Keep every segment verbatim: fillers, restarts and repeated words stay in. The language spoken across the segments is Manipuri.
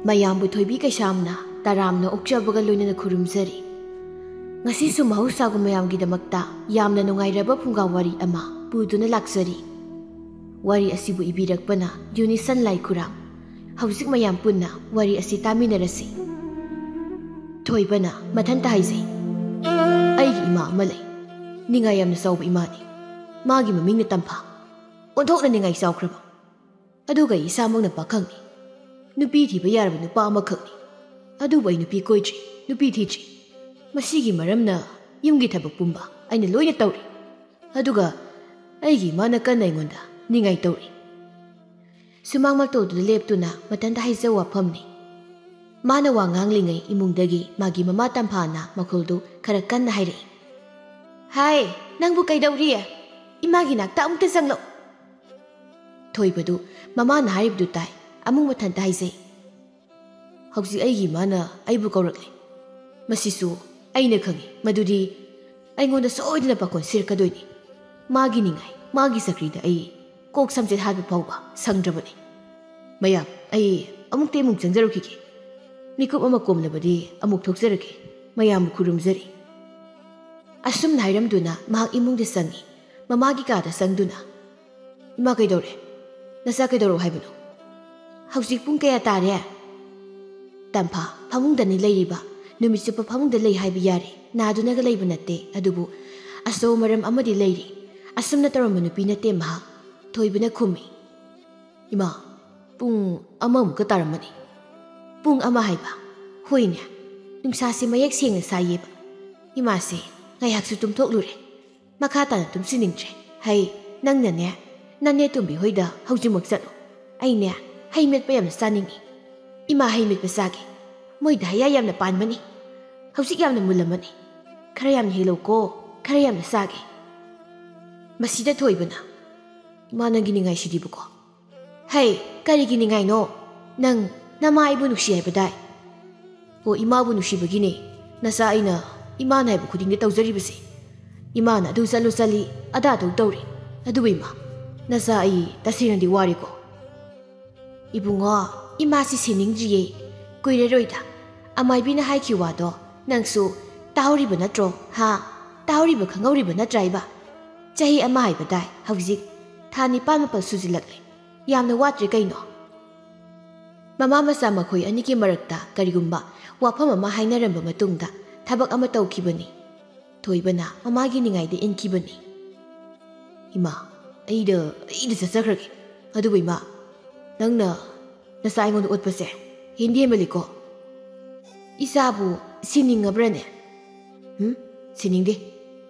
ꯃꯌꯥꯝꯕꯨ ꯊꯣꯏꯕꯤ ꯀꯩꯁꯥꯝꯅ ꯇꯔꯥꯝꯅ ꯑꯣꯛꯆꯕꯒ ꯂꯣꯏꯅꯅ ꯈꯨꯔꯨꯝꯖꯔꯤ꯫ ꯉꯁꯤꯁꯨ ꯃꯍꯧꯁꯥꯒꯨꯝ ꯃꯌꯥꯝꯒꯤꯗꯃꯛꯇ ꯌꯥꯝꯅ ꯅꯨꯡꯉꯥꯏꯔꯕ ꯐꯨꯡꯒꯥ ꯋꯥꯔꯤ ꯑꯃ ꯄꯨꯗꯨꯅ ꯂꯥꯛꯆꯔꯤ꯫ ꯋꯥꯔꯤ ꯑꯁꯤꯕꯨ ꯏꯕꯤꯔꯛꯄꯅ ꯌꯨꯅꯤꯁꯟ ꯂꯥꯏꯈꯨꯔꯥꯝ꯫ ꯍꯧꯖꯤꯛ ꯃꯌꯥꯝ ꯄꯨꯟꯅ ꯋꯥꯔꯤ ꯑꯁꯤ ꯇꯥꯃꯤꯟꯅꯔꯁꯤ꯫ ꯊꯣꯏꯕꯅ ꯃꯊꯟꯇ ꯍꯥꯏꯖꯩ, "ꯑꯩꯒꯤ ꯏꯃꯥ ꯑꯃ ꯂꯩ꯫ ꯅꯤꯡꯉꯥꯏ ꯌꯥꯝꯅ ꯆꯥꯎꯕ ꯏꯃꯥꯅꯤ꯫ ꯃꯥꯒꯤ ꯃꯃꯤꯡꯅ ꯇꯝꯐꯥ꯫ ꯑꯣꯟꯊꯣꯛꯅ ꯅꯤꯡꯉꯥꯏ ꯆꯥꯎꯈ꯭ꯔꯕ꯫ ꯑꯗꯨꯒ ꯑꯩ ꯏꯁꯥꯃꯛꯅ ꯄꯥꯈꯪꯅꯤ꯫ ꯅꯨꯄꯤ ꯊꯤꯕ ꯌꯥꯔꯕ ꯅꯨꯄꯥ ꯑꯃꯈꯛꯅꯤ꯫ ꯑꯗꯨꯕꯨ ꯑꯩ ꯅꯨꯄꯤ ꯀꯣꯏꯗ꯭ꯔꯤ, ꯅꯨꯄꯤ ꯊꯤꯗ꯭ꯔꯤ꯫ ꯃꯁꯤꯒꯤ ꯃꯔꯝꯅ ꯌꯨꯝꯒꯤ ꯊꯕꯛ ꯄꯨꯝꯕ ꯑꯩꯅ ꯂꯣꯏꯅ ꯇꯧꯔꯤ꯫ ꯑꯗꯨꯒ ꯑꯩꯒꯤ ꯏꯃꯥꯅ ꯀꯟꯅ ꯑꯩꯉꯣꯟꯗ ꯅꯤꯡꯉꯥꯏ ꯇꯧꯔꯤ꯫" ꯁꯨꯃꯥꯡ ꯃꯇꯣꯜꯗꯨꯗ ꯂꯦꯞꯇꯨꯅ ꯃꯊꯟꯇ ꯍꯥꯏꯖꯕ ꯋꯥꯐꯝꯅꯤ꯫ ꯃꯥꯅ ꯋꯥ ꯉꯥꯡꯂꯤꯉꯩ ꯏꯃꯨꯡꯗꯒꯤ ꯃꯥꯒꯤ ꯃꯃꯥ ꯇꯝꯐꯥꯅ ꯃꯈꯣꯜꯗꯨ ꯈꯔ ꯀꯟꯅ ꯍꯥꯏꯔꯛꯏ꯫ "ꯍꯥꯏ, ꯅꯪꯕꯨ ꯀꯩꯗꯧꯔꯤ? ꯏꯃꯥꯒꯤ ꯅꯥꯛꯇ ꯑꯃꯨꯛꯇ ꯆꯪꯂꯛꯎ꯫" ꯊꯣꯏꯕꯗꯨ ꯃꯃꯥꯅ ꯍꯥꯏꯔꯤꯕꯗꯨ ꯇꯥꯏ, ꯑꯃꯨꯛ ꯃꯊꯟꯇ ꯍꯥꯏꯖꯩ꯫ "ꯍꯧꯖꯤꯛ ꯑꯩꯒꯤ ꯏꯃꯥꯅ ꯑꯩꯕꯨ ꯀꯧꯔꯛꯂꯦ꯫ ꯃꯁꯤꯁꯨ ꯑꯩꯅ ꯈꯪꯏ, ꯃꯗꯨꯗꯤ ꯑꯩꯉꯣꯟꯗ ꯁꯣꯏꯗꯅ ꯄꯥꯈꯣꯟ ꯁꯤꯔꯛꯀꯗꯣꯏꯅꯤ꯫ ꯃꯥꯒꯤ ꯅꯤꯡꯉꯥꯏ, ꯃꯥꯒꯤ ꯆꯀ꯭ꯔꯤꯗ ꯑꯩ ꯀꯣꯛ ꯁꯝꯆꯦꯠ ꯍꯥꯠꯄ ꯐꯥꯎꯕ ꯁꯪꯗ꯭ꯔꯕꯅꯤ꯫ ꯃꯌꯥꯝ, ꯑꯩ ꯑꯃꯨꯛꯇ ꯏꯃꯨꯡ ꯆꯪꯖꯔꯨꯈꯤꯒꯦ꯫ ꯃꯤꯀꯨꯞ ꯑꯃ ꯀꯣꯝꯂꯕꯗꯤ ꯑꯃꯨꯛ ꯊꯣꯛꯆꯔꯛꯀꯦ꯫ ꯃꯌꯥꯝꯕꯨ ꯈꯨꯔꯨꯝꯖꯔꯤ꯫" ꯑꯁꯨꯝꯅ ꯍꯥꯏꯔꯝꯗꯨꯅ ꯃꯍꯥꯛ ꯏꯃꯨꯡꯗ ꯆꯪꯏ꯫ ꯃꯃꯥꯒꯤ ꯀꯥꯗ ꯆꯪꯗꯨꯅ, "ꯏꯃꯥ, ꯀꯩꯗꯧꯔꯦ? ꯅꯆꯥ ꯀꯩꯗꯧꯔꯛꯑꯣ ꯍꯥꯏꯕꯅꯣ? ꯍꯧꯖꯤꯛ ꯄꯨꯡ ꯀꯌꯥ ꯇꯥꯔꯦ?" ꯇꯝꯐꯥ ꯐꯃꯨꯡꯗꯅꯤ ꯂꯩꯔꯤꯕ꯫ ꯅꯨꯃꯤꯠ ꯆꯨꯞꯄ ꯐꯃꯨꯡꯗ ꯂꯩ ꯍꯥꯏꯕ ꯌꯥꯔꯦ꯫ ꯅꯥꯗꯨꯅꯒ ꯂꯩꯕ ꯅꯠꯇꯦ꯫ ꯑꯗꯨꯕꯨ ꯑꯆꯧꯕ ꯃꯔꯝ ꯑꯃꯗꯤ ꯂꯩꯔꯤ꯫ ꯑꯁꯨꯝꯅ ꯇꯧꯔꯝꯕ ꯅꯨꯄꯤ ꯅꯠꯇꯦ ꯃꯍꯥꯛ꯫ ꯊꯣꯏꯕꯅ ꯈꯨꯝꯃꯤ꯫ "ꯏꯃꯥ, ꯄꯨꯡ ꯑꯃꯃꯨꯛꯀ ꯇꯥꯔꯝꯃꯅꯤ꯫" "ꯄꯨꯡ ꯑꯃ ꯍꯥꯏꯕ?" "ꯍꯣꯏꯅꯦ, ꯅꯨꯡꯁꯥꯁꯦ ꯃꯌꯦꯛ ꯁꯦꯡꯅ ꯁꯥꯏꯌꯦꯕ꯫ ꯏꯃꯥꯁꯦ ꯉꯥꯏꯍꯥꯛꯁꯨ ꯇꯨꯝꯊꯣꯛꯂꯨꯔꯦ꯫ ꯃꯈꯥ ꯇꯥꯅ ꯇꯨꯝꯁꯤꯟꯅꯤꯡꯗ꯭ꯔꯦ꯫ ꯍꯩ, ꯅꯪꯅꯅꯦ, ꯅꯅꯦ ꯇꯣꯝꯕꯤ ꯍꯣꯏꯗ ꯍꯧꯖꯤꯛꯃꯛ ꯆꯠꯂꯣ꯫ ꯑꯩꯅꯦ, ꯍꯩ ꯃꯦꯠꯄ ꯌꯥꯝꯅ ꯆꯥꯅꯤꯡꯉꯤ꯫ ꯏꯃꯥ ꯍꯩ ꯃꯦꯠꯄ ꯆꯥꯒꯦ꯫ ꯃꯣꯏꯗ ꯍꯩꯌꯥ ꯌꯥꯝꯅ ꯄꯥꯟꯕꯅꯤ꯫ ꯍꯧꯖꯤꯛ ꯌꯥꯝꯅ ꯃꯨꯜꯂꯝꯃꯅꯤ꯫ ꯈꯔ ꯌꯥꯝꯅ ꯍꯦꯛꯂꯛꯎꯀꯣ, ꯈꯔ ꯌꯥꯝꯅ ꯆꯥꯒꯦ꯫" ꯃꯁꯤꯗ ꯊꯣꯏꯕꯅ, "ꯏꯃꯥ, ꯅꯪꯒꯤ ꯅꯤꯡꯉꯥꯏꯁꯤꯗꯤꯕꯀꯣ꯫" "ꯍꯩ, ꯀꯔꯤꯒꯤ ꯅꯤꯡꯉꯥꯏꯅꯣ? ꯅꯪ ꯅꯃꯥ ꯑꯩꯕꯨ ꯅꯨꯡꯁꯤ ꯍꯥꯏꯕꯗꯥꯏ?" "ꯑꯣ, ꯏꯃꯥꯕꯨ ꯅꯨꯡꯁꯤꯕꯒꯤꯅꯦ꯫ ꯅꯆꯥ ꯑꯩꯅ ꯏꯃꯥꯅ ꯍꯥꯏꯕ ꯈꯨꯗꯤꯡꯗ ꯇꯧꯖꯔꯤꯕꯁꯦ꯫ ꯏꯃꯥꯅ ꯑꯗꯨ ꯆꯠꯂꯨ ꯆꯠꯂꯤ, ꯑꯗꯥ ꯇꯧ ꯇꯧꯔꯤ꯫ ꯑꯗꯨꯕꯨ ꯏꯃꯥ, ꯅꯆꯥ ꯑꯩ ꯇꯁꯦꯡꯅꯗꯤ ꯋꯥꯔꯦꯀꯣ꯫" "ꯏꯕꯨꯡꯉꯣ, "ꯏꯃꯥꯁꯤ ꯁꯤꯅꯤꯡꯗ꯭ꯔꯤꯌꯦ, ꯀꯨꯏꯔꯔꯣꯏꯗ꯫ ꯑꯃꯥꯏꯕꯤꯅ ꯍꯥꯏꯈꯤ ꯋꯥꯗꯣ ꯅꯪꯁꯨ ꯇꯥꯍꯧꯔꯤꯕ ꯅꯠꯇ꯭ꯔꯣ? ꯍꯥ? ꯇꯥꯍꯧꯔꯤꯕ ꯈꯪꯍꯧꯔꯤꯕ ꯅꯠꯇ꯭ꯔꯥ ꯏꯕ? ꯆꯍꯤ ꯑꯃ ꯍꯥꯏꯕ ꯇꯥꯏ ꯍꯧꯖꯤꯛ꯫ ꯊꯥ ꯅꯤꯄꯥꯟ ꯃꯥꯄꯜ ꯁꯨꯖꯤꯜꯂꯛꯂꯦ꯫ ꯌꯥꯝꯅ ꯋꯥꯠꯇ꯭ꯔꯦ ꯀꯩꯅꯣ?" ꯃꯃꯥ ꯃꯆꯥ ꯃꯈꯣꯏ ꯑꯅꯤꯒꯤ ꯃꯔꯛꯇ ꯀꯔꯤꯒꯨꯝꯕ ꯋꯥꯐꯝ ꯑꯃ ꯍꯥꯏꯅꯔꯝꯕ ꯃꯇꯨꯡꯗ ꯊꯕꯛ ꯑꯃ ꯇꯧꯈꯤꯕꯅꯤ꯫ ꯊꯣꯏꯕꯅ ꯃꯃꯥꯒꯤ ꯅꯤꯡꯉꯥꯏꯗ ꯏꯟꯈꯤꯕꯅꯤ꯫ "ꯏꯃꯥ, ꯑꯩꯗ, ꯑꯩꯗ ꯆꯠꯆꯈ꯭ꯔꯒꯦ꯫ ꯑꯗꯨꯕꯨ ꯏꯃꯥ, ꯅꯪꯅ ꯅꯆꯥ ꯑꯩꯉꯣꯟꯗ ꯑꯣꯠꯄꯁꯦ ꯍꯦꯟꯗꯤ ꯍꯦꯟꯃꯜꯂꯤꯀꯣ꯫ ꯏꯆꯥꯕꯨ ꯁꯤꯅꯤꯡꯉꯕ꯭ꯔꯅꯦ? ꯍꯨꯝ? ꯁꯤꯅꯤꯡꯗꯦ꯫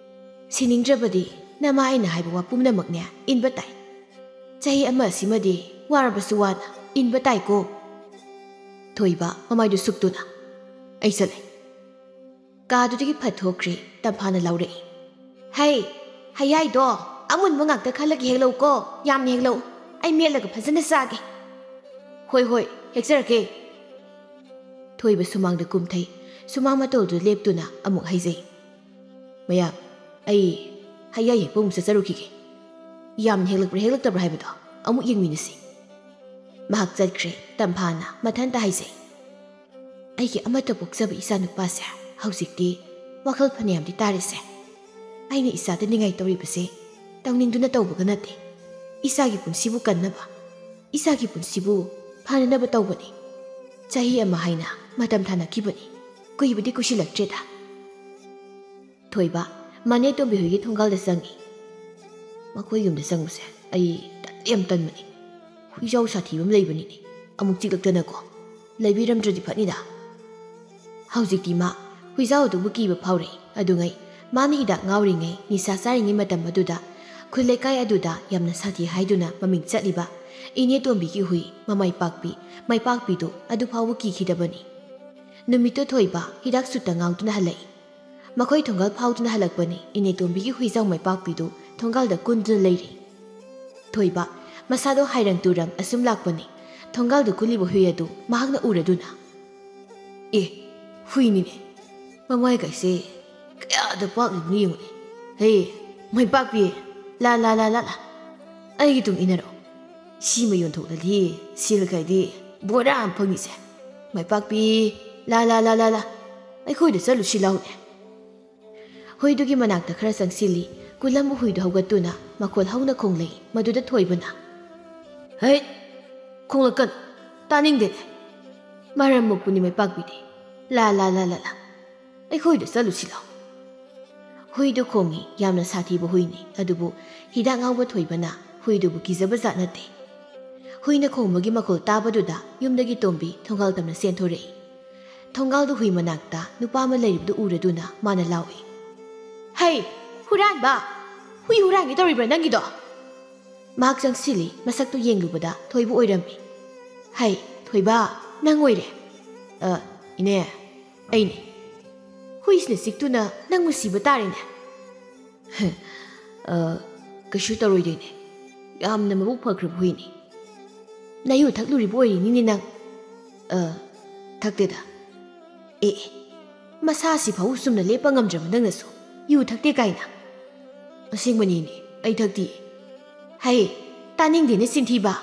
ꯁꯤꯅꯤꯡꯗ꯭ꯔꯕꯗꯤ ꯅꯃꯥ ꯑꯩꯅ ꯍꯥꯏꯕ ꯋꯥ ꯄꯨꯝꯅꯃꯛꯅꯦ ꯏꯟꯕ ꯇꯥꯏ꯫ ꯆꯍꯤ ꯑꯃ ꯑꯁꯤꯃꯗꯤ ꯋꯥꯔꯕꯁꯨ ꯋꯥꯅ ꯏꯟꯕ ꯇꯥꯏꯀꯣ?" ꯊꯣꯏꯕ ꯃꯃꯥꯏꯗꯨ ꯁꯨꯛꯇꯨꯅ, "ꯑꯩ ꯆꯠꯂꯦ꯫" ꯀꯥꯗꯨꯗꯒꯤ ꯐꯠ ꯊꯣꯛꯈ꯭ꯔꯦ꯫ ꯇꯝꯐꯥꯅ ꯂꯥꯎꯔꯛꯏ, "ꯍꯩ, ꯍꯩꯌꯥꯏꯗꯣ ꯑꯃꯨꯟꯕ ꯉꯥꯛꯇ ꯈꯜꯂꯒ ꯍꯦꯛꯂꯛꯎꯀꯣ, ꯌꯥꯝꯅ ꯍꯦꯛꯂꯛꯎ꯫ ꯑꯩ ꯃꯦꯠꯂꯒ ꯐꯖꯅ ꯆꯥꯒꯦ꯫" "ꯍꯣꯏ, ꯍꯣꯏ, ꯍꯦꯛꯆꯔꯛꯀꯦ꯫" ꯊꯣꯏꯕ ꯁꯨꯃꯥꯡꯗ ꯀꯨꯝꯊꯩ꯫ ꯁꯨꯃꯥꯡ ꯃꯇꯣꯜꯗꯨꯗ ꯂꯦꯞꯇꯨꯅ ꯑꯃꯨꯛ ꯍꯥꯏꯖꯩ, "ꯃꯌꯥꯝ, ꯑꯩ ꯍꯩꯌꯥꯏ ꯍꯦꯛꯄ ꯑꯃꯨꯛ ꯆꯠꯆꯔꯨꯈꯤꯒꯦ꯫ ꯌꯥꯝꯅ ꯍꯦꯛꯂꯛꯄ꯭ꯔꯥ ꯍꯦꯛꯂꯛꯇꯕ꯭ꯔꯥ ꯍꯥꯏꯕꯗꯣ ꯑꯃꯨꯛ ꯌꯦꯡꯃꯤꯟꯅꯁꯤ꯫" ꯃꯍꯥꯛ ꯆꯠꯈ꯭ꯔꯦ꯫ ꯇꯝꯐꯥꯅ ꯃꯊꯟꯇ ꯍꯥꯏꯖꯩ, "ꯑꯩꯒꯤ ꯑꯃꯠꯇ ꯄꯣꯛꯆꯕ ꯏꯆꯥꯅꯨꯄꯥꯁꯦ ꯍꯧꯖꯤꯛꯇꯤ ꯋꯥꯈꯜ ꯐꯅꯌꯥꯝꯗꯤ ꯇꯥꯔꯤꯁꯦ꯫ ꯑꯩꯅ ꯏꯆꯥꯗ ꯅꯤꯡꯉꯥꯏ ꯇꯧꯔꯤꯕꯁꯦ ꯇꯧꯅꯤꯡꯗꯨꯅ ꯇꯧꯕꯒ ꯅꯠꯇꯦ꯫ ꯏꯆꯥꯒꯤ ꯄꯨꯟꯁꯤꯕꯨ ꯀꯟꯅꯕ, ꯏꯆꯥꯒꯤ ꯄꯨꯟꯁꯤꯕꯨ ꯐꯅꯅꯕ ꯇꯧꯕꯅꯤ꯫ ꯆꯍꯤ ꯑꯃ ꯍꯥꯏꯅ ꯃꯇꯝ ꯊꯥꯅꯈꯤꯕꯅꯤ꯫ ꯀꯨꯏꯕꯗꯤ ꯀꯨꯏꯁꯤꯜꯂꯛꯇ꯭ꯔꯦꯗ꯫" ꯊꯣꯏꯕ ꯃꯅꯦ ꯇꯣꯝꯕꯤ ꯍꯣꯏꯒꯤ ꯊꯣꯡꯒꯥꯜꯗ ꯆꯪꯉꯤ꯫ "ꯃꯈꯣꯏ ꯌꯨꯝꯗ ꯆꯪꯕꯁꯦ ꯑꯩ ꯇꯟꯗꯤ ꯌꯥꯝ ꯇꯟꯕꯅꯤ꯫ ꯍꯨꯏꯖꯥꯎ ꯁꯥꯊꯤꯕ ꯑꯃ ꯂꯩꯕꯅꯤꯅꯦ꯫ ꯑꯃꯨꯛ ꯆꯤꯛꯂꯛꯇꯅꯀꯣ꯫ ꯂꯩꯕꯤꯔꯝꯗ꯭ꯔꯗꯤ ꯐꯅꯤꯗ꯫" ꯍꯧꯖꯤꯛꯇꯤ ꯃꯥ ꯍꯨꯏꯖꯥꯎ ꯑꯗꯨꯕꯨ ꯀꯤꯕ ꯐꯥꯎꯔꯛꯏ꯫ ꯑꯗꯨꯉꯩ ꯃꯥꯅ ꯍꯤꯗꯥꯛ ꯉꯥꯎꯔꯤꯉꯩ, ꯅꯤꯁꯥ ꯆꯥꯔꯤꯉꯩ ꯃꯇꯝ ꯑꯗꯨꯗ ꯈꯨꯜ ꯂꯩꯀꯥꯏ ꯑꯗꯨꯗ ꯌꯥꯝꯅ ꯁꯥꯊꯤ ꯍꯥꯏꯗꯨꯅ ꯃꯃꯤꯡ ꯆꯠꯂꯤꯕ ꯏꯅꯦ ꯇꯣꯝꯕꯤꯒꯤ ꯍꯨꯏ ꯃꯃꯥꯏ ꯄꯥꯛꯄꯤ, ꯃꯥꯏ ꯄꯥꯛꯄꯤꯗꯨ ꯑꯗꯨ ꯐꯥꯎꯕ ꯀꯤꯈꯤꯗꯕꯅꯤ꯫ ꯅꯨꯃꯤꯠꯇꯨ ꯊꯣꯏꯕ ꯍꯤꯗꯥꯛ ꯁꯨꯠꯇ ꯉꯥꯎꯗꯨꯅ ꯍꯜꯂꯛꯏ꯫ ꯃꯈꯣꯏ ꯊꯣꯡꯒꯥꯜ ꯐꯥꯎꯗꯨꯅ ꯍꯜꯂꯛꯄꯅꯤ꯫ ꯏꯅꯦ ꯇꯣꯝꯕꯤꯒꯤ ꯍꯨꯏꯖꯥꯎ ꯃꯥꯏ ꯄꯥꯛꯄꯤꯗꯨ ꯊꯣꯡꯒꯥꯜꯗ ꯀꯨꯟꯗꯨꯅ ꯂꯩꯔꯤ꯫ ꯊꯣꯏꯕ ꯃꯁꯥꯗꯣ ꯍꯥꯏꯔꯪ ꯇꯨꯔꯪ ꯑꯁꯨꯝ ꯂꯥꯛꯄꯅꯤ꯫ ꯊꯣꯡꯒꯥꯜꯗ ꯀꯨꯜꯂꯤꯕ ꯍꯨꯏ ꯑꯗꯨ ꯃꯍꯥꯛꯅ ꯎꯔꯗꯨꯅ, "ꯑꯦ, ꯍꯨꯏꯅꯤꯅꯦ꯫ ꯃꯃꯥꯏ ꯀꯥꯏꯁꯦ ꯀꯌꯥꯗ ꯄꯥꯛꯂꯤꯕꯅꯣ ꯌꯦꯡꯉꯨꯅꯦ꯫ ꯍꯦ, ꯃꯥꯏ ꯄꯥꯛꯄꯤ, ꯂꯥ, ꯂꯥ, ꯂꯥ, ꯂꯥ, ꯂꯥ꯫ ꯑꯩꯒꯤ ꯇꯨꯡ ꯏꯟꯅꯔꯛꯑꯣ꯫ ꯁꯤꯃ ꯌꯣꯟꯊꯣꯛꯂꯗꯤ ꯁꯦꯜ ꯀꯥꯏꯗꯤ ꯕꯣꯔꯥ ꯑꯃ ꯐꯪꯉꯤꯁꯦ꯫ ꯃꯥꯏꯄꯥꯛꯄꯤ, ꯂꯥ ꯂꯥ ꯂꯥ ꯂꯥ ꯂꯥ, ꯑꯩꯈꯣꯏꯗ ꯆꯠꯂꯨꯁꯤ ꯂꯥꯎꯅꯦ꯫ ꯍꯨꯏꯗꯨꯒꯤ ꯃꯅꯥꯛꯇ ꯈꯔ ꯆꯪꯁꯤꯜꯂꯤ꯫ ꯀꯨꯜꯂꯝꯕ ꯍꯨꯏꯗꯨ ꯍꯧꯒꯠꯇꯨꯅ ꯃꯈꯣꯜ ꯍꯧꯅ ꯈꯣꯡꯂꯛꯏ꯫ ꯃꯗꯨꯗ ꯊꯣꯏꯕꯅ, "ꯍꯩꯠ! ꯈꯣꯡꯂꯛꯀꯅꯨ! ꯇꯥꯅꯤꯡꯗꯦꯅꯦ!" "ꯃꯔꯝ ꯃꯣꯛꯄꯅꯤ ꯃꯥꯏꯄꯥꯛꯄꯤꯗꯤ꯫ ꯂꯥ ꯂꯥ ꯂꯥ ꯂꯥ ꯂꯥ, ꯑꯩꯈꯣꯏꯗ ꯆꯠꯂꯨꯁꯤ ꯂꯥꯎ꯫" ꯍꯨꯏꯗꯨ ꯈꯣꯡꯏ꯫ ꯌꯥꯝꯅ ꯁꯥꯊꯤꯕ ꯍꯨꯏꯅꯤ꯫ ꯑꯗꯨꯕꯨ ꯍꯤꯗꯥꯛ ꯉꯥꯎꯕ ꯊꯣꯏꯕꯅ ꯍꯨꯏꯗꯨꯕꯨ ꯀꯤꯖꯕ ꯖꯥꯠ ꯅꯠꯇꯦ꯫ ꯍꯨꯏꯅ ꯈꯣꯡꯕꯒꯤ ꯃꯈꯣꯜ ꯇꯥꯕꯗꯨꯗ ꯌꯨꯝꯗꯒꯤ ꯇꯣꯝꯕꯤ ꯊꯣꯡꯒꯥꯜ ꯇꯝꯅ ꯆꯦꯟꯊꯣꯔꯛꯏ꯫ ꯊꯣꯡꯒꯥꯜꯗ ꯍꯨꯏ ꯃꯅꯥꯛꯇ ꯅꯨꯄꯥ ꯑꯃ ꯂꯩꯔꯤꯕꯗꯨ ꯎꯔꯗꯨꯅ ꯃꯥꯅ ꯂꯥꯎꯏ, "ꯍꯩ, ꯍꯨꯔꯥꯟꯕ! ꯍꯨꯏ ꯍꯨꯔꯥꯟꯒꯦ ꯇꯧꯔꯤꯕ꯭ꯔꯥ ꯅꯪꯒꯤꯗꯣ?" ꯃꯍꯥꯛ ꯆꯪꯁꯤꯜꯂꯤ꯫ ꯃꯁꯛꯇꯨ ꯌꯦꯡꯂꯨꯕꯗ ꯊꯣꯏꯕ ꯑꯣꯏꯔꯝꯃꯤ꯫ "ꯍꯩ, ꯊꯣꯏꯕ, ꯅꯪ ꯑꯣꯏꯔꯦ?" "ꯑ, ꯏꯅꯦ, ꯑꯩꯅꯦ꯫" "ꯍꯨꯏꯁꯤꯅ ꯆꯤꯛꯇꯨꯅ ꯅꯪꯕꯨ ꯁꯤꯕ ꯇꯥꯔꯦꯅꯦ꯫" "ꯑ, ꯀꯩꯁꯨ ꯇꯧꯔꯣꯏꯗꯣꯏꯅꯦ꯫ ꯌꯥꯝꯅ ꯃꯕꯨꯛ ꯐꯈ꯭ꯔꯕ ꯍꯨꯏꯅꯤ꯫" "ꯅꯌꯨ ꯊꯛꯂꯨꯔꯤꯕ ꯑꯣꯏꯔꯤꯅꯤꯅꯦ ꯅꯪ?" "ꯑ, ꯊꯛꯇꯦꯗ꯫" "ꯑꯦ, ꯑꯦ, ꯃꯁꯥꯁꯤꯐꯥꯎ ꯆꯨꯝꯅ ꯂꯦꯞꯄ ꯉꯝꯗ꯭ꯔꯕ ꯅꯪꯅꯁꯨ ꯌꯨ ꯊꯛꯇꯦ ꯀꯥꯏꯅ?" "ꯑꯁꯦꯡꯕꯅꯤꯅꯦ, ꯑꯩ ꯊꯛꯇꯤꯌꯦ꯫" "ꯍꯩ, ꯇꯥꯅꯤꯡꯗꯦꯅꯦ ꯆꯤꯟꯊꯤꯕ꯫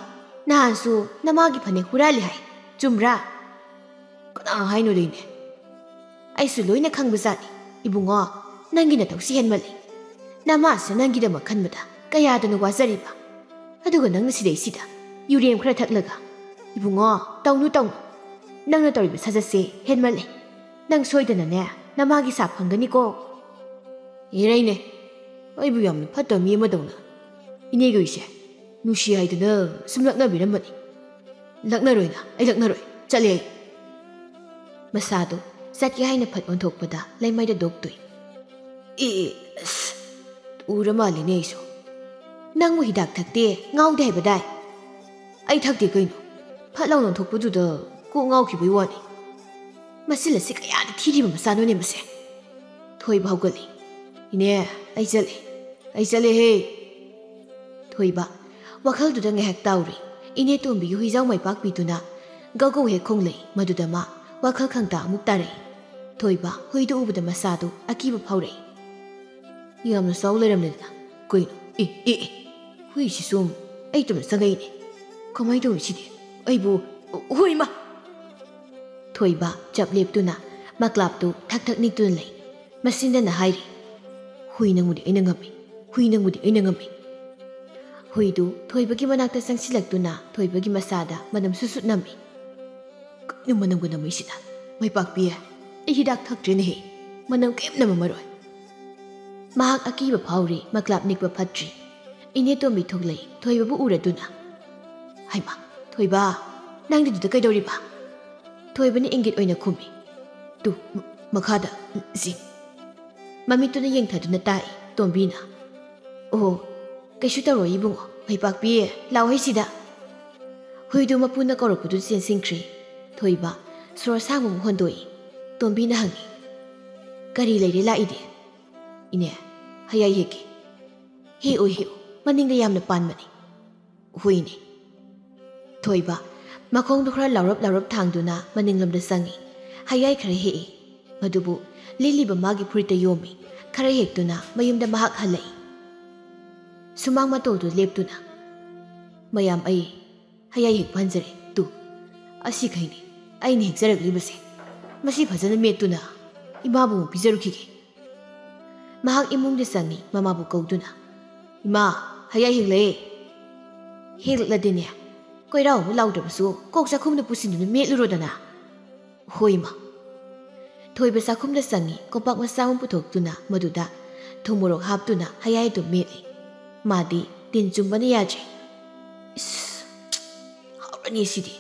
ꯅꯍꯥꯟꯁꯨ ꯅꯃꯥꯒꯤ ꯐꯅꯦꯛ ꯍꯨꯔꯥꯜꯂꯤ ꯍꯥꯏ, ꯆꯨꯝꯕ꯭ꯔꯥ?" "ꯀꯅꯥ ꯍꯥꯏꯅꯣꯗꯩꯅꯦ?" "ꯑꯩꯁꯨ ꯂꯣꯏꯅ ꯈꯪꯕꯖꯥꯠꯅꯤ꯫ ꯏꯕꯨꯡꯉꯣ, ꯅꯪꯒꯤ ꯅꯇꯧꯁꯤ ꯍꯦꯟꯃꯜꯂꯤ꯫ ꯅꯃꯥꯁꯤꯅ ꯅꯪꯒꯤꯗꯃꯛ ꯈꯟꯕꯗ ꯀꯌꯥꯗꯅꯣ ꯋꯥꯖꯔꯤꯕ꯫ ꯑꯗꯨꯒ ꯅꯪꯅ ꯁꯤꯗꯩꯁꯤꯗ ꯌꯨꯔꯦꯝ ꯈꯔ ꯊꯛꯂꯒ, ꯏꯕꯨꯡꯉꯣ, ꯇꯧꯅꯨ, ꯇꯧꯅꯨ꯫ ꯅꯪꯅ ꯇꯧꯔꯤꯕ ꯁꯥꯖꯠꯁꯦ ꯍꯦꯟꯃꯜꯂꯦ꯫ ꯅꯪ ꯁꯣꯏꯗꯅꯅꯦ ꯅꯃꯥꯒꯤ ꯁꯥ ꯐꯪꯒꯅꯤꯀꯣ꯫" "ꯏꯔꯩꯅꯦ, ꯑꯩꯕꯨ ꯌꯥꯝꯅ ꯐꯠꯇꯕ ꯃꯤ ꯑꯃꯗꯧꯅ ꯏꯅꯦꯒꯤ ꯍꯨꯏꯁꯦ ꯅꯨꯡꯁꯤ ꯍꯥꯏꯗꯅ ꯁꯨꯝ ꯂꯛꯅꯕꯤꯔꯝꯕꯅꯤ꯫ ꯂꯛꯅꯔꯣꯏꯅ, ꯑꯩ ꯂꯛꯅꯔꯣꯏ꯫ ꯆꯠꯂꯦ ꯑꯩ꯫" ꯃꯁꯥꯗꯣ ꯆꯠꯀꯦ ꯍꯥꯏꯅ ꯐꯠ ꯑꯣꯟꯊꯣꯛꯄꯗ ꯂꯩꯃꯥꯏꯗ ꯗꯣꯛ ꯇꯨꯏ꯫ "ꯑꯦ, ꯑꯦ, ꯑꯁ, ꯎꯔ ꯃꯥꯜꯂꯤꯅꯦ ꯑꯩꯁꯨ꯫ ꯅꯪꯕꯨ ꯍꯤꯗꯥꯛ ꯊꯛꯇꯦ, ꯉꯥꯎꯗꯦ ꯍꯥꯏꯕꯗꯥꯏ?" "ꯑꯩ ꯊꯛꯇꯦ ꯀꯩꯅꯣ꯫" ꯐꯠ ꯂꯥꯎꯅ ꯑꯣꯟꯊꯣꯛꯄꯗꯨꯗ ꯀꯣꯛ ꯉꯥꯎꯈꯤꯕꯩ ꯋꯥꯅꯤ꯫ "ꯃꯆꯤꯜ ꯑꯁꯤ ꯀꯌꯥꯗꯤ ꯊꯤꯔꯤꯕ ꯃꯆꯥꯅꯣꯅꯦ ꯃꯁꯦ꯫" ꯊꯣꯏꯕ ꯍꯧꯒꯠꯂꯤ꯫ "ꯏꯅꯦ, ꯑꯩ ꯆꯠꯂꯦ꯫ ꯑꯩ ꯆꯠꯂꯦꯍꯦ꯫" ꯊꯣꯏꯕ ꯋꯥꯈꯜꯗꯨꯗ ꯉꯥꯏꯍꯥꯛ ꯇꯥꯎꯔꯤ꯫ ꯏꯅꯦ ꯇꯣꯝꯕꯤꯒꯤ ꯍꯨꯏꯖꯥꯎ ꯃꯥꯏꯄꯥꯛꯄꯤꯗꯨꯅ ꯒꯧ ꯒꯧ ꯍꯦꯛ ꯈꯣꯡꯂꯛꯏ꯫ ꯃꯗꯨꯗ ꯃꯥ ꯋꯥꯈꯜ ꯈꯪꯇꯥ ꯑꯃꯨꯛ ꯇꯥꯔꯛꯏ꯫ ꯊꯣꯏꯕ ꯍꯨꯏꯗꯨ ꯎꯕꯗ ꯃꯁꯥꯗꯨ ꯑꯀꯤꯕ ꯐꯥꯎꯔꯛꯏ꯫ "ꯌꯥꯝꯅ ꯆꯥꯎ ꯂꯩꯔꯝꯂꯦꯗꯅ꯫ ꯀꯩꯅꯣ? ꯑꯦ, ꯑꯦ, ꯑꯦ! ꯍꯨꯏꯁꯤ ꯁꯨꯝ ꯑꯩ ꯇꯨꯝꯅ ꯆꯪꯉꯛꯏꯅꯦ꯫ ꯀꯃꯥꯏꯅ ꯇꯧꯔꯤꯁꯤꯗꯤ? ꯑꯩꯕꯨ ꯍꯨꯏꯃ! ꯊꯣꯏꯕ ꯆꯞ ꯂꯦꯞꯇꯨꯅ ꯃꯀ꯭ꯂꯥꯞꯇꯨ ꯊꯛ ꯊꯛ ꯅꯤꯛꯇꯨꯅ ꯂꯩ꯫ ꯃꯁꯤꯟꯗꯅ ꯍꯥꯏꯔꯤ, "ꯍꯨꯏ ꯅꯪꯕꯨꯗꯤ ꯑꯩꯅ ꯉꯝꯃꯤ, ꯍꯨꯏ ꯅꯪꯕꯨꯗꯤ ꯑꯩꯅ ꯉꯝꯃꯤ"꯫ ꯍꯨꯏꯗꯨ ꯊꯣꯏꯕꯒꯤ ꯃꯅꯥꯛꯇ ꯆꯪꯁꯤꯜꯂꯛꯇꯨꯅ ꯊꯣꯏꯕꯒꯤ ꯃꯁꯥꯗ ꯃꯅꯝ ꯁꯨꯠ ꯁꯨꯠ ꯅꯝꯃꯤ꯫ "ꯀꯩꯅꯣ ꯃꯅꯝꯒ ꯅꯝꯃꯤꯁꯤꯅ? ꯃꯩꯄꯥꯛꯄꯤ, ꯑꯩ ꯍꯤꯗꯥꯛ ꯊꯛꯇ꯭ꯔꯦꯅꯦꯍꯦ, ꯃꯅꯝ ꯀꯔꯤꯝ ꯅꯝꯃꯝꯃꯔꯣꯏ"꯫ ꯃꯍꯥꯛ ꯑꯀꯤꯕ ꯐꯥꯎꯔꯤ, ꯃꯀ꯭ꯂꯥꯞ ꯅꯤꯛꯄ ꯐꯠꯇ꯭ꯔꯤ꯫ ꯏꯅꯦ ꯇꯣꯝꯕꯤ ꯊꯣꯛꯂꯛꯏ, ꯊꯣꯏꯕꯕꯨ ꯎꯔꯗꯨꯅ꯫ "ꯍꯩꯃꯥ, ꯊꯣꯏꯕ, ꯅꯪꯗꯤ ꯑꯗꯨꯗ ꯀꯩꯗꯧꯔꯤꯕ?" ꯊꯣꯏꯕꯅ ꯏꯪꯒꯤꯠ ꯑꯣꯏꯅ ꯈꯨꯝꯃꯤ꯫ "ꯇꯨ, ꯃ-, ꯃꯈꯥꯗ, ꯁꯤ"꯫ ꯃꯃꯤꯠꯇꯨꯅ ꯌꯦꯡꯊꯗꯨꯅ ꯇꯥꯛꯏ ꯇꯣꯝꯕꯤꯅ꯫ "ꯑꯣ, ꯀꯩꯁꯨ ꯇꯧꯔꯣꯏ ꯏꯕꯨꯡꯉꯣ, ꯃꯩꯄꯥꯛꯄꯤ, ꯂꯥꯛꯑꯣ ꯍꯩꯁꯤꯗ"꯫ ꯍꯨꯏꯗꯨ ꯃꯄꯨꯅ ꯀꯧꯔꯛꯄꯗꯨ ꯆꯦꯟꯁꯤꯟꯈ꯭ꯔꯤ꯫ ꯊꯣꯏꯕ ꯁꯣꯔ ꯑꯁꯥꯡꯕ ꯑꯃ ꯍꯣꯟꯗꯣꯛꯏ꯫ ꯇꯣꯝꯕꯤꯅ ꯍꯪꯉꯤ, "ꯀꯔꯤ ꯂꯩꯔꯦ ꯂꯥꯛꯏꯗꯤ?" "ꯏꯅꯦ, ꯍꯌꯥꯏ ꯍꯦꯛꯀꯦ"꯫ "ꯍꯦꯛꯎ, ꯍꯦꯛꯎ, ꯃꯅꯤꯡꯗ ꯌꯥꯝꯅ ꯄꯥꯟꯕꯅꯤ"꯫ "ꯍꯨꯏꯅꯤ"꯫ ꯊꯣꯏꯕ ꯃꯈꯣꯡꯗꯨ ꯈꯔ ꯂꯥꯎꯔꯞ ꯂꯥꯎꯔꯞ ꯊꯥꯡꯗꯨꯅ ꯃꯅꯤꯡꯂꯣꯝꯗ ꯆꯪꯉꯤ꯫ ꯍꯌꯥꯏ ꯈꯔ ꯍꯦꯛꯏ꯫ ꯃꯗꯨꯕꯨ ꯂꯤꯠꯂꯤꯕ ꯃꯥꯒꯤ ꯐꯨꯔꯤꯠꯇ ꯌꯣꯝꯃꯤ꯫ ꯈꯔ ꯍꯦꯛꯇꯨꯅ ꯃꯌꯨꯝꯗ ꯃꯍꯥꯛ ꯍꯜꯂꯛꯏ꯫ ꯁꯨꯃꯥꯡ ꯃꯇꯣꯜꯗꯨ ꯂꯦꯞꯇꯨꯅ, "ꯃꯌꯥꯝ, ꯑꯩ ꯍꯌꯥꯏ ꯍꯦꯛꯄ ꯍꯟꯖꯔꯦ꯫ ꯇꯨ, ꯑꯁꯤꯈꯩꯅꯤ ꯑꯩꯅ ꯍꯦꯛꯆꯔꯛꯂꯤꯕꯁꯦ꯫ ꯃꯁꯤ ꯐꯖꯅ ꯃꯦꯠꯇꯨꯅ ꯏꯃꯥꯕꯨ ꯑꯃꯨꯛ ꯄꯤꯖꯔꯨꯈꯤꯒꯦ"꯫ ꯃꯍꯥꯛ ꯏꯃꯨꯡꯗ ꯆꯪꯉꯤ, ꯃꯃꯥꯕꯨ ꯀꯧꯗꯨꯅ, "ꯏꯃꯥ, ꯍꯌꯥꯏ ꯍꯦꯛꯂꯛꯑꯦ"꯫ "ꯍꯦꯛꯂꯛꯂꯗꯤꯅꯦ, ꯀꯣꯏꯔꯥꯎ ꯑꯃ ꯂꯥꯎꯗ꯭ꯔꯕꯁꯨ ꯀꯣꯛ ꯆꯥꯛꯈꯨꯝꯗ ꯄꯨꯁꯤꯟꯗꯨꯅ ꯃꯦꯠꯂꯨꯔꯣꯗꯅ"꯫ "ꯍꯣꯏ, ꯏꯃꯥ"꯫ ꯊꯣꯏꯕ ꯆꯥꯛꯈꯨꯝꯗ ꯆꯪꯉꯤ, ꯀꯣꯝꯄꯥꯛ ꯃꯆꯥ ꯑꯃ ꯄꯨꯊꯣꯛꯇꯨꯅ ꯃꯗꯨꯗ ꯊꯨꯝ ꯃꯣꯔꯣꯛ ꯍꯥꯞꯇꯨꯅ ꯍꯌꯥꯏ ꯑꯗꯨ ꯃꯦꯠꯂꯤ꯫ ꯃꯥꯗꯤ ꯇꯤꯟ ꯆꯨꯝꯕꯅ ꯌꯥꯗ꯭ꯔꯦ꯫ "ꯏꯁ, ꯍꯥꯎꯔꯅꯤ ꯁꯤꯗꯤ"꯫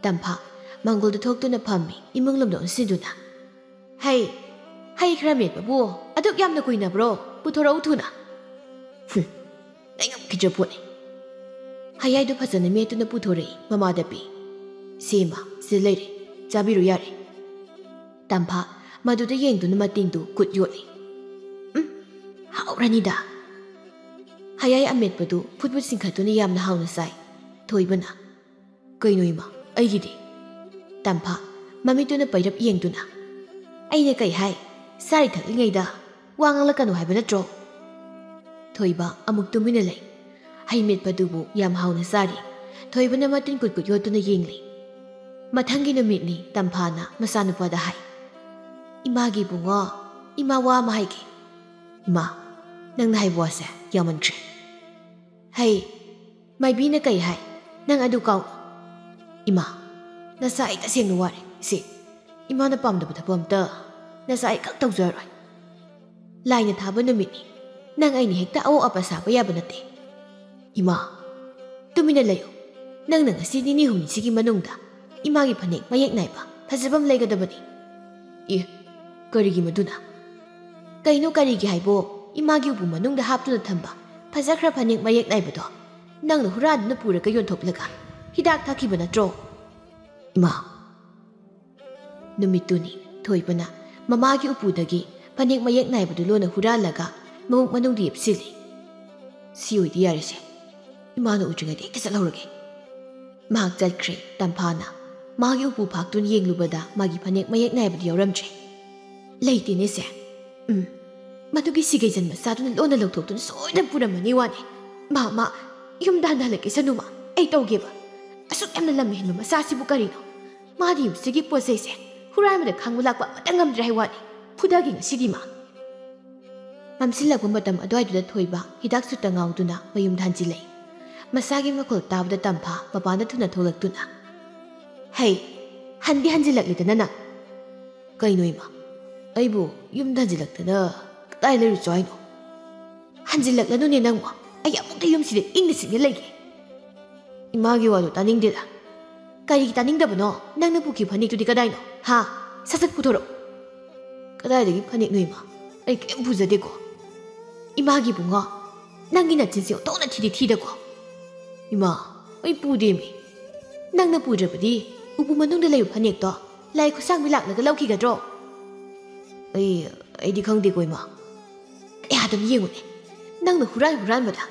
ꯇꯝꯐꯥ ꯃꯪꯒꯣꯜꯗ ꯊꯣꯛꯇꯨꯅ ꯐꯝꯃꯤ, ꯏꯃꯨꯡ ꯂꯣꯝꯗ ꯑꯣꯟꯁꯤꯟꯗꯨꯅ꯫ "ꯍꯩ, ꯍꯩ ꯈꯔ ꯃꯦꯠꯄꯕꯨ ꯑꯗꯨꯛ ꯌꯥꯝꯅ ꯀꯨꯏꯅꯕ꯭ꯔꯣ? ꯄꯨꯊꯣꯔꯛꯎ ꯊꯨꯅ"꯫ "ꯍꯨꯝ, ꯑꯩ ꯉꯝꯈꯤꯗ꯭ꯔ ꯄꯣꯠꯅꯤ"꯫ ꯍꯌꯥꯏꯗꯨ ꯐꯖꯅ ꯃꯦꯠꯇꯨꯅ ꯄꯨꯊꯣꯔꯛꯏ, ꯃꯃꯥꯗ ꯄꯤ꯫ "ꯁꯦ ꯏꯃꯥ, ꯁꯤꯗ ꯂꯩꯔꯦ, ꯆꯥꯕꯤꯔꯨ ꯌꯥꯔꯦ"꯫ ꯇꯝꯐꯥ ꯃꯗꯨꯗ ꯌꯦꯡꯗꯨꯅ ꯃꯇꯤꯟꯗꯨ ꯀꯨꯠ ꯌꯣꯠꯂꯤ꯫ "ꯎꯝ, ꯍꯥꯎꯔꯅꯤꯗ"꯫ ꯍꯌꯥꯏ ꯑꯃꯦꯠꯄꯗꯨ ꯐꯨꯠ ꯐꯨꯠ ꯆꯤꯡꯈꯠꯇꯨꯅ ꯌꯥꯝꯅ ꯍꯥꯎꯅ ꯆꯥꯏ꯫ ꯊꯣꯏꯕꯅ, "ꯀꯩꯅꯣ ꯏꯃꯥ, ꯑꯩꯒꯤꯗꯤ?" ꯇꯝꯐꯥ ꯃꯃꯤꯠꯇꯨꯅ ꯄꯩꯔꯞ ꯌꯦꯡꯗꯨꯅ, "ꯑꯩꯅ ꯀꯩ ꯍꯥꯏ? ꯆꯥꯔꯤ ꯊꯛꯂꯤꯉꯩꯗ ꯋꯥ ꯉꯥꯡꯂꯛꯀꯅꯨ ꯍꯥꯏꯕ ꯅꯠꯇ꯭ꯔꯣ?" ꯊꯣꯏꯕ ꯑꯃꯨꯛ ꯇꯨꯃꯤꯟꯅ ꯂꯩ꯫ ꯍꯩ ꯃꯦꯠꯄꯗꯨꯕꯨ ꯌꯥꯝ ꯍꯥꯎꯅ ꯆꯥꯔꯤ꯫ ꯊꯣꯏꯕꯅ ꯃꯇꯤꯟ ꯀꯨꯠ ꯀꯨꯠ ꯌꯣꯠꯇꯨꯅ ꯌꯦꯡꯂꯤ꯫ ꯃꯊꯪꯒꯤ ꯅꯨꯃꯤꯠꯅꯤ꯫ ꯇꯝꯐꯥꯅ ꯃꯆꯥꯅꯨꯄꯥꯗ ꯍꯥꯏ, "ꯏꯃꯥꯒꯤ ꯏꯕꯨꯡꯉꯣ, ꯏꯃꯥ ꯋꯥ ꯑꯃ ꯍꯥꯏꯒꯦ꯫" "ꯏꯃꯥ, ꯅꯪꯅ ꯍꯥꯏꯕ ꯋꯥꯁꯦ ꯌꯥꯝꯃꯟꯈ꯭ꯔꯦ꯫" "ꯍꯩ, ꯃꯥꯏꯕꯤꯅ ꯀꯩ ꯍꯥꯏ? ꯅꯪ ꯑꯗꯨ ꯀꯥꯎ꯫" "ꯏꯃꯥ, ꯅꯆꯥ ꯑꯩ ꯇꯁꯦꯡꯅ ꯋꯥꯔꯦ꯫ ꯏꯆꯦ, ꯏꯃꯥꯅ ꯄꯥꯝꯗꯕ ꯊꯕꯛ ꯑꯝꯇ ꯅꯆꯥ ꯑꯩ ꯈꯛ ꯇꯧꯖꯔꯣꯏ꯫ ꯂꯥꯏꯅ ꯊꯥꯕ ꯅꯨꯃꯤꯠꯅꯤ꯫ ꯅꯪ ꯑꯩꯅ ꯍꯦꯛꯇ ꯑꯋꯣꯛ ꯑꯄꯥ ꯁꯥꯕ ꯌꯥꯕ ꯅꯠꯇꯦ꯫" "ꯏꯃꯥ, ꯇꯨꯃꯤꯟꯅ ꯂꯩꯌꯨ꯫ ꯅꯪꯅ ꯉꯁꯤ ꯅꯤꯅꯤ ꯍꯨꯝꯅꯤꯁꯤꯒꯤ ꯃꯅꯨꯡꯗ ꯏꯃꯥꯒꯤ ꯐꯅꯦꯛ ꯃꯌꯦꯛ ꯅꯥꯏꯕ ꯐꯖꯕ ꯑꯃ ꯂꯩꯒꯗꯕꯅꯤ꯫" "ꯑꯦ, ꯀꯔꯤꯒꯤ ꯃꯗꯨꯅ?" "ꯀꯩꯅꯣ ꯀꯔꯤꯒꯤ ꯍꯥꯏꯕꯣ? ꯏꯃꯥꯒꯤ ꯎꯄꯨ ꯃꯅꯨꯡꯗ ꯍꯥꯞꯇꯨꯅ ꯊꯝꯕ ꯐꯖꯈ꯭ꯔ ꯐꯅꯦꯛ ꯃꯌꯦꯛ ꯅꯥꯏꯕꯗꯣ ꯅꯪꯅ ꯍꯨꯔꯥꯟꯗꯨꯅ ꯄꯨꯔꯒ ꯌꯣꯟꯊꯣꯛꯂꯒ ꯍꯤꯗꯥꯛ ꯊꯛꯈꯤꯕ ꯅꯠꯇ꯭ꯔꯣ?" "ꯏꯃꯥ꯫" ꯅꯨꯃꯤꯠꯇꯨꯅꯤ꯫ ꯊꯣꯏꯕꯅ ꯃꯃꯥꯒꯤ ꯎꯄꯨꯗꯒꯤ ꯐꯅꯦꯛ ꯃꯌꯦꯛ ꯅꯥꯏꯕꯗꯨ ꯂꯣꯟꯅ ꯍꯨꯔꯥꯜꯂꯒ ꯃꯕꯨꯛ ꯃꯅꯨꯡꯗ ꯌꯦꯞꯁꯤꯜꯂꯤ꯫ "ꯁꯤ ꯑꯣꯏꯗꯤ ꯌꯥꯔꯦꯁꯦ꯫ ꯏꯃꯥꯅ ꯎꯗ꯭ꯔꯤꯉꯩꯗ ꯍꯦꯛꯇ ꯆꯠꯍꯧꯔꯒꯦ꯫" ꯃꯍꯥꯛ ꯆꯠꯈ꯭ꯔꯦ꯫ ꯇꯝꯐꯥꯅ ꯃꯥꯒꯤ ꯎꯄꯨ ꯐꯥꯛꯇꯨꯅ ꯌꯦꯡꯂꯨꯕꯗ ꯃꯥꯒꯤ ꯐꯅꯦꯛ ꯃꯌꯦꯛ ꯅꯥꯏꯕꯗꯨ ꯌꯥꯎꯔꯝꯗ꯭ꯔꯦ꯫ "ꯂꯩꯇꯦꯅꯦꯁꯦ꯫ ꯎꯝ, ꯃꯗꯨꯒꯤ ꯁꯤꯒꯩꯖꯟ ꯃꯆꯥꯗꯨꯅ ꯂꯣꯟꯅ ꯂꯧꯊꯣꯛꯇꯨꯅ ꯁꯣꯏꯗꯅ ꯄꯨꯔꯝꯃꯅꯤ ꯋꯥꯅꯤ꯫ ꯃꯥ, ꯃꯥ, ꯌꯨꯝꯗ ꯍꯟꯅ ꯍꯜꯂꯛꯀꯤꯁꯅꯨ ꯃꯥ, ꯑꯩ ꯇꯧꯒꯦꯕ꯫ ꯑꯁꯨꯛ ꯌꯥꯝꯅ ꯂꯝ ꯍꯦꯟꯕ ꯃꯆꯥꯁꯤꯕꯨ ꯀꯔꯤꯅꯣ? ꯃꯥꯗꯤ ꯌꯨꯝꯁꯤꯒꯤ ꯄꯣꯠ ꯆꯩꯁꯦ ꯍꯨꯔꯥꯟꯕꯗ ꯈꯥꯡꯕ ꯂꯥꯛꯄ ꯑꯃꯠꯇ ꯉꯝꯗ꯭ꯔꯦ ꯍꯥꯏ ꯋꯥꯅꯤ꯫ ꯐꯨꯗꯒꯦ ꯉꯁꯤꯗꯤ ꯃꯥ꯫" ꯃꯝꯁꯤꯜꯂꯛꯄ ꯃꯇꯝ ꯑꯗꯨꯋꯥꯏꯗꯨꯗ ꯊꯣꯏꯕ ꯍꯤꯗꯥꯛ ꯁꯨꯠꯇ ꯉꯥꯎꯗꯨꯅ ꯃꯌꯨꯝꯗ ꯍꯟꯖꯤꯜꯂꯛꯏ꯫ ꯃꯆꯥꯒꯤ ꯃꯈꯣꯜ ꯇꯥꯕꯗ ꯇꯝꯐꯥ ꯃꯄꯥꯟꯗ ꯊꯨꯅ ꯊꯣꯛꯂꯛꯇꯨꯅ, "ꯍꯩ, ꯍꯟꯗꯤ ꯍꯟꯖꯤꯜꯂꯛꯂꯤꯗꯅ ꯅꯪ?" "ꯀꯩꯅꯣ ꯏꯃꯥ, ꯑꯩꯕꯨ ꯌꯨꯝꯗ ꯍꯟꯖꯤꯜꯂꯛꯇꯅ ꯀꯗꯥꯏ ꯂꯩꯔꯨꯆꯣ ꯍꯥꯏꯅꯣ?" "ꯍꯟꯖꯤꯜꯂꯛꯂꯅꯨꯅꯦ ꯅꯪꯕꯨ, ꯑꯩ ꯑꯃꯨꯛꯇ ꯌꯨꯝꯁꯤꯗ ꯏꯪꯅ ꯆꯤꯛꯅ ꯂꯩꯒꯦ꯫" "ꯏꯃꯥꯒꯤ ꯋꯥꯗꯣ ꯇꯥꯅꯤꯡꯗꯦꯗ꯫" "ꯀꯔꯤꯒꯤ ꯇꯥꯅꯤꯡꯗꯕꯅꯣ? ꯅꯪꯅ ꯄꯨꯈꯤ ꯐꯅꯦꯛꯇꯨꯗꯤ ꯀꯗꯥꯏꯅꯣ? ꯍꯥ? ꯁꯠ ꯁꯠ ꯄꯨꯊꯣꯔꯛꯎ꯫" "ꯀꯗꯥꯏꯗꯒꯤ ꯐꯅꯦꯛꯅꯣ ꯏꯃꯥ? ꯑꯩ ꯀꯔꯤꯝ ꯄꯨꯖꯗꯦꯀꯣ꯫" "ꯏꯃꯥꯒꯤ ꯏꯕꯨꯡꯉꯣ, ꯅꯪꯒꯤ ꯅꯆꯤꯟꯁꯦ ꯑꯣꯟꯊꯣꯛꯅ ꯊꯤꯗꯤ ꯊꯤꯗꯀꯣ꯫" "ꯏꯃꯥ, ꯑꯩ ꯄꯨꯗꯦꯃꯤ꯫" "ꯅꯪꯅ ꯄꯨꯗ꯭ꯔꯕꯗꯤ ꯎꯄꯨ ꯃꯅꯨꯡꯗ ꯂꯩꯕ ꯐꯅꯦꯛꯇꯣ ꯂꯥꯏ ꯈꯨꯠꯁꯥꯡꯕꯤ ꯂꯥꯛꯂꯒ ꯂꯧꯈꯤꯒꯗ꯭ꯔꯣ?" "ꯑꯩ, ꯑꯩꯗꯤ ꯈꯪꯗꯦꯀꯣ ꯏꯃꯥ꯫" "ꯀꯌꯥꯗꯅ ꯌꯦꯡꯉꯨꯅꯦ, ꯅꯪꯅ ꯍꯨꯔꯥꯟ ꯍꯨꯔꯥꯟꯕꯗ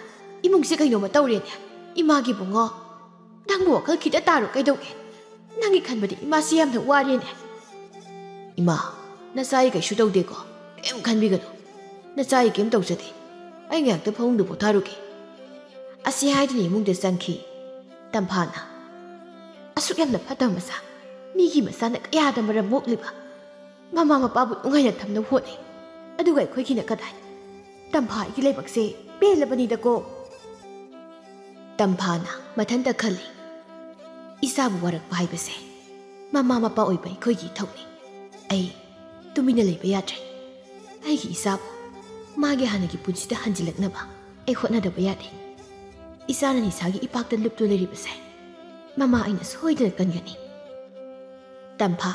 ꯏꯃꯨꯡꯁꯦ ꯀꯩꯅꯣꯝꯃ ꯇꯧꯔꯦꯅꯦ꯫ ꯏꯃꯥꯒꯤ ꯏꯕꯨꯡꯉꯣ, ꯅꯪꯕꯨ ꯋꯥꯈꯜ ꯈꯤꯇ ꯇꯥꯔꯣ ꯀꯩꯗꯧꯒꯦ? ꯅꯪꯒꯤ ꯈꯟꯕꯗ ꯏꯃꯥꯁꯤ ꯌꯥꯝꯅ ꯋꯥꯔꯦꯅꯦ꯫" "ꯏꯃꯥ, ꯅꯆꯥ ꯑꯩ ꯀꯩꯁꯨ ꯇꯧꯗꯦꯀꯣ, ꯀꯔꯤꯝ ꯈꯟꯕꯤꯒꯅꯨ꯫ ꯅꯆꯥ ꯑꯩ ꯀꯔꯤꯝ ꯇꯧꯖꯗꯦ꯫ ꯑꯩ ꯉꯥꯏꯍꯥꯛꯇ ꯐꯃꯨꯡꯗ ꯄꯣꯊꯥꯔꯨꯒꯦ꯫" ꯑꯁꯤ ꯍꯥꯏꯗꯨꯅ ꯏꯃꯨꯡꯗ ꯆꯪꯈꯤ꯫ ꯇꯝꯐꯥꯅ, "ꯑꯁꯨꯛ ꯌꯥꯝꯅ ꯐꯠꯇꯕ ꯃꯆꯥ, ꯃꯤꯒꯤ ꯃꯆꯥꯅ ꯀꯌꯥꯗ ꯃꯔꯝ ꯃꯣꯛꯂꯤꯕ, ꯃꯃꯥ ꯃꯄꯥꯕꯨ ꯅꯨꯡꯉꯥꯏꯅ ꯊꯝꯅꯕ ꯍꯣꯠꯅꯩ, ꯑꯗꯨꯒ ꯑꯩꯈꯣꯏꯒꯤꯅ ꯀꯗꯥꯏ?" "ꯇꯝꯐꯥ, ꯑꯩꯒꯤ ꯂꯥꯏꯕꯛꯁꯦ ꯄꯦꯜꯂꯕꯅꯤꯗꯀꯣ!" ꯇꯝꯐꯥꯅ ꯃꯊꯟꯇ ꯈꯜꯂꯤ, "ꯏꯆꯥꯕꯨ ꯋꯥꯔꯛꯄ ꯍꯥꯏꯕꯁꯦ ꯃꯃꯥ ꯃꯄꯥ ꯑꯣꯏꯕ ꯑꯩꯈꯣꯏꯒꯤ ꯏꯊꯧꯅꯤ꯫ ꯑꯩ ꯇꯨꯃꯤꯟꯅ ꯂꯩꯕ ꯌꯥꯗ꯭ꯔꯦ꯫ ꯑꯩꯒꯤ ꯏꯆꯥꯕꯨ ꯃꯥꯒꯤ ꯍꯥꯟꯅꯒꯤ ꯄꯨꯟꯁꯤꯗ ꯍꯟꯖꯤꯜꯂꯛꯅꯕ ꯑꯩ ꯍꯣꯠꯅꯗꯕ ꯌꯥꯗꯦ꯫ ꯏꯆꯥꯅ ꯅꯤꯁꯥꯒꯤ ꯏꯄꯥꯛꯇ ꯂꯨꯞꯇꯨꯅ ꯂꯩꯔꯤꯕꯁꯦ ꯃꯃꯥ ꯑꯩꯅ ꯁꯣꯏꯗꯅ ꯀꯟꯒꯅꯤ꯫" ꯇꯝꯐꯥ,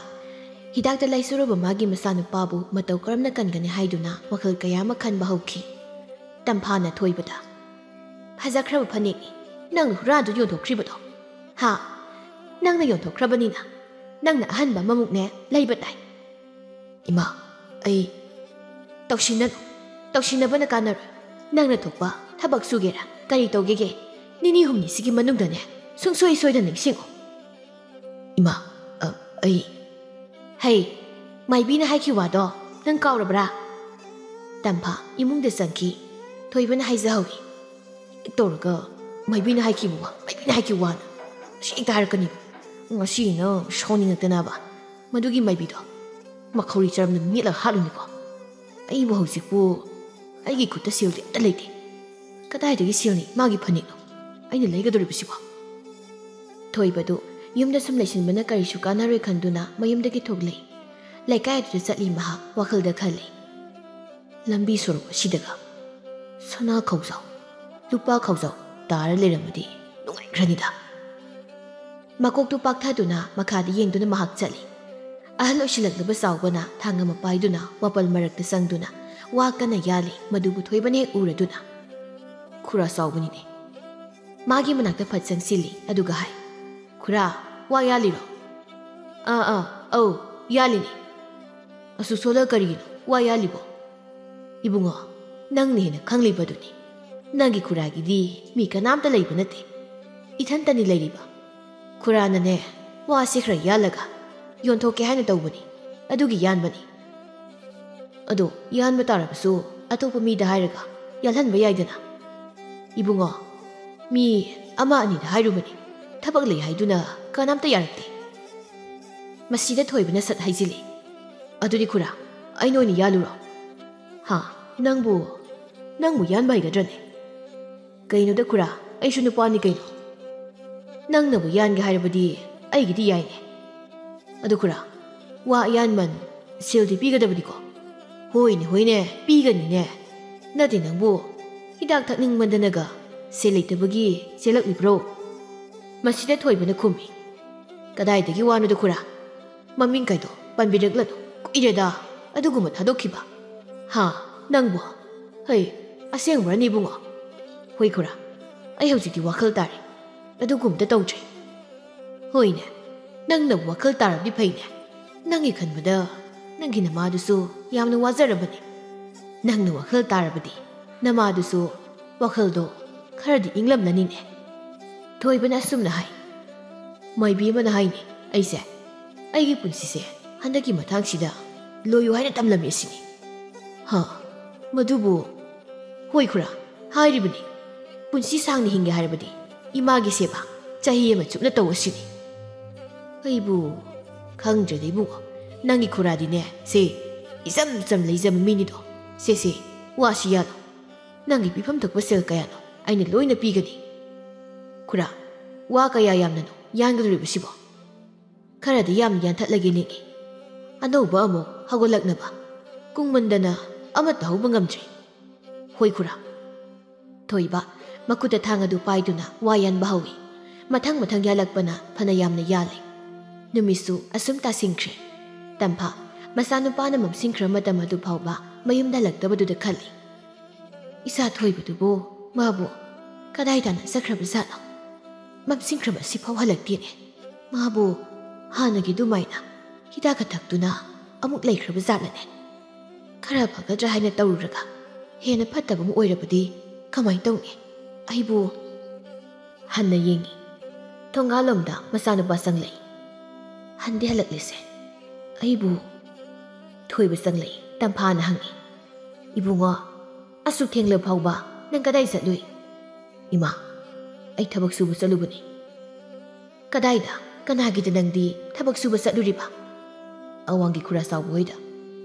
ꯍꯤꯗꯥꯛꯇ ꯂꯥꯏꯆꯨꯔꯕ ꯃꯥꯒꯤ ꯃꯆꯥꯅꯨꯄꯥꯕꯨ ꯃꯇꯧ ꯀꯔꯝꯅ ꯀꯟꯒꯅꯤ ꯍꯥꯏꯗꯨꯅ ꯋꯥꯈꯜ ꯀꯌꯥ ꯑꯃ ꯈꯟꯕ ꯍꯧꯈꯤ꯫ ꯇꯝꯐꯥꯅ ꯊꯣꯏꯕꯗ, "ꯐꯖꯈ꯭ꯔꯕ ꯐꯅꯦꯛꯅꯤ ꯅꯪꯅ ꯍꯨꯔꯥꯟꯗꯨ ꯌꯣꯟꯊꯣꯛꯈ꯭ꯔꯤꯕꯗꯣ꯫ ꯍꯥ? ꯅꯪꯅ ꯌꯣꯟꯊꯣꯛꯈ꯭ꯔꯕꯅꯤꯅ ꯅꯪꯅ ꯑꯍꯟꯕ ꯑꯃꯃꯨꯛꯅꯦ ꯂꯩꯕ ꯇꯥꯏ꯫" "ꯏꯃꯥ, ꯑꯩ..." "ꯇꯧꯁꯤꯟꯅꯅꯨ, ꯇꯧꯁꯤꯟꯅꯕꯅ ꯀꯥꯟꯅꯔꯣꯏ꯫ ꯅꯪꯅ ꯊꯣꯛꯄ ꯊꯕꯛ ꯁꯨꯒꯦꯔꯥ ꯀꯔꯤ ꯇꯧꯒꯦꯒꯦ, ꯅꯤꯅꯤ ꯍꯨꯝꯅꯤꯁꯤꯒꯤ ꯃꯅꯨꯡꯗꯅꯦ ꯁꯨꯡꯁꯣꯏ ꯁꯣꯏꯗꯅ ꯅꯤꯡꯁꯤꯡꯉꯨ꯫" "ꯏꯃꯥ, ꯑ, ꯑꯩ..." "ꯍꯩ, ꯃꯥꯏꯕꯤꯅ ꯍꯥꯏꯈꯤꯕ ꯋꯥꯗꯣ ꯅꯪ ꯀꯥꯎꯔꯕ꯭ꯔꯥ?" ꯇꯝꯐꯥ ꯏꯃꯨꯡꯗ ꯆꯪꯈꯤ꯫ ꯊꯣꯏꯕꯅ ꯍꯥꯏꯖꯍꯧꯏ꯫ ꯍꯦꯛ ꯇꯧꯔꯒ ꯃꯥꯏꯕꯤꯅ ꯍꯥꯏꯈꯤꯕ ꯋꯥ, ꯃꯥꯏꯕꯤꯅ ꯍꯥꯏꯈꯤꯕ ꯋꯥꯅ ꯉꯁꯤ ꯍꯦꯛꯇ ꯍꯥꯏꯔꯛꯀꯅꯤꯕ꯫ ꯉꯁꯤꯅ ꯁꯥꯎꯅꯤꯡꯉꯛꯇꯅꯕ ꯃꯗꯨꯒꯤ ꯃꯥꯏꯕꯤꯗꯣ ꯃꯈꯧꯔꯤ ꯆꯔꯝꯗ ꯃꯦꯠꯂꯒ ꯍꯥꯠꯂꯨꯅꯤꯀꯣ꯫ ꯑꯩꯕꯨ ꯍꯧꯖꯤꯛꯄꯨ ꯑꯩꯒꯤ ꯈꯨꯠꯇ ꯁꯦꯜꯗꯤ ꯑꯝꯇ ꯂꯩꯇꯦ꯫ ꯀꯗꯥꯏꯗꯒꯤ ꯁꯦꯜꯅꯤ ꯃꯥꯒꯤ ꯐꯅꯦꯛꯅꯣ ꯑꯩꯅ ꯂꯩꯒꯗꯧꯔꯤꯕꯁꯤꯕꯣ? ꯊꯣꯏꯕꯗꯨ ꯌꯨꯝꯗ ꯁꯨꯝ ꯂꯩꯁꯤꯟꯕꯅ ꯀꯔꯤꯁꯨ ꯀꯥꯟꯅꯔꯣꯏ ꯈꯟꯗꯨꯅ ꯃꯌꯨꯝꯗꯒꯤ ꯊꯣꯛꯂꯛꯏ꯫ ꯂꯩꯀꯥꯏ ꯑꯗꯨꯗ ꯆꯠꯂꯤ ꯃꯍꯥꯛ ꯋꯥꯈꯜꯗ ꯈꯜꯂꯤ꯫ ꯂꯝꯕꯤ ꯁꯣꯔꯣꯛ ꯑꯁꯤꯗꯒ ꯁꯅꯥ ꯈꯧꯖꯥꯎ, ꯂꯨꯄꯥ ꯈꯧꯖꯥꯎ ꯇꯥꯔ ꯂꯩꯔꯝꯃꯗꯤ ꯅꯨꯡꯉꯥꯏꯈ꯭ꯔꯅꯤꯗ꯫ ꯃꯀꯣꯛꯇꯨ ꯄꯥꯛꯊꯗꯨꯅ ꯃꯈꯥꯗ ꯌꯦꯡꯗꯨꯅ ꯃꯍꯥꯛ ꯆꯠꯂꯤ꯫ ꯑꯍꯜ ꯑꯣꯏꯁꯤꯜꯂꯛꯂꯕ ꯆꯥꯎꯕꯅ ꯊꯥꯡ ꯑꯃ ꯄꯥꯏꯗꯨꯅ ꯋꯥꯄꯜ ꯃꯔꯛꯇ ꯆꯪꯗꯨꯅ ꯋꯥ ꯀꯟꯅ ꯌꯥꯜꯂꯤ꯫ ꯃꯗꯨꯕꯨ ꯊꯣꯏꯕꯅ ꯍꯦꯛ ꯎꯔꯗꯨꯅ, "ꯈꯨꯔꯥ ꯆꯥꯎꯕꯅꯤꯅꯦ꯫" ꯃꯥꯒꯤ ꯃꯅꯥꯛꯇ ꯐꯠ ꯆꯪꯁꯤꯜꯂꯤ꯫ ꯑꯗꯨꯒ ꯍꯥꯏ, "ꯈꯨꯔꯥ, ꯋꯥ ꯌꯥꯜꯂꯤꯔꯣ?" "ꯑꯥ, ꯑꯥ, ꯑꯧ, ꯌꯥꯜꯂꯤꯅꯦ꯫" "ꯑꯁꯨꯛ ꯁꯣꯜꯂꯒ ꯀꯔꯤꯒꯤꯅꯣ ꯋꯥ ꯌꯥꯜꯂꯤꯕꯣ?" "ꯏꯕꯨꯡꯉꯣ, ꯅꯪꯅ ꯍꯦꯟꯅ ꯈꯪꯂꯤꯕꯗꯨꯅꯤ꯫ ꯅꯪꯒꯤ ꯈꯨꯔꯥꯒꯤꯗꯤ ꯃꯤ ꯀꯅꯥꯝꯇ ꯂꯩꯕ ꯅꯠꯇꯦ꯫ ꯏꯊꯟꯇꯅꯤ ꯂꯩꯔꯤꯕ꯫ ꯈꯨꯔꯥꯅꯅꯦ, ꯋꯥꯁꯦ ꯈꯔ ꯌꯥꯜꯂꯒ ꯌꯣꯟꯊꯣꯛꯀꯦ ꯍꯥꯏꯅ ꯇꯧꯕꯅꯤ꯫ ꯑꯗꯨꯒꯤ ꯌꯥꯟꯕꯅꯤ꯫ ꯑꯗꯣ ꯌꯥꯟꯕ ꯇꯥꯔꯕꯁꯨ ꯑꯇꯣꯞꯄ ꯃꯤꯗ ꯍꯥꯏꯔꯒ ꯌꯥꯜꯍꯟꯕ ꯌꯥꯏꯗꯅ꯫" "ꯏꯕꯨꯡꯉꯣ, ꯃꯤ ꯑꯃ ꯑꯅꯤꯗ ꯍꯥꯏꯔꯨꯕꯅꯤ꯫ ꯊꯕꯛ ꯂꯩ ꯍꯥꯏꯗꯨꯅ ꯀꯅꯥꯝꯇ ꯌꯥꯔꯛꯇꯦ꯫ ꯃꯁꯤꯗ ꯊꯣꯏꯕꯅ ꯁꯠ ꯍꯥꯏꯖꯤꯜꯂꯤ, "ꯑꯗꯨꯗꯤ ꯈꯨꯔꯥ, ꯑꯩꯅ ꯑꯣꯏꯅ ꯌꯥꯜꯂꯨꯔꯣ?" "ꯍꯥ? ꯅꯪꯕꯨ, ꯅꯪꯕꯨ ꯌꯥꯟꯕ ꯍꯩꯒꯗ꯭ꯔꯅꯦ?" "ꯀꯩꯅꯣꯗ ꯈꯨꯔꯥ, ꯑꯩꯁꯨ ꯅꯨꯄꯥꯅꯤ ꯀꯩꯅꯣ꯫ ꯅꯪꯅꯕꯨ ꯌꯥꯟꯒꯦ ꯍꯥꯏꯔꯕꯗꯤ ꯑꯩꯒꯤꯗꯤ ꯌꯥꯏꯅꯦ꯫ ꯑꯗꯨ ꯈꯨꯔꯥ, ꯋꯥ ꯑꯌꯥꯟꯃꯟ ꯁꯦꯜꯗꯤ ꯄꯤꯒꯗꯕꯅꯤꯀꯣ?" "ꯍꯣꯏꯅꯦ, ꯍꯣꯏꯅꯦ, ꯄꯤꯒꯅꯤꯅꯦ꯫ ꯅꯠꯇꯦ ꯅꯪꯕꯨ ꯍꯤꯗꯥꯛ ꯊꯛꯅꯤꯡꯃꯟꯗꯅꯒ ꯁꯦꯜ ꯂꯩꯇꯕꯒꯤ ꯆꯦꯜꯂꯛꯂꯤꯕ꯭ꯔꯣ?" ꯃꯁꯤꯗ ꯊꯣꯏꯕꯅ ꯈꯨꯝꯃꯤ, "ꯀꯗꯥꯏꯗꯒꯤ ꯋꯥꯅꯣꯗ ꯈꯨꯔꯥ? ꯃꯃꯤꯡ ꯀꯥꯏꯗꯣ ꯄꯟꯕꯤꯔꯛꯂꯅꯨ꯫ ꯀꯨꯏꯔꯦꯗ ꯑꯗꯨꯒꯨꯝꯕ ꯊꯥꯗꯣꯛꯈꯤꯕ꯫ ꯍꯥ, ꯅꯪꯕꯣ? ꯍꯩ, ꯑꯁꯦꯡꯕ꯭ꯔꯅꯦ ꯏꯕꯨꯡꯉꯣ?" "ꯍꯣꯏ ꯈꯨꯔꯥ, ꯑꯩ ꯍꯧꯖꯤꯛꯇꯤ ꯋꯥꯈꯜ ꯇꯥꯔꯦ꯫ ꯑꯗꯨꯒꯨꯝꯕꯗ ꯇꯧꯗ꯭ꯔꯦ꯫" "ꯍꯣꯏꯅꯦ, ꯅꯪꯅꯕꯨ ꯋꯥꯈꯜ ꯇꯥꯔꯕꯗꯤ ꯐꯩꯅꯦ꯫ ꯅꯪꯒꯤ ꯈꯟꯕꯗ ꯅꯪꯒꯤ ꯅꯃꯥꯗꯨꯁꯨ ꯌꯥꯝꯅ ꯋꯥꯖꯔꯕꯅꯤ꯫ ꯅꯪꯅ ꯋꯥꯈꯜ ꯇꯥꯔꯕꯗꯤ ꯅꯃꯥꯗꯨꯁꯨ ꯋꯥꯈꯜꯗꯣ ꯈꯔꯗꯤ ꯏꯪꯂꯝꯂꯅꯤꯅꯦ꯫" ꯊꯣꯏꯕꯅ ꯑꯁꯨꯝꯅ ꯍꯥꯏ, "ꯃꯥꯏꯕꯤ ꯑꯃꯅ ꯍꯥꯏꯅꯤ, ꯑꯩꯁꯦ, ꯑꯩꯒꯤ ꯄꯨꯟꯁꯤꯁꯦ ꯍꯟꯗꯛꯀꯤ ꯃꯇꯥꯡꯁꯤꯗ ꯂꯣꯏꯌꯨ ꯍꯥꯏꯅ ꯇꯝꯂꯝꯃꯤ ꯑꯁꯤꯅꯤ꯫" "ꯍꯥ, ꯃꯗꯨꯕꯨ?" "ꯍꯣꯏ ꯈꯨꯔꯥ, ꯍꯥꯏꯔꯤꯕꯅꯤ꯫ ꯄꯨꯟꯁꯤ ꯁꯥꯡꯅ ꯍꯤꯡꯒꯦ ꯍꯥꯏꯔꯕꯗꯤ ꯏꯃꯥꯒꯤ ꯁꯦꯕꯥ ꯆꯍꯤ ꯑꯃ ꯆꯨꯞꯅ ꯇꯧ ꯑꯁꯤꯅꯤ꯫" "ꯑꯩꯕꯨ ꯈꯪꯗ꯭ꯔꯦꯗ ꯏꯕꯨꯡꯉꯣ, ꯅꯪꯒꯤ ꯈꯨꯔꯥꯗꯤꯅꯦ, ꯁꯦ, ꯏꯆꯝ ꯆꯝ ꯂꯩꯖꯕ ꯃꯤꯅꯤꯗꯣ꯫ ꯁꯦ, ꯁꯦ, ꯋꯥꯁꯤ ꯌꯥꯜꯂꯣ꯫ ꯅꯪꯒꯤ ꯄꯤꯐꯝ ꯊꯣꯛꯄ ꯁꯦꯜ ꯀꯌꯥꯅꯣ ꯑꯩꯅ ꯂꯣꯏꯅ ꯄꯤꯒꯅꯤ꯫" "ꯈꯨꯔꯥ, ꯋꯥ ꯀꯌꯥ ꯌꯥꯝꯅꯅꯣ ꯌꯥꯟꯒꯗꯧꯔꯤꯕꯁꯤꯕꯣ?" "ꯈꯔꯗꯤ ꯌꯥꯝꯅ ꯌꯥꯟꯊꯠꯂꯒꯦ ꯅꯤꯡꯏ꯫ ꯑꯅꯧꯕ ꯑꯃꯨꯛ ꯍꯧꯒꯠꯂꯛꯅꯕ꯫ ꯀꯨꯡꯃꯟꯗꯅ ꯑꯃꯠꯇ ꯍꯧꯕ ꯉꯝꯗ꯭ꯔꯦ꯫" "ꯍꯣꯏ ꯈꯨꯔꯥ꯫" ꯊꯣꯏꯕ ꯃꯈꯨꯠꯇ ꯊꯥꯡ ꯑꯗꯨ ꯄꯥꯏꯗꯨꯅ ꯋꯥ ꯌꯥꯟꯕ ꯍꯧꯏ꯫ ꯃꯊꯪ ꯃꯊꯪ ꯌꯥꯜꯂꯛꯄꯅ ꯐꯅ ꯌꯥꯝꯅ ꯌꯥꯜꯂꯤ꯫ ꯅꯨꯃꯤꯠꯁꯨ ꯑꯁꯨꯝ ꯇꯥꯁꯤꯟꯈ꯭ꯔꯦ꯫ ꯇꯝꯐꯥ ꯃꯆꯥꯅꯨꯄꯥꯅ ꯃꯝꯁꯤꯟꯈ꯭ꯔ ꯃꯇꯝ ꯑꯗꯨ ꯐꯥꯎꯕ ꯃꯌꯨꯝꯗ ꯍꯜꯂꯛꯇꯕꯗꯨꯗ ꯈꯜꯂꯤ, "ꯏꯆꯥ ꯊꯣꯏꯕꯗꯨꯕꯨ ꯃꯥꯕꯨ ꯀꯗꯥꯏ ꯇꯥꯅ ꯆꯠꯈ꯭ꯔꯕꯖꯥꯠꯅꯣ? ꯃꯝꯁꯤꯟꯈ꯭ꯔꯕ ꯑꯁꯤꯐꯥꯎ ꯍꯜꯂꯛꯇꯦꯅꯦ꯫ ꯃꯥꯕꯨ ꯍꯥꯟꯅꯒꯤ ꯑꯗꯨꯃꯥꯏꯅ ꯍꯤꯗꯥꯛꯀ ꯊꯛꯇꯨꯅ ꯑꯃꯨꯛ ꯂꯩꯈ꯭ꯔꯕ ꯖꯥꯠꯂꯅꯦ? ꯈꯔ ꯐꯒꯗ꯭ꯔꯥ ꯍꯥꯏꯅ ꯇꯧꯔꯨꯔꯒ ꯍꯦꯟꯅ ꯐꯠꯇꯕ ꯑꯃ ꯑꯣꯏꯔꯕꯗꯤ ꯀꯃꯥꯏꯅ ꯇꯧꯅꯤ? ꯑꯩꯕꯨ" ꯍꯟꯅ ꯌꯦꯡꯉꯤ꯫ ꯊꯣꯡꯒꯥꯜꯂꯣꯝꯗ ꯃꯆꯥꯅꯨꯄꯥ ꯆꯪꯂꯛꯏ꯫ "ꯍꯟꯗꯤ ꯍꯜꯂꯛꯂꯤꯁꯦ ꯑꯩꯕꯨ?" ꯊꯣꯏꯕ ꯆꯪꯂꯛꯏ꯫ ꯇꯝꯐꯥꯅ ꯍꯪꯉꯤ, "ꯏꯕꯨꯡꯉꯣ, ꯑꯁꯨꯛ ꯊꯦꯡꯂ ꯐꯥꯎꯕ ꯅꯪ ꯀꯗꯥꯏ ꯆꯠꯂꯨꯏ?" "ꯏꯃꯥ, ꯑꯩ ꯊꯕꯛ ꯁꯨꯕ ꯆꯠꯂꯨꯕꯅꯤ꯫" "ꯀꯗꯥꯏꯗ? ꯀꯅꯥꯒꯤꯗ ꯅꯪꯗꯤ ꯊꯕꯛ ꯁꯨꯕ ꯆꯠꯂꯨꯔꯤꯕ?" "ꯑꯋꯥꯡꯒꯤ ꯈꯨꯔꯥ ꯆꯥꯎꯕ ꯍꯣꯏꯗ꯫"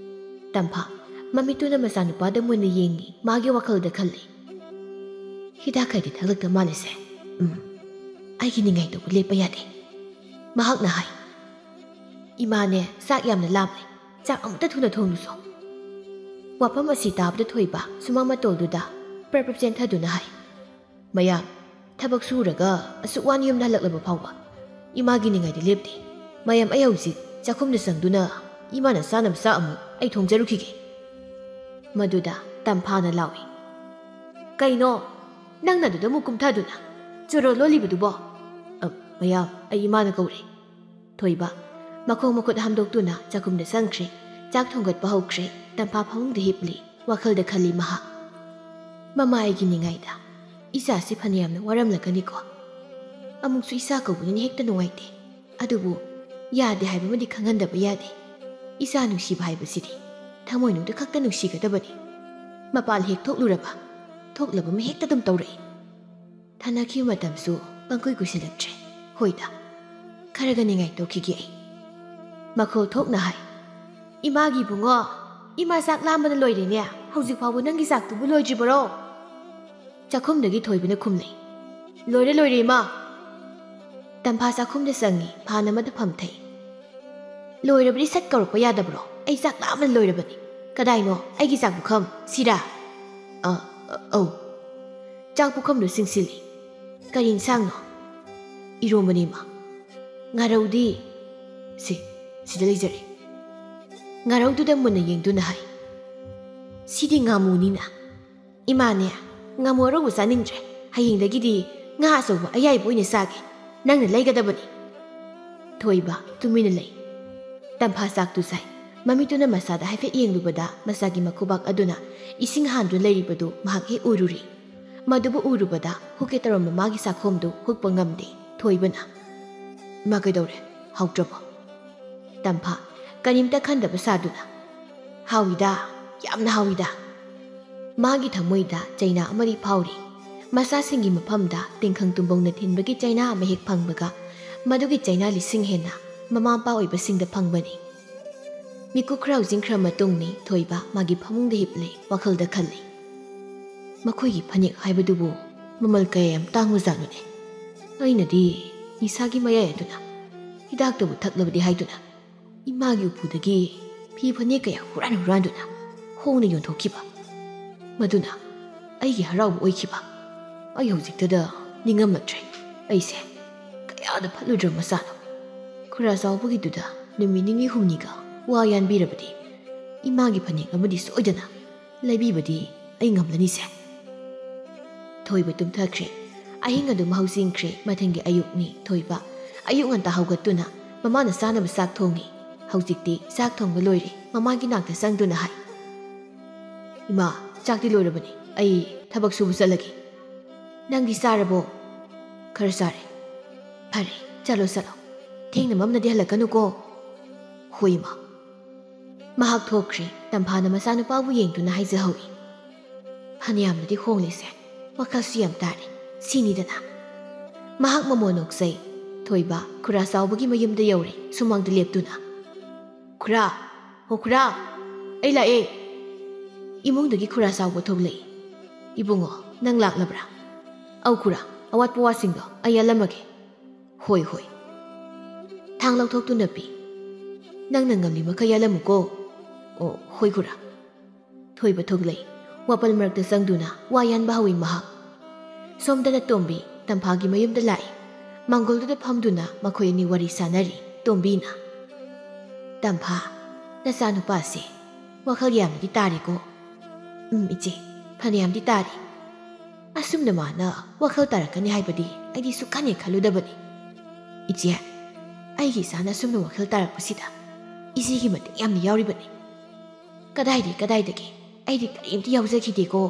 ꯇꯝꯐꯥ, ꯃꯃꯤꯠꯇꯨꯅ ꯃꯆꯥꯅꯨꯄꯥꯗ ꯃꯨꯟꯅ ꯌꯦꯡꯉꯤ꯫ ꯃꯥꯒꯤ ꯋꯥꯈꯜꯗ ꯈꯜꯂꯤ, "ꯍꯤꯗꯥꯛ ꯈꯔꯗꯤ ꯊꯛꯂꯛꯇ ꯃꯥꯜꯂꯤꯁꯦ꯫ ꯎꯝ, ꯑꯩꯒꯤ ꯅꯤꯡꯉꯥꯏ ꯇꯧꯕ ꯂꯦꯞꯄ ꯌꯥꯗꯦ꯫" ꯃꯍꯥꯛꯅ ꯍꯥꯏ, "ꯏꯃꯥꯅꯦ, ꯆꯥꯛ ꯌꯥꯝꯅ ꯂꯥꯝꯂꯦ꯫ ꯆꯥꯛ ꯑꯃꯨꯛꯇ ꯊꯨꯅ ꯊꯣꯡꯂꯨꯁꯣ꯫" ꯋꯥꯐꯝ ꯑꯁꯤ ꯇꯥꯕꯗ ꯊꯣꯏꯕ ꯁꯨꯃꯥꯡ ꯃꯇꯣꯜꯗꯨꯗ ꯄ꯭ꯔꯞ ꯄ꯭ꯔꯞ ꯆꯦꯟꯊꯗꯨꯅ ꯍꯥꯏ, "ꯃꯌꯥꯝ, ꯊꯕꯛ ꯁꯨꯔꯒ ꯑꯁꯨꯛ ꯋꯥꯅ ꯌꯨꯝꯗ ꯍꯜꯂꯛꯂꯕ ꯐꯥꯎꯕ ꯏꯃꯥꯒꯤ ꯅꯤꯡꯉꯥꯏꯗꯤ ꯂꯦꯞꯇꯦ꯫ ꯃꯌꯥꯝ, ꯑꯩ ꯍꯧꯖꯤꯛ ꯆꯥꯛꯈꯨꯝꯗ ꯆꯪꯗꯨꯅ ꯏꯃꯥꯅ ꯆꯥꯅꯕ ꯆꯥꯛ ꯑꯃꯨꯛ ꯑꯩ ꯊꯣꯡꯖꯔꯨꯈꯤꯒꯦ꯫" ꯃꯗꯨꯗ ꯇꯝꯐꯥꯅ ꯂꯥꯎꯏ, "ꯀꯩꯅꯣ? ꯅꯪꯅ ꯑꯗꯨꯗ ꯑꯃꯨꯛ ꯀꯨꯝꯊꯗꯨꯅ ꯆꯣꯔꯣ ꯂꯣꯜꯂꯤꯕꯗꯨꯕꯣ?" "ꯑ, ꯃꯌꯥꯝ, ꯑꯩ ꯏꯃꯥꯅ ꯀꯧꯔꯦ꯫" ꯊꯣꯏꯕ ꯃꯈꯣꯡ ꯃꯈꯨꯠ ꯍꯥꯝꯗꯣꯛꯇꯨꯅ ꯆꯥꯛꯈꯨꯝꯗ ꯆꯪꯈ꯭ꯔꯦ꯫ ꯆꯥꯛ ꯊꯣꯡꯒꯠꯄ ꯍꯧꯈ꯭ꯔꯦ꯫ ꯇꯝꯐꯥ ꯐꯃꯨꯡꯗ ꯍꯤꯞꯂꯤ꯫ ꯋꯥꯈꯜꯗ ꯈꯜꯂꯤ ꯃꯍꯥꯛ, "ꯃꯃꯥ ꯑꯩꯒꯤ ꯅꯤꯡꯉꯥꯏꯗ ꯏꯆꯥꯁꯤ ꯐꯅꯌꯥꯝꯅ ꯋꯥꯔꯝꯂꯒꯅꯤꯀꯣ꯫ ꯑꯃꯨꯛꯁꯨ ꯏꯆꯥ ꯀꯧꯕꯅꯤꯅ ꯍꯦꯛꯇ ꯅꯨꯡꯉꯥꯏꯇꯦ꯫ ꯑꯗꯨꯕꯨ ꯌꯥꯗꯦ ꯍꯥꯏꯕꯃꯗꯤ ꯈꯪꯍꯟꯗꯕ ꯌꯥꯗꯦ꯫ ꯏꯆꯥ ꯅꯨꯡꯁꯤꯕ ꯍꯥꯏꯕꯁꯤꯗꯤ ꯊꯃꯣꯏꯅꯨꯡꯗ ꯈꯛꯇ ꯅꯨꯡꯁꯤꯒꯗꯕꯅꯤ꯫ ꯃꯄꯥꯜ ꯍꯦꯛ ꯊꯣꯛꯂꯨꯔꯕ, ꯊꯣꯛꯂꯕ ꯑꯃ ꯍꯦꯛꯇ ꯑꯗꯨꯝ ꯇꯧꯔꯛꯏ꯫" ꯊꯥꯅꯈꯤꯕ ꯃꯇꯝꯁꯨ ꯄꯪꯀꯨꯏ ꯀꯨꯏꯁꯤꯜꯂꯛꯇ꯭ꯔꯦ꯫ "ꯍꯣꯏꯗ, ꯈꯔꯒ ꯅꯤꯡꯉꯥꯏ ꯇꯧꯈꯤꯒꯦ ꯑꯩ꯫" ꯃꯈꯣꯜ ꯊꯣꯛꯅ ꯍꯥꯏ, "ꯏꯃꯥꯒꯤ ꯏꯕꯨꯡꯉꯣ, ꯏꯃꯥ ꯆꯥꯛ ꯂꯥꯝꯕꯅ ꯂꯣꯏꯔꯦꯅꯦ꯫ ꯍꯧꯖꯤꯛ ꯐꯥꯎꯕ ꯅꯪꯒꯤ ꯆꯥꯛꯇꯨꯕꯨ ꯂꯣꯏꯗ꯭ꯔꯤꯕꯔꯣ?" ꯆꯥꯛꯈꯨꯝꯗꯒꯤ ꯊꯣꯏꯕꯅ ꯈꯨꯝꯂꯛꯏ, "ꯂꯣꯏꯔꯦ, ꯂꯣꯏꯔꯦ, ꯏꯃꯥ꯫" ꯇꯝꯐꯥ ꯆꯥꯛꯈꯨꯝꯗ ꯆꯪꯉꯤ, ꯐꯥꯟ ꯑꯃꯗ ꯐꯝꯊꯩ꯫ "ꯂꯣꯏꯔꯕꯗꯤ ꯁꯠ ꯀꯧꯔꯛꯄ ꯌꯥꯗꯕ꯭ꯔꯣ? ꯑꯩ ꯆꯥꯛ ꯂꯥꯝꯕꯅ ꯂꯣꯏꯔꯕꯅꯤ꯫ ꯀꯗꯥꯏꯅꯣ ꯑꯩꯒꯤ ꯆꯥꯛ ꯄꯨꯈꯝ? ꯁꯤꯔꯥ?" "ꯑ, ꯑ, ꯑꯧ꯫" ꯆꯥꯛ ꯄꯨꯈꯝꯗꯨ ꯆꯤꯡꯁꯤꯜꯂꯤ꯫ "ꯀꯔꯤ ꯏꯟꯁꯥꯡꯅꯣ?" "ꯏꯔꯣꯝꯕꯅꯤ, ꯏꯃꯥ꯫" "ꯉꯥꯔꯧꯗꯤ?" "ꯁꯤ, ꯁꯤꯗ ꯂꯩꯖꯔꯦ꯫" ꯉꯥꯔꯧꯗꯨꯗ ꯃꯨꯟꯅ ꯌꯦꯡꯗꯨꯅ ꯍꯥꯏ, "ꯁꯤꯗꯤ ꯉꯥꯃꯨꯅꯤꯅ꯫" "ꯏꯃꯥꯅꯦ, ꯉꯥꯃꯨ ꯑꯔꯧꯕ ꯆꯥꯅꯤꯡꯗ꯭ꯔꯦ꯫ ꯍꯌꯦꯡꯗꯒꯤꯗꯤ ꯉꯥ ꯑꯆꯧꯕ ꯑꯌꯥꯏꯕ ꯑꯣꯏꯅ ꯆꯥꯒꯦ꯫ ꯅꯪꯅ ꯂꯩꯒꯗꯕꯅꯤ꯫" ꯊꯣꯏꯕ ꯇꯨꯃꯤꯟꯅ ꯂꯩ꯫ ꯇꯝꯐꯥ ꯆꯥꯛꯇꯨ ꯆꯥꯏ꯫ ꯃꯃꯤꯠꯇꯨꯅ ꯃꯆꯥꯗ ꯍꯥꯏꯐꯦꯠ ꯌꯦꯡꯂꯨꯕꯗ ꯃꯆꯥꯒꯤ ꯃꯈꯨꯕꯥꯛ ꯑꯗꯨꯅ ꯏꯁꯤꯡ ꯍꯥꯟꯗꯨꯅ ꯂꯩꯔꯤꯕꯗꯨ ꯃꯍꯥꯛ ꯍꯦꯛ ꯎꯔꯨꯔꯦ꯫ ꯃꯗꯨꯕꯨ ꯎꯔꯨꯕꯗ ꯍꯨꯛꯀꯦ ꯇꯧꯔꯝꯕ ꯃꯥꯒꯤ ꯆꯥꯛꯈꯣꯝꯗꯨ ꯍꯨꯛꯄ ꯉꯝꯗꯦ꯫ ꯊꯣꯏꯕꯅ, "ꯏꯃꯥ, ꯀꯩꯗꯧꯔꯦ? ꯍꯥꯎꯇ꯭ꯔꯕꯣ?" ꯇꯝꯐꯥ ꯀꯔꯤꯝꯇ ꯈꯟꯗꯕ ꯁꯥꯗꯨꯅ, "ꯍꯥꯎꯏꯗ, ꯌꯥꯝꯅ ꯍꯥꯎꯏꯗ꯫" ꯃꯥꯒꯤ ꯊꯃꯣꯏꯗ ꯆꯩꯅꯥ ꯑꯃꯗꯤ ꯐꯥꯎꯔꯤ꯫ ꯃꯆꯥꯁꯤꯡꯒꯤ ꯃꯐꯝꯗ ꯇꯤꯡꯈꯪ ꯇꯨꯝꯕꯧꯅ ꯊꯤꯟꯕꯒꯤ ꯆꯩꯅꯥ ꯑꯃ ꯍꯦꯛ ꯐꯪꯕꯒ ꯃꯗꯨꯒꯤ ꯆꯩꯅꯥ ꯂꯤꯁꯤꯡ ꯍꯦꯟꯅ ꯃꯃꯥ ꯃꯄꯥ ꯑꯣꯏꯕꯁꯤꯡꯗ ꯐꯪꯕꯅꯤ꯫ ꯃꯤꯀꯨꯞ ꯈꯔ ꯍꯧꯖꯤꯟꯈ꯭ꯔ ꯃꯇꯨꯡꯅꯤ ꯊꯣꯏꯕ ꯃꯥꯒꯤ ꯐꯃꯨꯡꯗ ꯍꯤꯞꯂꯦ, ꯋꯥꯈꯜꯗ ꯈꯜꯂꯤ꯫ ꯃꯈꯣꯏꯒꯤ ꯐꯅꯦꯛ ꯍꯥꯏꯕꯗꯨꯕꯨ ꯃꯃꯜ ꯀꯌꯥ ꯌꯥꯝ ꯇꯥꯡꯕꯖꯥꯠꯅꯣꯅꯦ? ꯑꯩꯅꯗꯤ ꯅꯤꯁꯥꯒꯤ ꯃꯌꯥꯏ ꯑꯗꯨꯅ ꯍꯤꯗꯥꯛꯇꯕꯨ ꯊꯛꯂꯕꯗꯤ ꯍꯥꯏꯗꯨꯅ ꯏꯃꯥꯒꯤ ꯎꯄꯨꯗꯒꯤ ꯐꯤ ꯐꯅꯦꯛ ꯀꯌꯥ ꯍꯨꯔꯥꯟ ꯍꯨꯔꯥꯟꯗꯨꯅ ꯍꯣꯡꯅ ꯌꯣꯟꯊꯣꯛꯈꯤꯕ꯫ ꯃꯗꯨꯅ ꯑꯩꯒꯤ ꯍꯔꯥꯎꯕ ꯑꯣꯏꯈꯤꯕ꯫ ꯑꯩ ꯍꯧꯖꯤꯛꯇꯗ ꯅꯤꯡꯉꯝꯂꯛꯇ꯭ꯔꯦ꯫ ꯑꯩꯁꯦ ꯀꯌꯥꯗ ꯐꯠꯂꯨꯗ꯭ꯔꯕ ꯃꯆꯥꯅꯣ꯫ ꯈꯨꯔꯥ ꯆꯥꯎꯕꯒꯤꯗꯨꯗ ꯅꯨꯃꯤꯠ ꯅꯤꯅꯤ ꯍꯨꯝꯅꯤꯒ ꯋꯥ ꯌꯥꯟꯕꯤꯔꯕꯗꯤ ꯏꯃꯥꯒꯤ ꯐꯅꯦꯛ ꯑꯃꯗꯤ ꯁꯣꯏꯗꯅ ꯂꯩꯕꯤꯕꯗꯤ ꯑꯩ ꯉꯝꯂꯅꯤꯁꯦ꯫ ꯊꯣꯏꯕ ꯇꯨꯝꯊꯈ꯭ꯔꯦ꯫ ꯑꯍꯤꯡ ꯑꯗꯨꯝ ꯍꯧꯖꯤꯟꯈ꯭ꯔꯦ꯫ ꯃꯊꯪꯒꯤ ꯑꯌꯨꯛꯅꯤ ꯊꯣꯏꯕ꯫ ꯑꯌꯨꯛ ꯉꯟꯇꯥ ꯍꯧꯒꯠꯇꯨꯅ ꯃꯃꯥꯅ ꯆꯥꯅꯕ ꯆꯥꯛ ꯊꯣꯡꯉꯤ꯫ ꯍꯧꯖꯤꯛꯇꯤ ꯆꯥꯛ ꯊꯣꯡꯕ ꯂꯣꯏꯔꯦ꯫ ꯃꯃꯥꯒꯤ ꯅꯥꯛꯇ ꯆꯪꯗꯨꯅ ꯍꯥꯏ, "ꯏꯃꯥ, ꯆꯥꯛꯇꯤ ꯂꯣꯏꯔꯕꯅꯤ꯫ ꯑꯩ ꯊꯕꯛ ꯁꯨꯕ ꯆꯠꯂꯒꯦ꯫ ꯅꯪꯗꯤ ꯆꯥꯔꯕꯣ?" "ꯈꯔ ꯆꯥꯔꯦ꯫" "ꯐꯔꯦ, ꯆꯠꯂꯣ, ꯆꯠꯂꯣ꯫ ꯊꯦꯡꯅ ꯃꯝꯅꯗꯤ ꯍꯜꯂꯛꯀꯅꯨꯀꯣ꯫" "ꯍꯣꯏ, ꯏꯃꯥ꯫" ꯃꯍꯥꯛ ꯊꯣꯛꯈ꯭ꯔꯦ꯫ ꯇꯝꯐꯥꯅ ꯃꯆꯥꯅꯨꯄꯥꯕꯨ ꯌꯦꯡꯗꯨꯅ ꯍꯥꯏꯖꯍꯧꯏ, "ꯐꯅꯌꯥꯝꯅꯗꯤ ꯍꯣꯡꯂꯤꯁꯦ, ꯋꯥꯈꯜꯁꯨ ꯌꯥꯝ ꯇꯥꯔꯦ ꯁꯤꯅꯤꯗꯅ꯫" ꯃꯍꯥꯛ ꯃꯃꯣꯟ ꯅꯣꯛꯆꯩ꯫ ꯊꯣꯏꯕ ꯈꯨꯔꯥ ꯆꯥꯎꯕꯒꯤ ꯃꯌꯨꯝꯗ ꯌꯧꯔꯦ꯫ ꯁꯨꯃꯥꯡꯗ ꯂꯦꯞꯇꯨꯅ, "ꯈꯨꯔꯥ, ꯍꯣ ꯈꯨꯔꯥ, ꯑꯩ ꯂꯥꯛꯑꯦ꯫" ꯏꯃꯨꯡꯗꯒꯤ ꯈꯨꯔꯥ ꯆꯥꯎꯕ ꯊꯣꯛꯂꯛꯏ꯫ "ꯏꯕꯨꯡꯉꯣ, ꯅꯪ ꯂꯥꯛꯂꯕ꯭ꯔꯥ?" "ꯑꯧ ꯈꯨꯔꯥ, ꯑꯋꯥꯠꯄ ꯋꯥꯁꯤꯡꯗꯣ ꯑꯩ ꯌꯥꯜꯂꯝꯃꯒꯦ꯫" "ꯍꯣꯏ, ꯍꯣꯏ꯫" ꯊꯥꯡ ꯂꯧꯊꯣꯛꯇꯨꯅ ꯄꯤ꯫ "ꯅꯪꯅ ꯉꯝꯂꯤ ꯃꯈꯩ ꯌꯥꯜꯂꯝꯃꯨꯀꯣ꯫" "ꯑꯣ, ꯍꯣꯏ ꯈꯨꯔꯥ꯫" ꯊꯣꯏꯕ ꯊꯣꯛꯂꯛꯏ꯫ ꯋꯥꯄꯜ ꯃꯔꯛꯇ ꯆꯪꯗꯨꯅ ꯋꯥ ꯌꯥꯟꯕ ꯍꯧꯏ ꯃꯍꯥꯛ꯫ ꯁꯣꯝꯗꯅ ꯇꯣꯝꯕꯤ ꯇꯝꯐꯥꯒꯤ ꯃꯌꯨꯝꯗ ꯂꯥꯛꯏ꯫ ꯃꯥꯡꯒꯣꯜꯗꯨꯗ ꯐꯝꯗꯨꯅ ꯃꯈꯣꯏ ꯑꯅꯤ ꯋꯥꯔꯤ ꯁꯥꯟꯅꯔꯤ꯫ ꯇꯣꯝꯕꯤꯅ, "ꯇꯝꯐꯥ, ꯅꯆꯥꯅꯨꯄꯥꯁꯦ ꯋꯥꯈꯜ ꯌꯥꯝꯅꯗꯤ ꯇꯥꯔꯦꯀꯣ?" "ꯎꯝ, ꯏꯆꯦ, ꯐꯅꯌꯥꯝꯗꯤ ꯇꯥꯔꯦ꯫ ꯑꯁꯨꯝꯅ ꯃꯥꯅ ꯋꯥꯈꯜ ꯇꯥꯔꯛꯀꯅꯤ ꯍꯥꯏꯕꯗꯤ ꯑꯩꯗꯤ ꯁꯨꯛꯈꯟ ꯍꯦꯛ ꯈꯜꯂꯨꯗꯕꯅꯤ꯫ ꯏꯆꯦ, ꯑꯩꯒꯤ ꯏꯆꯥꯅ ꯑꯁꯨꯝꯅ ꯋꯥꯈꯜ ꯇꯥꯔꯛꯄꯁꯤꯗ ꯏꯆꯦꯒꯤ ꯃꯇꯦꯡ ꯌꯥꯝꯅ ꯌꯥꯎꯔꯤꯕꯅꯤ꯫" "ꯀꯗꯥꯏꯗꯒꯤ, ꯀꯗꯥꯏꯗꯒꯤ? ꯑꯩꯗꯤ ꯀꯔꯤꯝꯇ ꯌꯥꯎꯖꯈꯤꯗꯦꯀꯣ꯫"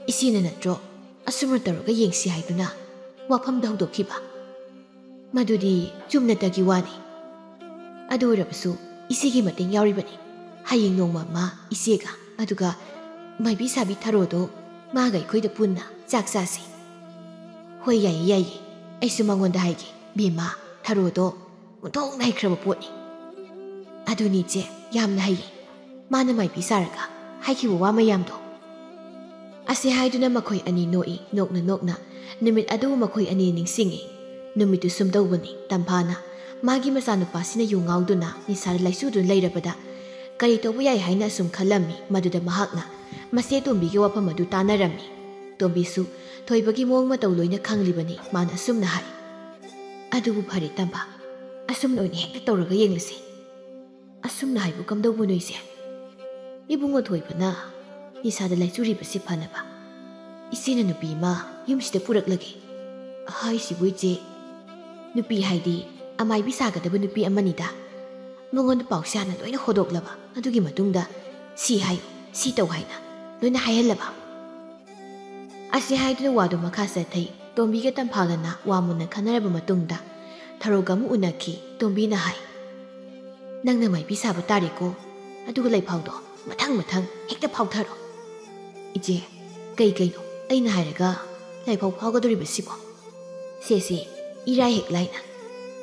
"ꯏꯆꯦꯅ ꯅꯠꯇ꯭ꯔꯣ ꯑꯁꯨꯝꯅ ꯇꯧꯔꯒ ꯌꯦꯡꯁꯤ ꯍꯥꯏꯗꯨꯅ ꯋꯥꯐꯝꯗ ꯍꯧꯗꯣꯛꯈꯤꯕ?" "ꯃꯗꯨꯗꯤ ꯆꯨꯝꯅꯇꯒꯤ ꯋꯥꯅꯤ꯫ ꯑꯗꯨ ꯑꯣꯏꯔꯕꯁꯨ ꯏꯆꯦꯒꯤ ꯃꯇꯦꯡ ꯌꯥꯎꯔꯤꯕꯅꯤ꯫ ꯍꯌꯦꯡ ꯅꯣꯡꯃ ꯑꯃ ꯏꯆꯦꯒ, ꯑꯗꯨꯒ ꯃꯥꯏꯕꯤ ꯁꯥꯕꯤ ꯊꯔꯣꯗꯣ ꯃꯥꯒ ꯑꯩꯈꯣꯏꯗ ꯄꯨꯟꯅ ꯆꯥꯛ ꯆꯥꯁꯤ꯫" "ꯍꯣꯏ, ꯌꯥꯏꯌꯦ, ꯌꯥꯏꯌꯦ꯫ ꯑꯩꯁꯨ ꯃꯉꯣꯟꯗ ꯍꯥꯏꯒꯦ꯫ "ꯕꯦꯝꯃ, ꯊꯔꯣꯗꯣ ꯑꯣꯟꯊꯣꯛꯅ ꯍꯩꯈ꯭ꯔꯕ ꯄꯣꯠꯅꯤ꯫" "ꯑꯗꯨꯅꯤ ꯏꯆꯦ, ꯌꯥꯝꯅ ꯍꯩꯌꯦ꯫ ꯃꯥꯅ ꯃꯥꯏꯕꯤ ꯁꯥꯔꯒ ꯍꯥꯏꯈꯤꯕ ꯋꯥ ꯃꯌꯥꯝꯗꯣ꯫" ꯑꯁꯤ ꯍꯥꯏꯗꯨꯅ ꯃꯈꯣꯏ ꯑꯅꯤ ꯅꯣꯛꯏ, ꯅꯣꯛꯅ ꯅꯣꯛꯅ꯫ ꯅꯨꯃꯤꯠ ꯑꯗꯨ ꯃꯈꯣꯏ ꯑꯅꯤ ꯅꯤꯡꯁꯤꯡꯉꯤ꯫ ꯅꯨꯃꯤꯠꯇꯨ ꯁꯨꯝ ꯇꯧꯕꯅꯤ, ꯇꯝꯐꯥꯅ ꯃꯥꯒꯤ ꯃꯆꯥꯅꯨꯄꯥꯁꯤꯅ ꯌꯨ ꯉꯥꯎꯗꯨꯅ ꯅꯤꯁꯥꯗ ꯂꯥꯏꯆꯨꯗꯨꯅ ꯂꯩꯔꯕꯗ ꯀꯔꯤ ꯇꯧꯕ ꯌꯥꯏ ꯍꯥꯏꯅ ꯑꯁꯨꯝ ꯈꯜꯂꯝꯃꯤ꯫ ꯃꯗꯨꯗ ꯃꯍꯥꯛꯅ ꯃꯆꯦ ꯇꯣꯝꯕꯤꯒꯤ ꯋꯥꯐꯝ ꯑꯗꯨ ꯇꯥꯅꯔꯝꯃꯤ꯫ ꯇꯣꯝꯕꯤꯁꯨ ꯊꯣꯏꯕꯒꯤ ꯃꯑꯣꯡ ꯃꯇꯧ ꯂꯣꯏꯅ ꯈꯪꯂꯤꯕꯅꯤ꯫ ꯃꯥꯅ ꯑꯁꯨꯝꯅ ꯍꯥꯏ, "ꯑꯗꯨꯕꯨ ꯐꯔꯦ ꯇꯝꯐꯥ, ꯑꯁꯨꯝꯅ ꯑꯣꯏꯅ ꯍꯦꯛꯇ ꯇꯧꯔꯒ ꯌꯦꯡꯂꯁꯤ꯫" "ꯑꯁꯨꯝꯅ ꯍꯥꯏꯕꯨ ꯀꯝꯗꯧꯕꯅꯣ ꯏꯆꯦ?" "ꯏꯕꯨꯡꯉꯣ ꯊꯣꯏꯕꯅ ꯅꯤꯁꯥꯗ ꯂꯥꯏꯆꯨꯔꯤꯕꯁꯤ ꯐꯅꯕ ꯏꯆꯦꯅ ꯅꯨꯄꯤ ꯑꯃ ꯌꯨꯝꯁꯤꯗ ꯄꯨꯔꯛꯂꯒꯦ꯫" "ꯍꯥꯏꯁꯤꯕꯨ ꯏꯆꯦ, ꯅꯨꯄꯤ ꯍꯥꯏꯗꯤ ꯑꯃꯥꯏꯕꯤ ꯁꯥꯒꯗꯕ ꯅꯨꯄꯤ ꯑꯃꯅꯤꯗ꯫ ꯃꯉꯣꯟꯗ ꯄꯥꯎꯁꯦ ꯍꯥꯟꯅ ꯂꯣꯏꯅ ꯍꯣꯗꯣꯛꯂꯕ, ꯑꯗꯨꯒꯤ ꯃꯇꯨꯡꯗ ꯁꯤ ꯍꯥꯏꯌꯨ, ꯁꯤ ꯇꯧ ꯍꯥꯏꯅ ꯂꯣꯏꯅ ꯍꯥꯏꯍꯜꯂꯕ꯫" ꯑꯁꯤ ꯍꯥꯏꯗꯨꯅ ꯋꯥꯗꯨ ꯃꯈꯥ ꯆꯠꯊꯩ꯫ ꯇꯣꯝꯕꯤꯒ ꯇꯝꯐꯥꯒꯅ ꯋꯥ ꯃꯨꯟꯅ ꯈꯟꯅꯔꯕ ꯃꯇꯨꯡꯗ ꯊꯔꯣꯒ ꯑꯃꯨꯛ ꯎꯅꯈꯤ꯫ ꯇꯣꯝꯕꯤꯅ ꯍꯥꯏ, "ꯅꯪꯅ ꯃꯥꯏꯕꯤ ꯁꯥꯕ ꯇꯥꯔꯦꯀꯣ, ꯑꯗꯨꯒ ꯂꯩꯐꯥꯎꯗꯣ ꯃꯊꯪ ꯃꯊꯪ ꯍꯦꯛꯇ ꯐꯥꯎꯊꯔꯣ꯫" "ꯏꯆꯦ, ꯀꯩ ꯀꯩꯅꯣ ꯑꯩꯅ ꯍꯥꯏꯔꯒ ꯂꯩꯐꯥꯎ ꯐꯥꯎꯒꯗꯧꯔꯤꯕꯁꯤꯕꯣ?" "ꯁꯦ ꯁꯦ, ꯏꯔꯥꯏ ꯍꯦꯛ ꯂꯥꯏꯅ꯫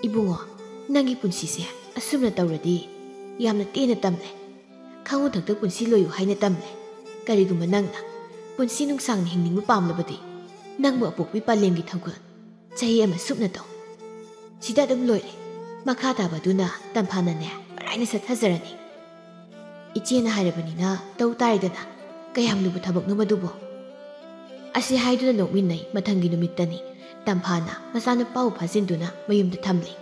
ꯏꯕꯨꯡꯉꯣ, ꯅꯪꯒꯤ ꯄꯨꯟꯁꯤꯁꯦ ꯑꯁꯨꯝꯅ ꯇꯧꯔꯗꯤ ꯌꯥꯝꯅ ꯇꯦꯟꯅ ꯇꯝꯂꯦ꯫ ꯈꯪꯉꯨ ꯊꯛꯇ ꯄꯨꯟꯁꯤ ꯂꯣꯏꯌꯨ ꯍꯥꯏꯅ ꯇꯝꯂꯦ꯫ ꯀꯔꯤꯒꯨꯝꯕ ꯅꯪꯅ ꯄꯨꯟꯁꯤ ꯅꯨꯡꯁꯥꯡꯅ ꯍꯤꯡꯅꯤꯡꯕ ꯄꯥꯝꯂꯕꯗꯤ ꯅꯪꯕꯨ ꯑꯄꯣꯛꯄꯤ ꯄꯥꯂꯦꯝꯒꯤ ꯊꯧꯒꯜ ꯆꯍꯤ ꯑꯃ ꯁꯨꯞꯅ ꯇꯧ꯫ ꯁꯤꯗ ꯑꯗꯨꯝ ꯂꯣꯏꯔꯦ꯫ ꯃꯈꯥ ꯇꯥꯕꯗꯨꯅ ꯇꯝꯐꯥꯅꯅꯦ ꯃꯔꯥꯏꯅ ꯆꯠꯊꯖꯔꯅꯤ꯫ ꯏꯆꯦꯅ ꯍꯥꯏꯔꯕꯅꯤꯅ ꯇꯧ ꯇꯥꯔꯦꯗꯅ꯫ ꯀꯌꯥꯝ ꯂꯨꯕ ꯊꯕꯛꯅꯣ ꯃꯗꯨꯕꯣ?" ꯑꯁꯤ ꯍꯥꯏꯗꯨꯅ ꯅꯣꯛꯃꯤꯟꯅꯩ꯫ ꯃꯊꯪꯒꯤ ꯅꯨꯃꯤꯠꯇꯅꯤ꯫ ꯇꯝꯐꯥꯅ ꯃꯆꯥꯅꯨꯄꯥꯕꯨ ꯐꯥꯖꯤꯟꯗꯨꯅ ꯃꯌꯨꯝꯗ ꯊꯝꯂꯤ꯫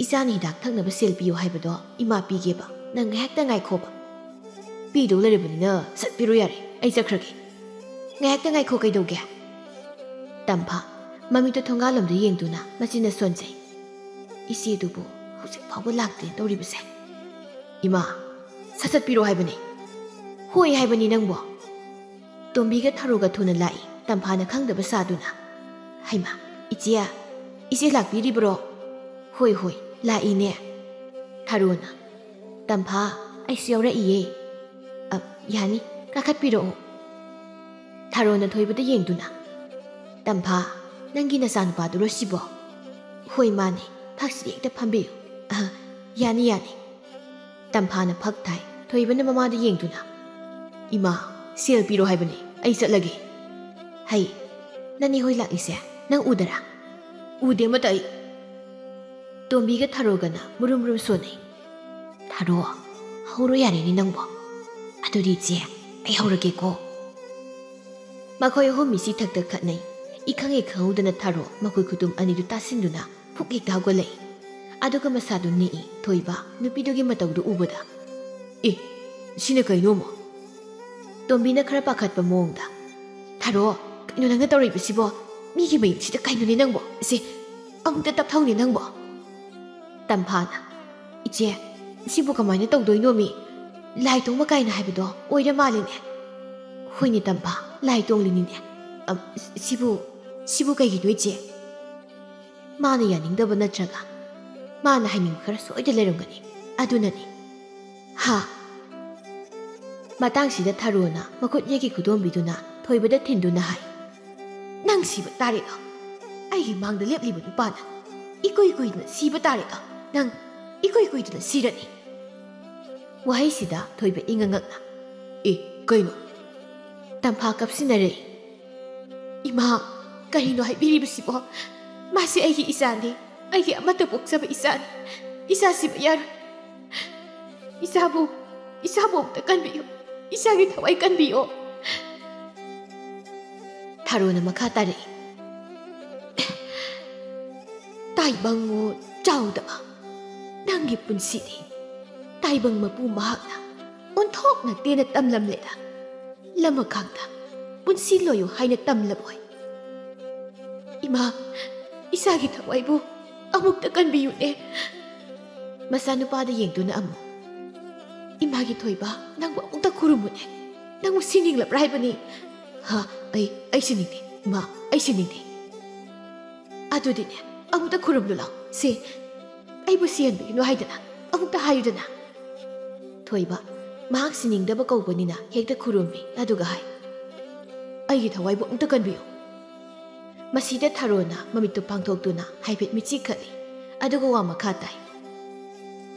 "ꯏꯆꯥꯅ ꯍꯤꯗꯥꯛ ꯊꯛꯅꯕ ꯁꯦꯜ ꯄꯤꯌꯨ ꯍꯥꯏꯕꯗꯣ ꯏꯃꯥ ꯄꯤꯒꯦꯕ, ꯅꯪ ꯉꯥꯏꯍꯥꯛꯇ ꯉꯥꯏꯈꯣꯕ꯫" "ꯄꯤꯗꯧ ꯂꯩꯔꯕꯅꯤꯅ ꯆꯠꯄꯤꯔꯣ ꯌꯥꯔꯦ, ꯑꯩ ꯆꯠꯈ꯭ꯔꯒꯦ꯫" "ꯉꯥꯏꯍꯥꯛꯇ ꯉꯥꯏꯈꯣ, ꯀꯩꯗꯧꯒꯦ?" ꯇꯝꯐꯥ ꯃꯃꯤꯠꯇ ꯊꯣꯡꯒꯥꯜꯂꯣꯝꯗ ꯌꯦꯡꯗꯨꯅ ꯃꯆꯤꯟꯅ ꯁꯣꯟꯖꯩ꯫ "ꯏꯆꯦꯗꯨꯕꯨ ꯍꯧꯖꯤꯛ ꯐꯥꯎꯕ ꯂꯥꯛꯇꯦ ꯇꯧꯔꯤꯕꯁꯦ꯫ ꯏꯃꯥ, ꯁꯠ ꯆꯠꯄꯤꯔꯣ ꯍꯥꯏꯕꯅꯤ꯫ ꯍꯣꯏ ꯍꯥꯏꯕꯅꯤ ꯅꯪꯕꯣ꯫" ꯇꯣꯝꯕꯤꯒ ꯊꯔꯣꯒ ꯊꯨꯅ ꯂꯥꯛꯏ꯫ ꯇꯝꯐꯥꯅ ꯈꯪꯗꯕ ꯁꯥꯗꯨꯅ, "ꯍꯩꯃꯥ, ꯏꯆꯦ, ꯏꯆꯦ ꯂꯥꯛꯄꯤꯔꯤꯕ꯭ꯔꯣ?" "ꯍꯣꯏ, ꯍꯣꯏ, ꯂꯥꯛꯏꯅꯦ꯫" ꯊꯔꯣꯅ, "ꯇꯝꯐꯥ, ꯑꯩꯁꯨ ꯌꯥꯎꯔꯛꯏꯌꯦ꯫" "ꯑ, ꯌꯥꯅꯤ, ꯀꯥꯈꯠꯄꯤꯔꯛꯑꯣ꯫" ꯊꯔꯣꯅ ꯊꯣꯏꯕꯗ ꯌꯦꯡꯗꯨꯅ, "ꯇꯝꯐꯥ, ꯅꯪꯒꯤ ꯅꯆꯥꯅꯨꯄꯥꯗꯨꯔꯣ ꯁꯤꯕꯣ?" "ꯍꯣꯏ, ꯃꯥꯅꯦ꯫ ꯐꯛꯁꯤꯗ ꯍꯦꯛꯇ ꯐꯝꯕꯤꯌꯨ꯫ ꯑꯍ, ꯌꯥꯅꯤ, ꯌꯥꯅꯤ꯫" ꯇꯝꯐꯥꯅ ꯐꯛ ꯊꯥꯏ꯫ ꯊꯣꯏꯕꯅ ꯃꯃꯥꯗ ꯌꯦꯡꯗꯨꯅ, "ꯏꯃꯥ, ꯁꯦꯜ ꯄꯤꯔꯣ ꯍꯥꯏꯕꯅꯦ, ꯑꯩ ꯆꯠꯂꯒꯦ꯫" "ꯍꯩ, ꯅꯅꯦ ꯍꯣꯏ ꯂꯥꯛꯏꯁꯦ ꯅꯪ ꯎꯗꯔꯥ?" "ꯎꯗꯦ ꯑꯃꯠꯇ ꯑꯩ꯫" ꯇꯣꯝꯕꯤꯒ ꯊꯔꯣꯒꯅ ꯃꯨꯔꯨꯝ ꯃꯨꯔꯨꯝ ꯁꯣꯟꯅꯩ꯫ "ꯊꯔꯣ, ꯍꯧꯔꯣ ꯌꯥꯔꯦꯅꯦ ꯅꯪꯕꯣ꯫ ꯑꯗꯨꯗꯤ ꯏꯆꯦ, ꯑꯩ ꯍꯧꯔꯒꯦꯀꯣ꯫" ꯃꯈꯣꯏ ꯑꯍꯨꯝ ꯃꯤꯁꯤ ꯊꯛꯇ ꯈꯠꯅꯩ꯫ ꯏꯈꯪ ꯍꯦꯛ ꯈꯪꯍꯧꯗꯅ ꯊꯔꯣ ꯃꯈꯣꯏ ꯈꯨꯇꯨꯝ ꯑꯅꯤꯗꯨ ꯇꯥꯁꯤꯟꯗꯨꯅ ꯐꯨꯛ ꯍꯦꯛꯇ ꯍꯧꯒꯠꯂꯛꯏ꯫ ꯑꯗꯨꯒ ꯃꯁꯥꯗꯨ ꯅꯤꯛꯏ ꯊꯣꯏꯕ ꯅꯨꯄꯤꯗꯨꯒꯤ ꯃꯇꯧꯗꯨ ꯎꯕꯗ꯫ "ꯑꯦ, ꯁꯤꯅ ꯀꯩꯅꯣ ꯑꯃꯨꯛ?" ꯇꯣꯝꯕꯤꯅ ꯈꯔ ꯄꯥꯈꯠꯄ ꯃꯑꯣꯡꯗ, "ꯊꯔꯣ, ꯀꯩꯅꯣ ꯅꯪꯅ ꯇꯧꯔꯛꯏꯕꯁꯤꯕꯣ? ꯃꯤꯒꯤ ꯃꯌꯨꯝꯁꯤꯗ ꯀꯩꯅꯣꯅꯦ ꯅꯪꯕꯣ? ꯁꯦ, ꯑꯃꯨꯛꯇ ꯇꯞꯊꯧꯅꯦ ꯅꯪꯕꯣ꯫" ꯇꯝꯐꯥꯅ, "ꯏꯆꯦ, ꯁꯤꯕꯨ ꯀꯃꯥꯏꯅ ꯇꯧꯗꯣꯏꯅꯣꯃꯤ? ꯂꯥꯏ ꯇꯣꯡꯕ ꯀꯥꯏꯅ ꯍꯥꯏꯕꯗꯣ ꯑꯣꯏꯔ ꯃꯥꯜꯂꯦꯅꯦ꯫" "ꯍꯣꯏꯅꯦ ꯇꯝꯐꯥ, ꯂꯥꯏ ꯇꯣꯡꯂꯤꯅꯤꯅꯦ꯫ ꯑꯝ, ꯁꯤꯕꯨ, ꯁꯤꯕꯨ ꯀꯩꯒꯤꯅꯣ ꯏꯆꯦ?" ꯃꯥꯅ ꯌꯥꯅꯤꯡꯗꯕ ꯅꯠꯇ꯭ꯔꯒ ꯃꯥꯅ ꯍꯥꯏꯅꯤꯡꯕ ꯈꯔ ꯁꯣꯏꯗ ꯂꯩꯔꯝꯒꯅꯤ꯫ ꯑꯗꯨꯅꯅꯤ꯫ ꯍꯥ? ꯃꯇꯥꯡꯁꯤꯗ ꯊꯔꯣꯅ ꯃꯈꯨꯠ ꯌꯦꯛꯀꯤ ꯈꯨꯗꯣꯝꯕꯤꯗꯨꯅ ꯊꯣꯏꯕꯗ ꯊꯤꯟꯗꯨꯅ ꯍꯥꯏ, "ꯅꯪ ꯁꯤꯕ ꯇꯥꯔꯦꯗꯣ꯫ ꯑꯩꯒꯤ ꯃꯥꯡꯗ ꯂꯦꯞꯂꯤꯕ ꯅꯨꯄꯥꯅ ꯏꯀꯨꯏ ꯀꯨꯏꯗꯅ ꯁꯤꯕ ꯇꯥꯔꯦꯗꯣ꯫ ꯅꯪ ꯏꯀꯨꯏ ꯀꯨꯏꯗꯅ ꯁꯤꯔꯅꯤ꯫" ꯋꯥꯍꯩꯁꯤꯗ ꯊꯣꯏꯕ ꯏꯉꯛ ꯉꯛꯅ, "ꯑꯦ, ꯀꯩꯅꯣ?" ꯇꯝꯐꯥ ꯀꯞꯁꯤꯟꯅꯔꯦ꯫ "ꯏꯃꯥ, ꯀꯔꯤꯅꯣ ꯍꯥꯏꯕꯤꯔꯤꯕꯁꯤꯕꯣ? ꯃꯥꯁꯤ ꯑꯩꯒꯤ ꯏꯆꯥꯅꯤ, ꯑꯩꯒꯤ ꯑꯃꯠꯇ ꯄꯣꯛꯆꯕ ꯏꯆꯥꯅꯤ꯫ ꯏꯆꯥ ꯁꯤꯕ ꯌꯥꯔꯣꯏ꯫ ꯏꯆꯥꯕꯨ, ꯏꯆꯥꯕꯨ ꯑꯃꯨꯛꯇ ꯀꯟꯕꯤꯌꯨ, ꯏꯆꯥꯒꯤ ꯊꯋꯥꯏ ꯀꯟꯕꯤꯌꯣ꯫" ꯊꯔꯣꯅ ꯃꯈꯥ ꯇꯥꯔꯛꯏ, "ꯇꯥꯏꯕꯪꯉꯣ ꯆꯥꯎꯗꯕ, ꯅꯪꯒꯤ ꯄꯨꯟꯁꯤꯗꯤ ꯇꯥꯏꯕꯪ ꯃꯄꯨ ꯃꯍꯥꯛꯅ ꯑꯣꯟꯊꯣꯛꯅ ꯇꯦꯟꯅ ꯇꯝꯂꯝꯂꯦꯗ꯫ ꯂꯃꯈꯥꯡꯗ ꯄꯨꯟꯁꯤ ꯂꯣꯏꯌꯨ ꯍꯥꯏꯅ ꯇꯝꯂꯕꯣꯏ꯫ ꯏꯃꯥ, ꯏꯆꯥꯒꯤ ꯊꯋꯥꯏꯕꯨ ꯑꯃꯨꯛꯇ ꯀꯟꯕꯤꯌꯨꯅꯦ꯫" ꯃꯆꯥꯅꯨꯄꯥꯗ ꯌꯦꯡꯗꯨꯅ ꯑꯃꯨꯛ, "ꯏꯃꯥꯒꯤ ꯊꯣꯏꯕ, ꯅꯪꯕꯨ ꯑꯃꯨꯛꯇ ꯈꯨꯔꯨꯝꯃꯨꯅꯦ꯫ ꯅꯪꯕꯨ ꯁꯤꯅꯤꯡꯂꯕ꯭ꯔꯥ ꯍꯥꯏꯕꯅꯤ?" "ꯍꯥ? ꯑꯩ, ꯑꯩ ꯁꯤꯅꯤꯡꯗꯦ, ꯏꯃꯥ, ꯑꯩ ꯁꯤꯅꯤꯡꯗꯦ꯫" "ꯑꯗꯨꯗꯤꯅꯦ, ꯑꯃꯨꯛꯇ ꯈꯨꯔꯨꯝꯂꯨ ꯂꯥꯎ꯫ ꯁꯦ, ꯑꯩꯕꯨ ꯁꯤꯍꯟꯕꯤꯒꯅꯨ ꯍꯥꯏꯗꯅ ꯑꯃꯨꯛꯇ ꯍꯥꯏꯌꯨꯗꯅ꯫" ꯊꯣꯏꯕ, ꯃꯍꯥꯛ ꯁꯤꯅꯤꯡꯗꯕ ꯀꯧꯕꯅꯤꯅ ꯍꯦꯛꯇ ꯈꯨꯔꯨꯝꯃꯤ, ꯑꯗꯨꯒ ꯍꯥꯏ, "ꯑꯩꯒꯤ ꯊꯋꯥꯏꯕꯨ ꯑꯃꯨꯛꯇ ꯀꯟꯕꯤꯌꯨ꯫" ꯃꯁꯤꯗ ꯊꯔꯣꯅ ꯃꯃꯤꯠꯇꯨ ꯄꯥꯡꯊꯣꯛꯇꯨꯅ ꯍꯥꯏꯐꯦꯠ ꯃꯤꯠꯆꯤ ꯈꯠꯂꯤ꯫ ꯑꯗꯨꯒ ꯋꯥ ꯃꯈꯥ ꯇꯥꯏ꯫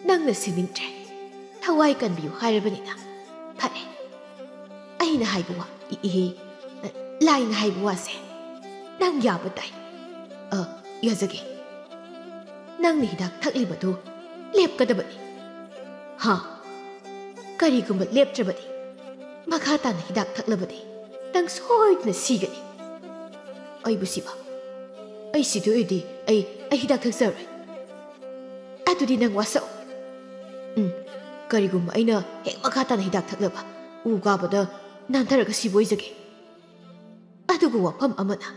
"ꯅꯪꯅ ꯁꯤꯅꯤꯡꯗ꯭ꯔꯦ꯫ ꯊꯋꯥꯏ ꯀꯟꯕꯤꯌꯨ ꯍꯥꯏꯔꯕꯅꯤꯅ꯫ ꯐꯔꯦ꯫ ꯑꯩꯅ ꯍꯥꯏꯕ ꯋꯥ, ꯏ-, ꯏꯍꯦ, ꯂꯥꯏꯅ ꯍꯥꯏꯕ ꯋꯥꯁꯦ ꯅꯪ ꯌꯥꯕ ꯇꯥꯏ꯫ ꯑ, ꯌꯥꯖꯒꯦ꯫ ꯅꯪꯅ ꯍꯤꯗꯥꯛ ꯊꯛꯂꯤꯕꯗꯨ ꯂꯦꯞꯀꯗꯕꯅꯤ꯫ ꯍꯥ? ꯀꯔꯤꯒꯨꯝꯕ ꯂꯦꯞꯇ꯭ꯔꯕꯗꯤ, ꯃꯈꯥ ꯇꯥꯅ ꯍꯤꯗꯥꯛ ꯊꯛꯂꯕꯗꯤ ꯅꯪ ꯁꯣꯏꯗꯅ ꯁꯤꯒꯅꯤ꯫" "ꯑꯩꯕꯨ ꯁꯤꯕ? ꯑꯩ ꯁꯤꯗꯣꯏ ꯑꯣꯏꯗꯤ ꯑꯩ, ꯑꯩ ꯍꯤꯗꯥꯛ ꯊꯛꯆꯔꯣꯏ꯫" "ꯑꯗꯨꯗꯤ ꯅꯪ ꯋꯥꯁꯛꯑꯣ꯫" "ꯎꯝ, ꯀꯔꯤꯒꯨꯝꯕ ꯑꯩꯅ ꯍꯦꯛ ꯃꯈꯥ ꯇꯥꯅ ꯍꯤꯗꯥꯛ ꯊꯛꯂꯕ, ꯎ ꯀꯥꯕꯗ ꯅꯥꯟꯊꯔꯒ ꯁꯤꯕ ꯑꯣꯏꯖꯒꯦ꯫ ꯑꯗꯨꯕꯨ ꯋꯥꯐꯝ ꯑꯃꯅ,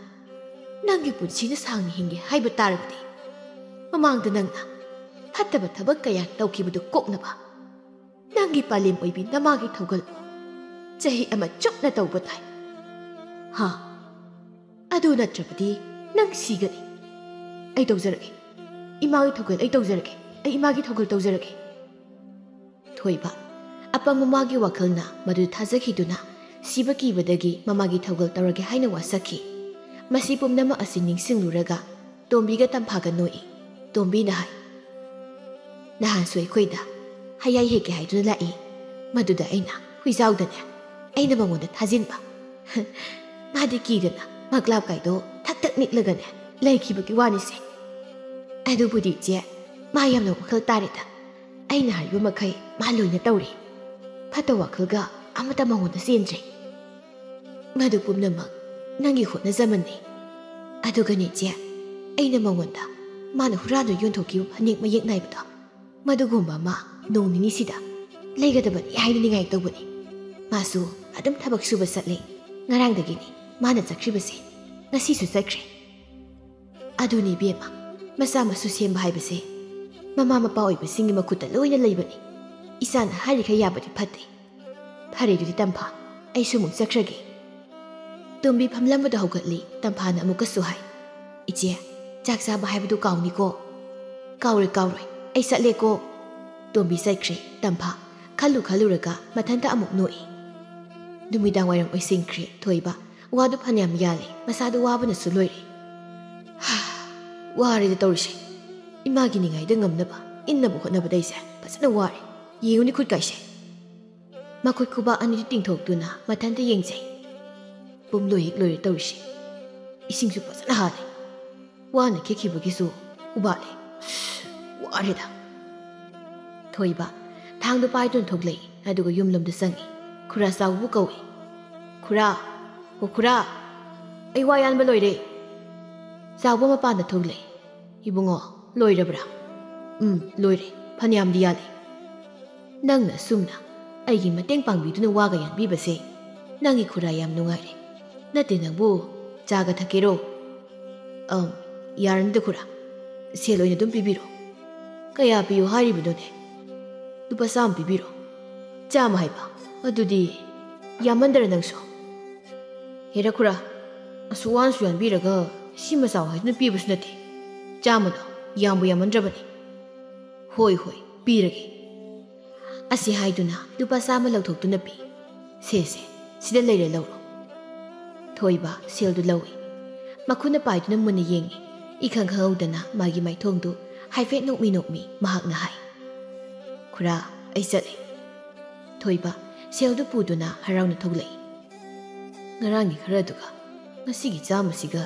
ꯅꯪꯒꯤ ꯄꯨꯟꯁꯤꯅ ꯁꯥꯡꯅ ꯍꯤꯡꯒꯦ ꯍꯥꯏꯕ ꯇꯥꯔꯕꯗꯤ, ꯃꯃꯥꯡꯗ ꯅꯪꯅ ꯐꯠꯇꯕ ꯊꯕꯛ ꯀꯌꯥ ꯇꯧꯈꯤꯕꯗꯨ ꯀꯣꯛꯅꯕ ꯅꯪꯒꯤ ꯄꯥꯂꯦꯝ ꯑꯣꯏꯕꯤ ꯅꯃꯥꯒꯤ ꯊꯧꯒꯜ ꯆꯍꯤ ꯑꯃ ꯆꯨꯞꯅ ꯇꯧꯕ ꯇꯥꯏ꯫ ꯍꯥ? ꯑꯗꯨ ꯅꯠꯇ꯭ꯔꯕꯗꯤ ꯅꯪ ꯁꯤꯒꯅꯤ꯫" "ꯑꯩ ꯇꯧꯖꯔꯒꯦ꯫ ꯏꯃꯥꯒꯤ ꯊꯧꯒꯜ ꯑꯩ ꯇꯧꯖꯔꯒꯦ꯫ ꯑꯩ ꯏꯃꯥꯒꯤ ꯊꯧꯒꯜ ꯇꯧꯖꯔꯒꯦ꯫" ꯊꯣꯏꯕ, ꯑꯄꯪꯕ ꯃꯥꯒꯤ ꯋꯥꯈꯜꯅ ꯃꯗꯨ ꯊꯥꯖꯈꯤꯗꯨꯅ, ꯁꯤꯕ ꯀꯤꯕꯗꯒꯤ ꯃꯃꯥꯒꯤ ꯊꯧꯒꯜ ꯇꯧꯔꯒꯦ ꯍꯥꯏꯅ ꯋꯥꯁꯛꯈꯤ꯫ ꯃꯁꯤ ꯄꯨꯝꯅꯃꯛ ꯑꯁꯤ ꯅꯤꯡꯁꯤꯡꯂꯨꯔꯒ ꯇꯣꯝꯕꯤꯒ ꯇꯝꯐꯥꯒ ꯅꯣꯛꯏ꯫ ꯇꯣꯝꯕꯤꯅ ꯍꯥꯏ, "ꯅꯍꯥꯟꯁꯨ ꯑꯩꯈꯣꯏꯗ ꯍꯌꯥꯏ ꯍꯦꯛꯀꯦ ꯍꯥꯏꯗꯨꯅ ꯂꯥꯛꯏ꯫ ꯃꯗꯨꯗ ꯑꯩꯅ ꯍꯨꯏꯖꯥꯎꯗꯅꯦ, ꯑꯩꯅ ꯃꯉꯣꯟꯗ ꯊꯥꯖꯤꯟꯕ꯫ ꯃꯥꯗꯤ ꯀꯤꯗꯅ ꯃꯒ꯭ꯂꯥꯞ ꯀꯥꯏꯗꯣ ꯊꯛ ꯊꯛ ꯅꯤꯛꯂꯒꯅꯦ ꯂꯩꯈꯤꯕꯒꯤ ꯋꯥꯅꯤꯁꯦ꯫ ꯑꯗꯨꯕꯨꯗꯤ ꯏꯆꯦ, ꯃꯥ ꯌꯥꯝꯅ ꯋꯥꯈꯜ ꯇꯥꯔꯦꯗ꯫ ꯑꯩꯅ ꯍꯥꯏꯕ ꯃꯈꯩ ꯃꯥ ꯂꯣꯏꯅ ꯇꯧꯔꯦ꯫ ꯐꯠꯇ ꯋꯥꯈꯜꯒ ꯑꯃꯠꯇ ꯃꯉꯣꯟꯗ ꯆꯦꯟꯗ꯭ꯔꯦ꯫ ꯃꯗꯨ ꯄꯨꯝꯅꯃꯛ ꯅꯪꯒꯤ ꯍꯣꯠꯅꯖꯃꯟꯅꯤ꯫ ꯑꯗꯨꯒꯅꯦ ꯏꯆꯦ, ꯑꯩꯅ ꯃꯉꯣꯟꯗ ꯃꯥꯅ ꯍꯨꯔꯥꯟꯗꯨꯅ ꯌꯣꯟꯊꯣꯛꯈꯤꯕ ꯐꯅꯦꯛ ꯃꯌꯦꯛ ꯅꯥꯏꯕꯗꯣ, ꯃꯗꯨꯒꯨꯝꯕ ꯑꯃ ꯅꯣꯡ ꯅꯤꯅꯤꯁꯤꯗ ꯂꯩꯒꯗꯕꯅꯤ ꯍꯥꯏꯅ ꯅꯤꯡꯉꯥꯏ ꯇꯧꯕꯅꯤ꯫ ꯃꯥꯁꯨ ꯑꯗꯨꯝ ꯊꯕꯛ ꯁꯨꯕ ꯆꯠꯂꯦ꯫ ꯉꯔꯥꯡꯗꯒꯤꯅꯤ ꯃꯥꯅ ꯆꯠꯈ꯭ꯔꯤꯕꯁꯦ꯫ ꯉꯁꯤꯁꯨ ꯆꯠꯈ꯭ꯔꯦ꯫" "ꯑꯗꯨꯅꯤ ꯏꯕꯦꯝꯃ, ꯃꯆꯥ ꯃꯁꯨ ꯁꯦꯝꯕ ꯍꯥꯏꯕꯁꯦ ꯃꯃꯥ ꯃꯄꯥ ꯑꯣꯏꯕꯁꯤꯡꯒꯤ ꯃꯈꯨꯠꯇ ꯂꯣꯏꯅ ꯂꯩꯕꯅꯤ꯫ ꯏꯆꯥꯅ ꯍꯥꯏꯔꯤꯈꯩ ꯌꯥꯕꯗꯤ ꯐꯠꯇꯦ꯫ ꯐꯔꯦ ꯑꯗꯨꯗꯤ ꯇꯝꯐꯥ, ꯑꯩꯁꯨ ꯑꯃꯨꯛ ꯆꯠꯈ꯭ꯔꯒꯦ꯫" ꯇꯣꯝꯕꯤ ꯐꯝꯂꯝꯕꯗ ꯍꯧꯒꯠꯂꯤ꯫ ꯇꯝꯐꯥꯅ ꯑꯃꯨꯛꯀꯁꯨ ꯍꯥꯏ, "ꯏꯆꯦ, ꯆꯥꯛ ꯆꯥꯕ ꯍꯥꯏꯕꯗꯨ ꯀꯥꯎꯅꯤꯀꯣ꯫" "ꯀꯥꯎꯔꯣꯏ, ꯀꯥꯎꯔꯣꯏ, ꯑꯩ ꯆꯠꯂꯦꯀꯣ꯫" ꯇꯣꯝꯕꯤ ꯆꯠꯈ꯭ꯔꯦ꯫ ꯇꯝꯐꯥ ꯈꯜꯂꯨ ꯈꯜꯂꯨꯔꯒ ꯃꯊꯟꯇ ꯑꯃꯨꯛ ꯅꯣꯛꯏ꯫ ꯅꯨꯃꯤꯗꯥꯡ ꯋꯥꯏꯔꯝ ꯑꯣꯏꯁꯤꯟꯈ꯭ꯔꯦ꯫ ꯊꯣꯏꯕ ꯋꯥꯗꯨ ꯐꯅꯌꯥꯝ ꯌꯥꯜꯂꯦ, ꯃꯁꯥꯗꯨ ꯋꯥꯕꯅꯁꯨ ꯂꯣꯏꯔꯦ꯫ ꯋꯥꯔꯦꯗ ꯇꯧꯔꯤꯁꯦ꯫ ꯏꯃꯥꯒꯤ ꯅꯤꯡꯉꯥꯏꯗ ꯉꯝꯅꯕ ꯏꯟꯅꯕ ꯍꯣꯠꯅꯕꯗ ꯑꯩꯁꯦ ꯐꯖꯅ ꯋꯥꯔꯦ꯫ ꯌꯦꯡꯉꯨꯅꯦ ꯈꯨꯠ ꯀꯥꯏꯁꯦ꯫ ꯃꯈꯨꯠ ꯈꯨꯕꯥꯛ ꯑꯅꯤꯗꯨ ꯇꯤꯡꯊꯣꯛꯇꯨꯅ ꯃꯊꯟꯇ ꯌꯦꯡꯖꯩ꯫ ꯄꯨꯝꯂꯣꯏ ꯍꯦꯛ ꯂꯣꯏꯔꯦ ꯇꯧꯔꯤꯁꯦ꯫ ꯏꯁꯤꯡꯁꯨ ꯐꯖꯅ ꯍꯥꯜꯂꯦ꯫ ꯋꯥꯅ ꯈꯤꯛꯈꯤꯕꯒꯤꯁꯨ ꯎꯕꯥꯠꯂꯦ꯫ ꯋꯥꯔꯦꯗ꯫ ꯊꯣꯏꯕ ꯊꯥꯡꯗꯨ ꯄꯥꯏꯗꯨꯅ ꯊꯣꯛꯂꯛꯏ, ꯑꯗꯨꯒ ꯌꯨꯝꯂꯣꯝꯗ ꯆꯪꯉꯤ꯫ ꯈꯨꯔꯥ ꯆꯥꯎꯕꯕꯨ ꯀꯧꯏ꯫ "ꯈꯨꯔꯥ, ꯑꯣ ꯈꯨꯔꯥ, ꯑꯩ ꯋꯥ ꯌꯥꯟꯕ ꯂꯣꯏꯔꯦ꯫" ꯆꯥꯎꯕ ꯃꯄꯥꯟꯗ ꯊꯣꯛꯂꯛꯏ꯫ "ꯏꯕꯨꯡꯉꯣ, ꯂꯣꯏꯔꯕ꯭ꯔꯥ?" "ꯎꯝ, ꯂꯣꯏꯔꯦ꯫ ꯐꯅꯌꯥꯝꯗꯤ ꯌꯥꯜꯂꯦ꯫" "ꯅꯪꯅ ꯑꯁꯨꯝꯅ ꯑꯩꯒꯤ ꯃꯇꯦꯡ ꯄꯥꯡꯕꯤꯗꯨꯅ ꯋꯥꯒ ꯌꯥꯟꯕꯤꯕꯁꯦ ꯅꯪꯒꯤ ꯈꯨꯔꯥ ꯌꯥꯝ ꯅꯨꯡꯉꯥꯏꯔꯦ꯫ ꯅꯠꯇꯦ ꯅꯪꯕꯨ, ꯆꯥꯒ ꯊꯛꯀꯦꯔꯣ?" "ꯑꯝ, ꯌꯥꯔꯅꯤꯗ ꯈꯨꯔꯥ꯫ ꯁꯦꯜ ꯑꯣꯏꯅ ꯑꯗꯨꯝ ꯄꯤꯕꯤꯔꯣ꯫" "ꯀꯌꯥ ꯄꯤꯌꯨ ꯍꯥꯏꯔꯤꯕꯅꯣꯅꯦ?" "ꯂꯨꯄꯥ ꯆꯥꯝꯃ ꯄꯤꯕꯤꯔꯣ꯫" "ꯆꯥꯝꯃ ꯍꯥꯏꯕ? ꯑꯗꯨꯗꯤ ꯌꯥꯝꯃꯟꯗꯔ ꯅꯪꯁꯨ?" "ꯍꯦꯔꯥ ꯈꯨꯔꯥ, ꯑꯁꯨꯛ ꯋꯥꯅꯁꯨ ꯌꯥꯟꯕꯤꯔꯒ ꯁꯤꯃ ꯆꯥꯎ ꯍꯥꯏꯗꯨꯅ ꯄꯤꯕꯁꯨ ꯅꯠꯇꯦ꯫ ꯆꯥꯝꯃꯗꯣ ꯌꯥꯝꯕꯨ ꯌꯥꯝꯃꯟꯗ꯭ꯔꯕꯅꯤ꯫" "ꯍꯣꯏ, ꯍꯣꯏ, ꯄꯤꯔꯒꯦ꯫" ꯑꯁꯤ ꯍꯥꯏꯗꯨꯅ ꯂꯨꯄꯥ ꯆꯥꯝꯃ ꯂꯧꯊꯣꯛꯇꯨꯅ ꯄꯤ꯫ "ꯁꯦ, ꯁꯦ, ꯁꯤꯗ ꯂꯩꯔꯦ, ꯂꯧꯔꯣ꯫" ꯊꯣꯏꯕ ꯁꯦꯜꯗꯨ ꯂꯧꯏ꯫ ꯃꯈꯨꯠꯅ ꯄꯥꯏꯗꯨꯅ ꯃꯨꯟꯅ ꯌꯦꯡꯏ꯫ ꯏꯈꯪ ꯈꯪꯍꯧꯗꯅ ꯃꯥꯒꯤ ꯃꯥꯏꯊꯣꯡꯗꯨ ꯍꯥꯏꯐꯦꯠ ꯅꯣꯛꯃꯤ ꯅꯣꯛꯃꯤ ꯃꯍꯥꯛꯅ ꯍꯥꯏ, "ꯈꯨꯔꯥ, ꯑꯩ ꯆꯠꯂꯦ꯫" ꯊꯣꯏꯕ ꯁꯦꯜꯗꯨ ꯄꯨꯗꯨꯅ ꯍꯔꯥꯎꯅ ꯊꯣꯛꯂꯛꯏ꯫ "ꯉꯔꯥꯡꯒꯤ ꯈꯔꯗꯨꯒ ꯉꯁꯤꯒꯤ ꯆꯥꯝꯃꯁꯤꯒ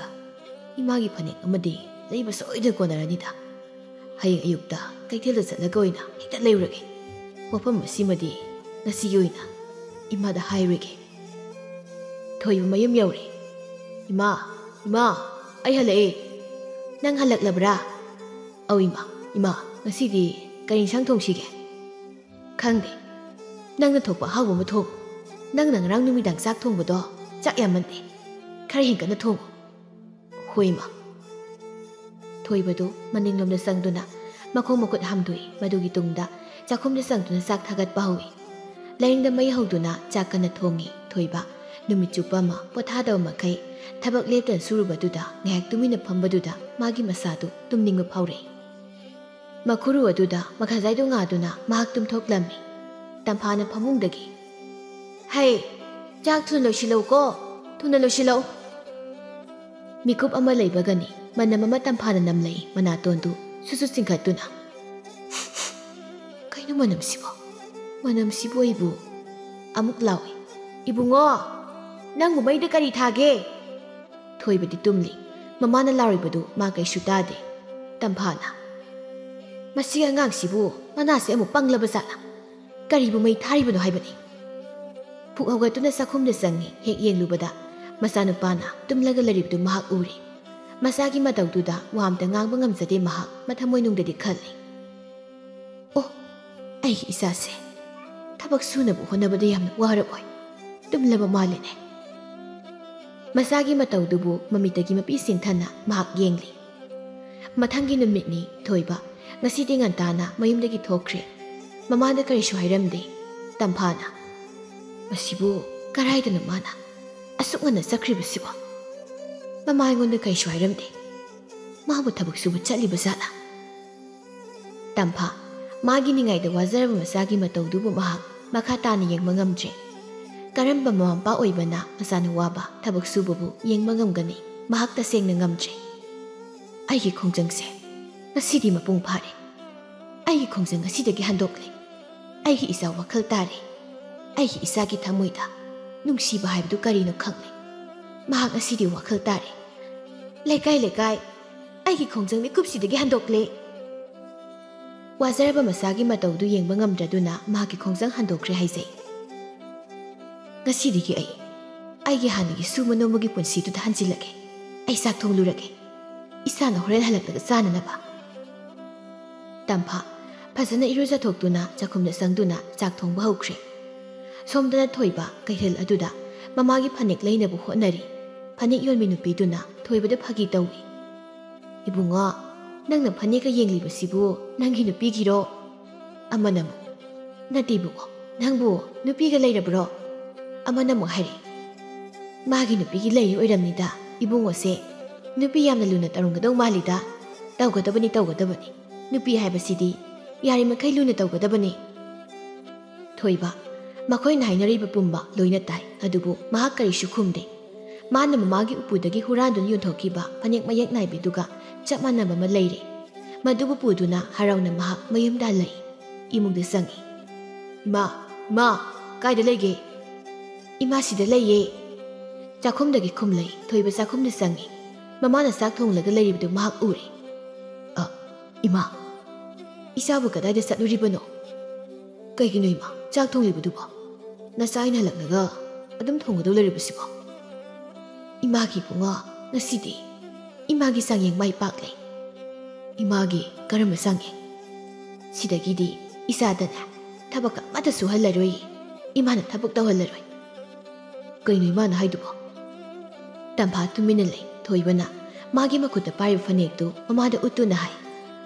ꯏꯃꯥꯒꯤ ꯐꯅꯦꯛ ꯑꯃꯗꯤ ꯂꯩꯕ ꯁꯣꯏꯗꯅ ꯀꯣꯟꯅꯔꯅꯤꯗ꯫ ꯍꯌꯦꯡ ꯑꯌꯨꯛꯇ ꯀꯩꯊꯦꯜꯗ ꯆꯠꯂꯒ ꯑꯣꯏꯅ ꯍꯦꯛꯇ ꯂꯩꯔꯨꯔꯒꯦ꯫ ꯋꯥꯐꯝ ꯑꯁꯤꯃꯗꯤ ꯉꯁꯤꯒꯤ ꯑꯣꯏꯅ ꯏꯃꯥꯗ ꯍꯥꯏꯔꯨꯔꯒꯦ꯫" ꯊꯣꯏꯕ ꯃꯌꯨꯝ ꯌꯧꯔꯦ꯫ "ꯏꯃꯥ, ꯏꯃꯥ, ꯑꯩ ꯍꯜꯂꯛꯑꯦ꯫" "ꯅꯪ ꯍꯜꯂꯛꯂꯕ꯭ꯔꯥ?" "ꯑꯧ ꯏꯃꯥ, ꯏꯃꯥ, ꯉꯁꯤꯗꯤ ꯀꯔꯤ ꯏꯟꯁꯥꯡ ꯊꯣꯡꯁꯤꯒꯦ?" "ꯈꯪꯗꯦ, ꯅꯪꯅ ꯊꯣꯛꯄ ꯑꯍꯥꯎꯕ ꯑꯃ ꯊꯣꯡꯉꯨ꯫ ꯅꯪꯅ ꯉꯔꯥꯡ ꯅꯨꯃꯤꯗꯥꯡ ꯆꯥꯛ ꯊꯣꯡꯕꯗꯣ ꯆꯥꯛ ꯌꯥꯝꯃꯟꯗꯦ, ꯈꯔ ꯍꯦꯟꯒꯠꯅ ꯊꯣꯡꯉꯨ꯫" "ꯍꯣꯏ ꯏꯃꯥ꯫" ꯊꯣꯏꯕꯗꯨ ꯃꯅꯤꯡꯂꯣꯝꯗ ꯆꯪꯗꯨꯅ ꯃꯈꯣꯡ ꯃꯈꯨꯠ ꯍꯥꯝꯗꯣꯛꯏ꯫ ꯃꯗꯨꯒꯤ ꯇꯨꯡꯗ ꯆꯥꯛꯈꯨꯝꯗ ꯆꯪꯗꯨꯅ ꯆꯥꯛ ꯊꯥꯒꯠꯄ ꯍꯧꯏ꯫ ꯂꯥꯏꯅꯤꯡꯗ ꯃꯩ ꯍꯧꯗꯨꯅ ꯆꯥꯛ ꯀꯟꯅ ꯊꯣꯡꯉꯤ ꯊꯣꯏꯕ꯫ ꯅꯨꯃꯤꯠ ꯆꯨꯞꯄ ꯑꯃ ꯄꯣꯊꯥꯗꯕ ꯃꯈꯩ ꯊꯕꯛ ꯂꯦꯞꯇꯅ ꯁꯨꯔꯨꯕꯗꯨꯗ ꯉꯥꯏꯍꯥꯛ ꯇꯨꯃꯤꯟꯅ ꯐꯝꯕꯗꯨꯗ ꯃꯥꯒꯤ ꯃꯁꯥꯗꯨ ꯇꯨꯝꯅꯤꯡꯕ ꯐꯥꯎꯔꯛꯏ꯫ ꯃꯈꯨꯔꯨ ꯑꯗꯨꯗ ꯃꯈꯥꯖꯥꯏꯗꯨ ꯉꯥꯗꯨꯅ ꯃꯍꯥꯛ ꯇꯨꯝꯊꯣꯛꯂꯝꯃꯤ꯫ ꯇꯝꯐꯥꯅ ꯐꯃꯨꯡꯗꯒꯤ, "ꯍꯩ, ꯆꯥꯛ ꯊꯨꯅ ꯂꯣꯏꯁꯤꯜꯂꯧꯀꯣ, ꯊꯨꯅ ꯂꯣꯏꯁꯤꯜꯂꯧ꯫" ꯃꯤꯀꯨꯞ ꯑꯃ ꯂꯩꯕꯒꯅꯤ ꯃꯅꯝ ꯑꯃ ꯇꯝꯐꯥꯅ ꯅꯝꯂꯛꯏ꯫ ꯃꯅꯥꯇꯣꯟꯗꯨ ꯁꯨꯁꯨ ꯆꯤꯡꯈꯠꯇꯨꯅ, "ꯀꯩꯅꯣ ꯃꯅꯝꯁꯤꯕꯣ? ꯃꯅꯝꯁꯤꯕꯨ ꯑꯩꯕꯨ?" ꯑꯃꯨꯛ ꯂꯥꯎꯏ, "ꯏꯕꯨꯡꯉꯣ, ꯅꯪꯕꯨ ꯃꯩꯗ ꯀꯔꯤ ꯊꯥꯒꯦ?" ꯊꯣꯏꯕꯗꯤ ꯇꯨꯝꯂꯤ꯫ ꯃꯃꯥꯅ ꯂꯥꯎꯔꯤꯕꯗꯨ ꯃꯥ ꯀꯩꯁꯨ ꯇꯥꯗꯦ꯫ ꯇꯝꯐꯥꯅ, "ꯃꯁꯤꯒꯤ ꯑꯉꯥꯡꯁꯤꯕꯨ ꯃꯅꯥꯁꯦ ꯑꯃꯨꯛ ꯄꯪꯂꯕ ꯖꯥꯠꯂꯥ? ꯀꯔꯤꯕꯨ ꯃꯩ ꯊꯥꯔꯤꯕꯅꯣ ꯍꯥꯏꯕꯅꯤ?" ꯐꯨꯛ ꯍꯧꯒꯠꯇꯨꯅ ꯆꯥꯛꯈꯨꯝꯗ ꯆꯪꯉꯤ꯫ ꯍꯦꯛ ꯌꯦꯡꯂꯨꯕꯗ ꯃꯆꯥꯅꯨꯄꯥꯅ ꯇꯨꯝꯂꯒ ꯂꯩꯔꯤꯕꯗꯨ ꯃꯍꯥꯛ ꯎꯔꯦ꯫ ꯃꯆꯥꯒꯤ ꯃꯇꯧꯗꯨꯗ ꯋꯥ ꯑꯝꯇ ꯉꯥꯡꯕ ꯉꯝꯖꯗꯦ ꯃꯍꯥꯛ꯫ ꯃꯊꯃꯣꯏꯅꯨꯡꯗꯗꯤ ꯈꯜꯂꯤ, "ꯑꯣ, ꯑꯩꯒꯤ ꯏꯆꯥꯁꯦ ꯊꯕꯛ ꯁꯨꯅꯕ ꯍꯣꯠꯅꯕꯗ ꯌꯥꯝꯅ ꯋꯥꯔꯕꯣꯏ? ꯇꯨꯝꯂꯕ ꯃꯥꯜꯂꯦꯅꯦ?" ꯃꯆꯥꯒꯤ ꯃꯇꯧꯗꯨꯕꯨ ꯃꯃꯤꯠꯇꯒꯤ ꯃꯄꯤ ꯁꯤꯟꯊꯅ ꯃꯍꯥꯛ ꯌꯦꯡꯂꯤ꯫ ꯃꯊꯪꯒꯤ ꯅꯨꯃꯤꯠꯅꯤ꯫ ꯊꯣꯏꯕ ꯉꯁꯤꯗꯤ ꯉꯟꯇꯥꯅ ꯃꯌꯨꯝꯗꯒꯤ ꯊꯣꯛꯈ꯭ꯔꯦ꯫ ꯃꯃꯥꯗ ꯀꯔꯤꯁꯨ ꯍꯥꯏꯔꯝꯗꯦ꯫ ꯇꯝꯐꯥꯅ, "ꯃꯁꯤꯕꯨ ꯀꯔꯥꯏꯗꯅꯣ ꯃꯥꯅ ꯑꯁꯨꯛ ꯉꯟꯅ ꯆꯠꯈ꯭ꯔꯤꯕꯁꯤꯕꯣ? ꯃꯃꯥ ꯑꯩꯉꯣꯟꯗ ꯀꯔꯤꯁꯨ ꯍꯥꯏꯔꯝꯗꯦ꯫ ꯃꯥꯕꯨ ꯊꯕꯛ ꯁꯨꯕ ꯆꯠꯂꯤꯕ ꯖꯥꯠꯂꯥ?" ꯇꯝꯐꯥ ꯃꯥꯒꯤ ꯅꯤꯡꯉꯥꯏꯗ ꯋꯥꯖꯔꯕ ꯃꯆꯥꯒꯤ ꯃꯇꯧꯗꯨꯕꯨ ꯃꯍꯥꯛ ꯃꯈꯥ ꯇꯥꯅ ꯌꯦꯡꯕ ꯉꯝꯗ꯭ꯔꯦ꯫ ꯀꯔꯝꯕ ꯃꯃꯥ ꯃꯄꯥ ꯑꯣꯏꯕꯅ ꯃꯆꯥꯅ ꯋꯥꯕ ꯊꯕꯛ ꯁꯨꯕꯕꯨ ꯌꯦꯡꯕ ꯉꯝꯒꯅꯤ? ꯃꯍꯥꯛ ꯇꯁꯦꯡꯅ ꯉꯝꯗ꯭ꯔꯦ꯫ "ꯑꯩꯒꯤ ꯈꯣꯡꯖꯪꯁꯦ ꯉꯁꯤꯗꯤ ꯃꯄꯨꯡ ꯐꯥꯔꯦ꯫ ꯑꯩꯒꯤ ꯈꯣꯡꯖꯪ ꯉꯁꯤꯗꯒꯤ ꯍꯟꯗꯣꯛꯂꯦ꯫ ꯑꯩꯒꯤ ꯏꯆꯥ ꯋꯥꯈꯜ ꯇꯥꯔꯦ꯫ ꯑꯩꯒꯤ ꯏꯆꯥꯒꯤ ꯊꯃꯣꯏꯗ ꯅꯨꯡꯁꯤꯕ ꯍꯥꯏꯕꯗꯨ ꯀꯔꯤꯅꯣ ꯈꯪꯂꯦ꯫ ꯃꯍꯥꯛ ꯉꯁꯤꯗꯤ ꯋꯥꯈꯜ ꯇꯥꯔꯦ꯫ ꯂꯩꯀꯥꯏ ꯂꯩꯀꯥꯏ, ꯑꯩꯒꯤ ꯈꯣꯡꯖꯪ ꯃꯤꯀꯨꯞꯁꯤꯗꯒꯤ ꯍꯟꯗꯣꯛꯂꯦ꯫" ꯋꯥꯖꯔꯕ ꯃꯆꯥꯒꯤ ꯃꯇꯧꯗꯨ ꯌꯦꯡꯕ ꯉꯝꯗ꯭ꯔꯗꯨꯅ ꯃꯍꯥꯛꯀꯤ ꯈꯣꯡꯖꯪ ꯍꯟꯗꯣꯛꯈ꯭ꯔꯦ ꯍꯥꯏꯖꯩ꯫ "ꯉꯁꯤꯗꯒꯤ ꯑꯩ ꯑꯩꯒꯤ ꯍꯥꯟꯅꯒꯤ ꯁꯨꯕ ꯅꯣꯝꯕꯒꯤ ꯄꯨꯟꯁꯤꯗꯨꯗ ꯍꯟꯖꯤꯜꯂꯒꯦ꯫ ꯑꯩ ꯆꯥꯛ ꯊꯣꯡꯂꯨꯔꯒꯦ꯫ ꯏꯆꯥꯅ ꯍꯣꯔꯦꯟ ꯍꯜꯂꯛꯂꯒ ꯆꯥꯅꯅꯕ꯫" ꯇꯝꯐꯥ ꯐꯖꯅ ꯏꯔꯨꯖꯊꯣꯛꯇꯨꯅ ꯆꯥꯛꯈꯨꯝꯗ ꯆꯪꯗꯨꯅ ꯆꯥꯛ ꯊꯣꯡꯕ ꯍꯧꯈ꯭ꯔꯦ꯫ ꯁꯣꯝꯗꯅ ꯊꯣꯏꯕ ꯀꯩꯊꯦꯜ ꯑꯗꯨꯗ ꯃꯃꯥꯒꯤ ꯐꯅꯦꯛ ꯂꯩꯅꯕ ꯍꯣꯠꯅꯔꯤ꯫ ꯐꯅꯦꯛ ꯌꯣꯟꯕꯤ ꯅꯨꯄꯤꯗꯨꯅ ꯊꯣꯏꯕꯗ ꯐꯥꯒꯤ ꯇꯧꯏ꯫ "ꯏꯕꯨꯡꯉꯣ, ꯅꯪꯅ ꯐꯅꯦꯛꯀ ꯌꯦꯡꯂꯤꯕꯁꯤꯕꯨ ꯅꯪꯒꯤ ꯅꯨꯄꯤꯒꯤꯔꯣ?" ꯑꯃꯅ ꯑꯃꯨꯛ, "ꯅꯠꯇꯦ ꯏꯕꯨꯡꯉꯣ, ꯅꯪꯕꯨ ꯅꯨꯄꯤꯒ ꯂꯩꯔꯕ꯭ꯔꯣ?" ꯑꯃꯅ ꯑꯃꯨꯛ ꯍꯥꯏꯔꯛꯏ, "ꯃꯥꯒꯤ ꯅꯨꯄꯤꯒꯤ ꯂꯩꯔꯤ ꯑꯣꯏꯔꯝꯅꯤꯗ꯫ ꯏꯕꯨꯡꯉꯣꯁꯦ ꯅꯨꯄꯤ ꯌꯥꯝꯅ ꯂꯨꯅ ꯇꯧꯔꯝꯒꯗꯧ ꯃꯥꯜꯂꯤꯗ꯫ ꯇꯧꯒꯗꯕꯅꯤ, ꯇꯧꯒꯗꯕꯅꯤ꯫ ꯅꯨꯄꯤ ꯍꯥꯏꯕꯁꯤꯗꯤ ꯌꯥꯔꯤꯃꯈꯩ ꯂꯨꯅ ꯇꯧꯒꯗꯕꯅꯤ꯫" ꯊꯣꯏꯕ ꯃꯈꯣꯏꯅ ꯍꯥꯏꯅꯔꯤꯕ ꯄꯨꯝꯕ ꯂꯣꯏꯅ ꯇꯥꯏ, ꯑꯗꯨꯕꯨ ꯃꯍꯥꯛ ꯀꯔꯤꯁꯨ ꯈꯨꯝꯗꯦ꯫ ꯃꯥꯅ ꯃꯃꯥꯒꯤ ꯎꯄꯨꯗꯒꯤ ꯍꯨꯔꯥꯟꯗꯨꯅ ꯌꯣꯟꯊꯣꯛꯈꯤꯕ ꯐꯅꯦꯛ ꯃꯌꯦꯛ ꯅꯥꯏꯕꯤꯗꯨꯒ ꯆꯞ ꯃꯥꯟꯅꯕ ꯑꯃ ꯂꯩꯔꯦ꯫ ꯃꯗꯨꯕꯨ ꯄꯨꯗꯨꯅ ꯍꯔꯥꯎꯅ ꯃꯍꯥꯛ ꯃꯌꯨꯝꯗ ꯍꯜꯂꯛꯏ꯫ ꯏꯃꯨꯡꯗ ꯆꯪꯉꯤ꯫ "ꯏꯃꯥ, ꯏꯃꯥ, ꯀꯥꯏꯗ ꯂꯩꯒꯦ?" "ꯏꯃꯥ ꯁꯤꯗ ꯂꯩꯌꯦ꯫" ꯆꯥꯛꯈꯨꯝꯗꯒꯤ ꯈꯨꯝꯂꯩ꯫ ꯊꯣꯏꯕ ꯆꯥꯛꯈꯨꯝꯗ ꯆꯪꯉꯤ꯫ ꯃꯃꯥꯅ ꯆꯥꯛ ꯊꯣꯡꯂꯒ ꯂꯩꯔꯤꯕꯗꯨ ꯃꯍꯥꯛ ꯎꯔꯦ꯫ "ꯑ, ꯏꯃꯥ, ꯏꯆꯥꯕꯨ ꯀꯗꯥꯏꯗ ꯆꯠꯂꯨꯔꯤꯕꯅꯣ? ꯀꯩꯒꯤꯅꯣ ꯏꯃꯥ, ꯆꯥꯛ ꯊꯣꯡꯂꯤꯕꯗꯨꯕꯣ? ꯅꯆꯥ ꯑꯩꯅ ꯍꯜꯂꯛꯂꯒ ꯑꯗꯨꯝ ꯊꯣꯡꯒꯗꯧ ꯂꯩꯔꯤꯕꯁꯤꯕꯣ?" "ꯏꯃꯥꯒꯤ ꯏꯕꯨꯡꯉꯣ, ꯉꯁꯤꯗꯤ ꯏꯃꯥꯒꯤ ꯆꯥꯡꯌꯦꯡ ꯃꯥꯏ ꯄꯥꯛꯂꯦ꯫" "ꯏꯃꯥꯒꯤ ꯀꯔꯝꯕ ꯆꯥꯡꯌꯦꯡ?" "ꯁꯤꯗꯒꯤꯗꯤ ꯏꯆꯥꯗꯅꯦ ꯊꯕꯛ ꯑꯃꯠꯇ ꯁꯨꯍꯜꯂꯔꯣꯏ, ꯏꯃꯥꯅ ꯊꯕꯛ ꯇꯧꯍꯜꯂꯔꯣꯏ꯫" "ꯀꯩꯅꯣ ꯏꯃꯥꯅ ꯍꯥꯏꯗꯨꯕꯣ?" ꯇꯝꯐꯥ ꯇꯨꯃꯤꯟꯅ ꯂꯩ꯫ ꯊꯣꯏꯕꯅ ꯃꯥꯒꯤ ꯃꯈꯨꯠꯇ ꯄꯥꯏꯔꯤꯕ ꯐꯅꯦꯛꯇꯨ ꯃꯃꯥꯗ ꯎꯠꯇꯨꯅ ꯍꯥꯏ꯫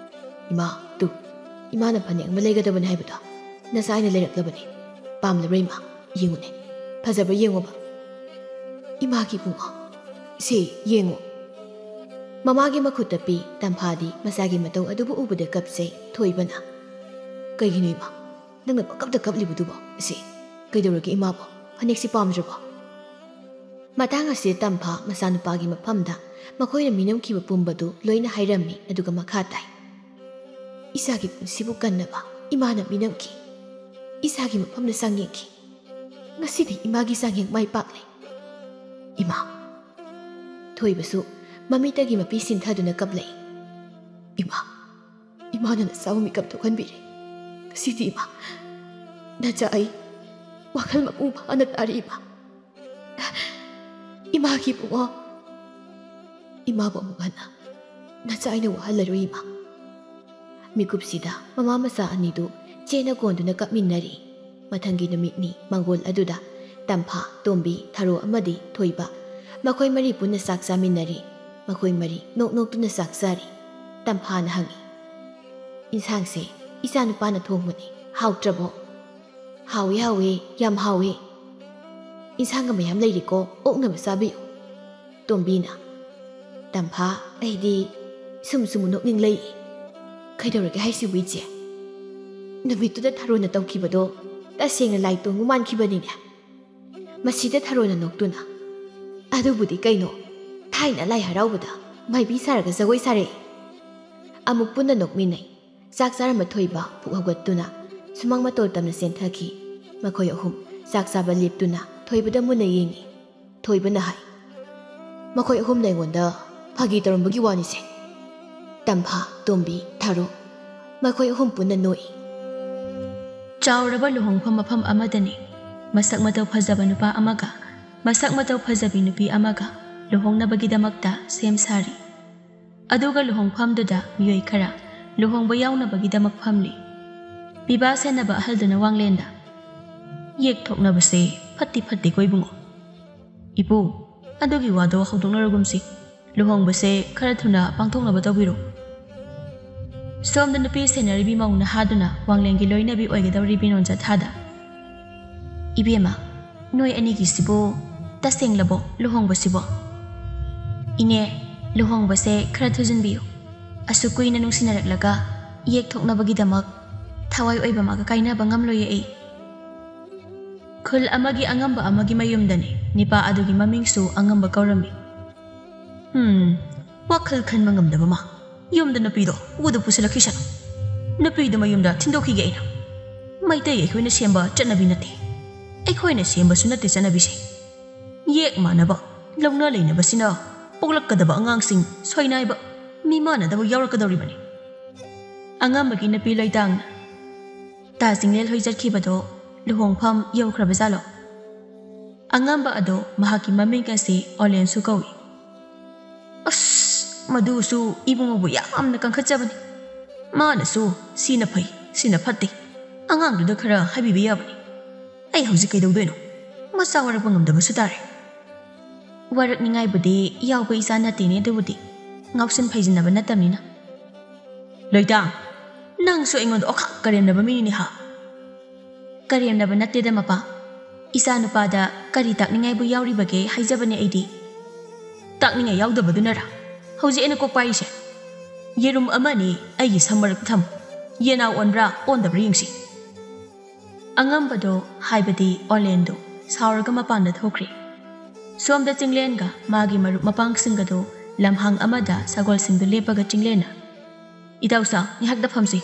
"ꯏꯃꯥ, ꯇꯨ, ꯏꯃꯥꯅ ꯐꯅꯦꯛ ꯑꯃ ꯂꯩꯒꯗꯕꯅꯤ ꯍꯥꯏꯕꯗꯣ ꯅꯆꯥ ꯑꯩꯅ ꯂꯩꯔꯛꯂꯕꯅꯤ꯫ ꯄꯥꯝꯂꯕ꯭ꯔꯥ ꯏꯃꯥ? ꯌꯦꯡꯉꯨꯅꯦ, ꯐꯖꯕ꯭ꯔꯥ ꯌꯦꯡꯉꯣꯕ꯫" "ꯏꯃꯥꯒꯤ ꯏꯕꯨꯡꯉꯣ, ꯁꯦ ꯌꯦꯡꯉꯨ꯫" ꯃꯃꯥꯒꯤ ꯃꯈꯨꯠꯇ ꯄꯤ꯫ ꯇꯝꯐꯥꯗꯤ ꯃꯆꯥꯒꯤ ꯃꯇꯧ ꯑꯗꯨꯕꯨ ꯎꯕꯗ ꯀꯞꯆꯩ꯫ ꯊꯣꯏꯕꯅ, "ꯀꯩꯒꯤꯅꯣ ꯏꯃꯥ, ꯅꯪꯅ ꯄꯪꯀꯞꯇ ꯀꯞꯂꯤꯕꯗꯨꯕꯣ? ꯁꯦ, ꯀꯩꯗꯧꯔꯒꯦ ꯏꯃꯥꯕꯣ? ꯐꯅꯦꯛꯁꯤ ꯄꯥꯝꯗ꯭ꯔꯕꯣ?" ꯃꯇꯥꯡ ꯑꯁꯤꯗ ꯇꯝꯐꯥ ꯃꯆꯥꯅꯨꯄꯥꯒꯤ ꯃꯐꯝꯗ ꯃꯈꯣꯏꯅ ꯃꯤꯅꯝꯈꯤꯕ ꯄꯨꯝꯕꯗꯨ ꯂꯣꯏꯅ ꯍꯥꯏꯔꯝꯃꯤ, ꯑꯗꯨꯒ ꯃꯈꯥ ꯇꯥꯏ꯫ "ꯏꯆꯥꯒꯤ ꯄꯨꯟꯁꯤꯕꯨ ꯀꯟꯅꯕ ꯏꯃꯥꯅ ꯃꯤꯅꯝꯈꯤ꯫ ꯏꯆꯥꯒꯤ ꯃꯐꯝꯗ ꯆꯥꯡꯌꯦꯡꯈꯤ꯫ ꯉꯁꯤꯗꯤ ꯏꯃꯥꯒꯤ ꯆꯥꯡꯌꯦꯡ ꯃꯥꯏ ꯄꯥꯛꯂꯦ꯫ ꯏꯃꯥ꯫" ꯊꯣꯏꯕꯁꯨ ꯃꯃꯤꯠꯇꯒꯤ ꯃꯄꯤ ꯁꯤꯟꯊꯗꯨꯅ ꯀꯞꯂꯛꯏ꯫ "ꯏꯃꯥ, ꯏꯃꯥꯅ ꯅꯆꯥꯕꯨ ꯃꯤꯀꯞ ꯊꯣꯛꯍꯟꯕꯤꯔꯦ꯫ ꯉꯁꯤꯗꯤ ꯏꯃꯥ, ꯅꯆꯥ ꯑꯩ ꯋꯥꯈꯜ ꯃꯄꯨꯡ ꯐꯥꯅ ꯇꯥꯔꯦ ꯏꯃꯥ꯫ ꯏꯃꯥꯒꯤ ꯏꯕꯨꯡꯉꯣ, ꯏꯃꯥꯕꯨ ꯑꯃꯨꯛ ꯍꯟꯅ ꯅꯆꯥ ꯑꯩꯅ ꯋꯥꯍꯜꯂꯔꯣꯏ ꯏꯃꯥ꯫" ꯃꯤꯀꯨꯞꯁꯤꯗ ꯃꯃꯥ ꯃꯆꯥ ꯑꯅꯤꯗꯨ ꯆꯦꯠꯅ ꯀꯣꯟꯗꯨꯅ ꯀꯞꯃꯤꯟꯅꯔꯤ꯫ ꯃꯊꯪꯒꯤ ꯅꯨꯃꯤꯠꯅꯤ꯫ ꯃꯪꯒꯣꯜ ꯑꯗꯨꯗ ꯇꯝꯐꯥ, ꯇꯣꯝꯕꯤ, ꯊꯔꯣ ꯑꯃꯗꯤ ꯊꯣꯏꯕ, ꯃꯈꯣꯏ ꯃꯔꯤ ꯄꯨꯟꯅ ꯆꯥꯛ ꯆꯥꯃꯤꯟꯅꯔꯤ꯫ ꯃꯈꯣꯏ ꯃꯔꯤ ꯅꯣꯛ ꯅꯣꯛꯇꯨꯅ ꯆꯥꯛ ꯆꯥꯔꯤ꯫ ꯇꯝꯐꯥꯅ ꯍꯪꯉꯤ, "ꯏꯟꯁꯥꯡꯁꯦ ꯏꯆꯥ ꯅꯨꯄꯥꯅ ꯊꯣꯡꯕꯅꯤ, ꯍꯥꯎꯇ꯭ꯔꯕꯣ?" "ꯍꯥꯎꯏ, ꯍꯥꯎꯏ, ꯌꯥꯝ ꯍꯥꯎꯏ꯫ ꯏꯟꯁꯥꯡꯒ ꯃꯌꯥꯝ ꯂꯩꯔꯤꯀꯣ, ꯑꯣꯛꯅꯕ ꯆꯥꯕꯤꯌꯨ꯫" ꯇꯣꯝꯕꯤꯅ, "ꯇꯝꯐꯥ, ꯑꯩꯗꯤ ꯁꯨꯝ ꯁꯨꯝ ꯅꯣꯛꯅꯤꯡꯂꯛꯏ꯫" "ꯀꯩꯗꯧꯔꯒꯦ ꯍꯥꯏꯁꯤꯕꯨ ꯏꯆꯦ? ꯅꯨꯃꯤꯠꯇꯨꯗ ꯊꯔꯣꯅ ꯇꯧꯈꯤꯕꯗꯣ ꯇꯁꯦꯡꯅ ꯂꯥꯏ ꯇꯣꯡꯕ ꯃꯥꯟꯈꯤꯕꯅꯤꯅꯦ꯫" ꯃꯁꯤꯗ ꯊꯔꯣꯅ ꯅꯣꯛꯇꯨꯅ, ꯑꯗꯨꯕꯨꯗꯤ ꯀꯩꯅꯣ, ꯊꯥꯏꯅ ꯂꯥꯏ ꯍꯔꯥꯎꯕꯗ ꯃꯥꯏꯕꯤ ꯁꯥꯔꯒ ꯖꯒꯣꯏ ꯁꯥꯔꯛꯏ꯫ ꯑꯃꯨꯛ ꯄꯨꯟꯅ ꯅꯣꯛꯃꯤꯟꯅꯩ꯫ ꯆꯥꯛ ꯆꯥꯔꯝꯕ ꯊꯣꯏꯕ ꯄꯨꯛ ꯍꯧꯒꯠꯇꯨꯅ ꯁꯨꯃꯥꯡ ꯃꯇꯣꯜ ꯇꯝꯅ ꯆꯦꯟꯊꯈꯤ꯫ ꯃꯈꯣꯏ ꯑꯍꯨꯝ ꯆꯥꯛ ꯆꯥꯕ ꯂꯦꯞꯇꯨꯅ ꯊꯣꯏꯕꯗ ꯃꯨꯟꯅ ꯌꯦꯡꯉꯤ꯫ ꯊꯣꯏꯕꯅ ꯍꯥꯏ, "ꯃꯈꯣꯏ ꯑꯍꯨꯝꯅ ꯑꯩꯉꯣꯟꯗ ꯐꯥꯒꯤ ꯇꯧꯔꯝꯕꯒꯤ ꯋꯥꯅꯤꯁꯦ꯫" ꯇꯝꯐꯥ, ꯇꯣꯝꯕꯤ, ꯊꯥꯔꯨ, ꯃꯈꯣꯏ ꯑꯍꯨꯝ ꯄꯨꯟꯅ ꯅꯣꯛꯏ꯫ ꯆꯥꯎꯔꯕ ꯂꯨꯍꯣꯡꯐꯝ ꯃꯐꯝ ꯑꯃꯗꯅꯤ꯫ ꯃꯁꯛ ꯃꯇꯧ ꯐꯖꯕ ꯅꯨꯄꯥ ꯑꯃꯒ ꯃꯁꯛ ꯃꯇꯧ ꯐꯖꯕꯤ ꯅꯨꯄꯤ ꯑꯃꯒ ꯂꯨꯍꯣꯡꯅꯕꯒꯤꯗꯃꯛꯇ ꯁꯦꯝ ꯁꯥꯔꯤ꯫ ꯑꯗꯨꯒ ꯂꯨꯍꯣꯡꯐꯝꯗꯨꯗ ꯃꯤꯑꯣꯏ ꯈꯔ ꯂꯨꯍꯣꯡꯕ ꯌꯥꯎꯅꯕꯒꯤꯗꯃꯛ ꯐꯝꯂꯤ꯫ ꯄꯤꯕꯥ ꯁꯦꯟꯅꯕ ꯑꯍꯜꯗꯨꯅ ꯋꯥꯡꯂꯦꯟꯗ, "ꯌꯦꯛ ꯊꯣꯛꯅꯕꯁꯦ ꯐꯠꯇꯤ ꯐꯠꯇꯦꯀꯣ ꯏꯕꯨꯡꯉꯣ꯫ ꯏꯄꯨ, ꯑꯗꯨꯒꯤ ꯋꯥꯗꯣ ꯍꯧꯗꯣꯛꯅꯔꯒꯨꯝꯁꯤ꯫ ꯂꯨꯍꯣꯡꯕꯁꯦ ꯈꯔ ꯊꯨꯅ ꯄꯥꯡꯊꯣꯛꯅꯕ ꯇꯧꯕꯤꯔꯣ꯫" ꯁꯣꯝꯗ ꯅꯨꯄꯤ ꯁꯦꯟꯅꯔꯤꯕꯤ ꯃꯧ ꯅꯍꯥꯗꯨꯅ ꯋꯥꯡꯂꯦꯟꯒꯤ ꯂꯣꯏꯅꯕꯤ ꯑꯣꯏꯒꯗꯧꯔꯤꯕꯤ ꯅꯣꯟꯖꯊꯥꯗ, "ꯏꯕꯦꯝꯃ, ꯅꯣꯏ ꯑꯅꯤꯒꯤꯁꯤꯕꯨ ꯇꯁꯦꯡꯂꯕꯣ ꯂꯨꯍꯣꯡꯕꯁꯤꯕꯣ?" "ꯏꯅꯦ, ꯂꯨꯍꯣꯡꯕꯁꯦ ꯈꯔ ꯊꯨꯖꯤꯟꯕꯤꯌꯨ꯫ ꯑꯁꯨꯛ ꯀꯨꯏꯅ ꯅꯨꯡꯁꯤꯅꯔꯛꯂꯒ ꯌꯦꯛ ꯊꯣꯛꯅꯕꯒꯤꯗꯃꯛ ꯊꯋꯥꯏ ꯑꯣꯏꯕ ꯃꯥꯒ ꯀꯥꯏꯅꯕ ꯉꯝꯂꯣꯏꯌꯦ ꯑꯩ꯫" ꯈꯨꯜ ꯑꯃꯒꯤ ꯑꯉꯝꯕ ꯑꯃꯒꯤ ꯃꯌꯨꯝꯗꯅꯤ꯫ ꯅꯤꯄꯥ ꯑꯗꯨꯒꯤ ꯃꯃꯤꯡꯁꯨ ꯑꯉꯝꯕ ꯀꯧꯔꯝꯃꯤ꯫ "ꯍꯝ, ꯋꯥꯈꯜ ꯈꯟꯕ ꯉꯝꯗꯕ ꯑꯃ꯫ ꯌꯨꯝꯗ ꯅꯨꯄꯤꯗꯣ ꯎꯗ ꯄꯨꯁꯤꯜꯂꯛꯈꯤꯁꯅꯨ꯫ ꯅꯨꯄꯤꯗꯣ ꯃꯌꯨꯝꯗ ꯊꯤꯟꯗꯣꯛꯈꯤꯒꯦ ꯑꯩꯅ꯫ ꯃꯩꯇꯩ ꯑꯩꯈꯣꯏꯅ ꯁꯦꯝꯕ ꯆꯠꯅꯕꯤ ꯅꯠꯇꯦ꯫ ꯑꯩꯈꯣꯏꯅ ꯁꯦꯝꯕꯁꯨ ꯅꯠꯇꯦ ꯆꯠꯅꯕꯤꯁꯦ꯫ ꯌꯦꯛ ꯃꯥꯟꯅꯕ, ꯂꯧꯅ ꯂꯩꯅꯕꯁꯤꯅ ꯄꯣꯛꯂꯛꯀꯗꯕ ꯑꯉꯥꯡꯁꯤꯡ ꯁꯣꯏꯅꯥꯏꯕ, ꯃꯤꯃꯥꯟꯅꯗꯕ ꯌꯥꯎꯔꯛꯀꯗꯧꯔꯤꯕꯅꯤ꯫" ꯑꯉꯝꯕꯒꯤ ꯅꯨꯄꯤ ꯂꯣꯏꯇꯥꯡꯅ, "ꯇꯥ ꯆꯤꯡꯂꯦꯟ ꯍꯣꯏ ꯆꯠꯈꯤꯕꯗꯣ ꯂꯨꯍꯣꯡꯐꯝ ꯌꯧꯈ꯭ꯔꯕ ꯖꯥꯠꯂꯣ?" ꯑꯉꯝꯕ ꯑꯗꯣ ꯃꯍꯥꯛꯀꯤ ꯃꯃꯤꯡ ꯑꯁꯤ ꯑꯣꯂꯦꯟꯁꯨ ꯀꯧꯏ꯫ "ꯑꯁ, ꯃꯗꯨꯁꯨ ꯏꯕꯨꯡꯉꯣꯕꯨ ꯌꯥꯝꯅ ꯀꯟꯈꯠꯆꯕꯅꯤ꯫ ꯃꯥꯅꯁꯨ ꯁꯤꯅ ꯐꯩ, ꯁꯤꯅ ꯐꯠꯇꯦ, ꯑꯉꯥꯡꯗꯨꯗ ꯈꯔ ꯍꯥꯏꯕꯤꯕ ꯌꯥꯕꯅꯤ꯫ ꯑꯩ ꯍꯧꯖꯤꯛ ꯀꯩꯗꯧꯗꯣꯏꯅꯣ? ꯃꯆꯥ ꯋꯥꯔꯛꯄ ꯉꯝꯗꯕꯁꯨ ꯇꯥꯔꯦ꯫" "ꯋꯥꯔꯛꯅꯤꯉꯥꯏꯕꯨꯗꯤ ꯌꯥꯎꯕ ꯏꯆꯥ ꯅꯠꯇꯦꯅꯦ, ꯑꯗꯨꯕꯨꯗꯤ ꯉꯥꯎꯁꯤꯟ ꯐꯩꯖꯤꯟꯅꯕ ꯅꯠꯇꯕꯅꯤꯅ꯫" "ꯂꯣꯏꯇꯥꯡ, ꯅꯪꯁꯨ ꯑꯩꯉꯣꯟꯗ ꯑꯣꯈꯥꯛ ꯀꯔꯦꯝꯅꯕ ꯃꯤꯅꯤꯅꯦ ꯍꯥ?" "ꯀꯔꯦꯝꯅꯕ ꯅꯠꯇꯦꯗ ꯃꯄꯥ꯫ ꯏꯆꯥ ꯅꯨꯄꯥꯗ ꯀꯔꯤ ꯇꯥꯛꯅꯤꯡꯉꯥꯏꯕꯨ ꯌꯥꯎꯔꯤꯕꯒꯦ ꯍꯥꯏꯖꯕꯅꯦ ꯑꯩꯗꯤ꯫" "ꯇꯥꯛꯅꯤꯡꯉꯥꯏ ꯌꯥꯎꯗꯕꯗꯨꯅꯔ ꯍꯧꯖꯤꯛ ꯑꯩꯅ ꯀꯣꯛ ꯄꯥꯏꯔꯤꯁꯦ? ꯌꯦꯔꯨꯝ ꯑꯃꯅꯤ ꯑꯩꯒꯤ ꯁꯝ ꯃꯔꯛꯇ ꯊꯝꯃꯨ꯫ ꯌꯦꯅꯥꯎ ꯑꯣꯟꯕ꯭ꯔꯥ ꯑꯣꯟꯗꯕ꯭ꯔꯥ ꯌꯦꯡꯁꯤ꯫" ꯑꯉꯝꯕꯗꯣ, ꯍꯥꯏꯕꯗꯤ ꯑꯣꯂꯦꯟꯗꯣ, ꯁꯥꯎꯔꯒ ꯃꯄꯥꯟꯗ ꯊꯣꯛꯈ꯭ꯔꯦ꯫ ꯁꯣꯝꯗ ꯆꯤꯡꯂꯦꯟꯒ ꯃꯥꯒꯤ ꯃꯔꯨꯞ ꯃꯄꯥꯡꯁꯤꯡꯒꯗꯨ ꯂꯝꯍꯥꯡ ꯑꯃꯗ ꯁꯒꯣꯜꯁꯤꯡꯗꯨ ꯂꯦꯞꯄꯒ ꯆꯤꯡꯂꯦꯟꯅ, "ꯏꯇꯥꯎꯁꯥ, ꯉꯥꯏꯍꯥꯛꯇ ꯐꯝꯁꯤ꯫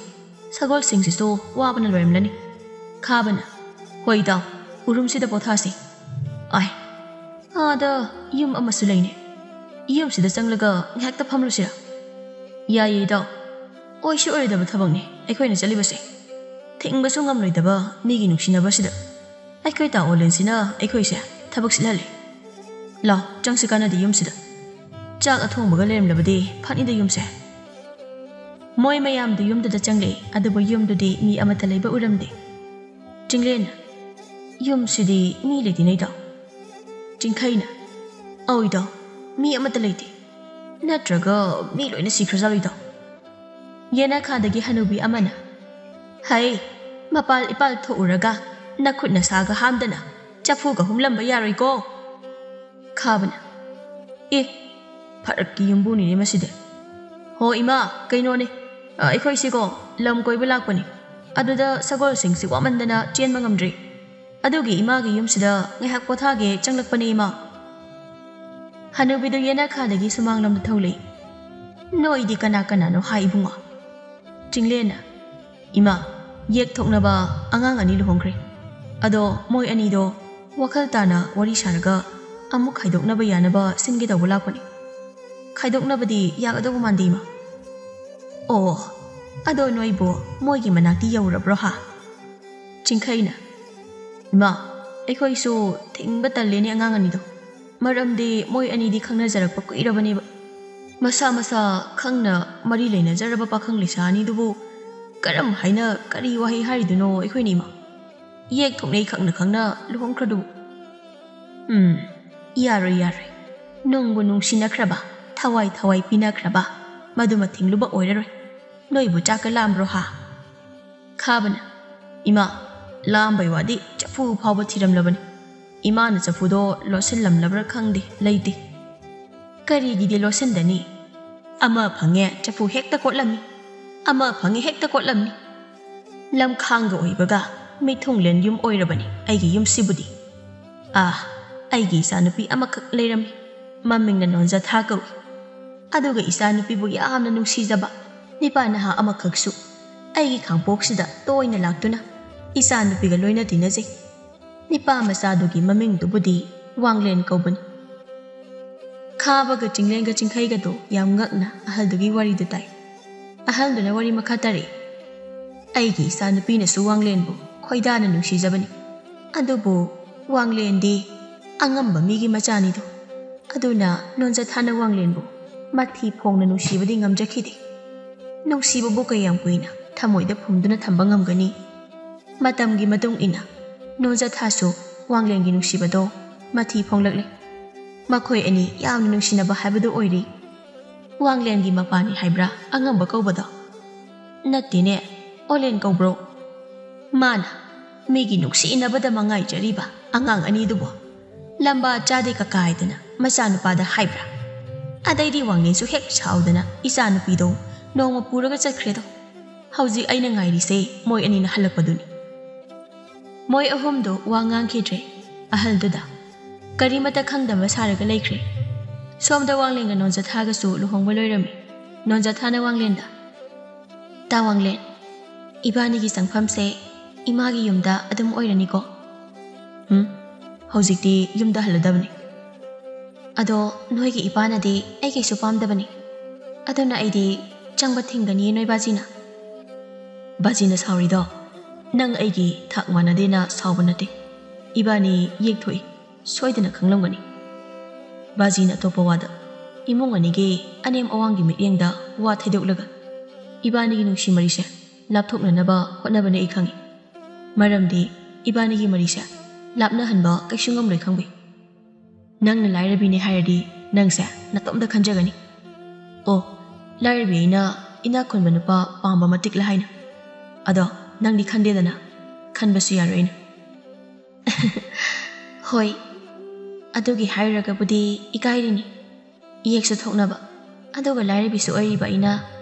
ꯁꯒꯣꯜꯁꯤꯡꯁꯤꯁꯨ ꯋꯥꯕꯅ ꯂꯣꯏꯔꯝꯂꯅꯤ꯫" ꯈꯥꯕꯅ, "ꯍꯣꯏ ꯏꯇꯥꯎ, ꯎꯔꯨꯝꯁꯤꯗ ꯄꯣꯊꯥꯁꯤ꯫ ꯑꯥꯏ, ꯑꯥꯗ ꯌꯨꯝ ꯑꯃꯁꯨ ꯂꯩꯅꯦ꯫ ꯌꯨꯝꯁꯤꯗ ꯆꯪꯂꯒ ꯉꯥꯏꯍꯥꯛꯇ ꯐꯝꯂꯨꯁꯤꯔꯥ?" "ꯌꯥꯏꯌꯦ ꯏꯇꯥꯎ꯫ ꯑꯣꯏꯁꯨ ꯑꯣꯏꯔꯣꯏꯗꯕ ꯊꯕꯛꯅꯤ ꯑꯩꯈꯣꯏꯅ ꯆꯠꯂꯤꯕꯁꯦ꯫ ꯊꯤꯡꯕꯁꯨ ꯉꯝꯂꯣꯏꯗꯕ ꯃꯤꯒꯤ ꯅꯨꯡꯁꯤꯅꯕꯁꯤꯗ ꯑꯩꯈꯣꯏ ꯇꯥ ꯑꯣꯂꯦꯟꯁꯤꯅ ꯑꯩꯈꯣꯏꯁꯦ ꯊꯕꯛ ꯁꯤꯠꯍꯜꯂꯤ꯫ ꯂꯥꯎ, ꯆꯪꯁꯤ ꯀꯥꯟꯅꯗꯦ ꯌꯨꯝꯁꯤꯗ꯫ ꯆꯥꯛ ꯑꯊꯣꯡꯕꯒ ꯂꯩꯔꯝꯂꯕꯗꯤ ꯐꯅꯤꯗ ꯌꯨꯝꯁꯦ꯫" ꯃꯣꯏ ꯃꯌꯥꯝꯗꯨ ꯌꯨꯝꯗꯨꯗ ꯆꯪꯂꯛꯏ, ꯑꯗꯨꯕꯨ ꯌꯨꯝꯗꯨꯗꯤ ꯃꯤ ꯑꯃꯠꯇ ꯂꯩꯕ ꯎꯔꯝꯗꯦ꯫ ꯆꯤꯡꯂꯦꯟꯅ, "ꯌꯨꯝꯁꯤꯗꯤ ꯃꯤ ꯂꯩꯇꯦꯅꯦ ꯏꯇꯥꯎ꯫" ꯆꯤꯡꯈꯩꯅ, "ꯑꯧ ꯏꯇꯥꯎ, ꯃꯤ ꯑꯃꯠꯇ ꯂꯩꯇꯦ꯫ ꯅꯠꯇ꯭ꯔꯒ ꯃꯤ ꯂꯣꯏꯅ ꯁꯤꯈ꯭ꯔꯖꯥꯠꯂꯣ ꯏꯇꯥꯎ?" ꯌꯦꯅꯈꯥꯗꯒꯤ ꯍꯅꯨꯕꯤ ꯑꯃꯅ, "ꯍꯩ, ꯃꯄꯥꯜ ꯏꯄꯥꯜ ꯊꯣꯛꯎꯔꯒ ꯅꯈꯨꯠ ꯅꯁꯥꯒ ꯍꯥꯝꯗꯅ ꯆꯐꯨꯒ ꯍꯨꯝꯂꯝꯕ ꯌꯥꯔꯣꯏꯀꯣ꯫" ꯈꯥꯕꯅ, "ꯑꯦ, ꯐꯔꯛꯀꯤ ꯌꯨꯝꯕꯨꯅꯤꯅꯦ ꯃꯁꯤꯗꯤ꯫ ꯍꯣ ꯏꯃꯥ, ꯀꯩꯅꯣꯅꯦ, ꯑ, ꯑꯩꯈꯣꯏꯁꯤꯀꯣ ꯂꯝ ꯀꯣꯏꯕ ꯂꯥꯛꯄꯅꯤ꯫ ꯑꯗꯨꯗ ꯁꯒꯣꯜꯁꯤꯡꯁꯤ ꯋꯥꯃꯟꯗꯅ ꯆꯦꯟꯕ ꯉꯝꯗ꯭ꯔꯤ꯫ ꯑꯗꯨꯒꯤ ꯏꯃꯥꯒꯤ ꯌꯨꯝꯁꯤꯗ ꯉꯥꯏꯍꯥꯛ ꯄꯣꯊꯥꯒꯦ ꯆꯪꯂꯛꯄꯅꯦ ꯏꯃꯥ꯫" ꯍꯅꯨꯕꯤꯗꯨ ꯌꯦꯅꯈꯥꯗꯒꯤ ꯁꯨꯃꯥꯡꯂꯣꯝꯗ ꯊꯣꯛꯂꯛꯏ꯫ "ꯅꯣꯏꯗꯤ ꯀꯅꯥ ꯀꯅꯥꯅꯣ ꯍꯥꯏ ꯏꯕꯨꯡꯉꯣ?" ꯆꯤꯡꯂꯦꯟꯅ, "ꯏꯃꯥ, ꯌꯦꯛ ꯊꯣꯛꯅꯕ ꯑꯉꯥꯡ ꯑꯅꯤ ꯂꯨꯍꯣꯡꯈ꯭ꯔꯦ꯫ ꯑꯗꯣ ꯃꯣꯏ ꯑꯅꯤꯗꯣ ꯋꯥꯈꯜ ꯇꯥꯅ ꯋꯥꯔꯤ ꯁꯥꯔꯒ ꯑꯃꯨꯛ ꯈꯥꯏꯗꯣꯛꯅꯕ ꯌꯥꯅꯕ ꯁꯤꯟꯒꯦ ꯇꯧꯕ ꯂꯥꯛꯄꯅꯤ꯫ ꯈꯥꯏꯗꯣꯛꯅꯕꯗꯤ ꯌꯥꯒꯗꯧꯕ ꯃꯥꯟꯗꯦ ꯏꯃꯥ꯫" "ꯑꯣ, ꯑꯗꯣ ꯅꯣꯏꯕꯨ ꯃꯣꯏꯒꯤ ꯃꯅꯥꯛꯇꯤ ꯌꯧꯔꯕ꯭ꯔꯣ ꯍꯥ?" ꯆꯤꯡꯈꯩꯅ, "ꯏꯃꯥ, ꯑꯩꯈꯣꯏꯁꯨ ꯊꯤꯡꯕ ꯇꯜꯂꯦꯅꯦ ꯑꯉꯥꯡ ꯑꯅꯤꯗꯣ꯫ ꯃꯔꯝꯗꯤ ꯃꯣꯏ ꯑꯅꯤꯗꯤ ꯈꯪꯅꯖꯔꯛꯄ ꯀꯨꯏꯔꯕꯅꯦꯕ꯫ ꯃꯁꯥ ꯃꯁꯥ ꯈꯪꯅ ꯃꯔꯤ ꯂꯩꯅꯖꯔꯕ ꯄꯥꯈꯪ ꯂꯩꯁꯥ ꯑꯅꯤꯗꯨꯕꯨ ꯀꯔꯝ ꯍꯥꯏꯅ ꯀꯔꯤ ꯋꯥꯍꯩ ꯍꯥꯏꯔꯤꯗꯨꯅꯣ ꯑꯩꯈꯣꯏꯅ ꯏꯃꯥ? ꯌꯦꯛ ꯊꯣꯛꯅꯩ ꯈꯪꯅ ꯈꯪꯅ ꯂꯨꯍꯣꯡꯈ꯭ꯔꯗꯨꯕꯨ꯫" "ꯎꯝ, ꯌꯥꯔꯣꯏ, ꯌꯥꯔꯣꯏ꯫ ꯅꯨꯡꯕꯨ ꯅꯨꯡꯁꯤꯅꯈ꯭ꯔꯕ, ꯊꯋꯥꯏ ꯊꯋꯥꯏ ꯄꯤꯅꯈ꯭ꯔꯕ, ꯃꯗꯨꯃ ꯊꯤꯡꯂꯨꯕ ꯑꯣꯏꯔꯔꯣꯏ꯫ ꯅꯣꯏꯕꯨ ꯆꯥꯛꯀ ꯂꯥꯝꯕ꯭ꯔꯣ ꯍꯥ?" ꯈꯥꯕꯅ, "ꯏꯃꯥ, ꯂꯥꯝꯕꯩ ꯋꯥꯗꯤ ꯆꯐꯨ ꯐꯥꯎꯕ ꯊꯤꯔꯝꯂꯕꯅꯤ꯫ ꯏꯃꯥꯅ ꯆꯐꯨꯗꯣ ꯂꯣꯠꯁꯤꯜꯂꯝꯂꯕ꯭ꯔꯥ ꯈꯪꯗꯦ, ꯂꯩꯇꯦ꯫ ꯀꯔꯤꯒꯤꯗꯤ ꯂꯣꯠꯁꯤꯟꯗꯅꯤ? ꯑꯃ ꯐꯪꯉꯦ ꯆꯐꯨ ꯍꯦꯛꯇ ꯀꯣꯠꯂꯝꯃꯤ, ꯑꯃ ꯐꯪꯉꯦ ꯍꯦꯛꯇ ꯀꯣꯠꯂꯝꯃꯤ꯫ ꯂꯝꯈꯥꯡꯒ ꯑꯣꯏꯕꯒ ꯃꯤꯊꯨꯡꯂꯦꯟ ꯌꯨꯝ ꯑꯣꯏꯔꯕꯅꯤ ꯑꯩꯒꯤ ꯌꯨꯝꯁꯤꯕꯨꯗꯤ꯫ ꯑꯥ, ꯑꯩꯒꯤ ꯏꯆꯥꯅꯨꯄꯤ ꯑꯃꯈꯛ ꯂꯩꯔꯝꯃꯤ꯫ ꯃꯃꯤꯡꯅ ꯅꯣꯟꯖꯊꯥ ꯀꯧꯏ꯫ ꯑꯗꯨꯒ ꯏꯆꯥꯅꯨꯄꯤꯕꯨ ꯌꯥꯝꯅ ꯅꯨꯡꯁꯤꯖꯕ ꯅꯤꯄꯥ ꯅꯍꯥ ꯑꯃꯈꯛꯁꯨ ꯑꯩꯒꯤ ꯈꯥꯡꯄꯣꯛꯁꯤꯗ ꯇꯣꯏꯅ ꯂꯥꯛꯇꯨꯅ ꯏꯆꯥꯅꯨꯄꯤꯒ ꯂꯣꯏꯅ ꯇꯤꯟꯅꯖꯩ꯫ ꯅꯤꯄꯥ ꯃꯆꯥꯗꯨꯒꯤ ꯃꯃꯤꯡꯗꯨꯕꯨꯗꯤ ꯋꯥꯡꯂꯦꯟ ꯀꯧꯕꯅꯤ꯫ ꯈꯥꯕꯒ ꯆꯤꯡꯂꯦꯟꯒ ꯆꯤꯡꯈꯩꯒꯗꯣ ꯌꯥꯝ ꯉꯛꯅ ꯑꯍꯜꯗꯨꯒꯤ ꯋꯥꯔꯤꯗꯨ ꯇꯥꯏ꯫ ꯑꯍꯜꯗꯨꯅ ꯋꯥꯔꯤ ꯃꯈꯥ ꯇꯥꯔꯛꯏ꯫ ꯑꯩꯒꯤ ꯏꯆꯥꯅꯨꯄꯤꯅꯁꯨ ꯋꯥꯡꯂꯦꯟꯕꯨ ꯈꯣꯏꯗꯥꯅ ꯅꯨꯡꯁꯤꯖꯕꯅꯤ꯫ ꯑꯗꯨꯕꯨ ꯋꯥꯡꯂꯦꯟꯗꯤ ꯑꯉꯝꯕ ꯃꯤꯒꯤ ꯃꯆꯥꯅꯤꯗꯣ꯫ ꯑꯗꯨꯅ ꯅꯣꯟꯖꯊꯥꯅ ꯋꯥꯡꯂꯦꯟꯕꯨ ꯃꯊꯤ ꯐꯣꯡꯅ ꯅꯨꯡꯁꯤꯕꯗꯤ ꯉꯝꯖꯈꯤꯗꯦ꯫ ꯅꯨꯡꯁꯤꯕꯕꯨ ꯀꯌꯥꯝ ꯀꯨꯏꯅ ꯊꯃꯣꯏꯗ ꯐꯨꯝꯗꯨꯅ ꯊꯝꯕ ꯉꯝꯒꯅꯤ? ꯃꯇꯝꯒꯤ ꯃꯇꯨꯡ ꯏꯟꯅ ꯅꯣꯟꯖꯊꯥꯁꯨ ꯋꯥꯡꯂꯦꯟꯒꯤ ꯅꯨꯡꯁꯤꯕꯗꯣ ꯃꯊꯤ ꯐꯣꯡꯂꯛꯂꯦ꯫ ꯃꯈꯣꯏ ꯑꯅꯤ ꯌꯥꯝꯅ ꯅꯨꯡꯁꯤꯅꯕ ꯍꯥꯏꯕꯗꯨ ꯑꯣꯏꯔꯦ꯫ ꯋꯥꯡꯂꯦꯟꯒꯤ ꯃꯄꯥꯅꯤ ꯍꯥꯏꯕ꯭ꯔꯥ ꯑꯉꯝꯕ ꯀꯧꯕꯗꯣ? ꯅꯠꯇꯦꯅꯦ, ꯑꯣꯂꯦꯟ ꯀꯧꯕ꯭ꯔꯣ? ꯃꯥꯅ ꯃꯤꯒꯤ ꯅꯨꯡꯁꯤꯅꯕꯗ ꯃꯉꯥꯏꯖꯔꯤꯕ ꯑꯉꯥꯡ ꯑꯅꯤꯗꯨꯕꯨ ꯂꯝꯕꯥ ꯆꯥꯗꯦ ꯀꯀꯥ ꯍꯥꯏꯗꯅ ꯃꯆꯥꯅꯨꯄꯥꯗ ꯍꯥꯏꯕ꯭ꯔꯥ? ꯑꯗꯩꯗꯤ ꯋꯥꯡꯂꯦꯟꯁꯨ ꯍꯦꯛ ꯁꯥꯎꯗꯅ ꯏꯆꯥꯅꯨꯄꯤꯗꯣ ꯅꯣꯡꯃ ꯄꯨꯔꯒ ꯆꯠꯈ꯭ꯔꯦꯗꯣ꯫ ꯍꯧꯖꯤꯛ ꯑꯩꯅ ꯉꯥꯏꯔꯤꯁꯦ ꯃꯣꯏ ꯑꯅꯤꯅ ꯍꯜꯂꯛꯄꯗꯨꯅꯤ꯫ ꯃꯣꯏ ꯑꯍꯨꯝꯗꯣ ꯋꯥ ꯉꯥꯡꯈꯤꯗ꯭ꯔꯦ꯫ ꯑꯍꯜꯗꯨꯗ ꯀꯔꯤꯃꯠꯇ ꯈꯪꯗꯕ ꯁꯥꯔꯒ ꯂꯩꯈ꯭ꯔꯦ꯫ ꯁꯣꯝꯗ ꯋꯥꯡꯂꯦꯟꯒ ꯅꯣꯟꯖꯊꯥꯒꯁꯨ ꯂꯨꯍꯣꯡꯕ ꯂꯣꯏꯔꯝꯃꯤ꯫ ꯅꯣꯟꯖꯊꯥꯅ ꯋꯥꯡꯂꯦꯟꯗ, "ꯇꯥ ꯋꯥꯡꯂꯦꯟ, ꯏꯕꯥꯅꯤꯒꯤ ꯆꯪꯐꯝꯁꯦ ꯏꯃꯥꯒꯤ ꯌꯨꯝꯗ ꯑꯗꯨꯝ ꯑꯣꯏꯔꯅꯤꯀꯣ?" "ꯎꯝ, ꯍꯧꯖꯤꯛꯇꯤ ꯌꯨꯝꯗ ꯍꯜꯂꯗꯕꯅꯤ꯫ ꯑꯗꯣ ꯅꯣꯏꯒꯤ ꯏꯄꯥꯅꯗꯤ ꯑꯩ ꯀꯩꯁꯨ ꯄꯥꯝꯗꯕꯅꯤ꯫ ꯑꯗꯨꯅ ꯑꯩꯗꯤ ꯆꯪꯕ ꯊꯤꯡꯒꯅꯤꯌꯦ ꯅꯣꯏ ꯕꯥꯖꯤꯅ꯫" "ꯕꯥꯖꯤꯅ ꯁꯥꯎꯔꯤꯗꯣ ꯅꯪ ꯑꯩꯒꯤ ꯊꯥꯛ ꯃꯥꯟꯅꯗꯦꯅ ꯁꯥꯎꯕ ꯅꯠꯇꯦ꯫ ꯏꯕꯥꯅꯤ ꯌꯦꯛꯊꯣꯛꯏ, ꯁꯣꯏꯗꯅ ꯈꯪꯂꯝꯒꯅꯤ꯫ ꯕꯥꯖꯤꯅ ꯑꯇꯣꯞꯄ ꯋꯥꯗ ꯏꯃꯨꯡ ꯑꯅꯤꯒꯤ ꯑꯅꯦꯝ ꯑꯋꯥꯡꯒꯤ ꯃꯤꯠꯌꯦꯡꯗ ꯋꯥ ꯊꯩꯗꯣꯛꯂꯒ ꯏꯕꯥꯅꯤꯒꯤ ꯅꯨꯡꯁꯤ ꯃꯔꯤꯁꯦ ꯂꯥꯞꯊꯣꯛꯅꯅꯕ ꯍꯣꯠꯅꯕꯅꯦ ꯑꯩ ꯈꯪꯏ꯫ ꯃꯔꯝꯗꯤ ꯏꯕꯥꯅꯤꯒꯤ ꯃꯔꯤꯁꯦ ꯂꯥꯞꯅꯍꯟꯕ ꯀꯩꯁꯨ ꯉꯝꯂꯣꯏ ꯈꯪꯕꯤ꯫ ꯅꯪꯅ ꯂꯥꯏꯔꯕꯤꯅꯦ ꯍꯥꯏꯔꯗꯤ ꯅꯪꯁꯦ ꯅꯇꯣꯝꯇ ꯈꯟꯖꯒꯅꯤ꯫ ꯑꯣ, ꯂꯥꯏꯔꯕꯤ ꯑꯩꯅ ꯏꯅꯥꯛ ꯈꯨꯟꯕ ꯅꯨꯄꯥ ꯄꯥꯝꯕ ꯃꯇꯤꯛꯂ ꯍꯥꯏꯅ꯫ ꯑꯗꯣ ꯅꯪꯗꯤ ꯈꯟꯗꯦꯗꯅ, ꯈꯟꯕꯁꯨ ꯌꯥꯔꯣꯏ ꯑꯩꯅ꯫" "ꯍꯣꯏ, ꯑꯗꯨꯒꯤ ꯍꯥꯏꯔꯨꯔꯒꯕꯨꯗꯤ ꯏꯀꯥꯏꯔꯤꯅꯤ꯫ ꯏꯌꯦꯛꯁꯨ ꯊꯣꯛꯅꯕ, ꯑꯗꯨꯒ ꯂꯥꯏꯔꯕꯤꯁꯨ ꯑꯣꯏꯔꯤꯕ ꯑꯩꯅ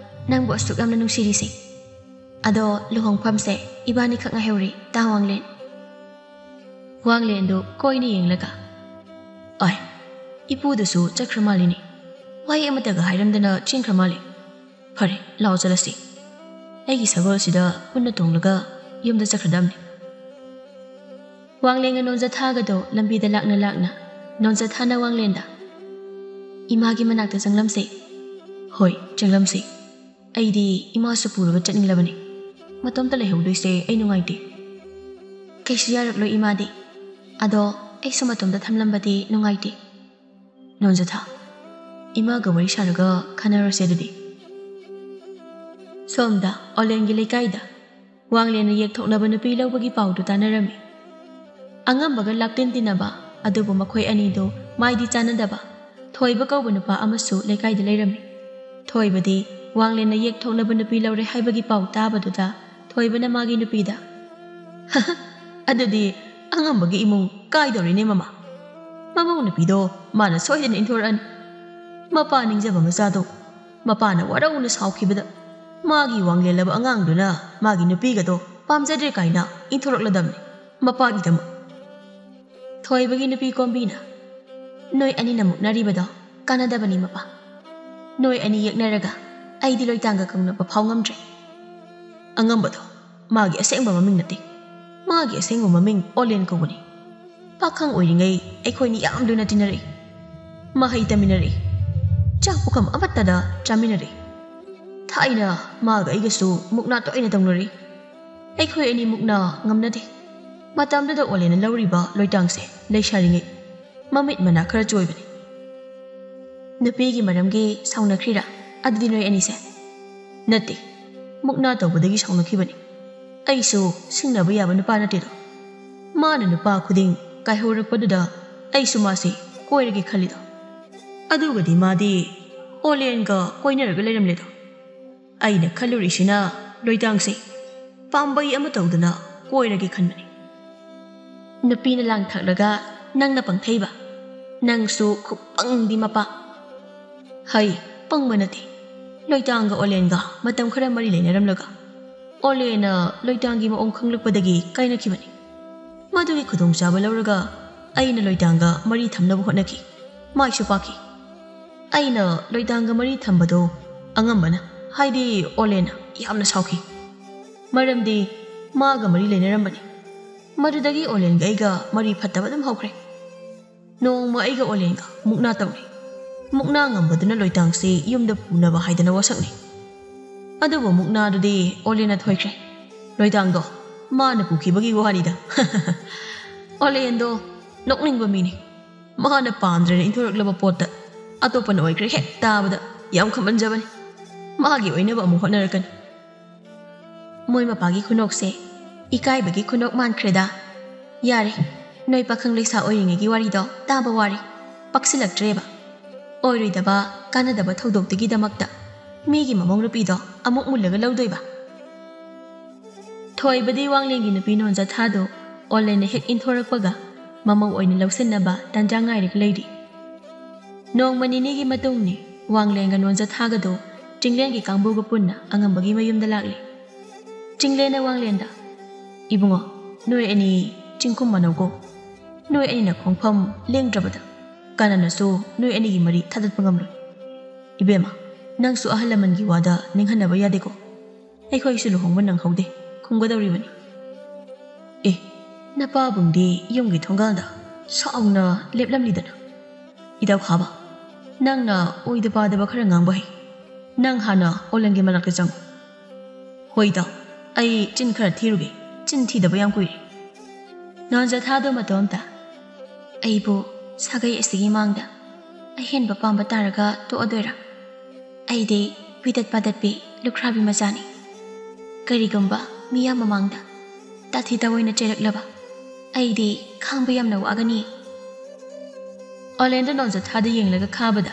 ꯅꯪꯕꯨ ꯑꯁꯨꯛ ꯌꯥꯝꯅ ꯅꯨꯡꯁꯤꯔꯤꯁꯦ꯫ ꯑꯗꯣ ꯂꯨꯍꯣꯡꯐꯝꯁꯦ ꯏꯕꯥꯅꯤꯈꯛ ꯉꯥꯏꯍꯧꯔꯦ, ꯇꯥ ꯋꯥꯡꯂꯦꯟ꯫" ꯋꯥꯡꯂꯦꯟꯗꯨ ꯀꯣꯏꯅ ꯌꯦꯡꯂꯒ, ꯑꯥꯏ, ꯏꯄꯨꯗꯨꯁꯨ ꯆꯠꯈ꯭ꯔ ꯃꯥꯜꯂꯤꯅꯦ꯫ ꯋꯥꯍꯩ ꯑꯃꯠꯇꯒ ꯍꯥꯏꯔꯝꯗꯅ ꯆꯦꯟꯈ꯭ꯔ ꯃꯥꯜꯂꯦ꯫ ꯐꯔꯦ, ꯂꯥꯎ ꯆꯠꯂꯁꯤ꯫ ꯑꯩꯒꯤ ꯁꯒꯣꯜꯁꯤꯗ ꯄꯨꯟꯅ ꯇꯣꯡꯂꯒ ꯌꯨꯝꯗ ꯆꯠꯈ꯭ꯔꯗꯕꯅꯤ꯫ ꯋꯥꯡꯂꯦꯟꯒ ꯅꯣꯟꯖꯊꯥꯒꯗꯣ ꯂꯝꯕꯤꯗ ꯂꯥꯛꯅ ꯂꯥꯛꯅ ꯅꯣꯟꯖꯊꯥꯅ ꯋꯥꯡꯂꯦꯟꯗ, "ꯏꯃꯥꯒꯤ ꯃꯅꯥꯛꯇ ꯆꯪꯂꯝꯁꯦ꯫" "ꯍꯣꯏ, ꯆꯪꯂꯝꯁꯦ꯫ ꯑꯩꯗꯤ ꯏꯃꯥꯁꯨ ꯄꯨꯔꯒ ꯆꯠꯅꯤꯡꯂꯕꯅꯤ꯫ ꯃꯇꯣꯝꯇ ꯂꯩꯍꯧꯗꯣꯏꯁꯦ ꯑꯩ ꯅꯨꯡꯉꯥꯏꯇꯦ꯫" "ꯀꯩꯁꯨ ꯌꯥꯔꯛꯂꯣꯏ ꯏꯃꯥꯗꯤ꯫ ꯑꯗꯣ ꯑꯩꯁꯨ ꯃꯇꯣꯝꯇ ꯊꯝꯂꯝꯕꯗꯤ ꯅꯨꯡꯉꯥꯏꯇꯦ꯫" "ꯅꯣꯟꯖꯊꯥ, ꯏꯃꯥꯒ ꯋꯥꯔꯤ ꯁꯥꯔꯒ ꯈꯟꯅꯔꯁꯦ ꯑꯗꯨꯗꯤ꯫" ꯁꯣꯝꯗ ꯑꯣꯂꯦꯟꯒꯤ ꯂꯩꯀꯥꯏꯗ ꯋꯥꯡꯂꯦꯟꯅ ꯌꯦꯛꯊꯣꯛꯅꯕ ꯅꯨꯄꯤ ꯂꯧꯕꯒꯤ ꯄꯥꯎꯗꯨ ꯇꯥꯅꯔꯝꯃꯤ꯫ ꯑꯉꯝꯕꯒ ꯂꯥꯞꯇꯤꯟ ꯇꯤꯟꯅꯕ, ꯑꯗꯨꯕꯨ ꯃꯈꯣꯏ ꯑꯅꯤꯗꯨ ꯃꯥꯏꯗꯤ ꯆꯥꯟꯅꯗꯕ ꯊꯣꯏꯕ ꯀꯧꯕ ꯅꯨꯄꯥ ꯑꯃꯁꯨ ꯂꯩꯀꯥꯏꯗ ꯂꯩꯔꯝꯃꯤ꯫ ꯊꯣꯏꯕꯗꯤ ꯋꯥꯡꯂꯦꯟꯅ ꯌꯦꯛꯊꯣꯛꯅꯕ ꯅꯨꯄꯤ ꯂꯧꯔꯦ ꯍꯥꯏꯕꯒꯤ ꯄꯥꯎ ꯇꯥꯕꯗꯨꯗ ꯊꯣꯏꯕꯅ ꯃꯥꯒꯤ ꯅꯨꯄꯤꯗ, "ꯑꯗꯨꯗꯤ ꯑꯉꯝꯕꯒꯤ ꯏꯃꯨꯡ ꯀꯥꯏꯗꯧꯔꯤꯅꯦ ꯃꯃꯥ꯫ ꯃꯃꯧ ꯅꯨꯄꯤꯗꯣ ꯃꯥꯅ ꯁꯣꯏꯗꯅ ꯏꯟꯊꯣꯔꯛꯑꯅꯤ꯫ ꯃꯄꯥ ꯅꯤꯡꯖꯕ ꯃꯆꯥꯗꯣ, ꯃꯄꯥꯅ ꯋꯥꯔꯧꯅ ꯁꯥꯎꯈꯤꯕꯗ ꯃꯥꯒꯤ ꯋꯥꯡꯂꯦꯜꯂꯕ ꯑꯉꯥꯡꯗꯨꯅ ꯃꯥꯒꯤ ꯅꯨꯄꯤꯒꯗꯣ ꯄꯥꯝꯖꯗ꯭ꯔꯦ ꯀꯥꯏꯅ ꯏꯟꯊꯣꯔꯛꯂꯗꯕꯅꯤ ꯃꯄꯥꯒꯤꯗꯃꯛ꯫" ꯊꯣꯏꯕꯒꯤ ꯅꯨꯄꯤ ꯀꯣꯝꯕꯤꯅ, "ꯅꯣꯏ ꯑꯅꯤꯅ ꯃꯨꯛꯅꯔꯤꯕꯗꯣ ꯀꯥꯟꯅꯗꯕꯅꯤ ꯃꯄꯥ꯫ ꯅꯣꯏ ꯑꯅꯤ ꯌꯦꯛꯅꯔꯒ ꯑꯩꯗꯤ ꯂꯣꯏꯇꯥꯡꯒ ꯀꯧꯅꯕ ꯐꯥꯎ ꯉꯝꯗ꯭ꯔꯦ꯫ ꯑꯉꯝꯕꯗꯣ ꯃꯥꯒꯤ ꯑꯁꯦꯡꯕ ꯃꯃꯤꯡ ꯅꯠꯇꯦ꯫ ꯃꯥꯒꯤ ꯑꯁꯦꯡꯕ ꯃꯃꯤꯡ ꯑꯣꯂꯦꯟ ꯀꯧꯕꯅꯤ꯫ ꯄꯥꯈꯪ ꯑꯣꯏꯔꯤꯉꯩ ꯑꯩꯈꯣꯏꯅꯤ ꯌꯥꯝ ꯂꯨꯅ ꯇꯤꯟꯅꯔꯛꯏ꯫ ꯃꯍꯩ ꯇꯝꯃꯤꯟꯅꯔꯛꯏ꯫ ꯆꯥꯛ ꯄꯨꯈꯝ ꯑꯃꯠꯇꯗ ꯆꯥꯃꯤꯟꯅꯔꯛꯏ꯫ ꯊꯥꯏꯅ ꯃꯥꯒ ꯑꯩꯒꯁꯨ ꯃꯨꯛꯅꯥ ꯇꯣꯏꯅ ꯇꯧꯅꯔꯛꯏ꯫ ꯑꯩꯈꯣꯏ ꯑꯅꯤ ꯃꯨꯛꯅꯥ ꯉꯝꯅꯗꯦ꯫ ꯃꯇꯝꯗꯨꯗ ꯑꯣꯂꯦꯟꯅ ꯂꯧꯔꯤꯕ ꯂꯣꯏꯇꯥꯡꯁꯦ ꯂꯩꯁꯥꯔꯤꯉꯩ ꯃꯃꯤꯠ ꯃꯅꯥ ꯈꯔ ꯆꯣꯏꯕꯅꯤ꯫" "ꯅꯨꯄꯤꯒꯤ ꯃꯔꯝꯒꯤ ꯁꯥꯎꯅꯈ꯭ꯔꯤꯔꯥ ꯑꯗꯨꯗꯤ ꯅꯣꯏ ꯑꯅꯤꯁꯦ?" "ꯅꯠꯇꯦ, ꯃꯨꯛꯅꯥ ꯇꯧꯕꯗꯒꯤ ꯁꯥꯎꯅꯈꯤꯕꯅꯤ꯫ ꯑꯩꯁꯨ ꯁꯤꯡꯅꯕ ꯌꯥꯕ ꯅꯨꯄꯥ ꯅꯠꯇꯦꯗꯣ꯫ ꯃꯥꯅ ꯅꯨꯄꯥ ꯈꯨꯗꯤꯡ ꯀꯥꯏꯍꯧꯔꯛꯄꯗꯨꯗ ꯑꯩꯁꯨ ꯃꯥꯁꯤ ꯀꯣꯏꯔꯒꯦ ꯈꯜꯂꯤꯗꯣ꯫ ꯑꯗꯨꯒꯗꯤ ꯃꯥꯗꯤ ꯑꯣꯂꯦꯟꯒ ꯀꯣꯏꯅꯔꯒ ꯂꯩꯔꯝꯂꯦꯗꯣ꯫ ꯑꯩꯅ ꯈꯜꯂꯨꯔꯤꯁꯤꯅ ꯂꯣꯏꯇꯥꯡꯁꯦ ꯄꯥꯝꯕꯩ ꯑꯃ ꯇꯧꯗꯅ ꯀꯣꯏꯔꯒꯦ ꯈꯟꯕꯅꯤ꯫" ꯅꯨꯄꯤꯅ ꯂꯥꯡ ꯊꯛꯂꯒ ꯅꯪꯅ ꯄꯪꯊꯩꯕ꯫ ꯅꯪꯁꯨ ꯈꯨꯄꯪꯗꯤ ꯃꯄꯥ꯫ ꯍꯩ, ꯄꯪꯕ ꯅꯠꯇꯦ꯫ ꯂꯣꯏꯇꯥꯡꯒ ꯑꯣꯂꯦꯟꯒ ꯃꯇꯝ ꯈꯔ ꯃꯔꯤ ꯂꯩꯅꯔꯝꯂꯒ ꯑꯣꯂꯦꯟꯅ ꯂꯣꯏꯇꯥꯡꯒꯤ ꯃꯑꯣꯡ ꯈꯪꯂꯛꯄꯗꯒꯤ ꯀꯥꯏꯅꯈꯤꯕꯅꯤ꯫ ꯃꯗꯨꯒꯤ ꯈꯨꯗꯣꯡꯆꯥꯕ ꯂꯧꯔꯒ ꯑꯩꯅ ꯂꯣꯏꯇꯥꯡꯒ ꯃꯔꯤ ꯊꯝꯅꯕ ꯍꯣꯠꯅꯈꯤ꯫ ꯃꯥꯏꯁꯨ ꯄꯥꯛꯈꯤ꯫ ꯑꯩꯅ ꯂꯣꯏꯇꯥꯡꯒ ꯃꯔꯤ ꯊꯝꯕꯗꯣ ꯑꯉꯝꯕꯅ, ꯍꯥꯏꯗꯤ ꯑꯣꯂꯦꯟꯅ ꯌꯥꯝꯅ ꯁꯥꯎꯈꯤ꯫ ꯃꯔꯝꯗꯤ ꯃꯥꯒ ꯃꯔꯤ ꯂꯩꯅꯔꯝꯕꯅꯤ꯫ ꯃꯗꯨꯗꯒꯤ ꯑꯣꯂꯦꯟꯒ ꯑꯩꯒ ꯃꯔꯤ ꯐꯠꯇꯕ ꯑꯗꯨꯝ ꯍꯧꯈ꯭ꯔꯦ꯫ ꯅꯣꯡꯃ ꯑꯩꯒ ꯑꯣꯂꯦꯟꯒ ꯃꯨꯛꯅꯥ ꯇꯧꯔꯦ꯫ ꯃꯨꯛꯅꯥ ꯉꯝꯕꯗꯨꯅ ꯂꯣꯏꯇꯥꯡꯁꯤ ꯌꯨꯝꯗ ꯄꯨꯅꯕ ꯍꯥꯏꯗꯅ ꯋꯥꯁꯛꯅꯩ꯫ ꯑꯗꯨꯕꯨ ꯃꯨꯛꯅꯥꯗꯨꯗꯤ ꯑꯣꯂꯦꯟꯅ ꯊꯣꯏꯈ꯭ꯔꯦ꯫ ꯂꯣꯏꯇꯥꯡꯗꯣ ꯃꯥꯅ ꯄꯨꯈꯤꯕꯒꯤ ꯋꯥꯅꯤꯗ꯫ ꯑꯣꯂꯦꯟꯗꯣ ꯅꯣꯛꯅꯤꯡꯕ ꯃꯤꯅꯤ꯫ ꯃꯥꯅ ꯄꯥꯝꯗ꯭ꯔꯦꯅ ꯏꯟꯊꯣꯔꯛꯂꯕ ꯄꯣꯠꯇ ꯑꯇꯣꯞꯄꯅ ꯑꯣꯏꯈ꯭ꯔꯦ ꯍꯦꯛ ꯇꯥꯕꯗ ꯌꯥꯝ ꯈꯝꯍꯟꯖꯕꯅꯤ꯫ ꯃꯥꯒꯤ ꯑꯣꯏꯅꯕ ꯑꯃꯨꯛ ꯍꯣꯠꯅꯔꯛꯀꯅꯤ꯫ ꯃꯣꯏ ꯃꯄꯥꯒꯤ ꯈꯨꯅꯣꯛꯁꯦ ꯏꯀꯥꯏꯕꯒꯤ ꯈꯨꯅꯣꯛ ꯃꯥꯟꯈ꯭ꯔꯦꯗ꯫ ꯌꯥꯔꯦ, ꯅꯣꯏ ꯄꯥꯈꯪ ꯂꯩꯁꯥ ꯑꯣꯏꯔꯤꯉꯩꯒꯤ ꯋꯥꯔꯤꯗꯣ ꯇꯥꯕ ꯋꯥꯔꯦ꯫ ꯄꯛꯁꯤꯜꯂꯛꯇ꯭ꯔꯦꯕ꯫ ꯑꯣꯏꯔꯣꯏꯗꯕ, ꯀꯥꯟꯅꯗꯕ ꯊꯧꯗꯣꯛꯇꯨꯒꯤꯗꯃꯛꯇ ꯃꯤꯒꯤ ꯃꯃꯧ ꯅꯨꯄꯤꯗꯣ ꯑꯃꯨꯛ ꯃꯨꯜꯂꯒ ꯂꯧꯗꯣꯏꯕ꯫ ꯊꯣꯏꯕꯗꯤ ꯋꯥꯡꯂꯦꯟꯒꯤ ꯅꯨꯄꯤ ꯅꯣꯟꯖꯊꯥꯗꯣ ꯑꯣꯂꯦꯟꯅ ꯍꯦꯛ ꯏꯟꯊꯣꯔꯛꯄꯒ ꯃꯃꯧ ꯑꯣꯏꯅ ꯂꯧꯁꯤꯟꯅꯕ ꯇꯥꯟꯖꯥ ꯉꯥꯏꯔꯒ ꯂꯩꯔꯤ꯫ ꯅꯣꯡꯃ ꯅꯤꯅꯤꯒꯤ ꯃꯇꯨꯡꯅꯤ ꯋꯥꯡꯂꯦꯟꯒ ꯅꯣꯟꯖꯊꯥꯒꯗꯣ ꯆꯤꯡꯂꯦꯟꯒꯤ ꯀꯥꯡꯕꯨꯒ ꯄꯨꯟꯅ ꯑꯉꯝꯕꯒꯤ ꯃꯌꯨꯝꯗ ꯂꯥꯛꯂꯤ꯫ ꯆꯤꯡꯂꯦꯟꯅ ꯋꯥꯡꯂꯦꯟꯗ, "ꯏꯕꯨꯡꯉꯣ, ꯅꯣꯏ ꯑꯅꯤ ꯆꯤꯡꯈꯨꯝ ꯃꯥꯟꯅꯧꯀꯣ꯫ ꯅꯣꯏ ꯑꯅꯤꯅ ꯈꯣꯡꯐꯝ ꯂꯦꯡꯗ꯭ꯔꯕꯗ ꯀꯅꯥꯅꯁꯨ ꯅꯣꯏ ꯑꯅꯤꯒꯤ ꯃꯔꯤ ꯊꯥꯗꯠꯄ ꯉꯝꯂꯣꯏ꯫ ꯏꯕꯦꯝꯃ, ꯅꯪꯁꯨ ꯑꯍꯜ ꯂꯃꯟꯒꯤ ꯋꯥꯗ ꯅꯤꯡꯍꯟꯅꯕ ꯌꯥꯗꯦꯀꯣ꯫ ꯑꯩꯈꯣꯏꯁꯨ ꯂꯨꯍꯣꯡꯕ ꯅꯪꯍꯧꯗꯦ, ꯈꯨꯝꯒꯗꯧꯔꯤꯕꯅꯤ꯫" "ꯑꯦ, ꯅꯄꯥꯕꯨꯡꯗꯤ ꯌꯨꯝꯒꯤ ꯊꯣꯡꯒꯥꯜꯗ ꯁꯥꯎꯅ ꯂꯦꯞꯂꯝꯂꯤꯗꯅ꯫ ꯏꯇꯥꯎ ꯈꯥꯕ, ꯅꯪꯅ ꯑꯣꯏꯗ ꯄꯥꯗꯕ ꯈꯔ ꯉꯥꯡꯕ ꯍꯩ꯫ ꯅꯪ ꯍꯥꯟꯅ ꯑꯣꯂꯦꯟꯒꯤ ꯃꯅꯥꯛꯇ ꯆꯪꯉꯨ꯫" "ꯍꯣꯏ ꯏꯇꯥꯎ, ꯑꯩ ꯆꯤꯟ ꯈꯔ ꯊꯤꯔꯨꯒꯦ꯫ ꯆꯤꯟ ꯊꯤꯗꯕ ꯌꯥꯝ ꯀꯨꯏꯔꯦ꯫" ꯅꯣꯟꯖꯊꯥꯗꯣ ꯃꯇꯣꯝꯇ, "ꯑꯩꯕꯨ ꯁꯥꯒꯩ ꯑꯁꯤꯒꯤ ꯃꯥꯡꯗ ꯑꯍꯦꯟꯕ ꯄꯥꯝꯕ ꯇꯥꯔꯒ ꯇꯣꯛꯑꯗꯣꯏꯔꯥ? ꯑꯩꯗꯤ ꯋꯤꯗꯠ ꯄꯥꯗꯠꯄꯤ ꯂꯨꯈ꯭ꯔꯥꯕꯤ ꯃꯆꯥꯅꯤ꯫ ꯀꯔꯤꯒꯨꯝꯕ ꯃꯤꯌꯥꯝ ꯃꯃꯥꯡꯗ ꯇꯥꯊꯤ ꯇꯥꯑꯣꯏꯅ ꯆꯩꯔꯛꯂꯕ ꯑꯩꯗꯤ ꯈꯥꯡꯕ ꯌꯥꯝꯅ ꯋꯥꯒꯅꯤ꯫" ꯑꯣꯂꯦꯟꯗꯣ ꯅꯣꯟꯖꯊꯥꯗ ꯌꯦꯡꯂꯒ ꯈꯥꯕꯗ,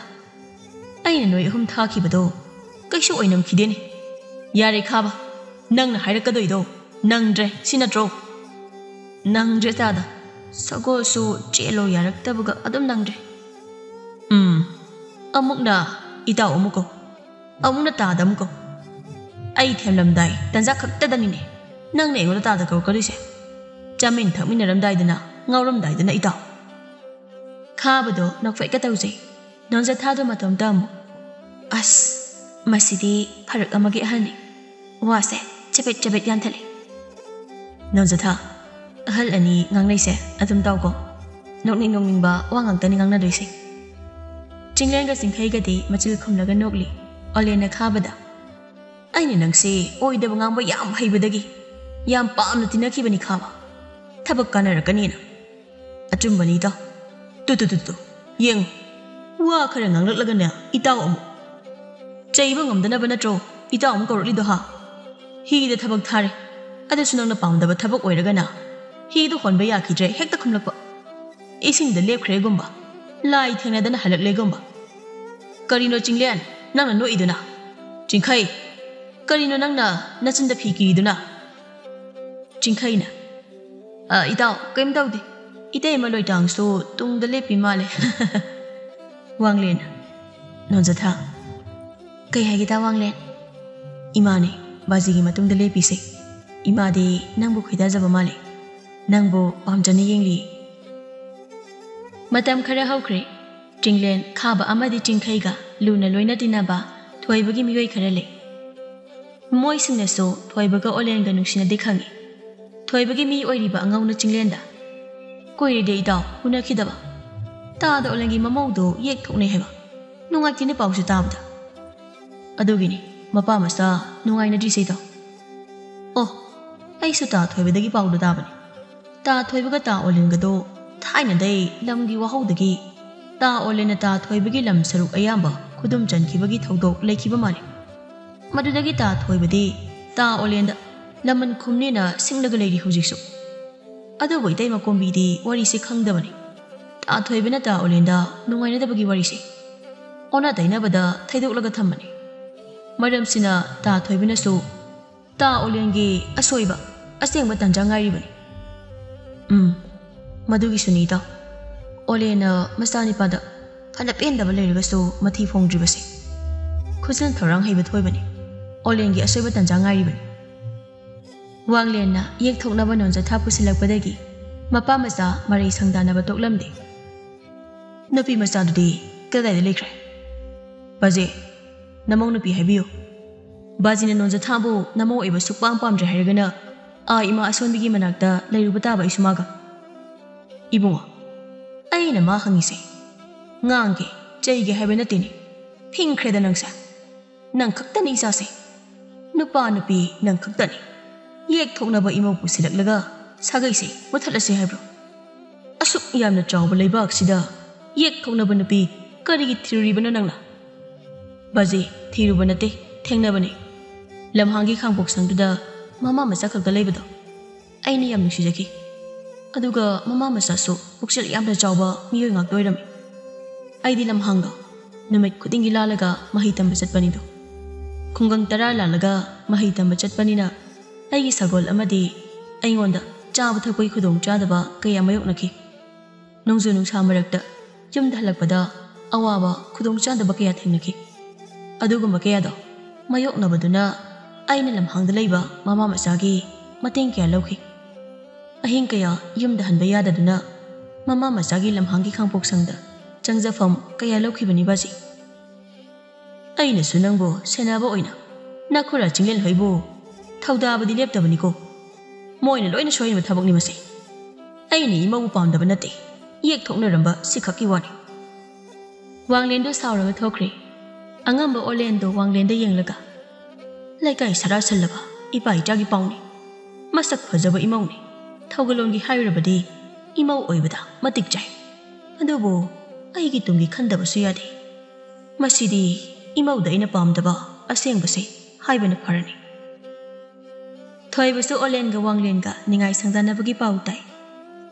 "ꯑꯩꯅ ꯅꯣꯏ ꯑꯍꯨꯝ ꯊꯥꯈꯤꯕꯗꯣ ꯀꯩꯁꯨ ꯑꯣꯏꯅꯝꯈꯤꯗꯦꯅꯦ꯫ ꯌꯥꯔꯦ ꯈꯥꯕ, ꯅꯪꯅ ꯍꯥꯏꯔꯛꯀꯗꯣꯏꯗꯣ ꯅꯪꯗ꯭ꯔꯦ, ꯁꯤ ꯅꯠꯇ꯭ꯔꯣ?" "ꯅꯪꯗ꯭ꯔꯦ ꯇꯥꯗ, ꯁꯒꯣꯜꯁꯨ ꯆꯦꯜꯂꯣ ꯌꯥꯔꯛꯇꯕꯒ ꯑꯗꯨꯝ ꯅꯪꯗ꯭ꯔꯦ꯫" "ꯎꯝ, ꯑꯃꯨꯛꯅ ꯏꯇꯥꯎ ꯑꯃꯨꯛ ꯀꯧ, ꯑꯃꯨꯛꯅ ꯇꯥꯗ ꯑꯃꯨꯛ ꯀꯧ꯫ ꯑꯩ ꯊꯦꯝꯂꯝꯗꯥꯏ ꯇꯟꯖꯥ ꯈꯛꯇꯗꯅꯤꯅꯦ ꯅꯪꯅ ꯑꯩꯉꯣꯟꯗ ꯇꯥꯗ ꯀꯧꯔꯛꯀꯗꯣꯏꯁꯦ꯫ ꯆꯥꯃꯤꯟ ꯊꯛꯃꯤꯟꯅꯔꯝꯗꯥꯏꯗꯅ ꯉꯥꯎꯔꯝꯗꯥꯏꯗꯅ ꯏꯇꯥꯎ꯫ ꯈꯥꯕꯗꯣ ꯅꯣꯛꯐꯦꯠꯀ ꯇꯧꯖꯩ꯫ ꯅꯣꯟꯖꯊꯥꯗꯣ ꯃꯇꯣꯝꯇ ꯑꯃꯨꯛ, "ꯑꯁ, ꯃꯁꯤꯗꯤ ꯐꯔꯛ ꯑꯃꯒꯤ ꯑꯍꯜꯅꯤ꯫ ꯋꯥꯁꯦ ꯆꯕꯦꯠ ꯆꯕꯦꯠ ꯌꯥꯟꯊꯠꯂꯤ꯫" "ꯅꯣꯟꯖꯊꯥ, ꯑꯍꯜ ꯑꯅꯤ ꯉꯥꯡꯅꯩꯁꯦ ꯑꯗꯨꯝ ꯇꯧꯀꯣ꯫ ꯅꯣꯛꯅꯤꯡ ꯅꯣꯛꯅꯤꯡꯕ ꯋꯥ ꯉꯥꯛꯇꯅꯤ ꯉꯥꯡꯅꯗꯣꯏꯁꯦ꯫" ꯆꯤꯡꯂꯦꯟꯒ ꯆꯤꯡꯈꯩꯒꯗꯤ ꯃꯆꯤꯜ ꯈꯨꯝꯂꯒ ꯅꯣꯛꯂꯤ꯫ ꯑꯣꯂꯦꯟꯅ ꯈꯥꯕꯗ, "ꯑꯩꯅ ꯅꯪꯁꯦ ꯑꯣꯏꯗꯕ ꯉꯥꯡꯕ ꯌꯥꯝ ꯍꯩꯕꯗꯒꯤ ꯌꯥꯝ ꯄꯥꯝꯅ ꯇꯤꯟꯅꯈꯤꯕꯅꯤ ꯈꯥꯕ꯫ ꯊꯕꯛ ꯀꯥꯟꯅꯔꯛꯀꯅꯤꯅ꯫" "ꯑꯆꯨꯝꯕꯅꯤ ꯏꯇꯥꯎ꯫ ꯇꯨ, ꯇꯨ, ꯇꯨ, ꯇꯨ꯫ ꯌꯦꯡꯉꯨ꯫ ꯋꯥ ꯈꯔ ꯉꯥꯡꯂꯛꯂꯒꯅꯦ ꯏꯇꯥꯎ ꯑꯃꯨꯛ꯫ ꯆꯩꯕ ꯉꯝꯗꯅꯕ ꯅꯠꯇ꯭ꯔꯣ ꯏꯇꯥꯎ ꯑꯃꯨꯛ ꯀꯧꯔꯛꯂꯤꯗꯣ ꯍꯥ? ꯍꯤꯗ ꯊꯕꯛ ꯊꯥꯔꯦ꯫ ꯑꯗꯨꯁꯨ ꯅꯪꯅ ꯄꯥꯝꯗꯕ ꯊꯕꯛ ꯑꯣꯏꯔꯒꯅ ꯍꯤꯗꯨ ꯍꯣꯟꯕ ꯌꯥꯈꯤꯗ꯭ꯔꯦ ꯍꯦꯛꯇ ꯈꯨꯝꯂꯛꯄ꯫ ꯏꯁꯤꯡꯗ ꯂꯦꯞꯈ꯭ꯔꯦꯒꯨꯝꯕ, ꯂꯥꯏ ꯊꯦꯡꯅꯗꯅ ꯍꯜꯂꯛꯂꯦꯒꯨꯝꯕ꯫ ꯀꯔꯤꯅꯣ ꯆꯤꯡꯂꯦꯟ ꯅꯪꯅ ꯅꯣꯛꯏꯗꯨꯅ? ꯆꯤꯡꯈꯩ, ꯀꯔꯤꯅꯣ ꯅꯪꯅ ꯅꯆꯤꯟꯗ ꯐꯤ ꯀꯤꯔꯤꯗꯨꯅ?" ꯆꯤꯡꯈꯩꯅ, "ꯑ, ꯏꯇꯥꯎ, ꯀꯩꯝ ꯇꯧꯗꯦ꯫ ꯏꯇꯩꯃ ꯂꯣꯏꯇꯥꯡꯁꯨ ꯇꯨꯡꯗ ꯂꯦꯞꯄꯤ ꯃꯥꯜꯂꯦ꯫" ꯋꯥꯡꯂꯦꯟꯅ, "ꯅꯣꯟꯖꯊꯥ, ꯀꯩ ꯍꯥꯏꯒꯦ ꯇꯥ ꯋꯥꯡꯂꯦꯟ? ꯏꯃꯥꯅꯦ ꯕꯥꯖꯤꯒꯤ ꯃꯇꯨꯡꯗ ꯂꯦꯞꯄꯤꯁꯦ꯫ ꯏꯃꯥꯗꯤ ꯅꯪꯕꯨ ꯈꯣꯏꯗꯥꯖꯕ ꯃꯥꯜꯂꯦ꯫ ꯅꯪꯕꯨ ꯄꯥꯝꯖꯅ ꯌꯦꯡꯂꯤ꯫" ꯃꯇꯝ ꯈꯔ ꯍꯧꯈ꯭ꯔꯦ꯫ ꯆꯤꯡꯂꯦꯟ, ꯈꯥꯕ ꯑꯃꯗꯤ ꯆꯤꯡꯈꯩꯒ ꯂꯨꯅ ꯂꯣꯏꯅ ꯇꯤꯟꯅꯕ ꯊꯣꯏꯕꯒꯤ ꯃꯤꯑꯣꯏ ꯈꯔ ꯂꯩ꯫ ꯃꯣꯏꯁꯤꯡꯅꯁꯨ ꯊꯣꯏꯕꯒ ꯑꯣꯂꯦꯟꯒ ꯅꯨꯡꯁꯤꯅꯗꯦ ꯈꯪꯏ꯫ ꯊꯣꯏꯕꯒꯤ ꯃꯤ ꯑꯣꯏꯔꯤꯕ ꯑꯉꯧꯅ ꯆꯤꯡꯂꯦꯟꯗ, "ꯀꯨꯏꯔꯦꯗ ꯏꯇꯥꯎ ꯎꯅꯈꯤꯗꯕ꯫ ꯇꯥꯗ ꯑꯣꯂꯦꯟꯒꯤ ꯃꯃꯧꯗꯣ ꯌꯦꯛ ꯊꯣꯛꯅꯩ ꯍꯥꯏꯕ꯫ ꯅꯨꯡꯉꯥꯏꯇꯦꯅꯦ ꯄꯥꯎꯁꯦ ꯇꯥꯕꯗ꯫ ꯑꯗꯨꯒꯤꯅꯤ ꯃꯄꯥ ꯃꯆꯥ ꯅꯨꯡꯉꯥꯏꯅꯗ꯭ꯔꯤꯁꯦ ꯏꯇꯥꯎ꯫ ꯑꯣ, ꯑꯩꯁꯨ ꯇꯥ ꯊꯣꯏꯕꯗꯒꯤ ꯄꯥꯎꯗꯣ ꯇꯥꯕꯅꯤ꯫ ꯇꯥ ꯊꯣꯏꯕꯒ ꯇꯥ ꯑꯣꯂꯦꯟꯒꯗꯣ ꯊꯥꯏꯅꯗꯩ ꯂꯝꯒꯤ ꯋꯥꯍꯧꯗꯒꯤ ꯇꯥ ꯑꯣꯂꯦꯟꯅ ꯇꯥ ꯊꯣꯏꯕꯒꯤ ꯂꯝ ꯁꯔꯨꯛ ꯑꯌꯥꯝꯕ ꯈꯨꯗꯨꯝ ꯆꯟꯈꯤꯕꯒꯤ ꯊꯧꯗꯣꯛ ꯂꯩꯈꯤꯕ ꯃꯥꯜꯂꯤ꯫ ꯃꯗꯨꯗꯒꯤ ꯇꯥ ꯊꯣꯏꯕꯗꯤ ꯇꯥ ꯑꯣꯂꯦꯟꯗ ꯂꯃꯟ ꯈꯨꯝꯅꯦꯅ ꯁꯤꯡꯂꯒ ꯂꯩꯔꯤ ꯍꯧꯖꯤꯛꯁꯨ꯫ ꯑꯗꯨꯕꯨ ꯏꯇꯩꯃ ꯀꯣꯝꯕꯤꯗꯤ ꯋꯥꯔꯤꯁꯦ ꯈꯪꯗꯕꯅꯤ꯫ ꯇꯥ ꯊꯣꯏꯕꯅ ꯇꯥ ꯑꯣꯂꯦꯟꯗ ꯅꯨꯡꯉꯥꯏꯅꯗꯕꯒꯤ ꯋꯥꯔꯤꯁꯦ ꯑꯣꯟꯅ ꯇꯩꯅꯕꯗ ꯊꯩꯗꯣꯛꯂꯒ ꯊꯝꯕꯅꯤ꯫ ꯃꯔꯝꯁꯤꯅ ꯇꯥ ꯊꯣꯏꯕꯅꯁꯨ ꯇꯥ ꯑꯣꯂꯦꯟꯒꯤ ꯑꯁꯣꯏꯕ ꯑꯁꯦꯡꯕ ꯇꯥꯟꯖꯥ ꯉꯥꯏꯔꯤꯕꯅꯤ꯫" "ꯎꯝ, ꯃꯗꯨꯒꯤꯁꯨꯅꯤ ꯏꯇꯥꯎ꯫ ꯑꯣꯂꯦꯟꯅ ꯃꯆꯥꯅꯤꯄꯥꯗ ꯐꯅ ꯄꯦꯟꯗꯕ ꯂꯩꯔꯒꯁꯨ ꯃꯊꯤ ꯐꯣꯡꯗ꯭ꯔꯤꯕꯁꯦ꯫ ꯈꯨꯠꯆꯤꯟ ꯊꯧꯔꯥꯡ ꯍꯩꯕ ꯊꯣꯏꯕꯅꯤ꯫ ꯑꯣꯂꯦꯟꯒꯤ ꯑꯁꯣꯏꯕ ꯇꯥꯟꯖꯥ ꯉꯥꯏꯔꯤꯕꯅꯤ꯫" ꯋꯥꯡꯂꯦꯟꯅ ꯌꯦꯛꯊꯣꯛꯅꯕ ꯅꯣꯟꯖꯊꯥ ꯄꯨꯁꯤꯜꯂꯛꯄꯗꯒꯤ ꯃꯄꯥ ꯃꯆꯥ ꯃꯔꯩ ꯁꯪꯗꯥꯅꯕ ꯇꯣꯛꯂꯝꯗꯦ꯫ ꯅꯨꯄꯤ ꯃꯆꯥꯗꯨꯗꯤ ꯀꯗꯥꯏꯗ ꯂꯩꯈ꯭ꯔꯦ? ꯕꯥꯖꯤ, ꯅꯃꯧ ꯅꯨꯄꯤ ꯍꯥꯏꯕꯤꯌꯨ꯫ ꯕꯥꯖꯤꯅ ꯅꯣꯟꯖꯊꯥꯕꯨ ꯅꯃꯧ ꯑꯣꯏꯕ ꯁꯨꯛꯄꯥꯝ ꯄꯥꯝꯗ꯭ꯔꯦ ꯍꯥꯏꯔꯒꯅ ꯑꯥ ꯏꯃꯥ ꯑꯁꯣꯟꯕꯤꯒꯤ ꯃꯅꯥꯛꯇ ꯂꯩꯔꯨꯕ ꯇꯥꯕ ꯑꯩꯁꯨ ꯃꯥꯒ꯫ ꯏꯕꯨꯡꯉꯣ, ꯑꯩꯅ ꯃꯥ ꯍꯪꯉꯤꯁꯦ ꯉꯥꯡꯒꯦ, ꯆꯩꯒꯦ ꯍꯥꯏꯕ ꯅꯠꯇꯦꯅꯦ꯫ ꯐꯤꯡꯈ꯭ꯔꯦꯗ ꯅꯪꯁꯦ꯫ ꯅꯪ ꯈꯛꯇꯅꯤ ꯏꯆꯥꯁꯦ꯫ ꯅꯨꯄꯥ ꯅꯨꯄꯤ ꯅꯪ ꯈꯛꯇꯅꯤ꯫ ꯌꯦꯛ ꯊꯣꯛꯅꯕ ꯏꯃꯧ ꯄꯨꯁꯤꯜꯂꯛꯂꯒ ꯁꯥꯒꯩꯁꯦ ꯃꯨꯊꯠꯂꯁꯦ ꯍꯥꯏꯕ꯭ꯔꯣ? ꯑꯁꯨꯛ ꯌꯥꯝꯅ ꯆꯥꯎꯕ ꯂꯩꯕꯥꯛꯁꯤꯗ ꯌꯦꯛ ꯊꯣꯛꯅꯕ ꯅꯨꯄꯤ ꯀꯔꯤꯒꯤ ꯊꯤꯔꯨꯔꯤꯕꯅꯣ ꯅꯪꯅ? ꯕꯥꯖꯤ, ꯊꯤꯔꯨꯕ ꯅꯠꯇꯦ, ꯊꯦꯡꯅꯕꯅꯦ꯫ ꯂꯝꯍꯥꯡꯒꯤ ꯈꯥꯡꯄꯣꯛꯁꯪꯗꯨꯗ ꯃꯃꯥ ꯃꯆꯥ ꯈꯛꯇ ꯂꯩꯕꯗꯣ꯫ ꯑꯩꯅ ꯌꯥꯝ ꯅꯨꯡꯁꯤꯖꯈꯤ꯫ ꯑꯗꯨꯒ ꯃꯃꯥ ꯃꯆꯥꯁꯨ ꯄꯨꯛꯆꯦꯜ ꯌꯥꯝꯅ ꯆꯥꯎꯕ ꯃꯤꯑꯣꯏ ꯉꯥꯛꯇ ꯑꯣꯏꯔꯝꯃꯤ꯫ ꯑꯩꯗꯤ ꯂꯝꯍꯥꯡꯗꯣ ꯅꯨꯃꯤꯠ ꯈꯨꯗꯤꯡꯒꯤ ꯂꯥꯜꯂꯒ ꯃꯍꯩ ꯇꯝꯕ ꯆꯠꯄꯅꯤꯗꯣ꯫ ꯈꯨꯡꯒꯪ ꯇꯔꯥ ꯂꯥꯜꯂꯒ ꯃꯍꯩ ꯇꯝꯕ ꯆꯠꯄꯅꯤꯅ ꯑꯩꯒꯤ ꯁꯒꯣꯜ ꯑꯃꯗꯤ ꯑꯩꯉꯣꯟꯗ ꯆꯥꯕ ꯊꯛꯄꯒꯤ ꯈꯨꯗꯣꯡ ꯆꯥꯗꯕ ꯀꯌꯥ ꯃꯥꯌꯣꯛꯅꯈꯤ꯫ ꯅꯣꯡꯖꯨ ꯅꯨꯡꯁꯥ ꯃꯔꯛꯇ ꯌꯨꯝꯗ ꯍꯜꯂꯛꯄꯗ ꯑꯋꯥꯕ ꯈꯨꯗꯣꯡ ꯆꯥꯗꯕ ꯀꯌꯥ ꯊꯦꯡꯅꯈꯤ꯫ ꯑꯗꯨꯒꯨꯝꯕ ꯀꯌꯥꯗꯣ ꯃꯥꯌꯣꯛꯅꯕꯗꯨꯅ ꯑꯩꯅ ꯂꯝꯍꯥꯡꯗ ꯂꯩꯕ ꯃꯃꯥ ꯃꯆꯥꯒꯤ ꯃꯇꯦꯡ ꯀꯌꯥ ꯂꯧꯈꯤ꯫ ꯑꯍꯤꯡ ꯀꯌꯥ ꯌꯨꯝꯗ ꯍꯟꯕ ꯌꯥꯗꯗꯨꯅ ꯃꯃꯥ ꯃꯆꯥꯒꯤ ꯂꯝꯍꯥꯡꯒꯤ ꯈꯥꯡꯄꯣꯛꯁꯪꯗ ꯆꯪꯖꯐꯝ ꯀꯌꯥ ꯂꯧꯈꯤꯕꯅꯤ ꯕꯥꯖꯤ꯫ ꯑꯩꯅꯁꯨ ꯅꯪꯕꯨ ꯁꯦꯟꯅꯕ ꯑꯣꯏꯅ ꯅꯈꯨꯔꯥ ꯆꯤꯡꯂꯦꯟ ꯍꯣꯏꯕꯨ ꯊꯧꯗꯥꯕꯗꯤ ꯂꯦꯞꯇꯕꯅꯤꯀꯣ꯫ ꯃꯣꯏꯅ ꯂꯣꯏꯅ ꯁꯣꯏꯔꯤꯕ ꯊꯕꯛꯅꯤ ꯃꯁꯤ꯫ ꯑꯩꯅ ꯏꯃꯧꯕꯨ ꯄꯥꯝꯗꯕ ꯅꯠꯇꯦ, ꯌꯦꯛ ꯊꯣꯛꯅꯔꯝꯕ ꯁꯤꯈꯛꯀꯤ ꯋꯥꯅꯤ꯫ ꯋꯥꯡꯂꯦꯟꯗꯣ ꯁꯥꯎꯔꯒ ꯊꯣꯛꯈ꯭ꯔꯦ꯫ ꯑꯉꯝꯕ ꯑꯣꯂꯦꯟꯗꯣ ꯋꯥꯡꯂꯦꯟꯗ ꯌꯦꯡꯂꯒ, ꯂꯩꯀꯥꯏ ꯁꯔꯥ ꯁꯜꯂꯕ ꯏꯄꯥ ꯏꯆꯥꯒꯤ ꯄꯥꯎꯅꯤ꯫ ꯃꯁꯛ ꯐꯖꯕ ꯏꯃꯧꯅꯤ꯫ ꯊꯧꯒꯜꯂꯣꯟꯒꯤ ꯍꯥꯏꯔꯨꯔꯕꯗꯤ ꯏꯃꯧ ꯑꯣꯏꯕꯗ ꯃꯇꯤꯛ ꯆꯥꯏ꯫ ꯑꯗꯨꯕꯨ ꯑꯩꯒꯤ ꯇꯨꯡꯒꯤ ꯈꯟꯗꯕꯁꯨ ꯌꯥꯗꯦ꯫ ꯃꯁꯤꯗꯤ ꯏꯃꯧꯗ ꯑꯩꯅ ꯄꯥꯝꯗꯕ ꯑꯁꯦꯡꯕꯁꯦ ꯍꯥꯏꯕꯅ ꯐꯔꯅꯤ꯫ ꯊꯣꯏꯕꯁꯨ ꯑꯣꯂꯦꯟꯒ ꯋꯥꯡꯂꯦꯟꯒ ꯅꯤꯡꯉꯥꯏ ꯁꯪꯗꯥꯅꯕꯒꯤ ꯄꯥꯎ ꯇꯥꯏ꯫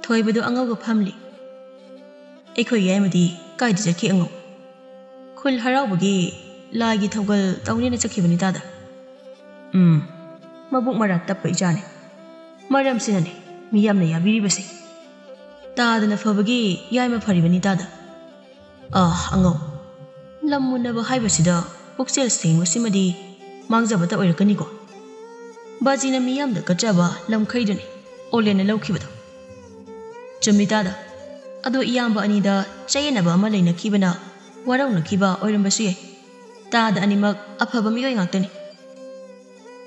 ꯊꯣꯏꯕꯗꯨ ꯑꯉꯧꯕ ꯐꯝꯂꯤ꯫ ꯑꯩꯈꯣꯏ ꯌꯥꯏꯃꯗꯤ ꯀꯥꯏꯗ ꯆꯠꯈꯤ ꯑꯉꯧ? ꯈꯨꯜ ꯍꯔꯥꯎꯕꯒꯤ ꯂꯥꯏꯒꯤ ꯊꯧꯒꯜ ꯇꯧꯅꯦꯅ ꯆꯠꯈꯤꯕꯅꯤ ꯇꯥꯗ꯫ ꯎꯝ, ꯃꯕꯨꯛ ꯃꯔꯥ ꯇꯞꯄ ꯏꯆꯥꯅꯤ꯫ ꯃꯔꯝꯁꯤꯅꯅꯤ ꯃꯤ ꯌꯥꯝꯅ ꯌꯥꯕꯤꯔꯤꯕꯁꯦ꯫ ꯇꯥꯗꯅ ꯐꯕꯒꯤ ꯌꯥꯏꯃ ꯐꯔꯤꯕꯅꯤ ꯇꯥꯗ꯫ ꯑꯥ, ꯑꯉꯧ꯫ ꯂꯝ ꯃꯨꯟꯅꯕ ꯍꯥꯏꯕꯁꯤꯗ ꯄꯨꯛꯆꯦꯜ ꯁꯦꯡꯕꯁꯤꯃꯗꯤ ꯃꯥꯡꯖꯕꯇ ꯑꯣꯏꯔꯛꯀꯅꯤꯀꯣ꯫ ꯕꯥꯖꯤꯅ ꯃꯤꯌꯥꯝꯗ ꯀꯠꯆꯕ ꯂꯝꯈꯩꯗꯨꯅꯤ ꯑꯣꯂꯦꯟꯅ ꯂꯧꯈꯤꯕꯗꯣ꯫ ꯆꯨꯝꯃꯤ ꯇꯥꯗ꯫ ꯑꯗꯣ ꯏꯌꯥꯝꯕ ꯑꯅꯤꯗ ꯆꯌꯦꯠꯅꯕ ꯑꯃ ꯂꯩꯅꯈꯤꯕꯅ ꯋꯥꯔꯧꯅꯈꯤꯕ ꯑꯣꯏꯔꯝꯕꯁꯨ ꯌꯥꯏ꯫ ꯇꯥꯗ ꯑꯅꯤꯃꯛ ꯑꯐꯕ ꯃꯤꯑꯣꯏ ꯉꯥꯛꯇꯅꯤ꯫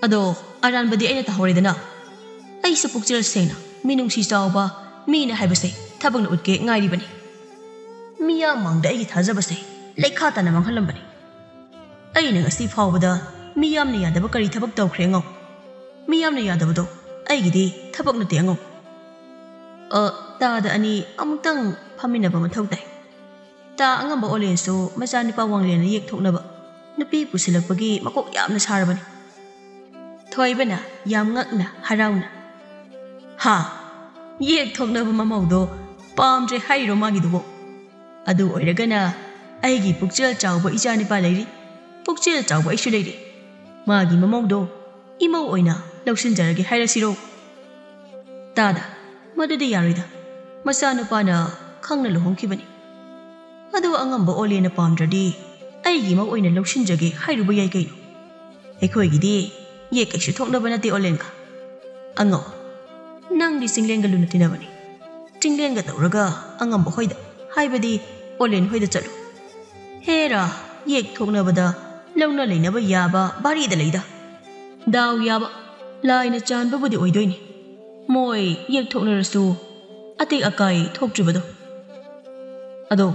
ꯑꯗꯣ ꯑꯔꯥꯟꯕꯗꯤ ꯑꯩꯅ ꯇꯥꯍꯧꯔꯦꯗꯅ꯫ ꯑꯩꯁꯨ ꯄꯨꯛꯆꯦꯜ ꯁꯦꯡꯅ, ꯃꯤꯅꯨꯡꯁꯤ ꯆꯥꯎꯕ ꯃꯤꯅ ꯍꯥꯏꯕꯁꯦ ꯊꯕꯛꯅ ꯎꯠꯀꯦ ꯉꯥꯏꯔꯤꯕꯅꯤ꯫ ꯃꯤꯌꯥꯝ ꯃꯥꯡꯗ ꯑꯩꯒꯤ ꯊꯥꯖꯕꯁꯦ ꯂꯩꯈꯥ ꯇꯥꯅ ꯃꯥꯡꯍꯜꯂꯝꯕꯅꯤ꯫ ꯑꯩꯅ ꯉꯁꯤ ꯐꯥꯎꯕꯗ ꯃꯤꯌꯥꯝꯅ ꯌꯥꯗꯕ ꯀꯔꯤ ꯊꯕꯛ ꯇꯧꯈ꯭ꯔꯦ ꯑꯉꯧ? ꯃꯤꯌꯥꯝꯅ ꯌꯥꯗꯕꯗꯣ ꯑꯩꯒꯤꯗꯤ ꯊꯕꯛ ꯅꯠꯇꯦ ꯑꯉꯧ꯫ ꯑ, ꯇꯥꯗ ꯑꯅꯤ ꯑꯃꯨꯛꯇꯪ ꯐꯝꯃꯤꯟꯅꯕ ꯃꯊꯧ ꯇꯥꯏ꯫ ꯇꯥ ꯑꯉꯝꯕ ꯑꯣꯂꯦꯟꯁꯨ ꯃꯆꯥꯅꯨꯄꯥ ꯋꯥꯡꯂꯦꯟꯅ ꯌꯦꯛ ꯊꯣꯛꯅꯕ ꯅꯨꯄꯤ ꯄꯨꯁꯤꯜꯂꯛꯄꯒꯤ ꯃꯀꯣꯛ ꯌꯥꯝꯅ ꯁꯥꯔꯕꯅꯤ꯫ ꯊꯣꯏꯕꯅ ꯌꯥꯝ ꯉꯛꯅ ꯍꯔꯥꯎꯅ, "ꯍꯥ? ꯌꯦꯛ ꯊꯣꯛꯅꯕ ꯃꯃꯧꯗꯣ ꯄꯥꯝꯗ꯭ꯔꯦ ꯍꯥꯏꯔꯤꯔꯣ ꯃꯥꯒꯤꯗꯨꯕꯣ? ꯑꯗꯨ ꯑꯣꯏꯔꯒꯅ ꯑꯩꯒꯤ ꯄꯨꯛꯆꯦꯜ ꯆꯥꯎꯕ ꯏꯆꯥꯅꯨꯄꯥ ꯂꯩꯔꯤ, ꯄꯨꯛꯆꯦꯜ ꯆꯥꯎꯕ ꯑꯩꯁꯨ ꯂꯩꯔꯤ꯫ ꯃꯥꯒꯤ ꯃꯃꯧꯗꯣ ꯏꯃꯧ ꯑꯣꯏꯅ ꯂꯧꯁꯤꯟꯖꯔꯒꯦ ꯍꯥꯏꯔꯁꯤꯔꯣ?" "ꯇꯥꯗ, ꯃꯗꯨꯗꯤ ꯌꯥꯔꯣꯏꯗ꯫ ꯃꯆꯥꯅꯨꯄꯥꯅ ꯈꯪꯅ ꯂꯨꯍꯣꯡꯈꯤꯕꯅꯤ꯫ ꯑꯗꯨ ꯑꯉꯝꯕ ꯑꯣꯂꯦꯟꯅ ꯄꯥꯝꯗ꯭ꯔꯗꯤ ꯑꯩꯒꯤ ꯃꯧ ꯑꯣꯏꯅ ꯂꯧꯁꯤꯟꯖꯒꯦ ꯍꯥꯏꯔꯨꯕ ꯌꯥꯏ ꯀꯩꯅꯣ꯫ ꯑꯩꯈꯣꯏꯒꯤꯗꯤ ꯌꯦꯛ ꯀꯩꯁꯨ ꯊꯣꯛꯅꯕ ꯅꯠꯇꯦ ꯑꯣꯂꯦꯟꯒ꯫ ꯑꯉꯧ, ꯅꯪꯗꯤ ꯆꯤꯡꯂꯦꯟꯒ ꯂꯨꯅ ꯇꯤꯟꯅꯕꯅꯤ꯫ ꯆꯤꯡꯂꯦꯟꯒ ꯇꯧꯔꯒ ꯑꯉꯝꯕ ꯍꯣꯏꯗ, ꯍꯥꯏꯕꯗꯤ ꯑꯣꯂꯦꯟ ꯍꯣꯏꯗ ꯆꯠꯂꯨ꯫ ꯍꯦꯔꯥ, ꯌꯦꯛ ꯊꯣꯛꯅꯕꯗ ꯂꯧꯅ ꯂꯩꯅꯕ ꯌꯥꯕ ꯚꯥꯔꯤꯗ ꯂꯩꯗ꯫ ꯗꯥꯎ ꯌꯥꯕ, ꯂꯥꯏꯅ ꯆꯥꯟꯕꯕꯨꯗꯤ ꯑꯣꯏꯗꯣꯏꯅꯤ꯫ ꯃꯣꯏ ꯌꯦꯛ ꯊꯣꯛꯅꯔꯁꯨ ꯑꯇꯦꯛ ꯑꯀꯥꯏ ꯊꯣꯛꯇ꯭ꯔꯤꯕꯗꯣ꯫ ꯑꯗꯣ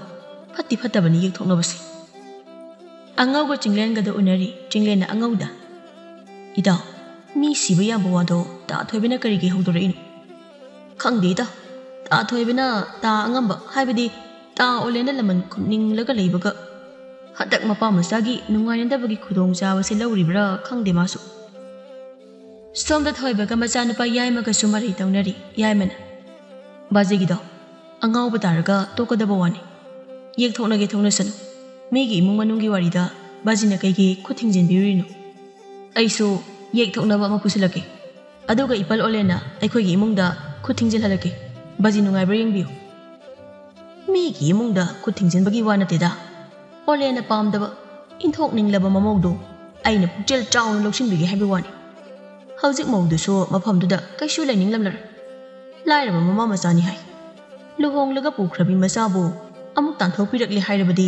ꯐꯠꯇꯤ ꯐꯠꯇꯕꯅꯤ ꯌꯦꯛ ꯊꯣꯛꯅꯕꯁꯦ꯫" ꯑꯉꯧꯒ ꯆꯤꯡꯂꯦꯟꯒꯗ ꯎꯅꯔꯤ꯫ ꯆꯤꯡꯂꯦꯟꯅ ꯑꯉꯧꯗ, "ꯏꯇꯥꯎ, ꯃꯤ ꯁꯤꯕ ꯌꯥꯕ ꯋꯥꯗꯣ ꯇꯥ ꯊꯣꯏꯕꯅ ꯀꯔꯤꯒꯤ ꯍꯧꯗꯣꯔꯛꯏꯅꯣ?" "ꯈꯪꯗꯦ ꯏꯇꯥꯎ, ꯇꯥ ꯊꯣꯏꯕꯅ ꯇꯥ ꯑꯉꯝꯕ, ꯍꯥꯏꯕꯗꯤ ꯇꯥ ꯑꯣꯂꯦꯟꯗ ꯂꯃꯟ ꯈꯨꯝꯅꯤꯡꯂꯒ ꯂꯩꯕꯒ, ꯍꯟꯗꯛ ꯃꯄꯥ ꯃꯆꯥꯒꯤ ꯅꯨꯡꯉꯥꯏꯅꯗꯕꯒꯤ ꯈꯨꯗꯣꯡꯆꯥꯕꯁꯦ ꯂꯧꯔꯤꯕ꯭ꯔꯥ ꯈꯪꯗꯦ ꯃꯥꯁꯨ꯫" ꯁꯣꯝꯗ ꯊꯣꯏꯕꯒ ꯃꯆꯥꯅꯨꯄꯥ ꯌꯥꯏꯃꯒꯁꯨ ꯃꯔꯩ ꯇꯧꯅꯔꯤ꯫ ꯌꯥꯏꯃꯅ, "ꯕꯥꯖꯤꯒꯤꯗꯣ ꯑꯉꯥꯎꯕ ꯇꯥꯔꯒ ꯇꯣꯛꯀꯗꯕ ꯋꯥꯅꯤ꯫ ꯌꯦꯛ ꯊꯣꯛꯅꯒꯦ ꯊꯣꯛꯅꯁꯅꯨ꯫ ꯃꯤꯒꯤ ꯏꯃꯨꯡ ꯃꯅꯨꯡꯒꯤ ꯋꯥꯔꯤꯗ ꯕꯥꯖꯤꯅ ꯀꯩꯒꯤ ꯈꯨꯠ ꯊꯤꯡꯖꯤꯟꯕꯤꯔꯨꯔꯤꯅꯣ? ꯑꯩꯁꯨ ꯌꯦꯛ ꯊꯣꯛꯅꯕ ꯑꯃ ꯄꯨꯁꯤꯜꯂꯛꯀꯦ꯫ ꯑꯗꯨꯒ ꯏꯄꯜ ꯑꯣꯂꯦꯟꯅ ꯑꯩꯈꯣꯏꯒꯤ ꯏꯃꯨꯡꯗ ꯈꯨꯠ ꯊꯤꯡꯖꯤꯜꯍꯜꯂꯛꯀꯦ꯫ ꯕꯥꯖꯤ ꯅꯨꯡꯉꯥꯏꯕ꯭ꯔꯥ ꯌꯦꯡꯕꯤꯌꯨ꯫" ꯃꯤꯒꯤ ꯏꯃꯨꯡꯗ ꯈꯨꯠ ꯊꯤꯡꯖꯤꯟꯕꯒꯤ ꯋꯥ ꯅꯠꯇꯦꯗ꯫ ꯑꯣꯂꯦꯟꯅ ꯄꯥꯝꯗꯕ, ꯏꯟꯊꯣꯛꯅꯤꯡꯂꯕ ꯃꯃꯧꯗꯣ ꯑꯩꯅ ꯄꯨꯛꯆꯦꯜ ꯆꯥꯎꯅ ꯂꯧꯁꯤꯟꯕꯤꯒꯦ ꯍꯥꯏꯕ ꯋꯥꯅꯤ꯫ ꯍꯧꯖꯤꯛ ꯃꯧꯗꯨꯁꯨ ꯃꯐꯝꯗꯨꯗ ꯀꯩꯁꯨ ꯂꯩꯅꯤꯡꯂꯝꯂꯔꯣꯏ꯫ ꯂꯥꯏꯔꯕ ꯃꯃꯥ ꯃꯆꯥꯅꯤ ꯍꯥꯏ꯫ ꯂꯨꯍꯣꯡꯂꯒ ꯄꯨꯈ꯭ꯔꯕꯤ ꯃꯆꯥꯕꯨ ꯑꯃꯨꯛ ꯇꯥꯟꯊꯣꯛꯄꯤꯔꯛꯂꯦ ꯍꯥꯏꯔꯕꯗꯤ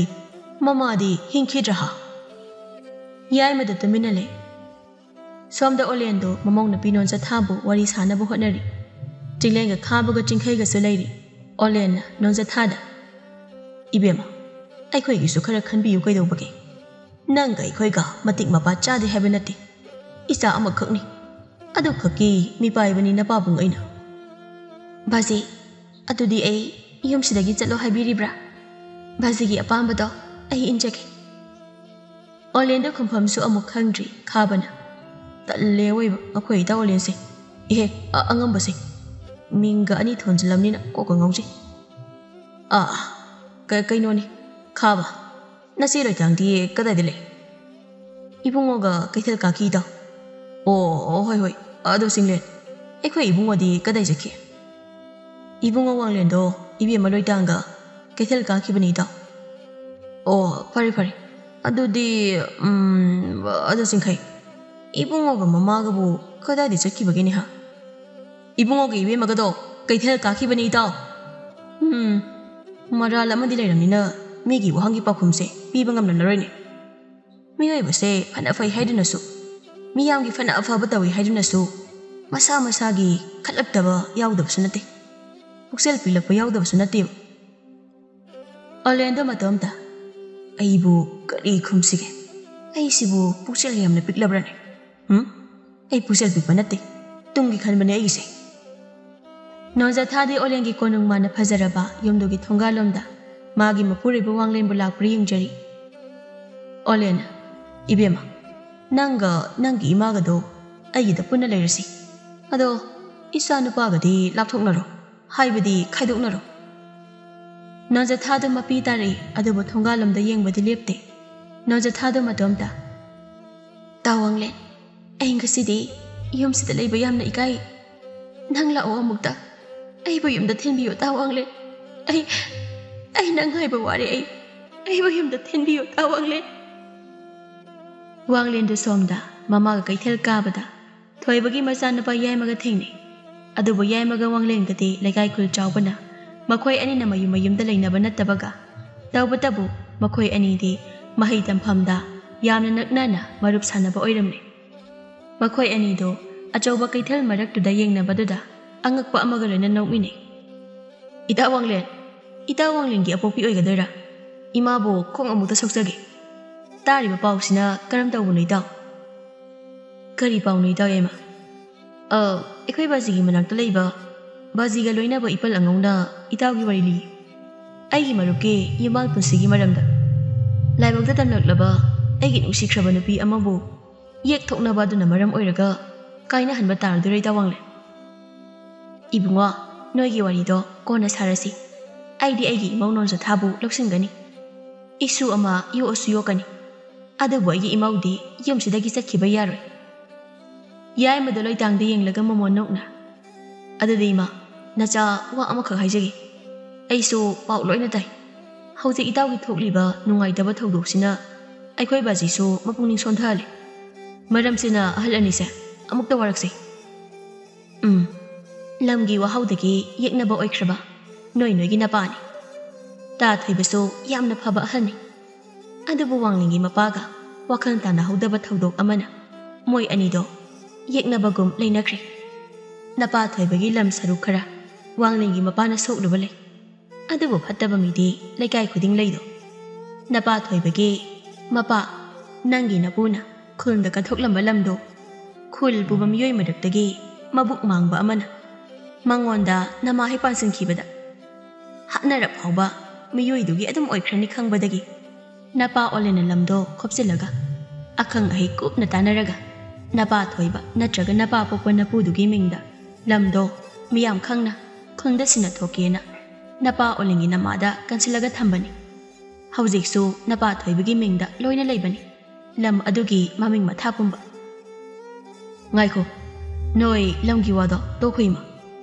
ꯃꯃꯥꯗꯤ ꯍꯤꯡꯈꯤꯗ꯭ꯔꯥ ꯍꯥ? ꯌꯥꯏꯃꯗ ꯇꯨꯃꯤꯟꯅ ꯂꯩ꯫ ꯁꯣꯝꯗ ꯑꯣꯂꯦꯟꯗꯣ ꯃꯃꯧ ꯅꯨꯄꯤ ꯅꯣꯟꯖꯊꯥꯕꯨ ꯋꯥꯔꯤ ꯁꯥꯅꯕ ꯍꯣꯠꯅꯔꯤ꯫ ꯆꯤꯡꯂꯦꯟꯒ ꯈꯥꯕꯒ ꯆꯤꯡꯈꯩꯒꯁꯨ ꯂꯩꯔꯤ꯫ ꯑꯣꯂꯦꯟꯅ ꯅꯣꯟꯖꯊꯥꯗ, "ꯏꯕꯦꯝꯃ, ꯑꯩꯈꯣꯏꯒꯤꯁꯨ ꯈꯔ ꯈꯟꯕꯤꯌꯨ ꯀꯩꯗꯧꯕꯒꯦ? ꯅꯪꯒ ꯑꯩꯈꯣꯏꯒ ꯃꯇꯤꯛ ꯃꯄꯥ ꯆꯥꯗꯦ ꯍꯥꯏꯕ ꯅꯠꯇꯦ꯫ ꯏꯆꯥ ꯑꯃꯈꯛꯅꯤ꯫ ꯑꯗꯨꯈꯛꯀꯤ ꯃꯤꯄꯥꯏꯕꯅꯤ ꯅꯄꯥꯕꯨꯡ ꯑꯩꯅ꯫" "ꯕꯥꯖꯤ, ꯑꯗꯨꯗꯤ ꯑꯩ ꯌꯨꯝꯁꯤꯗꯒꯤ ꯆꯠꯂꯣ ꯍꯥꯏꯕꯤꯔꯤꯕ꯭ꯔꯥ? ꯕꯥꯖꯤꯒꯤ ꯑꯄꯥꯝꯕꯗꯣ ꯑꯩ ꯏꯟꯖꯒꯦ꯫" ꯑꯣꯂꯦꯟꯗꯣ ꯈꯨꯝꯐꯝꯁꯨ ꯑꯃꯨꯛ ꯈꯪꯗ꯭ꯔꯤ ꯈꯥꯕꯅ꯫ "ꯇꯜꯂꯦ ꯑꯣꯏꯕ ꯑꯩꯈꯣꯏ ꯏꯇꯥ ꯑꯣꯂꯦꯟꯁꯦ꯫ ꯏꯍꯦ, ꯑ-, ꯑꯉꯝꯕꯁꯦ꯫ ꯃꯤꯡꯒ ꯑꯅꯤ ꯊꯣꯟꯖꯤꯜꯂꯝꯅꯤꯅ ꯀꯣꯛꯀ ꯉꯥꯎꯖꯩ꯫ ꯑꯥ, ꯀ-, ꯀꯩꯅꯣꯅꯤ, ꯈꯥꯕ꯫ ꯅꯆꯦ ꯂꯣꯏꯇꯥꯡꯗꯤ ꯀꯗꯥꯏꯗ ꯂꯩ?" "ꯏꯕꯨꯡꯉꯣꯒ ꯀꯩꯊꯦꯜ ꯀꯥꯈꯤꯗꯣ꯫" "ꯑꯣ, ꯑꯣ, ꯍꯣꯏ, ꯍꯣꯏ꯫ ꯑꯗꯣ ꯆꯤꯡꯂꯦꯟ, ꯑꯩꯈꯣꯏ ꯏꯕꯨꯡꯉꯣꯗꯤ ꯀꯗꯥꯏ ꯆꯠꯈꯤ?" "ꯏꯕꯨꯡꯉꯣ ꯋꯥꯡꯂꯦꯟꯗꯣ ꯏꯕꯦꯝꯃ ꯂꯣꯏꯇꯥꯡꯒ ꯀꯩꯊꯦꯜ ꯀꯥꯈꯤꯕꯅꯤ ꯏꯇꯥꯎ꯫" "ꯑꯣ, ꯐꯔꯦ, ꯐꯔꯦ꯫ ꯑꯗꯨꯗꯤ, ꯎꯝ, ꯑꯗꯣ ꯆꯤꯡꯈꯩ, ꯏꯕꯨꯡꯉꯣꯒ ꯃꯃꯥꯒꯕꯨ ꯀꯗꯥꯏꯗ ꯆꯠꯈꯤꯕꯒꯦꯅꯦ ꯍꯥ?" "ꯏꯕꯨꯡꯉꯣꯒ ꯏꯕꯦꯝꯃꯒꯗꯣ ꯀꯩꯊꯦꯜ ꯀꯥꯈꯤꯕꯅꯤ ꯏꯇꯥꯎ꯫" ꯎꯝ, ꯃꯔꯥꯜ ꯑꯃꯗꯤ ꯂꯩꯔꯝꯅꯤꯅ ꯃꯤꯒꯤ ꯋꯥꯍꯪꯒꯤ ꯄꯥꯎꯈꯨꯝꯁꯦ ꯄꯤꯕ ꯉꯝꯂꯝꯂꯔꯣꯏꯅꯦ꯫ ꯃꯤꯑꯣꯏꯕꯁꯦ ꯐꯅ ꯐꯩ ꯍꯥꯏꯗꯨꯅꯁꯨ, ꯃꯤꯌꯥꯝꯒꯤ ꯐꯅ ꯑꯐꯕ ꯇꯧꯏ ꯍꯥꯏꯗꯨꯅꯁꯨ, ꯃꯁꯥ ꯃꯁꯥꯒꯤ ꯈꯜꯂꯛꯇꯕ ꯌꯥꯎꯗꯕꯁꯨ ꯅꯠꯇꯦ, ꯄꯨꯛꯆꯦꯜ ꯄꯤꯛꯂꯛꯄ ꯌꯥꯎꯗꯕꯁꯨ ꯅꯠꯇꯦꯕ꯫ ꯑꯣꯂꯦꯟꯗꯣ ꯃꯇꯣꯝꯇ, "ꯑꯩꯕꯨ ꯀꯔꯤ ꯈꯨꯝꯁꯤꯒꯦ? ꯑꯩꯁꯤꯕꯨ ꯄꯨꯛꯆꯦꯜ ꯌꯥꯝꯅ ꯄꯤꯛꯂꯕ꯭ꯔꯅꯦ? ꯍꯨꯝ? ꯑꯩ ꯄꯨꯛꯆꯦꯜ ꯄꯤꯛꯄ ꯅꯠꯇꯦ, ꯇꯨꯡꯒꯤ ꯈꯟꯕꯅꯦ ꯑꯩꯒꯤꯁꯦ꯫" ꯅꯣꯟꯖꯊꯥꯗꯤ ꯑꯣꯂꯦꯟꯒꯤ ꯀꯣꯅꯨꯡ ꯃꯥꯅ ꯐꯖꯔꯕ ꯌꯨꯝꯗꯨꯒꯤ ꯊꯣꯡꯒꯥꯜꯂꯣꯝꯗ ꯃꯥꯒꯤ ꯃꯄꯨꯔꯣꯏꯕ ꯋꯥꯡꯂꯦꯟꯕꯨ ꯂꯥꯛꯄ꯭ꯔꯥ ꯌꯦꯡꯖꯔꯤ꯫ ꯑꯣꯂꯦꯟꯅ, "ꯏꯕꯦꯝꯃ, ꯅꯪꯒ ꯅꯪꯒꯤ ꯏꯃꯥꯒꯗꯣ ꯑꯩꯒꯤꯗ ꯄꯨꯟꯅ ꯂꯩꯔꯁꯤ꯫ ꯑꯗꯣ ꯏꯆꯥ ꯅꯨꯄꯥꯒꯗꯤ ꯂꯥꯞꯊꯣꯛꯅꯔꯣ, ꯍꯥꯏꯕꯗꯤ ꯈꯥꯏꯗꯣꯛꯅꯔꯣ꯫" ꯅꯣꯟꯖꯊꯥꯗꯨ ꯃꯄꯤ ꯇꯥꯔꯛꯏ, ꯑꯗꯨꯕꯨ ꯊꯣꯡꯒꯥꯜꯂꯣꯝꯗ ꯌꯦꯡꯕꯗꯤ ꯂꯦꯞꯇꯦ꯫ ꯅꯣꯟꯖꯊꯥꯗꯨ ꯃꯇꯣꯝꯇ, "ꯇꯥ ꯋꯥꯡꯂꯦꯟ, ꯑꯩ ꯉꯁꯤꯗꯤ ꯌꯨꯝꯁꯤꯗ ꯂꯩꯕ ꯌꯥꯝꯅ ꯏꯀꯥꯏ꯫ ꯅꯪ ꯂꯥꯛꯑꯣ ꯑꯃꯨꯛꯇ꯫ ꯑꯩꯕꯨ ꯌꯨꯝꯗ ꯊꯤꯟꯕꯤꯌꯨ ꯇꯥ ꯋꯥꯡꯂꯦꯟ꯫ ꯑꯩ, ꯑꯩ ꯅꯪ ꯉꯥꯏꯕ ꯋꯥꯔꯦ ꯑꯩ꯫ ꯑꯩꯕꯨ ꯌꯨꯝꯗ ꯊꯤꯟꯕꯤꯌꯨ ꯇꯥ ꯋꯥꯡꯂꯦꯟ꯫" ꯋꯥꯡꯂꯦꯟꯗꯨ ꯁꯣꯝꯗ ꯃꯃꯥꯒ ꯀꯩꯊꯦꯜ ꯀꯥꯕꯗ ꯊꯣꯏꯕꯒꯤ ꯃꯆꯥꯅꯨꯄꯥ ꯌꯥꯏꯃꯒ ꯊꯦꯡꯅꯩ꯫ ꯑꯗꯨꯕꯨ ꯌꯥꯏꯃꯒ ꯋꯥꯡꯂꯦꯟꯒꯗꯤ ꯂꯩꯀꯥꯏ ꯈꯨꯜ ꯆꯥꯎꯕꯅ ꯃꯈꯣꯏ ꯑꯅꯤꯅ ꯃꯌꯨꯝ ꯃꯌꯨꯝꯗ ꯂꯩꯅꯕ ꯅꯠꯇꯕꯒ, ꯇꯧꯕꯇꯕꯨ ꯃꯈꯣꯏ ꯑꯅꯤꯗꯤ ꯃꯍꯩ ꯇꯝꯐꯝꯗ ꯌꯥꯝꯅ ꯅꯛꯅꯅ ꯃꯔꯨꯞ ꯁꯥꯟꯅꯕ ꯑꯣꯏꯔꯝꯂꯦ꯫ ꯃꯈꯣꯏ ꯑꯅꯤꯗꯣ ꯑꯆꯧꯕ ꯀꯩꯊꯦꯜ ꯃꯔꯛꯇꯨꯗ ꯌꯦꯡꯅꯕꯗꯨꯗ ꯑꯉꯛꯄ ꯑꯃꯒ ꯂꯣꯏꯅ ꯅꯣꯛꯃꯤꯟꯅꯩ꯫ "ꯏꯇꯥ ꯋꯥꯡꯂꯦꯟ, ꯏꯇꯥ ꯋꯥꯡꯂꯦꯟꯒꯤ ꯑꯄꯣꯛꯄꯤ ꯑꯣꯏꯒꯗꯣꯏꯔꯥ? ꯏꯃꯥꯕꯨ ꯈꯣꯡ ꯑꯃꯨꯛꯇ ꯁꯣꯛꯆꯒꯦ꯫ ꯇꯥꯔꯤꯕ ꯄꯥꯎꯁꯤꯅ ꯀꯔꯝ ꯇꯧꯕꯅꯣ ꯏꯇꯥꯎ?" "ꯀꯔꯤ ꯄꯥꯎꯅꯣ ꯏꯇꯥꯎ ꯌꯥꯏꯃ?" "ꯑ, ꯑꯩꯈꯣꯏ ꯕꯥꯖꯤꯒꯤ ꯃꯅꯥꯛꯇ ꯂꯩꯕ ꯕꯥꯖꯤꯒ ꯂꯣꯏꯅꯕ ꯏꯄꯜ ꯑꯉꯧꯅ ꯏꯇꯥꯎꯒꯤ ꯋꯥꯔꯤ ꯂꯤ꯫ ꯑꯩꯒꯤ ꯃꯔꯨꯞꯀꯤ ꯌꯨꯝꯕꯥꯜ ꯄꯨꯟꯁꯤꯒꯤ ꯃꯔꯝꯗ꯫ ꯂꯥꯏꯕꯛꯇ ꯇꯝꯂꯛꯂꯕ ꯑꯩꯒꯤ ꯅꯨꯡꯁꯤꯈ꯭ꯔꯕ ꯅꯨꯄꯤ ꯑꯃꯕꯨ ꯌꯦꯛ ꯊꯣꯛꯅꯕ ꯑꯗꯨꯅ ꯃꯔꯝ ꯑꯣꯏꯔꯒ ꯀꯥꯏꯅꯍꯟꯕ ꯇꯥꯔꯗꯣꯏꯔꯦ ꯏꯇꯥꯎ ꯋꯥꯡꯂꯦꯟ꯫ ꯏꯕꯨꯡꯉꯣ, ꯅꯣꯏꯒꯤ ꯋꯥꯔꯤꯗꯣ ꯀꯣꯟꯅ ꯁꯥꯔꯁꯤ꯫ ꯑꯩꯗꯤ ꯑꯩꯒꯤ ꯏꯃꯧ ꯅꯣꯟꯖꯊꯥꯕꯨ ꯂꯧꯁꯤꯟꯒꯅꯤ꯫ ꯏꯁꯨ ꯑꯃ ꯌꯣꯛꯑꯁꯨ ꯌꯣꯛꯀꯅꯤ꯫ ꯑꯗꯨꯕꯨ ꯑꯩꯒꯤ ꯏꯃꯧꯗꯤ ꯌꯨꯝꯁꯤꯗꯒꯤ ꯆꯠꯈꯤꯕ ꯌꯥꯔꯣꯏ꯫" ꯌꯥꯏꯃꯗ ꯂꯣꯏꯇꯥꯡꯗ ꯌꯦꯡꯂꯒ ꯃꯃꯣꯟ ꯅꯣꯛꯅ, "ꯑꯗꯨꯗꯤ ꯏꯃꯥ, ꯅꯆꯥ, ꯋꯥ ꯑꯃꯈꯛ ꯍꯥꯏꯖꯒꯦ꯫ ꯑꯩꯁꯨ ꯄꯥꯎ ꯂꯣꯏꯅ ꯇꯥꯏ꯫ ꯍꯧꯖꯤꯛ ꯏꯇꯥꯎꯒꯤ ꯊꯣꯛꯂꯤꯕ ꯅꯨꯡꯉꯥꯏꯇꯕ ꯊꯧꯗꯣꯛꯁꯤꯅ ꯑꯩꯈꯣꯏ ꯕꯥꯖꯤꯁꯨ ꯃꯄꯨꯛꯅꯤꯡ ꯁꯣꯟꯊꯍꯜꯂꯦ꯫ ꯃꯔꯝꯁꯤꯅ ꯑꯍꯜ ꯑꯅꯤꯁꯦ ꯑꯃꯨꯛꯇ ꯋꯥꯔꯛꯁꯦ꯫ ꯎꯝ, ꯂꯝꯒꯤ ꯋꯥꯍꯧꯗꯒꯤ ꯌꯦꯛꯅꯕ ꯑꯣꯏꯈ꯭ꯔꯕ ꯅꯣꯏ ꯅꯣꯏꯒꯤ ꯅꯄꯥꯅꯤ꯫ ꯇꯥ ꯊꯣꯏꯕꯁꯨ ꯌꯥꯝꯅ ꯐꯕ ꯑꯍꯜꯅꯤ꯫ ꯑꯗꯨꯕꯨ ꯋꯥꯡꯂꯦꯟꯒꯤ ꯃꯄꯥꯒ ꯋꯥꯈꯜ ꯇꯥꯅꯍꯧꯗꯕ ꯊꯧꯗꯣꯛ ꯑꯃꯅ ꯃꯣꯏ ꯑꯅꯤꯗꯣ ꯌꯦꯛꯅꯕꯒꯨꯝ ꯂꯩꯅꯈ꯭ꯔꯦ꯫ ꯅꯄꯥ ꯊꯣꯏꯕꯒꯤ ꯂꯝ ꯁꯔꯨꯛ ꯈꯔ ꯋꯥꯡꯂꯦꯟꯒꯤ ꯃꯄꯥꯅ ꯁꯣꯛꯂꯨꯕ ꯂꯩ꯫ ꯑꯗꯨꯕꯨ ꯐꯠꯇꯕ ꯃꯤꯗꯤ ꯂꯩꯀꯥꯏ ꯈꯨꯗꯤꯡ ꯂꯩꯗꯣ꯫ ꯅꯄꯥ ꯊꯣꯏꯕꯒꯤ ꯃꯄꯥ, ꯅꯪꯒꯤ ꯅꯄꯨꯅ ꯈꯨꯜꯗ ꯀꯠꯊꯣꯛꯂꯝꯕ ꯂꯝꯗꯣ ꯈꯨꯜ ꯄꯨꯕ ꯃꯤꯑꯣꯏ ꯃꯔꯛꯇꯒꯤ ꯃꯕꯨꯛ ꯃꯥꯡꯕ ꯑꯃꯅ ꯃꯉꯣꯟꯗ ꯅꯃꯥ ꯍꯦꯛ ꯄꯥꯟꯁꯤꯟꯈꯤꯕꯗ ꯍꯥꯠꯅꯔꯛ ꯐꯥꯎꯕ ꯃꯤꯑꯣꯏꯗꯨꯒꯤ ꯑꯗꯨꯝ ꯑꯣꯏꯈ꯭ꯔꯅꯤ ꯈꯪꯕꯗꯒꯤ ꯅꯄꯥ ꯑꯣꯂꯦꯟꯅ ꯂꯝꯗꯣ ꯈꯣꯞꯆꯤꯜꯂꯒ ꯑꯈꯪ ꯑꯍꯩ ꯀꯨꯞꯅ ꯇꯥꯟꯅꯔꯒ ꯅꯄꯥ ꯊꯣꯏꯕ ꯅꯠꯇ꯭ꯔꯒ ꯅꯄꯥ ꯄꯣꯛꯄ ꯅꯄꯨꯗꯨꯒꯤ ꯃꯤꯡꯗ ꯂꯝꯗꯣ ꯃꯤꯌꯥꯝ ꯈꯪꯅ ꯈꯨꯟꯗ ꯁꯤꯟꯅꯊꯣꯛꯀꯦꯅ ꯅꯄꯥ ꯑꯣꯂꯦꯟꯒꯤ ꯅꯃꯥꯗ ꯀꯟꯁꯤꯜꯂꯒ ꯊꯝꯕꯅꯤ꯫ ꯍꯧꯖꯤꯛꯁꯨ ꯅꯄꯥ ꯊꯣꯏꯕꯒꯤ ꯃꯤꯡꯗ ꯂꯣꯏꯅ ꯂꯩꯕꯅꯤ, ꯂꯝ ꯑꯗꯨꯒꯤ ꯃꯃꯤꯡ ꯃꯊꯥ ꯄꯨꯝꯕ꯫" "ꯉꯥꯏꯈꯣ, ꯅꯣꯏ ꯂꯝꯒꯤ ꯋꯥꯗꯣ ꯇꯣꯛꯈꯣ ꯏꯃꯥ꯫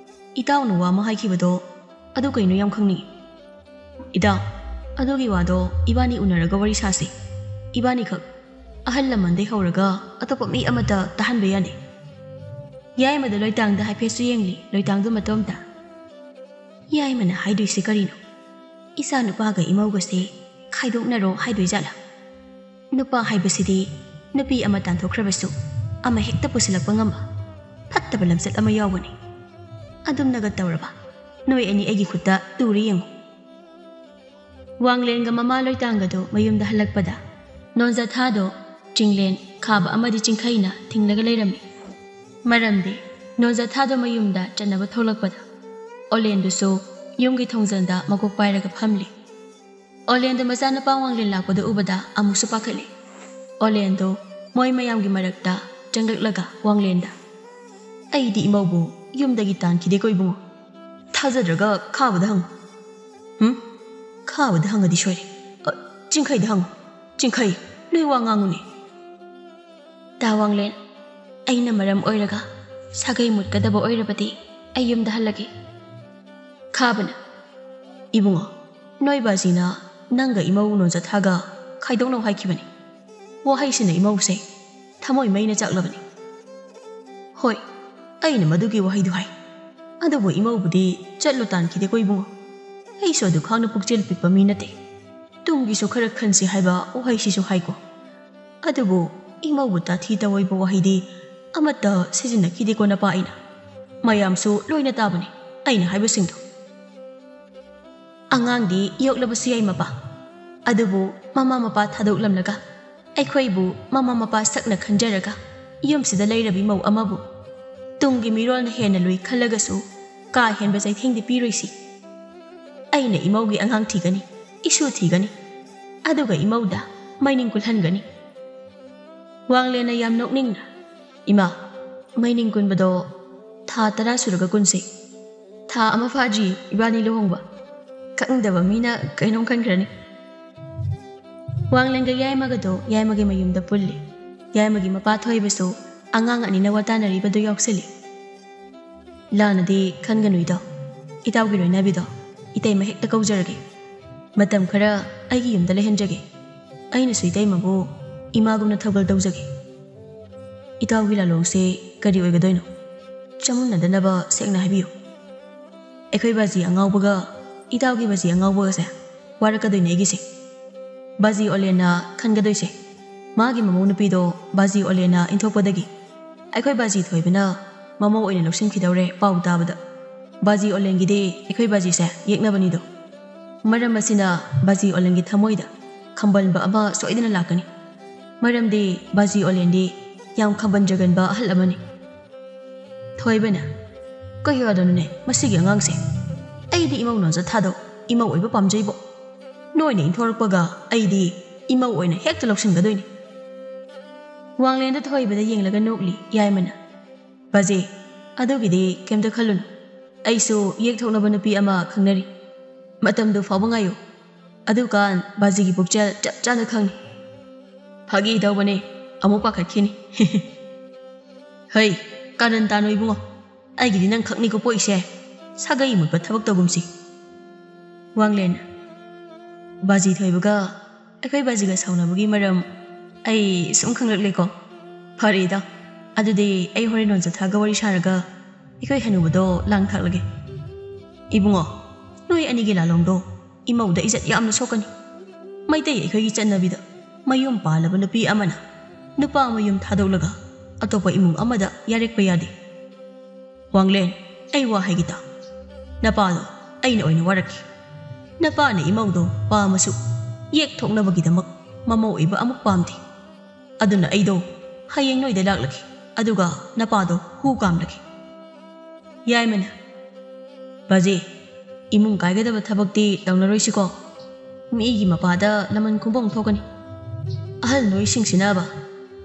ꯏꯇꯥꯎꯅ ꯋꯥ ꯑꯃ ꯍꯥꯏꯈꯤꯕꯗꯣ ꯑꯗꯨ ꯀꯩꯅꯣ ꯌꯥꯝ ꯈꯪꯅꯤꯡꯉꯤ꯫ ꯏꯇꯥꯎ, ꯑꯗꯨꯒꯤ ꯋꯥꯗꯣ ꯏꯕꯥꯅꯤ ꯎꯅꯔꯒ ꯋꯥꯔꯤ ꯁꯥꯁꯤ꯫ ꯏꯕꯥꯅꯤꯈꯛ, ꯑꯍꯜ ꯂꯃꯟꯗꯩ ꯍꯧꯔꯒ ꯑꯇꯣꯞꯄ ꯃꯤ ꯑꯃꯠꯇ ꯇꯥꯍꯟꯕ ꯌꯥꯗꯦ꯫" ꯌꯥꯏꯃꯗ ꯂꯣꯏꯇꯥꯡꯗ ꯍꯥꯏꯐꯦꯠꯁꯨ ꯌꯦꯡꯂꯤ, ꯂꯣꯏꯇꯥꯡꯗꯨ ꯃꯇꯣꯝꯇ꯫ ꯌꯥꯏꯃꯅ ꯍꯥꯏꯗꯣꯏꯁꯤ ꯀꯔꯤꯅꯣ? ꯏꯆꯥ ꯅꯨꯄꯥꯒ ꯏꯃꯧꯒꯁꯦ ꯈꯥꯏꯗꯣꯛꯅꯔꯣ ꯍꯥꯏꯗꯣꯏꯖꯥꯠꯂꯥ? ꯅꯨꯄꯥ ꯍꯥꯏꯕꯁꯤꯗꯤ ꯅꯨꯄꯤ ꯑꯃ ꯇꯥꯟꯊꯣꯛꯈ꯭ꯔꯕꯁꯨ ꯑꯃ ꯍꯦꯛꯇ ꯄꯨꯁꯤꯜꯂꯛꯄ ꯉꯝꯕ ꯐꯠꯇꯕ ꯂꯝꯆꯠ ꯑꯃ ꯌꯥꯎꯕꯅꯤ꯫ ꯑꯗꯨꯝꯅꯒ ꯇꯧꯔꯕ ꯅꯣꯏ ꯑꯅꯤ ꯑꯩꯒꯤ ꯈꯨꯠꯇ ꯇꯨꯔꯦ ꯌꯦꯡꯉꯨ꯫ ꯋꯥꯡꯂꯦꯟꯒ ꯃꯃꯥ ꯂꯣꯏꯇꯥꯡꯒꯗꯨ ꯃꯌꯨꯝꯗ ꯍꯜꯂꯛꯄꯗ ꯅꯣꯟꯖꯊꯥꯗꯣ ꯆꯤꯡꯂꯦꯟ ꯈꯥꯕ ꯑꯃꯗꯤ ꯆꯤꯡꯈꯩꯅ ꯊꯤꯡꯂꯒ ꯂꯩꯔꯝꯃꯤ꯫ ꯃꯔꯝꯗꯤ ꯅꯣꯟꯖꯊꯥꯗꯣ ꯃꯌꯨꯝꯗ ꯆꯠꯅꯕ ꯊꯣꯛꯂꯛꯄꯗ ꯑꯣꯂꯦꯟꯗꯨꯁꯨ ꯌꯨꯝꯒꯤ ꯊꯣꯡꯖꯜꯗ ꯃꯀꯣꯛ ꯄꯥꯏꯔꯒ ꯐꯝꯂꯤ꯫ ꯑꯣꯂꯦꯟꯗꯣ ꯃꯆꯥꯅꯨꯄꯥ ꯋꯥꯡꯂꯦꯟ ꯂꯥꯛꯄꯗꯨ ꯎꯕꯗ ꯑꯃꯨꯛꯁꯨ ꯄꯥꯈꯠꯂꯤ꯫ ꯑꯣꯂꯦꯟꯗꯣ ꯃꯣꯏ ꯃꯌꯥꯝꯒꯤ ꯃꯔꯛꯇ ꯆꯪꯂꯛꯂꯒ ꯋꯥꯡꯂꯦꯟꯗ, "ꯑꯩꯗꯤ ꯏꯃꯧꯕꯨ ꯌꯨꯝꯗꯒꯤ ꯇꯥꯟꯈꯤꯗꯦꯀꯣ ꯏꯕꯨꯡꯉꯣ꯫ ꯊꯥꯖꯗ꯭ꯔꯒ ꯈꯥꯕꯗ ꯍꯪꯉꯨ꯫" "ꯍꯨꯝ? ꯈꯥꯕꯗ ꯍꯪꯉꯗꯤ ꯁꯣꯏꯔꯦ꯫ ꯑ, ꯆꯤꯡꯈꯩꯗ ꯍꯪꯉꯨ꯫ ꯆꯤꯡꯈꯩ, ꯅꯣꯏ ꯋꯥ ꯉꯥꯡꯉꯨꯅꯦ꯫" "ꯇꯥ ꯋꯥꯡꯂꯦꯟ, ꯑꯩꯅ ꯃꯔꯝ ꯑꯣꯏꯔꯒ ꯁꯥꯒꯩ ꯃꯨꯠꯀꯗꯕ ꯑꯣꯏꯔꯕꯗꯤ ꯑꯩ ꯌꯨꯝꯗ ꯍꯜꯂꯒꯦ꯫" ꯈꯥꯕꯅ, "ꯏꯕꯨꯡꯉꯣ, ꯅꯣꯏ ꯕꯥꯖꯤꯅ ꯅꯪꯒ ꯏꯃꯧ ꯅꯣꯟꯖꯊꯥꯒ ꯈꯥꯏꯗꯣꯛꯅꯧ ꯍꯥꯏꯈꯤꯕꯅꯤ꯫ ꯋꯥꯍꯩꯁꯤꯅ ꯏꯃꯧꯁꯦ ꯊꯃꯣꯏ ꯃꯩꯅ ꯆꯥꯛꯂꯕꯅꯤ꯫" "ꯍꯣꯏ, ꯑꯩꯅ ꯃꯗꯨꯒꯤ ꯋꯥꯍꯩꯗꯨ ꯍꯥꯏ꯫ ꯑꯗꯨꯕꯨ ꯏꯃꯧꯕꯨꯗꯤ ꯆꯠꯂꯣ ꯇꯥꯟꯈꯤꯗꯦꯀꯣ ꯏꯕꯨꯡꯉꯣ꯫ ꯑꯩꯁꯨ ꯑꯗꯨ ꯈꯥꯡꯅ ꯄꯨꯛꯆꯦꯜ ꯄꯤꯛꯄ ꯃꯤ ꯅꯠꯇꯦ꯫ ꯇꯨꯡꯒꯤꯁꯨ ꯈꯔ ꯈꯟꯁꯤ ꯍꯥꯏꯕ ꯋꯥꯍꯩꯁꯤꯁꯨ ꯍꯥꯏꯀꯣ꯫ ꯑꯗꯨꯕꯨ ꯏꯃꯧꯕꯨ ꯇꯥꯊꯤ ꯇꯧꯑꯣꯏꯕ ꯋꯥꯍꯩꯗꯤ ꯑꯃꯠꯇ ꯁꯤꯖꯤꯟꯅꯈꯤꯗꯦꯀꯣ ꯅꯄꯥ ꯑꯩꯅ꯫ ꯃꯌꯥꯝꯁꯨ ꯂꯣꯏꯅ ꯇꯥꯕꯅꯤ ꯑꯩꯅ ꯍꯥꯏꯕꯁꯤꯡꯗꯣ꯫" "ꯑꯉꯥꯡꯗꯤ ꯌꯣꯛꯂꯕꯁꯨ ꯌꯥꯏ ꯃꯄꯥ, ꯑꯗꯨꯕꯨ ꯃꯃꯥ ꯃꯄꯥ ꯊꯥꯗꯣꯛꯂꯝꯂꯒ ꯑꯩꯈꯣꯏꯕꯨ ꯃꯃꯥ ꯃꯄꯥ ꯁꯛꯅ ꯈꯟꯖꯔꯒ ꯌꯨꯝꯁꯤꯗ ꯂꯩꯔꯕꯤ ꯃꯧ ꯑꯃꯕꯨ ꯇꯨꯡꯒꯤ ꯃꯤꯔꯣꯜꯅ ꯍꯦꯟꯅ ꯂꯨꯏ ꯈꯜꯂꯒꯁꯨ ꯀꯥ ꯍꯦꯟꯕ ꯆꯩꯊꯦꯡꯗꯤ ꯄꯤꯔꯣꯏꯁꯤ꯫ ꯑꯩꯅ ꯏꯃꯧꯒꯤ ꯑꯉꯥꯡ ꯊꯤꯒꯅꯤ, ꯏꯁꯨ ꯊꯤꯒꯅꯤ, ꯑꯗꯨꯒ ꯏꯃꯧꯗ ꯃꯩꯅꯤꯡ ꯀꯨꯜꯍꯟꯒꯅꯤ꯫" ꯋꯥꯡꯂꯦꯟꯅ ꯌꯥꯝ ꯅꯣꯛꯅꯤꯡꯅ, "ꯏꯃꯥ, ꯃꯩꯅꯤꯡ ꯀꯨꯟꯕꯗꯣ ꯊꯥ ꯇꯔꯥ ꯁꯨꯔꯒ ꯀꯨꯟꯁꯦ꯫ ꯊꯥ ꯑꯃ ꯐꯥꯗ꯭ꯔꯤ ꯏꯕꯥꯅꯤ ꯂꯨꯍꯣꯡꯕ꯫ ꯈꯪꯗꯕ ꯃꯤꯅ ꯀꯩꯅꯣꯝ ꯈꯟꯈ꯭ꯔꯅꯤ꯫" ꯋꯥꯡꯂꯦꯟꯒ ꯌꯥꯏꯃꯒꯗꯣ ꯌꯥꯏꯃꯒꯤ ꯃꯌꯨꯝꯗ ꯄꯨꯜꯂꯤ꯫ ꯌꯥꯏꯃꯒꯤ ꯃꯄꯥ ꯊꯣꯏꯕꯁꯨ ꯑꯉꯥꯡ ꯑꯅꯤꯅ ꯋꯥ ꯇꯥꯅꯔꯤꯕꯗꯨ ꯌꯥꯎꯁꯜꯂꯤ꯫ "ꯂꯥꯟꯅꯗꯤ ꯈꯟꯒꯅꯨ ꯏꯇꯥꯎ꯫ ꯏꯇꯥꯎꯒꯤ ꯂꯣꯏꯅꯕꯤꯗꯣ ꯏꯇꯩꯃ ꯍꯦꯛꯇ ꯀꯧꯖꯔꯒꯦ꯫ ꯃꯇꯝ ꯈꯔ ꯑꯩꯒꯤ ꯌꯨꯝꯗ ꯂꯩꯍꯟꯖꯒꯦ꯫ ꯑꯩꯅꯁꯨ ꯏꯇꯩꯃꯕꯨ ꯏꯃꯥꯒꯨꯝꯅ ꯊꯧꯒꯜ ꯇꯧꯖꯒꯦ꯫ ꯏꯇꯥꯎꯒꯤ ꯂꯥꯂꯣꯡꯁꯦ ꯀꯔꯤ ꯑꯣꯏꯒꯗꯣꯏꯅꯣ? ꯆꯃꯝꯅꯗꯅꯕ ꯁꯦꯡꯅ ꯍꯥꯏꯕꯤꯌꯨ꯫" ꯑꯩꯈꯣꯏ ꯕꯥꯖꯤ ꯑꯉꯥꯎꯕꯒ ꯏꯇꯥꯎꯒꯤ ꯕꯥꯖꯤ ꯑꯉꯥꯎꯕꯒꯁꯦ ꯋꯥꯔꯛꯀꯗꯣꯏꯅꯦ ꯑꯩꯒꯤꯁꯦ꯫ ꯕꯥꯖꯤ ꯑꯣꯂꯦꯟꯅ ꯈꯟꯒꯗꯣꯏꯁꯦ, ꯃꯥꯒꯤ ꯃꯃꯧ ꯅꯨꯄꯤꯗꯣ ꯕꯥꯖꯤ ꯑꯣꯂꯦꯟꯅ ꯏꯟꯊꯣꯛꯄꯗꯒꯤ ꯑꯩꯈꯣꯏ ꯕꯥꯖꯤ ꯊꯣꯏꯕꯅ ꯃꯃꯧ ꯑꯣꯏꯅ ꯂꯧꯁꯤꯟꯈꯤꯗꯧꯔꯦ ꯄꯥꯎ ꯇꯥꯕꯗ꯫ ꯕꯥꯖꯤ ꯑꯣꯂꯦꯟꯒꯤꯗꯤ ꯑꯩꯈꯣꯏ ꯕꯥꯖꯤꯁꯦ ꯌꯦꯛꯅꯕꯅꯤꯗꯣ꯫ ꯃꯔꯝ ꯑꯁꯤꯅ ꯕꯥꯖꯤ ꯑꯣꯂꯦꯟꯒꯤ ꯊꯃꯣꯏꯗ ꯈꯝꯕꯟꯕ ꯑꯃ ꯁꯣꯏꯗꯅ ꯂꯥꯛꯀꯅꯤ꯫ ꯃꯔꯝꯗꯤ ꯕꯥꯖꯤ ꯑꯣꯂꯦꯟꯗꯤ ꯌꯥꯝ ꯈꯝꯕꯟꯖꯒꯟꯕ ꯑꯍꯜ ꯑꯃꯅꯤ꯫ ꯊꯣꯏꯕꯅ, "ꯀꯩ ꯌꯥꯗꯅꯣꯅꯦ ꯃꯁꯤꯒꯤ ꯑꯉꯥꯡꯁꯦ? ꯑꯩꯗꯤ ꯏꯃꯧ ꯅꯣꯟꯖ ꯊꯥꯗꯣ ꯏꯃꯧ ꯑꯣꯏꯕ ꯄꯥꯝꯖꯩꯕꯣ꯫ ꯅꯣꯏꯅ ꯏꯟꯊꯣꯔꯛꯄꯒ ꯑꯩꯗꯤ ꯏꯃꯧ ꯑꯣꯏꯅ ꯍꯦꯛꯇ ꯂꯧꯁꯤꯟꯒꯗꯣꯏꯅꯤ꯫" ꯋꯥꯡꯂꯦꯟꯗ ꯊꯣꯏꯕꯗ ꯌꯦꯡꯂꯒ ꯅꯣꯛꯂꯤ ꯌꯥꯏꯃꯅ꯫ "ꯕꯥꯖꯤ, ꯑꯗꯨꯒꯤꯗꯤ ꯀꯩꯝꯇ ꯈꯜꯂꯨꯅꯨ꯫ ꯑꯩꯁꯨ ꯌꯦꯛꯊꯣꯛꯅꯕ ꯅꯨꯄꯤ ꯑꯃ ꯈꯪꯅꯔꯤ꯫ ꯃꯇꯝꯗꯨ ꯐꯥꯎꯕ ꯉꯥꯏꯌꯨ꯫ ꯑꯗꯨꯀꯥꯟ ꯕꯥꯖꯤꯒꯤ ꯄꯨꯛꯆꯦꯜ ꯆꯞ ꯆꯥꯅ ꯈꯪꯅꯤ꯫" "ꯐꯥꯒꯤ ꯇꯧꯕꯅꯦ, ꯑꯃꯨꯛ ꯄꯥꯈꯠꯈꯤꯅꯤ꯫" "ꯍꯩ, ꯀꯥꯔꯟ ꯇꯥꯅꯨ ꯏꯕꯨꯡꯉꯣ꯫ ꯑꯩꯒꯤꯗꯤ ꯅꯪ ꯈꯛꯅꯤꯀꯣ ꯄꯣꯛꯏꯁꯦ꯫ ꯁꯥꯒꯩ ꯃꯨꯠꯄ ꯊꯕꯛ ꯇꯧꯒꯨꯝꯁꯤ꯫" ꯋꯥꯡꯂꯦꯟꯅ, "ꯕꯥꯖꯤ ꯊꯣꯏꯕꯒ ꯑꯩꯈꯣꯏ ꯕꯥꯖꯤꯒ ꯁꯥꯎꯅꯕꯒꯤ ꯃꯔꯝ ꯑꯩ ꯁꯨꯝ ꯈꯪꯂꯛꯂꯦꯀꯣ꯫ ꯐꯔꯦꯗ, ꯑꯗꯨꯗꯤ ꯑꯩ ꯍꯣꯔꯦꯟ ꯅꯣꯟꯖꯊꯥꯒ ꯋꯥꯔꯤ ꯁꯥꯔꯒ ꯑꯩꯈꯣꯏ ꯍꯅꯨꯕꯗꯣ ꯂꯥꯡ ꯊꯥꯛꯂꯒꯦ꯫" "ꯏꯕꯨꯡꯉꯣ, ꯅꯣꯏ ꯑꯅꯤꯒꯤ ꯂꯥꯂꯣꯡꯗꯣ ꯏꯃꯧꯗ ꯏꯖꯠ ꯌꯥꯝꯅ ꯁꯣꯛꯀꯅꯤ꯫ ꯃꯩꯇꯩ ꯑꯩꯈꯣꯏꯒꯤ ꯆꯠꯅꯕꯤꯗ ꯃꯌꯨꯝ ꯄꯥꯜꯂꯕ ꯅꯨꯄꯤ ꯑꯃꯅ ꯅꯨꯄꯥ ꯃꯌꯨꯝ ꯊꯥꯗꯣꯛꯂꯒ ꯑꯇꯣꯞꯄ ꯏꯃꯨꯡ ꯑꯃꯗ ꯌꯥꯔꯦꯛꯄ ꯌꯥꯗꯦ꯫ ꯋꯥꯡꯂꯦꯟ, ꯑꯩ ꯋꯥ ꯍꯥꯏꯒꯦ ꯇꯥ꯫ ꯅꯄꯥꯗꯣ ꯑꯩꯅ ꯑꯣꯏꯅ ꯋꯥꯔꯛꯈꯤ꯫ ꯅꯄꯥꯅ ꯏꯃꯧꯗꯣ ꯄꯥꯝꯃꯁꯨ ꯌꯦꯛ ꯊꯣꯛꯅꯕꯒꯤꯗꯃꯛ ꯃꯃꯧ ꯑꯣꯏꯕ ꯑꯃꯨꯛ ꯄꯥꯝꯗꯦ꯫ ꯑꯗꯨꯅ ꯑꯩꯗꯣ ꯍꯌꯦꯡ ꯅꯣꯏꯗ ꯂꯥꯛꯂꯒꯦ, ꯑꯗꯨꯒ ꯅꯄꯥꯗꯣ ꯍꯨ ꯀꯥꯝꯂꯒꯦ꯫" ꯌꯥꯏꯃꯅ, "ꯕꯥꯖꯤ, ꯏꯃꯨꯡ ꯀꯥꯏꯒꯗꯕ ꯊꯕꯛꯇꯤ ꯇꯧꯅꯔꯣꯏꯁꯤꯀꯣ꯫ ꯃꯤꯒꯤ ꯃꯄꯥꯗ ꯂꯃꯟ ꯈꯨꯝꯕ ꯑꯃꯨꯛ ꯊꯣꯛꯀꯅꯤ꯫ ꯑꯍꯜ ꯅꯣꯏꯁꯤꯡꯁꯤꯅꯕ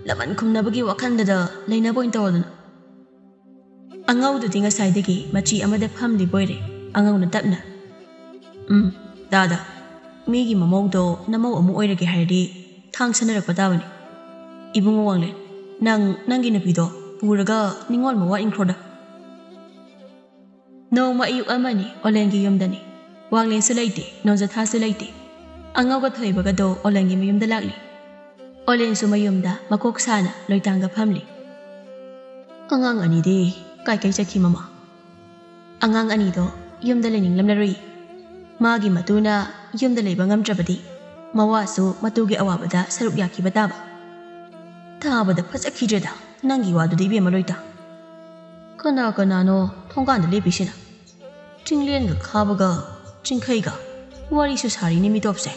ꯂꯃꯟ ꯈꯨꯝꯅꯕꯒꯤ ꯋꯥꯈꯜꯗꯗ ꯂꯩꯅꯕ ꯑꯣꯏꯅ ꯇꯧꯔꯗꯅ꯫" ꯑꯉꯧꯗꯨꯗꯤ ꯉꯁꯥꯏꯗꯒꯤ ꯃꯆꯤ ꯑꯃꯗ ꯐꯝꯂꯤꯕ ꯑꯣꯏꯔꯦ꯫ ꯑꯉꯧꯅ ꯇꯞꯅ, "ꯎꯝ, ꯗꯥꯗꯥ, ꯃꯤꯒꯤ ꯃꯃꯧꯗꯣ ꯅꯃꯧ ꯑꯃꯨꯛ ꯑꯣꯏꯔꯒꯦ ꯍꯥꯏꯔꯗꯤ ꯊꯥꯡ ꯁꯟꯅꯔꯛꯄ ꯇꯥꯕꯅꯤ꯫ ꯏꯕꯨꯡꯉꯣ ꯋꯥꯡꯂꯦꯟ, ꯅꯪ ꯅꯪꯒꯤ ꯅꯨꯄꯤꯗꯣ ꯄꯨꯔꯒ ꯅꯤꯉꯣꯜ ꯃꯋꯥ ꯏꯟꯈ꯭ꯔꯣꯗ꯫" ꯅꯣꯡꯃ ꯑꯌꯨꯛ ꯑꯃꯅꯤ, ꯑꯣꯂꯦꯟꯒꯤ ꯌꯨꯝꯗꯅꯤ꯫ ꯋꯥꯡꯂꯦꯟꯁꯨ ꯂꯩꯇꯦ, ꯅꯣꯡꯖꯊꯥꯁꯨ ꯂꯩꯇꯦ꯫ ꯑꯉꯧꯒ ꯊꯣꯏꯕꯒꯗꯣ ꯑꯣꯂꯦꯟꯒꯤ ꯃꯌꯨꯝꯗ ꯂꯥꯛꯂꯤ꯫ ꯑꯣꯂꯦꯟꯁꯨ ꯃꯌꯨꯝꯗ ꯃꯀꯣꯛ ꯁꯥꯅ ꯂꯣꯏꯇꯥꯡꯒ ꯐꯝꯂꯤ꯫ "ꯑꯉꯥꯡ ꯑꯅꯤꯗꯤ ꯀꯥꯏ ꯀꯥꯏ ꯆꯠꯈꯤ, ꯃꯃꯥ?" ꯑꯉꯥꯡ ꯑꯅꯤꯗꯣ ꯌꯨꯝꯗ ꯂꯩꯅꯤꯡꯂꯝꯂꯔꯣꯏ꯫ ꯃꯥꯒꯤ ꯃꯇꯨꯅ ꯌꯨꯝꯗ ꯂꯩꯕ ꯉꯝꯗ꯭ꯔꯕꯗꯤ ꯃꯋꯥꯁꯨ ꯃꯇꯨꯒꯤ ꯑꯋꯥꯕꯗ ꯁꯔꯨꯛ ꯌꯥꯈꯤꯕ ꯇꯥꯕ꯫ ꯇꯥꯕꯗ ꯐꯖꯈꯤꯗ꯭ꯔꯦꯗ ꯅꯪꯒꯤ ꯋꯥꯗꯨꯗꯤ, ꯏꯕꯦꯝꯃ ꯂꯣꯏꯇ꯫ ꯀꯅꯥ ꯀꯅꯥꯅꯣ ꯊꯣꯡꯒꯥꯟꯗ ꯂꯦꯞꯄꯤꯁꯤꯅ? ꯆꯤꯡꯂꯦꯟꯒ ꯈꯥꯕꯒ ꯆꯤꯡꯈꯩꯒ ꯋꯥꯔꯤꯁꯨ ꯁꯥꯔꯤꯅꯤ ꯃꯤꯇꯣꯞꯁꯦ꯫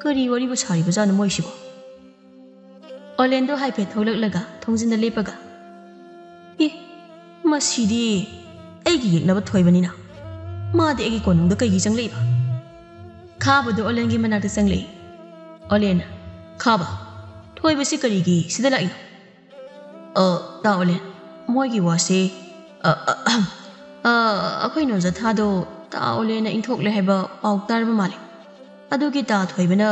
ꯀꯔꯤ ꯋꯥꯔꯤꯕꯨ ꯁꯥꯔꯤꯕꯖꯥꯠꯅꯣ ꯃꯣꯏꯁꯤꯕꯣ? ꯑꯣꯂꯦꯟꯗꯣ ꯍꯥꯏꯐꯦꯠ ꯊꯣꯛꯂꯛꯂꯒ ꯊꯣꯡꯖꯤꯟꯗ ꯂꯦꯞꯄꯒ, "ꯑꯦ, ꯃꯁꯤꯗꯤ ꯑꯩꯒꯤ ꯌꯦꯛꯅꯕ ꯊꯣꯏꯕꯅꯤꯅ ꯃꯥꯗꯤ ꯑꯩꯒꯤ ꯀꯣꯅꯨꯡꯗ ꯀꯩꯒꯤ ꯆꯪꯂꯛꯏꯕ?" ꯈꯥꯕꯗꯣ ꯑꯣꯂꯦꯟꯒꯤ ꯃꯅꯥꯛꯇ ꯆꯪꯂꯛꯏ꯫ ꯑꯣꯂꯦꯟꯅ, "ꯈꯥꯕ, ꯊꯣꯏꯕꯁꯤ ꯀꯔꯤꯒꯤ ꯁꯤꯗ ꯂꯥꯛꯏꯅꯣ?" "ꯑ, ꯇꯥ ꯑꯣꯂꯦꯟ, ꯃꯣꯏꯒꯤ ꯋꯥꯁꯤ, ꯑ, ꯑ, ꯑ, ꯑꯩꯈꯣꯏ ꯅꯣꯟꯖꯊꯥꯗꯣ ꯇꯥ ꯑꯣꯂꯦꯟꯅ ꯏꯟꯊꯣꯛꯂꯦ ꯍꯥꯏꯕ ꯄꯥꯎ ꯇꯥꯔꯕ ꯃꯥꯜꯂꯦ꯫ ꯑꯗꯨꯒꯤ ꯇꯥ ꯊꯣꯏꯕꯅ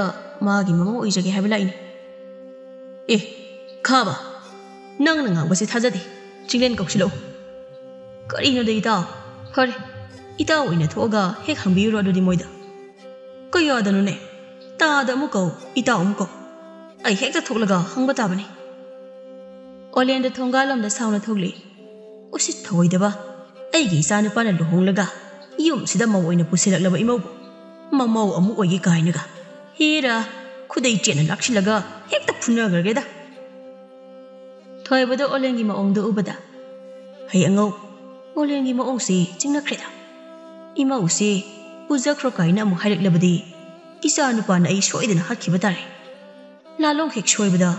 ꯃꯥꯒꯤ ꯃꯃꯧ ꯑꯣꯏꯖꯒꯦ ꯍꯥꯏꯕ ꯂꯥꯛꯏꯅꯦ꯫" "ꯑꯦ, ꯈꯥꯕ, ꯅꯪꯅ ꯉꯥꯡꯕꯁꯤ ꯊꯥꯖꯗꯦ꯫ ꯆꯤꯡꯂꯦꯟ ꯀꯧꯁꯤꯜꯂꯛꯎ꯫" "ꯀꯔꯤꯅꯣꯗ ꯏꯇꯥꯎ? ꯐꯔꯦ, ꯏꯇꯥꯎ ꯑꯣꯏꯅ ꯊꯣꯛꯑꯒ ꯍꯦꯛ ꯍꯪꯕꯤꯌꯨꯔꯣ ꯑꯗꯨꯗꯤ ꯃꯣꯏꯗ꯫" "ꯀꯌꯥꯗꯅꯣꯅꯦ? ꯇꯥꯗ ꯑꯃꯨꯛ ꯀꯧ, ꯏꯇꯥꯎ ꯑꯃꯨꯛ ꯀꯧ꯫ ꯑꯩ ꯍꯦꯛꯇ ꯊꯣꯛꯂꯒ ꯍꯪꯕ ꯇꯥꯕꯅꯤ꯫" ꯑꯣꯂꯦꯟꯗ ꯊꯣꯡꯒꯥꯜꯂꯣꯝꯗ ꯁꯥꯎꯅ ꯊꯣꯛꯂꯛꯏ꯫ "ꯎꯁꯤꯠ ꯊꯑꯣꯏꯗꯕ, ꯑꯩꯒꯤ ꯏꯆꯥꯅꯨꯄꯥꯅ ꯂꯨꯍꯣꯡꯂꯒ ꯌꯨꯝꯁꯤꯗ ꯃꯧ ꯑꯣꯏꯅ ꯄꯨꯁꯤꯜꯂꯛꯂꯕ ꯏꯃꯧꯕꯨ ꯃꯃꯧ ꯑꯃꯨꯛ ꯑꯣꯏꯒꯦ ꯀꯥꯏꯅꯒ꯫ ꯍꯦꯔꯥ, ꯈꯨꯗꯩ ꯆꯦꯠꯅ ꯂꯥꯛꯁꯤꯜꯂꯒ ꯍꯦꯛꯇ ꯐꯨꯅꯈ꯭ꯔꯒꯦꯗ꯫" ꯊꯣꯏꯕꯗ ꯑꯣꯂꯦꯟꯒꯤ ꯃꯑꯣꯡꯗꯨ ꯎꯕꯗ, "ꯍꯩ ꯑꯉꯧ, ꯑꯣꯂꯦꯟꯒꯤ ꯃꯑꯣꯡꯁꯤ ꯆꯤꯡꯅꯈ꯭ꯔꯦꯗ꯫ ꯏꯃꯧꯁꯤ ꯄꯨꯖꯈ꯭ꯔꯣ ꯀꯥꯏꯅ ꯑꯃꯨꯛ ꯍꯥꯏꯔꯛꯂꯕꯗꯤ ꯏꯆꯥ ꯅꯨꯄꯥꯅ ꯑꯩ ꯁꯣꯏꯗꯅ ꯍꯥꯠꯈꯤꯕ ꯇꯥꯔꯦ꯫ ꯂꯥꯂꯣꯡ ꯍꯦꯛ ꯁꯣꯏꯕꯗ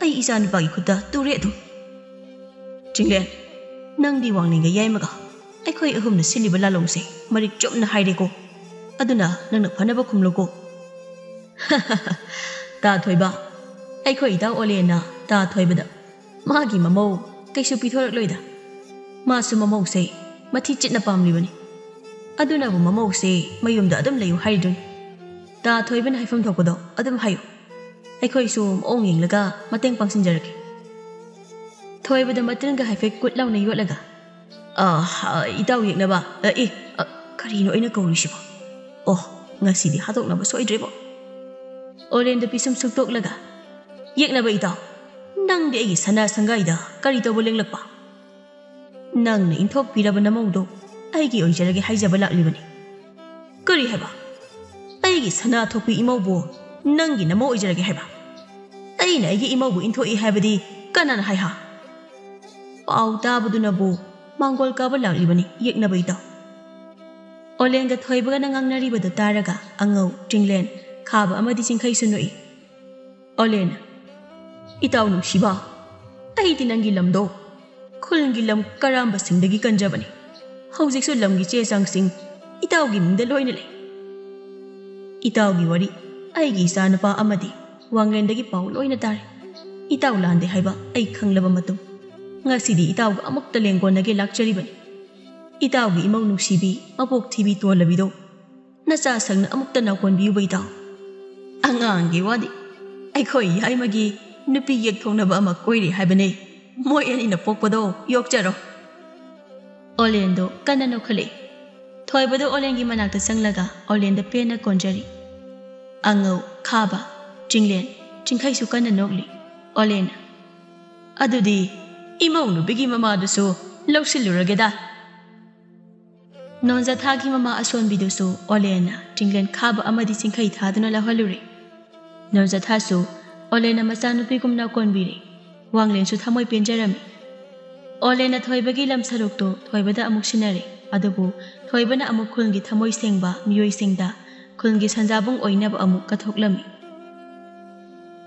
ꯑꯩ ꯏꯆꯥ ꯅꯨꯄꯥꯒꯤ ꯈꯨꯠꯇ ꯇꯨꯔꯦ ꯑꯗꯨꯝ꯫" "ꯆꯤꯡꯂꯦꯟ, ꯅꯪꯗꯤ ꯋꯥꯡꯂꯦꯟꯒ ꯌꯥꯏꯃꯒ ꯑꯩꯈꯣꯏ ꯑꯍꯨꯝꯅ ꯁꯤꯜꯂꯤꯕ ꯂꯥꯂꯣꯡꯁꯦ ꯃꯔꯤꯛ ꯆꯨꯝꯅ ꯍꯥꯏꯔꯦꯀꯣ꯫ ꯑꯗꯨꯅ ꯅꯪꯅ ꯐꯅꯕ ꯈꯨꯝꯂꯨꯀꯣ꯫" "ꯇꯥ ꯊꯣꯏꯕ, ꯑꯩꯈꯣꯏ ꯏꯇꯥꯎ ꯑꯣꯂꯦꯟꯅ ꯇꯥ ꯊꯣꯏꯕꯗ ꯃꯥꯒꯤ ꯃꯃꯧ ꯀꯩꯁꯨ ꯄꯤꯊꯣꯔꯛꯂꯣꯏꯗ꯫ ꯃꯥꯁꯨ ꯃꯃꯧꯁꯦ ꯃꯊꯤ ꯆꯤꯠꯅ ꯄꯥꯝꯂꯤꯕꯅꯤ꯫ ꯑꯗꯨꯅꯕꯨ ꯃꯃꯧꯁꯦ ꯃꯌꯨꯝꯗ ꯑꯗꯨꯝ ꯂꯩꯌꯨ ꯍꯥꯏꯔꯤꯗꯨꯅꯤ꯫ ꯇꯥ ꯊꯣꯏꯕꯅ ꯍꯥꯏꯐꯝ ꯊꯣꯛꯄꯗꯣ ꯑꯗꯨꯝ ꯍꯥꯏꯌꯨ꯫ ꯑꯩꯈꯣꯏꯁꯨ ꯃꯑꯣꯡ ꯌꯦꯡꯂꯒ ꯃꯇꯦꯡ ꯄꯥꯡꯁꯤꯟꯖꯔꯛꯀꯦ꯫" ꯊꯣꯏꯕꯗ ꯃꯇꯤꯜꯒ ꯍꯥꯏꯐꯦꯠ ꯀꯨꯠ ꯂꯥꯎꯅ ꯌꯣꯠꯂꯒ, "ꯑ, ꯑ, ꯏꯇꯥꯎ ꯌꯦꯛꯅꯕ, ꯑ, ꯑꯦ, ꯑ, ꯀꯔꯤꯅꯣ ꯑꯩꯅ ꯀꯧꯔꯤꯁꯤꯕꯣ? ꯑꯣ, ꯉꯁꯤꯗꯤ ꯍꯥꯠꯇꯣꯛꯅꯕ ꯁꯣꯏꯗ꯭ꯔꯦꯕꯣ꯫" ꯑꯣꯂꯦꯟꯗ ꯄꯤꯁꯨꯝ ꯁꯨꯛꯇꯣꯛꯂꯒ, "ꯌꯦꯛꯅꯕ ꯏꯇꯥꯎ, ꯅꯪꯗꯤ ꯑꯩꯒꯤ ꯁꯅꯥ ꯁꯪꯒꯥꯏꯗ ꯀꯔꯤ ꯇꯧꯕ ꯂꯦꯡꯂꯛꯄ? ꯅꯪꯅ ꯏꯟꯊꯣꯛꯄꯤꯔꯕ ꯅꯃꯧꯗꯣ ꯑꯩꯒꯤ ꯑꯣꯏꯖꯔꯒꯦ ꯍꯥꯏꯖꯕ ꯂꯥꯛꯂꯤꯕꯅꯤ꯫ ꯀꯔꯤ ꯍꯥꯏꯕ? ꯑꯩꯒꯤ ꯁꯅꯥ ꯊꯣꯛꯄꯤ ꯏꯃꯧꯕꯨ ꯅꯪꯒꯤ ꯅꯃꯧ ꯑꯣꯏꯖꯔꯒꯦ ꯍꯥꯏꯕ? ꯑꯩꯅ ꯑꯩꯒꯤ ꯏꯃꯧꯕꯨ ꯏꯟꯊꯣꯛꯏ ꯍꯥꯏꯕꯗꯤ ꯀꯅꯥꯅ ꯍꯥꯏ ꯍꯥ? ꯄꯥꯎ ꯇꯥꯕꯗꯨꯅꯕꯨ ꯃꯥꯡꯒꯣꯜ ꯀꯥꯕ ꯂꯥꯛꯂꯤꯕꯅꯤ ꯌꯦꯛꯅꯕ ꯏꯇꯥꯎ꯫ ꯑꯣꯂꯦꯟꯒ ꯊꯣꯏꯕꯒꯅ ꯉꯥꯡꯅꯔꯤꯕꯗꯨ ꯇꯥꯔꯒ ꯑꯉꯧ, ꯆꯤꯡꯂꯦꯟ, ꯈꯥꯕ ꯑꯃꯗꯤ ꯆꯤꯡꯈꯩꯁꯨ ꯅꯣꯛꯏ꯫ ꯑꯣꯂꯦꯟ, ꯏꯇꯥꯎ ꯅꯨꯡꯁꯤꯕ, ꯑꯩꯗꯤ ꯅꯪꯒꯤ ꯂꯝꯗꯣ ꯈꯨꯜꯒꯤ ꯂꯝ ꯀꯔꯥꯝꯕꯁꯤꯡꯗꯒꯤ ꯀꯟꯖꯕꯅꯤ꯫ ꯍꯧꯖꯤꯛꯁꯨ ꯂꯝꯒꯤ ꯆꯦ ꯆꯥꯡꯁꯤꯡ ꯏꯇꯥꯎꯒꯤ ꯃꯤꯡꯗ ꯂꯣꯏꯅ ꯂꯩ꯫ ꯏꯇꯥꯎꯒꯤ ꯋꯥꯔꯤ ꯑꯩꯒꯤ ꯏꯆꯥꯅꯨꯄꯥ ꯑꯃꯗꯤ ꯋꯥꯡꯂꯦꯟꯗꯒꯤ ꯄꯥꯎ ꯂꯣꯏꯅ ꯇꯥꯔꯦ꯫ ꯏꯇꯥꯎ ꯂꯥꯟꯗꯦ ꯍꯥꯏꯕ ꯑꯩ ꯈꯪꯂꯕ ꯃꯇꯨꯡ ꯉꯁꯤꯗꯤ ꯏꯇꯥꯎꯒ ꯑꯃꯨꯛꯇ ꯂꯦꯡꯒꯣꯟꯅꯒꯦ ꯂꯥꯛꯆꯔꯤꯕꯅꯤ꯫ ꯏꯇꯥꯎꯒꯤ ꯏꯃꯧ ꯅꯨꯡꯁꯤꯕꯤ, ꯃꯕꯣꯛ ꯊꯤꯕꯤ ꯇꯣꯜꯂꯕꯤꯗꯣ ꯅꯆꯥ ꯁꯪꯅ ꯑꯃꯨꯛꯇ ꯅꯥꯎꯀꯣꯟꯕꯤꯌꯨꯕ ꯏꯇꯥꯎ꯫ ꯑꯉꯥꯡꯒꯤ ꯋꯥꯗꯤ꯫ ꯑꯩꯈꯣꯏ ꯌꯥꯏꯃꯒꯤ ꯅꯨꯄꯤ ꯌꯦꯛꯊꯣꯛꯅꯕ ꯑꯃ ꯀꯣꯏꯔꯤ ꯍꯥꯏꯕꯅꯦ꯫ ꯃꯣꯏ ꯑꯅꯤꯅ ꯄꯣꯛꯄꯗꯣ ꯌꯣꯛꯆꯔꯣ꯫ ꯑꯣꯂꯦꯟꯗꯣ ꯀꯟꯅ ꯅꯣꯛꯈꯠꯂꯛꯏ꯫ ꯊꯣꯏꯕꯗꯣ ꯑꯣꯂꯦꯟꯒꯤ ꯃꯅꯥꯛꯇ ꯆꯪꯂꯒ ꯑꯣꯂꯦꯟꯗ ꯄꯦꯟꯅ ꯀꯣꯟꯖꯔꯤ꯫ ꯑꯉꯧ, ꯈꯥꯕ, ꯆꯤꯡꯂꯦꯟ, ꯆꯤꯡꯈꯩꯁꯨ ꯀꯟꯅ ꯅꯣꯛꯂꯤ꯫ ꯑꯣꯂꯦꯟꯅ, "ꯑꯗꯨꯗꯤ ꯏꯃꯧ ꯅꯨꯄꯤꯒꯤ ꯃꯃꯥꯗꯨꯁꯨ ꯂꯧꯁꯤꯜꯂꯨꯔꯒꯦꯗ"꯫ ꯅꯣꯟꯖꯊꯥꯒꯤ ꯃꯃꯥ ꯑꯁꯣꯟꯕꯤꯗꯨꯁꯨ ꯑꯣꯂꯦꯟꯅ ꯆꯤꯡꯂꯦꯟ ꯈꯥꯕ ꯑꯃꯗꯤ ꯆꯤꯡꯈꯩ ꯊꯥꯗꯨꯅ ꯂꯧꯍꯜꯂꯨꯔꯦ꯫ ꯅꯣꯟꯖꯊꯥꯁꯨ ꯑꯣꯂꯦꯟꯅ ꯃꯆꯥꯅꯨꯄꯤꯒꯨꯝꯅ ꯀꯣꯟꯕꯤꯔꯦ꯫ ꯋꯥꯡꯂꯦꯟꯁꯨ ꯊꯃꯣꯏ ꯄꯦꯟꯖꯔꯝꯃꯤ꯫ ꯑꯣꯂꯦꯟꯅ ꯊꯣꯏꯕꯒꯤ ꯂꯝ ꯁꯔꯨꯛꯇꯨ ꯊꯣꯏꯕꯗ ꯑꯃꯨꯛ ꯁꯤꯟꯅꯔꯦ꯫ ꯑꯗꯨꯕꯨ ꯊꯣꯏꯕꯅ ꯑꯃꯨꯛ ꯈꯨꯜꯒꯤ ꯊꯃꯣꯏ ꯁꯦꯡꯕ ꯃꯤꯑꯣꯏꯁꯤꯡꯗ ꯈꯨꯜꯒꯤ ꯁꯟꯖꯥꯕꯨꯡ ꯑꯣꯏꯅꯕ ꯑꯃꯨꯛ ꯀꯠꯊꯣꯛꯂꯝꯃꯤ꯫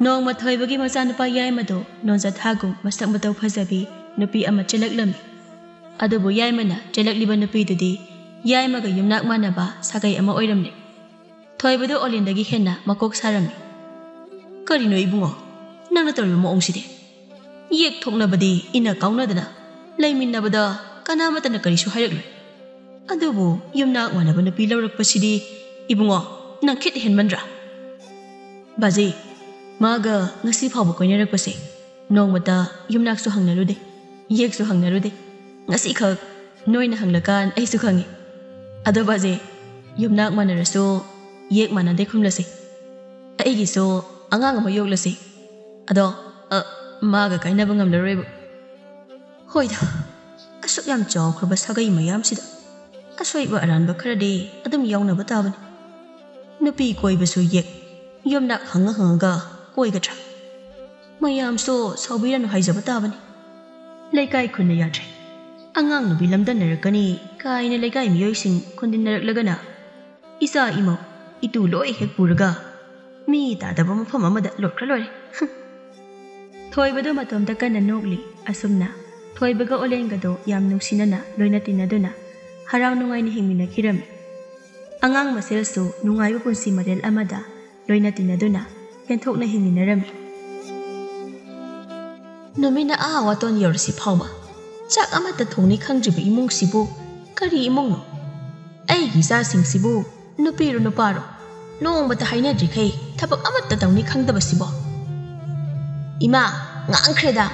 ꯅꯣꯡꯃ ꯊꯣꯏꯕꯒꯤ ꯃꯆꯥꯅꯨꯄꯥ ꯌꯥꯏꯃꯗꯨ ꯅꯣꯟꯖꯊꯥꯒꯨꯝ ꯃꯁꯛ ꯃꯇꯧ ꯐꯖꯕꯤ ꯅꯨꯄꯤ ꯑꯃ ꯆꯦꯜꯂꯛꯂꯝꯃꯤ꯫ ꯑꯗꯨꯕꯨ ꯌꯥꯏꯃꯅ ꯆꯦꯜꯂꯛꯂꯤꯕ ꯅꯨꯄꯤꯗꯨꯗꯤ ꯌꯥꯏꯃꯒ ꯌꯨꯝꯅꯥꯛ ꯃꯥꯟꯅꯕ ꯁꯥꯒꯩ ꯑꯃ ꯑꯣꯏꯔꯝꯂꯦ꯫ ꯊꯣꯏꯕꯗꯨ ꯑꯣꯂꯦꯟꯗꯒꯤ ꯍꯦꯟꯅ ꯃꯀꯣꯛ ꯁꯥꯔꯝꯃꯤ꯫ "ꯀꯔꯤꯅꯣ ꯏꯕꯨꯡꯉꯣ, ꯅꯪꯅ ꯇꯧꯔꯤꯕ ꯃꯑꯣꯡꯁꯤꯗꯤ? ꯌꯦꯛ ꯊꯣꯛꯅꯕꯗꯤ ꯏꯟꯅ ꯀꯥꯎꯅꯗꯅ ꯂꯩꯃꯤꯟꯅꯕꯗ ꯀꯅꯥꯃꯠꯇꯅ ꯀꯔꯤꯁꯨ ꯍꯥꯏꯔꯛꯂꯣꯏ꯫ ꯑꯗꯨꯕꯨ ꯌꯨꯝꯅꯥꯛ ꯃꯥꯟꯅꯕ ꯅꯨꯄꯤ ꯂꯧꯔꯛꯄꯁꯤꯗꯤ ꯏꯕꯨꯡꯉꯣ, ꯅꯪ ꯈꯤꯠ ꯍꯦꯟꯃꯟꯗ꯭ꯔꯥ?" "ꯕꯥꯖꯤ, ꯃꯥꯒ ꯉꯁꯤ ꯐꯥꯎꯕ ꯀꯣꯏꯅꯔꯛꯄꯁꯦ ꯅꯣꯡꯃꯇ ꯌꯨꯝꯅꯥꯛꯁꯨ ꯍꯪꯅꯔꯨꯗꯦ, ꯌꯦꯛꯁꯨ ꯍꯪꯅꯔꯨꯗꯦ꯫ ꯉꯁꯤꯈꯛ ꯅꯣꯏꯅ ꯍꯪꯂꯀꯥꯟ ꯑꯩꯁꯨ ꯈꯪꯉꯤ꯫ ꯑꯗꯣ ꯕꯥꯖꯤ, ꯌꯨꯝꯅꯥꯛ ꯃꯥꯟꯅꯔꯁꯨ ꯌꯦꯛ ꯃꯥꯟꯅꯗꯦ ꯈꯨꯝꯂꯁꯤ꯫ ꯑꯩꯒꯤꯁꯨ ꯑꯉꯥꯡ ꯑꯃ ꯌꯣꯛꯂꯁꯤ꯫ ꯑꯗꯣ, ꯑ, ꯃꯥꯒ ꯀꯥꯏꯅꯕ ꯉꯝꯂꯔꯣꯏꯕ꯫ ꯍꯣꯏꯗ, ꯑꯁꯨꯛ ꯌꯥꯝ ꯆꯥꯎꯈ꯭ꯔꯕ ꯁꯥꯒꯩ ꯃꯌꯥꯝꯁꯤꯗ ꯑꯁꯣꯏꯕ ꯑꯔꯥꯟꯕ ꯈꯔꯗꯤ ꯑꯗꯨꯝ ꯌꯥꯎꯅꯕ ꯇꯥꯕꯅꯤ꯫ ꯅꯨꯄꯤ ꯀꯣꯏꯕꯁꯨ ꯌꯦꯛ, ꯌꯨꯝꯅꯥꯛ ꯍꯪꯉ ꯍꯪꯉꯒ ꯀꯣꯏꯒꯗ꯭ꯔꯥ? ꯃꯌꯥꯝꯁꯨ ꯁꯥꯎꯕꯤꯔꯅꯨ ꯍꯥꯏꯖꯕ ꯇꯥꯕꯅꯤ꯫ ꯂꯩꯀꯥꯏ ꯈꯨꯟꯅ ꯌꯥꯗ꯭ꯔꯦ, ꯑꯉꯥꯡ ꯅꯨꯄꯤ ꯂꯝꯗꯟꯅꯔꯛꯀꯅꯤ ꯀꯥꯏꯅ ꯂꯩꯀꯥꯏ ꯃꯤꯑꯣꯏꯁꯤꯡ ꯈꯨꯟꯗꯤꯟꯅꯔꯛꯂꯒꯅ ꯏꯆꯥ ꯏꯃꯧ ꯏꯇꯨ ꯂꯣꯏ ꯍꯦꯛ ꯄꯨꯔꯒ ꯃꯤ ꯇꯥꯗꯕ ꯃꯐꯝ ꯑꯃꯗ ꯂꯣꯠꯈ꯭ꯔ ꯂꯣꯏꯔꯦ꯫ ꯊꯣꯏꯕꯗꯣ ꯃꯇꯣꯝꯇ ꯀꯟꯅ ꯅꯣꯛꯂꯤ꯫ ꯑꯁꯨꯝꯅ ꯊꯣꯏꯕꯒ ꯑꯣꯂꯦꯟꯒꯗꯣ ꯌꯥꯝ ꯅꯨꯡꯁꯤꯅꯅ ꯂꯣꯏꯅ ꯇꯤꯟꯅꯗꯨꯅ ꯍꯔꯥꯎ ꯅꯨꯡꯉꯥꯏꯅ ꯍꯤꯡꯃꯤꯟꯅꯈꯤꯔꯝꯃꯤ꯫ ꯑꯉꯥꯡ ꯃꯁꯦꯜꯁꯨ ꯅꯨꯡꯉꯥꯏꯕ ꯄꯨꯟꯁꯤ ꯃꯔꯦꯜ ꯑꯃꯗ ꯂꯣꯏꯅ ꯇꯤꯟꯅꯗꯨꯅ ꯄꯦꯟꯊꯣꯛꯅ ꯍꯤꯡꯃꯤꯟꯅꯔꯝꯃꯤ꯫ ꯅꯨꯃꯤꯠꯅ ꯑꯥ ꯋꯥꯇꯣꯟ ꯌꯧꯔꯁꯤ ꯐꯥꯎꯕ ꯆꯥꯛ ꯑꯃꯠꯇ ꯊꯣꯡꯅꯤ ꯈꯪꯗ꯭ꯔꯤꯕ ꯏꯃꯨꯡꯁꯤꯕꯨ ꯀꯔꯤ ꯏꯃꯨꯡꯅꯣ? ꯑꯩꯒꯤ ꯏꯆꯥꯁꯤꯡꯁꯤꯕꯨ ꯅꯨꯄꯤꯔꯣ ꯅꯨꯄꯥꯔꯣ ꯅꯣꯡꯃꯇ ꯍꯥꯏꯅꯗ꯭ꯔꯤꯈꯩ ꯊꯕꯛ ꯑꯃꯠꯇ ꯇꯧꯅꯤ ꯈꯪꯗꯕꯁꯤꯕꯣ? ꯏꯃꯥ, ꯉꯥꯡꯈ꯭ꯔꯦꯗ꯫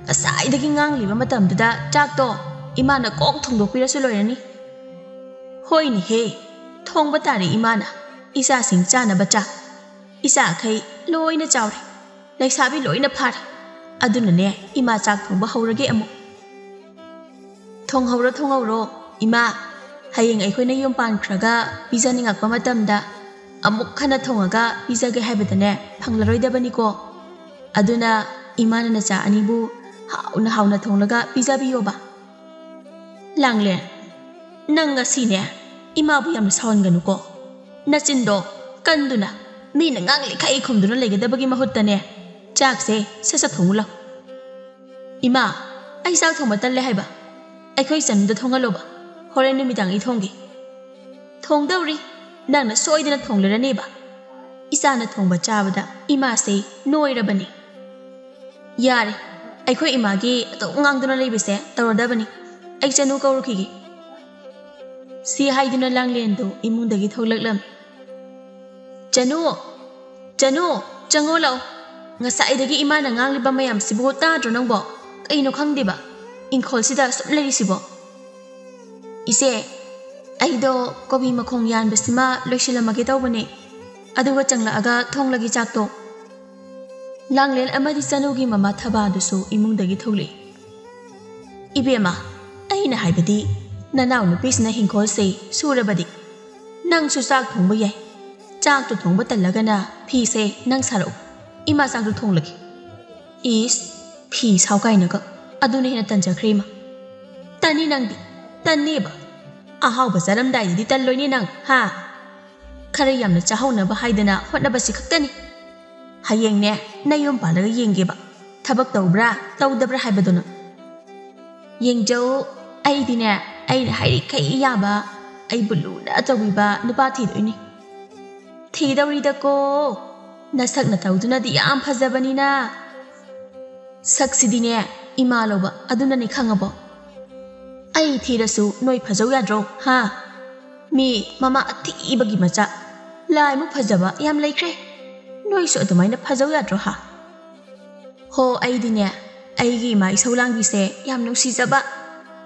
ꯉꯁꯥꯏꯗꯒꯤ ꯉꯥꯡꯂꯤꯕ ꯃꯇꯝꯗꯨꯗ ꯆꯥꯛꯇꯣ ꯏꯃꯥꯅ ꯀꯣꯛ ꯊꯣꯡꯗꯣꯛꯄꯤꯔꯁꯨ ꯂꯣꯏꯔꯅꯤ꯫ ꯍꯣꯏꯅꯦꯍꯦ, ꯊꯣꯡꯕ ꯇꯥꯔꯦ ꯏꯃꯥꯅ꯫ ꯏꯆꯥꯁꯤꯡ ꯆꯥꯅꯕ ꯆꯥꯛ꯫ ꯏꯆꯥꯈꯩ ꯂꯣꯏꯅ ꯆꯥꯎꯔꯦ, ꯂꯩꯁꯥꯕꯤ ꯂꯣꯏꯅ ꯐꯥꯔꯦ꯫ ꯑꯗꯨꯅꯅꯦ, ꯏꯃꯥ ꯆꯥꯛ ꯊꯣꯡꯕ ꯍꯧꯔꯒꯦ ꯑꯃꯨꯛ꯫ ꯊꯣꯡꯍꯧꯔꯣ, ꯊꯣꯡꯍꯧꯔꯣ, ꯏꯃꯥ꯫ ꯍꯌꯦꯡ ꯑꯩꯈꯣꯏꯅ ꯌꯨꯝ ꯄꯥꯟꯈ꯭ꯔꯒ ꯄꯤꯖꯅꯤꯡꯉꯛꯄ ꯃꯇꯝꯗ ꯑꯃꯨꯛ ꯍꯟꯅ ꯊꯣꯡꯉꯒ ꯄꯤꯖꯒꯦ ꯍꯥꯏꯕꯗꯅꯦ, ꯐꯪꯂꯔꯣꯏꯗꯕꯅꯤꯀꯣ꯫ ꯑꯗꯨꯅ ꯏꯃꯥꯅ ꯅꯆꯥ ꯑꯅꯤꯕꯨ ꯍꯥꯎꯅ ꯍꯥꯎꯅ ꯊꯣꯡꯂꯒ ꯄꯤꯖꯕꯤꯌꯣꯕ꯫ ꯂꯥꯡꯂꯦꯟ, ꯅꯪ ꯉꯁꯤꯅꯦ, ꯏꯃꯥꯕꯨ ꯌꯥꯝꯅ ꯁꯥꯎꯍꯟꯒꯅꯨꯀꯣ꯫ ꯅꯆꯤꯟꯗꯣ ꯀꯟꯗꯨꯅ, ꯃꯤꯅ ꯉꯥꯡꯂꯤꯈꯩ ꯈꯨꯝꯗꯨꯅ ꯂꯩꯒꯗꯕꯒꯤ ꯃꯍꯨꯠꯇꯅꯦ, ꯆꯥꯛꯁꯦ ꯁꯠ ꯁꯠ ꯊꯣꯡꯉꯨ ꯂꯥꯎ꯫ ꯏꯃꯥ, ꯑꯩ ꯆꯥꯛ ꯊꯣꯡꯕ ꯇꯜꯂꯦ ꯍꯥꯏꯕ꯫ ꯑꯩꯈꯣꯏ ꯆꯅꯨꯗ ꯊꯣꯡꯍꯜꯂꯣꯕ꯫ ꯍꯣꯔꯦꯟ ꯅꯨꯃꯤꯗꯥꯡ ꯑꯩ ꯊꯣꯡꯒꯦ꯫ ꯊꯣꯡꯗꯧꯔꯤ꯫ ꯅꯪꯅ ꯁꯣꯏꯗꯅ ꯊꯣꯡꯂꯔꯅꯦꯕ꯫ ꯏꯆꯥꯅ ꯊꯣꯡꯕ ꯆꯥꯕꯗ ꯏꯃꯥꯁꯦ ꯅꯣꯏꯔꯕꯅꯤ꯫ ꯌꯥꯔꯦ, ꯑꯩꯈꯣꯏ ꯏꯃꯥꯒꯤ ꯑꯗꯨꯝ ꯉꯥꯡꯗꯨꯅ ꯂꯩꯕꯁꯦ ꯇꯧꯔꯗꯕꯅꯤ꯫ ꯑꯩ ꯆꯅꯨ ꯀꯧꯔꯨꯈꯤꯒꯦ꯫ ꯁꯤ ꯍꯥꯏꯗꯨꯅ ꯂꯥꯡꯂꯦꯟꯗꯨ ꯏꯃꯨꯡꯗꯒꯤ ꯊꯣꯛꯂꯛꯂꯝꯃꯤ꯫ "ꯆꯅꯨ, ꯆꯅꯨ, ꯆꯪꯉꯣ ꯂꯥꯛꯑꯣ꯫ ꯉꯁꯥꯏꯗꯒꯤ ꯏꯃꯥꯅ ꯉꯥꯡꯂꯤꯕ ꯃꯌꯥꯝꯁꯤꯕꯨ ꯇꯥꯗ꯭ꯔꯣ ꯅꯪꯕꯣ? ꯀꯩꯅꯣ ꯈꯪꯗꯦꯕ, ꯏꯪꯈꯣꯜꯁꯤꯗ ꯁꯨꯝ ꯂꯩꯔꯤꯁꯤꯕꯣ?" "ꯏꯆꯦ, ꯑꯩꯗꯣ ꯀꯣꯕꯤ ꯃꯈꯣꯡ ꯌꯥꯟꯕꯁꯤꯃ ꯂꯣꯏꯁꯤꯜꯂꯝꯃꯒꯦ ꯇꯧꯕꯅꯦ, ꯑꯗꯨꯒ ꯆꯪꯂꯛꯑꯒ ꯊꯣꯡꯂꯒꯦ ꯆꯥꯛꯇꯣ꯫" ꯂꯥꯡꯂꯦꯟ ꯑꯃꯗꯤ ꯆꯅꯨꯒꯤ ꯃꯃꯥ ꯊꯕꯥꯗꯨꯁꯨ ꯏꯃꯨꯡꯗꯒꯤ ꯊꯣꯛꯂꯛꯏ꯫ "ꯏꯕꯦꯝꯃ, ꯑꯩꯅ ꯍꯥꯏꯕꯗꯤ, ꯅꯅꯥꯎ ꯅꯨꯄꯤꯁꯤꯅ ꯍꯤꯡꯈꯣꯜꯁꯦ ꯁꯨꯔꯕꯗꯤ ꯅꯪꯁꯨ ꯆꯥꯛ ꯊꯣꯡꯕ ꯌꯥꯏ꯫ ꯆꯥꯛꯇꯣ ꯊꯣꯡꯕ ꯇꯜꯂꯒꯅ ꯐꯤꯁꯦ ꯅꯪ ꯁꯥꯔꯛꯎ, ꯏꯃꯥ ꯆꯥꯛꯇꯣ ꯊꯣꯡꯂꯒꯦ꯫ ꯏꯁ, ꯐꯤ ꯁꯥꯎ ꯀꯥꯏꯅꯒ꯫ ꯑꯗꯨꯅ ꯍꯦꯟꯅ ꯇꯟꯖꯈ꯭ꯔꯦ ꯏꯃꯥ꯫ ꯇꯟꯅꯤ ꯅꯪꯗꯤ, ꯇꯟꯅꯦꯕ꯫ ꯑꯍꯥꯎꯕ ꯆꯥꯔꯝꯗꯥꯏꯗꯗꯤ ꯇꯜꯂꯣꯏꯅꯦ ꯅꯪ, ꯍꯥ? ꯈꯔ ꯌꯥꯝꯅ ꯆꯥꯍꯧꯅꯕ ꯍꯥꯏꯗꯅ ꯍꯣꯠꯅꯕꯁꯤ ꯈꯛꯇꯅꯤ꯫ ꯍꯌꯦꯡꯅꯦ ꯅꯌꯨꯝ ꯄꯥꯜꯂꯒ ꯌꯦꯡꯒꯦꯕ, ꯊꯕꯛ ꯇꯧꯕ꯭ꯔꯥ ꯇꯧꯗꯕ꯭ꯔꯥ ꯍꯥꯏꯕꯗꯨꯅ꯫ ꯌꯦꯡꯖꯧ꯫ ꯑꯩꯗꯤꯅꯦ, ꯑꯩꯅ ꯍꯥꯏꯔꯤꯈꯩ ꯌꯥꯕ, ꯑꯩꯕꯨ ꯂꯨꯅ ꯇꯧꯕꯤꯕ ꯅꯨꯄꯥ ꯊꯤꯗꯣꯏꯅꯤ꯫ ꯊꯤꯗꯧꯔꯤꯗꯀꯣ, ꯅꯁꯛ ꯅꯇꯧꯗꯨꯅꯗꯤ ꯌꯥꯝ ꯐꯖꯕꯅꯤꯅ꯫ ꯁꯛꯁꯤꯗꯤꯅꯦ, ꯏꯃꯥ ꯂꯧꯕ ꯑꯗꯨꯅꯅꯦ, ꯈꯪꯉꯕꯣ? ꯑꯩ ꯊꯤꯔꯁꯨ ꯅꯣꯏ ꯐꯖꯧ ꯌꯥꯗ꯭ꯔꯣ, ꯍꯥ? ꯃꯤ ꯃꯃꯥ ꯑꯊꯤꯕꯒꯤ ꯃꯆꯥ, ꯂꯥꯏꯃꯨꯛ ꯐꯖꯕ ꯌꯥꯝ ꯂꯩꯈ꯭ꯔꯦ꯫ ꯅꯣꯏꯁꯨ ꯑꯗꯨꯃꯥꯏꯅ ꯐꯖꯧ ꯌꯥꯗ꯭ꯔꯣ, ꯍꯥ? ꯍꯣ, ꯑꯩꯗꯤꯅꯦ, ꯑꯩꯒꯤ ꯏꯃꯥ ꯏꯁꯧ ꯂꯥꯡꯕꯤꯁꯦ ꯌꯥꯝ ꯅꯨꯡꯁꯤꯖꯕ,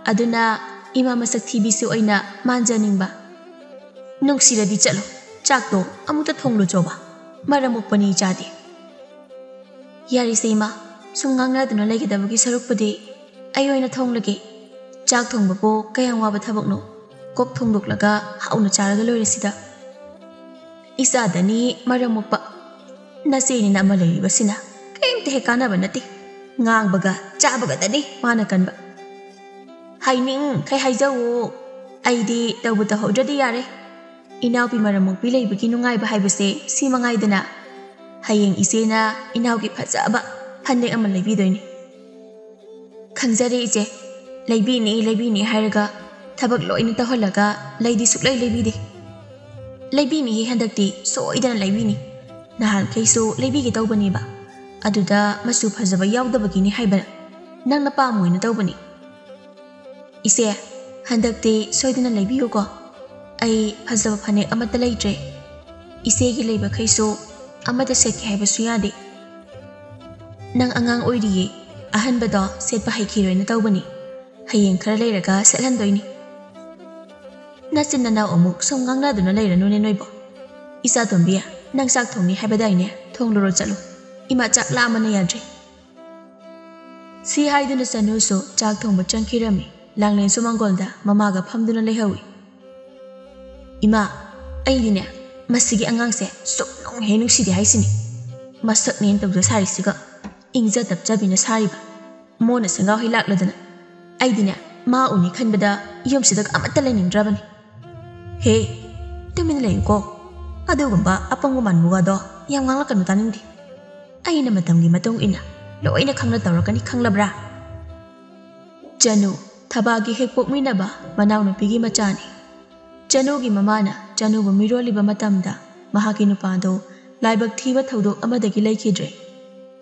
ꯑꯗꯨꯅ ꯏꯃꯥ ꯃꯁꯛ ꯊꯤꯕꯤꯁꯨ ꯑꯣꯏꯅ ꯃꯥꯟꯖꯅꯤꯡꯕ꯫ ꯅꯨꯡꯁꯤꯔꯗꯤ ꯆꯠꯂꯣ, ꯆꯥꯛꯇꯣ ꯑꯃꯨꯛꯇ ꯊꯣꯡꯂꯨꯆꯣꯕ, ꯃꯔꯝ ꯃꯣꯛꯄꯅꯤ ꯏꯆꯥꯗꯤ꯫ ꯌꯥꯔꯦꯁꯦ ꯏꯃꯥ, ꯁꯨꯝ ꯉꯥꯡꯅꯗꯨꯅ ꯂꯩꯒꯗꯕꯒꯤ ꯁꯔꯨꯛꯄꯨꯗꯤ ꯑꯩ ꯑꯣꯏꯅ ꯊꯣꯡꯂꯒꯦ꯫ ꯆꯥꯛ ꯊꯣꯡꯕꯕꯨ ꯀꯌꯥꯝ ꯋꯥꯕ ꯊꯕꯛꯅꯣ? ꯀꯣꯛ ꯊꯣꯡꯗꯣꯛꯂꯒ ꯍꯥꯎꯅ ꯆꯥꯔꯒ ꯂꯣꯏꯔꯦ ꯁꯤꯗ꯫ ꯏꯆꯥꯗꯅꯤ ꯃꯔꯝ ꯃꯣꯛꯄ꯫ ꯅꯆꯦꯅꯤꯅ ꯑꯃ ꯂꯩꯔꯤꯕꯁꯤꯅ ꯀꯔꯤꯝꯇ ꯍꯦꯛ ꯀꯥꯟꯅꯕ ꯅꯠꯇꯦ꯫ ꯉꯥꯡꯕꯒ ꯆꯥꯕꯒꯗꯅꯤ ꯃꯥꯅ ꯀꯟꯕ꯫ ꯍꯥꯏꯅꯤꯡꯈꯩ ꯍꯥꯏꯖꯧꯋꯣ꯫ ꯑꯩꯗꯤ ꯇꯧꯕꯨ ꯇꯧꯍꯧꯗ꯭ꯔꯗꯤ ꯌꯥꯔꯦ꯫ ꯏꯅꯥꯎꯄꯤ ꯃꯔꯝ ꯃꯣꯛꯄꯤ ꯂꯩꯕꯒꯤ ꯅꯨꯡꯉꯥꯏꯕ ꯍꯥꯏꯕꯁꯦ ꯁꯤ ꯃꯉꯥꯏꯗꯅ꯫ ꯍꯌꯦꯡ ꯏꯆꯦꯅ ꯏꯅꯥꯎꯒꯤ ꯐꯖꯕ ꯐꯅꯦꯛ ꯑꯃ ꯂꯩꯕꯤꯗꯣꯏꯅꯤ꯫ ꯈꯪꯖꯔꯦ ꯏꯆꯦ, ꯂꯩꯕꯤꯅꯤ, ꯂꯩꯕꯤꯅꯤ ꯍꯥꯏꯔꯒ ꯊꯕꯛ ꯂꯣꯏꯅ ꯇꯧꯍꯜꯂꯒ ꯂꯩꯗꯤ ꯁꯨꯛꯂꯩ ꯂꯩꯕꯤꯗꯦ꯫ ꯂꯩꯕꯤꯅꯤꯍꯦ, ꯍꯟꯗꯛꯇꯤ ꯁꯣꯏꯗꯅ ꯂꯩꯕꯤꯅꯤ꯫ ꯅꯍꯥꯟꯈꯩꯁꯨ ꯂꯩꯕꯤꯒꯦ ꯇꯧꯕꯅꯦꯕ, ꯑꯗꯨꯗ ꯃꯆꯨ ꯐꯖꯕ ꯌꯥꯎꯗꯕꯒꯤꯅꯤ ꯍꯥꯏꯕ, ꯅꯪꯅ ꯄꯥꯝꯃꯣꯏꯅ ꯇꯧꯕꯅꯤ꯫ ꯏꯆꯦ, ꯍꯟꯗꯛꯇꯤ ꯁꯣꯏꯗꯅ ꯂꯩꯕꯤꯌꯨꯀꯣ꯫ ꯑꯩ ꯐꯖꯕ ꯐꯅꯦꯛ ꯑꯃꯠꯇ ꯂꯩꯇ꯭ꯔꯦ꯫ ꯏꯆꯦꯒꯤ ꯂꯩꯕꯈꯩꯁꯨ ꯑꯃꯠꯇ ꯁꯦꯠꯀꯦ ꯍꯥꯏꯕꯁꯨ ꯌꯥꯗꯦ꯫ ꯅꯪ ꯑꯉꯥꯡ ꯑꯣꯏꯔꯤꯌꯦ, ꯑꯍꯟꯕꯗꯣ ꯁꯦꯠꯄ ꯍꯩꯈꯤꯔꯣꯏꯅ ꯇꯧꯕꯅꯤ꯫ ꯍꯌꯦꯡ ꯈꯔ ꯂꯩꯔꯒ ꯁꯦꯠꯍꯟꯗꯣꯏꯅꯤ꯫ ꯅꯆꯤꯟ ꯅꯅꯥꯎ ꯑꯃꯨꯛ ꯁꯨꯝ ꯉꯥꯡꯅꯗꯨꯅ ꯂꯩꯔꯅꯨꯅꯦ ꯅꯣꯏꯕꯣ꯫ ꯏꯆꯥ ꯇꯣꯝꯕꯤ, ꯅꯪ ꯆꯥꯛ ꯊꯣꯡꯅꯤ ꯍꯥꯏꯕꯗꯥꯏꯅꯦ? ꯊꯣꯡꯂꯨꯔꯣ ꯆꯠꯂꯣ꯫ ꯏꯃꯥ ꯆꯥꯛ ꯂꯥꯝꯕꯅ ꯌꯥꯗ꯭ꯔꯦ꯫ ꯁꯤ ꯍꯥꯏꯗꯨꯅ ꯆꯅꯨꯁꯨ ꯆꯥꯛ ꯊꯣꯡꯕ ꯆꯪꯈꯤꯔꯝꯃꯤ꯫ ꯂꯥꯡꯂꯦꯟꯁꯨ ꯃꯥꯡꯒꯣꯜꯗ ꯃꯃꯥꯒ ꯐꯝꯗꯨꯅ ꯂꯩꯍꯧꯏ꯫ "ꯏꯃꯥ, ꯑꯩꯗꯤꯅꯦ, ꯃꯁꯤꯒꯤ ꯑꯉꯥꯡꯁꯦ ꯁꯨꯛꯅꯨꯡ ꯍꯦꯛ ꯅꯨꯡꯁꯤꯗꯦ ꯍꯥꯏꯁꯤꯅꯤ꯫ ꯃꯁꯛꯅꯦꯅ ꯇꯧꯖ ꯁꯥꯔꯤꯁꯤꯒ, ꯏꯪꯖ ꯇꯞꯆꯕꯤꯅ ꯁꯥꯔꯤꯕ꯫ ꯃꯣꯟꯅ ꯁꯦꯡꯒꯥꯎ ꯍꯩ ꯂꯥꯛꯂꯗꯅ꯫ ꯑꯩꯗꯤꯅꯦ, ꯃꯥ ꯎꯅꯤ ꯈꯟꯕꯗ ꯌꯨꯝꯁꯤꯗꯒ ꯑꯃꯠꯇ ꯂꯩꯅꯤꯡꯗ꯭ꯔꯕꯅꯤ꯫ ꯍꯦ, ꯇꯨꯃꯤꯟꯅ ꯂꯩꯌꯨꯀꯣ꯫ ꯑꯗꯨꯒꯨꯝꯕ ꯑꯄꯪꯕ ꯃꯥꯟꯕ ꯋꯥꯗꯣ ꯌꯥꯝ ꯉꯥꯡꯂꯛꯀꯅꯨ, ꯇꯥꯅꯤꯡꯗꯦ꯫ ꯑꯩꯅ ꯃꯇꯝꯒꯤ ꯃꯇꯨꯡ ꯏꯟꯅ ꯂꯣꯏꯅ ꯈꯪꯅ ꯇꯧꯔꯛꯀꯅꯤ, ꯈꯪꯂꯕ꯭ꯔꯥ?" ꯆꯅꯨ, ꯊꯕꯥꯒꯤ ꯍꯦꯛ ꯄꯣꯛꯃꯤꯟꯅꯕ ꯃꯅꯥꯎꯅꯨꯄꯤꯒꯤ ꯃꯆꯥꯅꯤ꯫ ꯆꯅꯨꯒꯤ ꯃꯃꯥꯅ ꯆꯅꯨꯕꯨ ꯃꯤꯔꯣꯜꯂꯤꯕ ꯃꯇꯝꯗ ꯃꯍꯥꯛꯀꯤ ꯅꯨꯄꯥꯗꯨ ꯂꯥꯏꯕꯛ ꯊꯤꯕ ꯊꯧꯗꯣꯛ ꯑꯃꯗꯒꯤ ꯂꯩꯈꯤꯗ꯭ꯔꯦ꯫